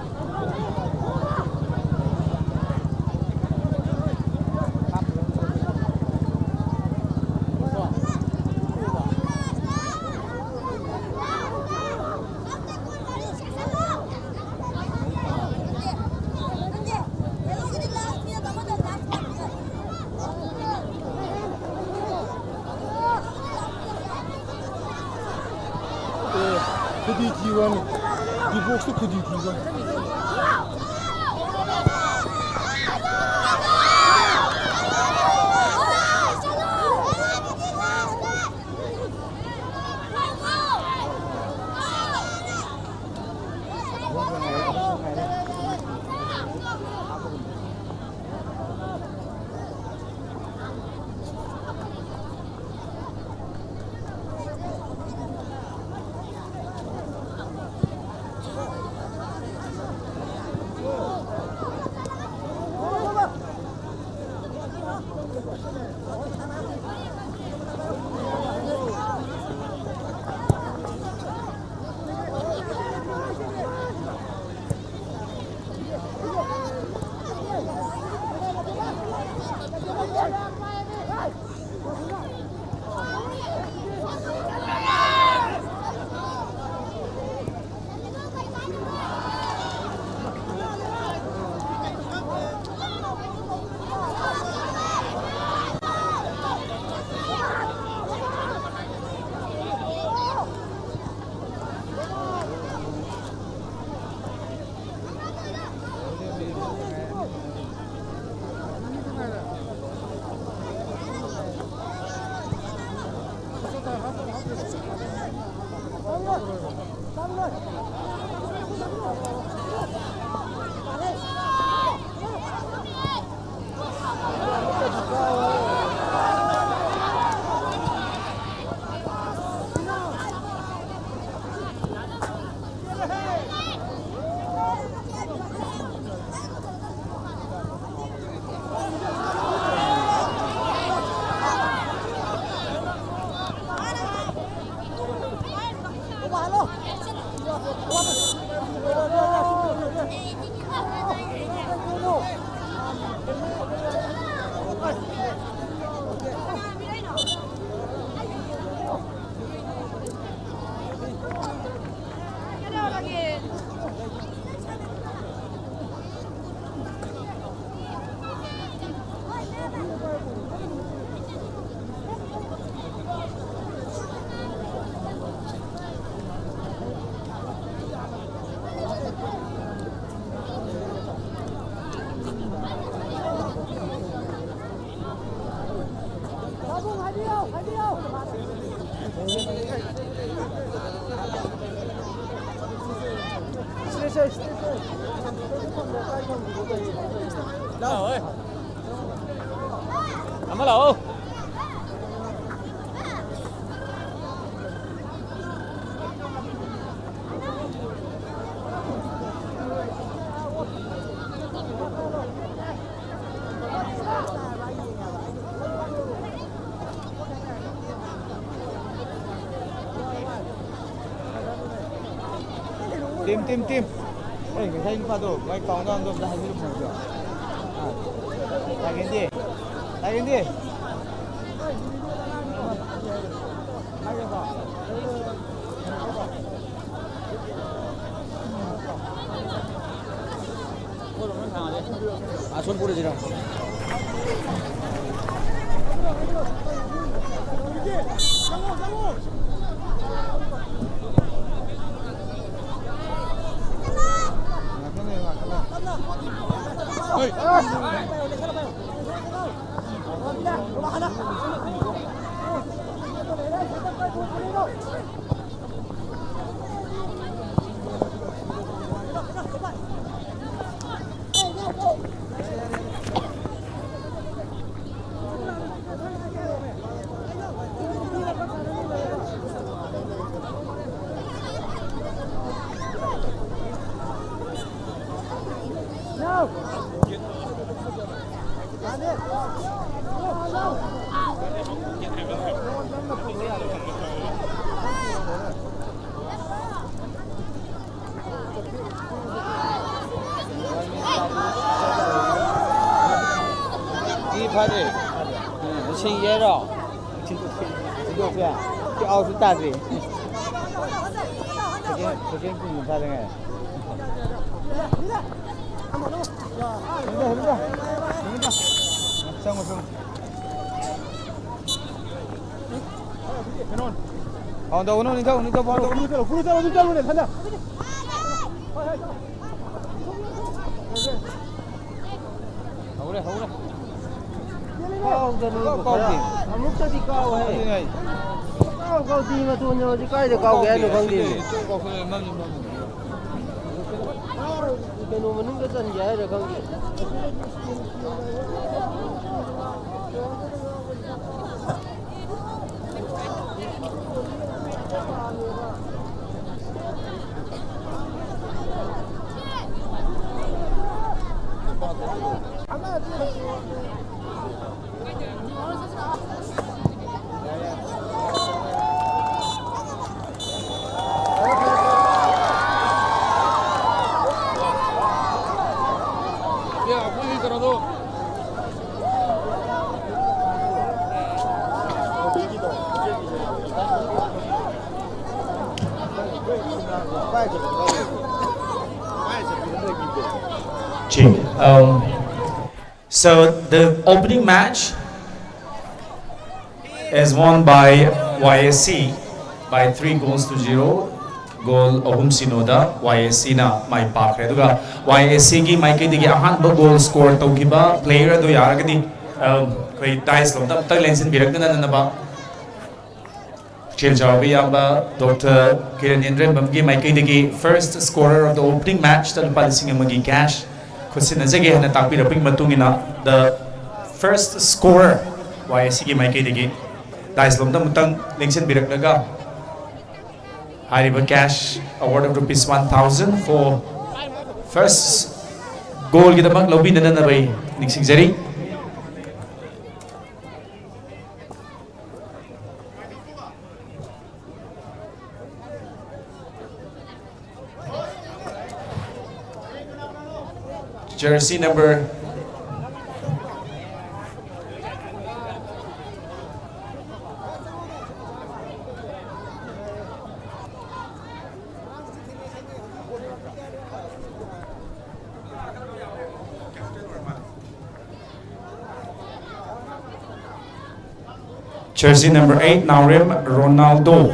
ꯑꯦ, ꯈꯨꯗꯤ ꯊꯤꯕꯅꯤ꯫ ꯗꯤ ꯕꯣꯛꯁꯇ ꯈꯨꯗꯤ ꯊꯤꯕꯅꯤ꯫ ꯂꯥꯛꯑꯣ, ꯍꯣꯏ꯫ ꯑꯃ ꯂꯥꯛꯑꯣ꯫ Team, team, team. ꯑꯦ, ꯉꯁꯥꯏ ꯅꯨꯄꯥꯗꯣ ꯃꯥꯏ ꯀꯥꯎꯟꯗꯥꯎꯟꯗꯣ ꯑꯝꯇ ꯍꯥꯏꯕꯤꯔꯝꯃꯣ꯫ ꯑꯥ꯫ ꯇꯥꯒꯦꯟꯗꯤ꯫ ꯇꯥꯒꯦꯟꯗꯤ꯫ ꯑꯁꯣꯝ ꯄꯨꯔꯁꯤꯔꯣ? ꯍꯣꯏ꯫ ꯐꯥꯗ꯭ꯔꯤ꯫ ꯎꯝ, ꯁꯤꯡꯒꯦ ꯍꯥꯏꯔꯣ? ꯁꯤꯡꯗꯣꯛꯀꯦ? ꯁꯤ ꯑꯥꯎꯠꯁꯨ ꯇꯥꯗ꯭ꯔꯤ꯫ ꯁꯦꯀꯦꯟ, ꯁꯦꯀꯦꯟ ꯀꯨꯟ ꯀꯨꯟꯊ꯭ꯔꯥꯗ ꯉꯥꯏꯔꯦ꯫ ꯆꯪꯉꯣ, ꯆꯪꯉꯣ꯫ ꯐꯥꯎꯟ ꯇꯧꯒꯅꯨ, ꯅꯤꯡꯊꯧ, ꯅꯤꯡꯊꯧ, ꯐꯥꯎꯟ ꯇꯧꯒꯅꯨ꯫ ꯍꯧꯔꯦ, ꯍꯧꯔꯦ꯫ ꯀꯥꯎꯗꯅ ꯀꯥꯎ, ꯀꯥꯎꯗꯦ꯫ ꯑꯃꯨꯛꯇꯗꯤ ꯀꯥꯎ ꯍꯥꯏ꯫ ꯑꯗꯨꯅꯦ ꯍꯥꯏ꯫ ꯀꯥꯎ, ꯀꯥꯎꯗꯦ, ꯃꯇꯣꯟ ꯌꯧꯔꯗꯤ ꯀꯥꯏꯗ ꯀꯥꯎꯒꯦ ꯍꯥꯏꯅꯣ ꯈꯪꯗꯦ꯫ ꯁꯤꯗꯤ ꯏꯆꯣꯡ ꯀꯥꯎꯁꯜꯂꯦ, ꯃꯝꯁꯨ ꯃꯝꯃꯦ꯫ ꯀꯩꯅꯣ ꯃꯅꯨꯡꯗ ꯆꯟꯒꯦ ꯍꯥꯏꯔ ꯈꯪꯗꯦ꯫ Check. Um, so the opening match is won by Y S C by three goals to zero. Goal ꯑꯍꯨꯝ ꯁꯤꯅꯣꯗ Y S C ꯅ ꯃꯥꯏ ꯄꯥꯛꯈ꯭ꯔꯦ꯫ ꯑꯗꯨꯒ Y S C ꯒꯤ ꯃꯥꯏꯀꯩꯗꯒꯤ ꯑꯍꯥꯟꯕ goal score ꯇꯧꯈꯤꯕ player ꯑꯗꯨ ꯌꯥꯔꯒꯗꯤ, ꯑ, ꯑꯩꯈꯣꯏ dais ꯂꯣꯝꯗ ꯑꯝꯇ ꯂꯦꯡꯁꯤꯟꯕꯤꯔꯛꯅꯅꯕ꯫ ꯄꯨꯛꯆꯦꯜ ꯆꯥꯎꯕ ꯏꯌꯥꯝꯕ Doctor ꯀꯤꯔꯟ ꯏꯟꯗ꯭ꯔꯦꯝꯕꯝꯒꯤ ꯃꯥꯏꯀꯩꯗꯒꯤ first scorer of the opening match ꯇ ꯂꯨꯄꯥ ꯂꯤꯁꯤꯡ ꯑꯃꯒꯤ cash ꯈꯨꯠꯁꯤꯟꯅꯖꯒꯦ ꯍꯥꯏꯅ ꯇꯥꯛꯄꯤꯔꯛꯄꯒꯤ ꯃꯇꯨꯡ ꯏꯟꯅ, the first scorer Y S C ꯒꯤ ꯃꯥꯏꯀꯩꯗꯒꯤ dais ꯂꯣꯝꯗ ꯑꯃꯨꯛꯇꯪ ꯂꯦꯡꯁꯤꯟꯕꯤꯔꯛꯂꯒ ꯍꯥꯏꯔꯤꯕ cash award of rupees one thousand for first goal ꯒꯤꯗꯃꯛ ꯂꯧꯕꯤꯅꯅꯕ ꯑꯩ ꯅꯤꯡꯁꯤꯡꯖꯔꯤ꯫ Jersey number Jersey number eight, Naorem Ronaldo,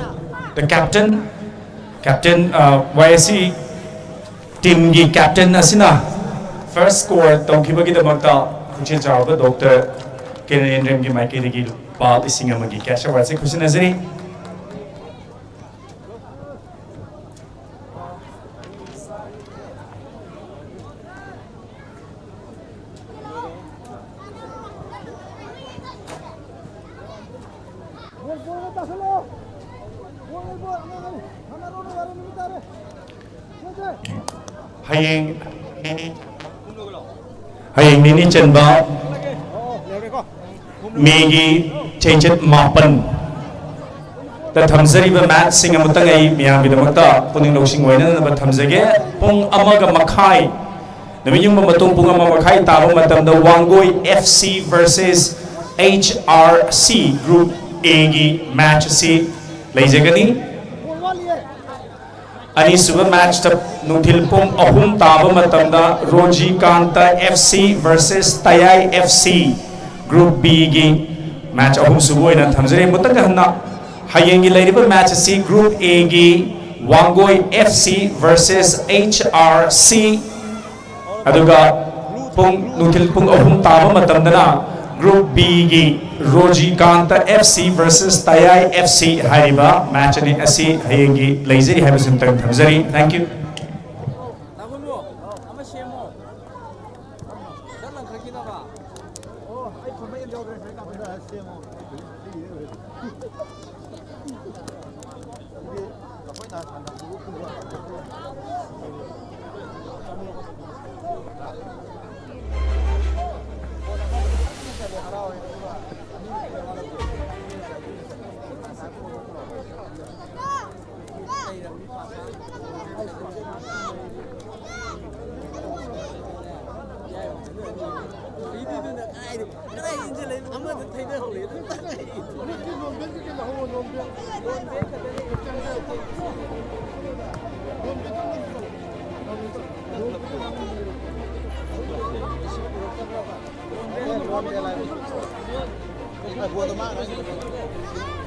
the captain, captain, uh, Y S C teamꯒꯤ captain ꯑꯁꯤꯅ first score ꯇꯧꯈꯤꯕꯒꯤꯗꯃꯛꯇ ꯈꯨꯠꯁꯦꯝ ꯆꯥꯎꯔꯕ ꯗꯣꯛꯇꯔ ꯀꯦ ꯅꯔꯦꯟꯗ꯭ꯔꯝꯒꯤ ꯃꯥꯏꯀꯩꯗꯒꯤ ꯂꯨꯄꯥ ꯂꯤꯁꯤꯡ ꯑꯃꯒꯤ cash award ꯑꯁꯤ ꯈꯨꯠꯁꯤꯟꯅꯖꯔꯤ꯫ ꯍꯌꯦꯡ ꯍꯌꯦꯡ ꯅꯤꯅꯤ ꯆꯟꯕ ꯃꯦꯒꯤ ꯆꯩꯆꯠ ꯃꯥꯄꯟ ꯗ ꯊꯝꯖꯔꯤꯕ matchꯁꯤꯡ ꯑꯃꯨꯛꯇꯪ ꯑꯩ ꯃꯤꯌꯥꯝꯒꯤꯗꯃꯛꯇ ꯄꯨꯛꯅꯤꯡ ꯂꯧꯁꯤꯡ ꯑꯣꯏꯅꯅꯕ ꯊꯝꯖꯒꯦ꯫ ꯄꯨꯡ ꯑꯃꯒ ꯃꯈꯥꯏ, ꯅꯨꯃꯤꯠ ꯌꯨꯡꯕ ꯃꯇꯨꯡ ꯄꯨꯡ ꯑꯃ ꯃꯈꯥꯏ ꯇꯥꯕ ꯃꯇꯝꯗ Wangoi F C versus H R C Group Aꯒꯤ match ꯑꯁꯤ ꯂꯩꯖꯒꯅꯤ꯫ ꯑꯅꯤꯁꯨꯕ matchꯇ ꯅꯨꯡꯊꯤꯜ ꯄꯨꯡ ꯑꯍꯨꯝ ꯇꯥꯕ ꯃꯇꯝꯗ ꯔꯣꯖꯤꯀꯥꯟꯇ F C versus ꯇꯌꯥꯏ F C Group Bꯒꯤ match ꯑꯍꯨꯝꯁꯨꯕ ꯑꯣꯏꯅ ꯊꯝꯖꯔꯤ꯫ ꯃꯨꯛꯇꯪ ꯍꯟꯅ ꯍꯌꯦꯡꯒꯤ ꯂꯩꯔꯤꯕ match ꯑꯁꯤ Group Aꯒꯤ Wangoi F C versus H R C, ꯑꯗꯨꯒ ꯄꯨꯡ, ꯅꯨꯡꯊꯤꯜ ꯄꯨꯡ ꯑꯍꯨꯝ ꯇꯥꯕ ꯃꯇꯝꯗꯅ Group Bꯒꯤ ꯔꯣꯖꯤꯀꯥꯟꯇ F C versus ꯇꯌꯥꯏ F C ꯍꯥꯏꯔꯤꯕ match ꯑꯅꯤ ꯑꯁꯤ ꯍꯌꯦꯡꯒꯤ ꯂꯩꯖꯔꯤ ꯍꯥꯏꯕꯁꯤꯃꯇꯪ ꯊꯝꯖꯔꯤ꯫ Thank you꯫ ꯐꯣꯟꯗꯣ ꯃꯥꯡꯈ꯭ꯔꯦ꯫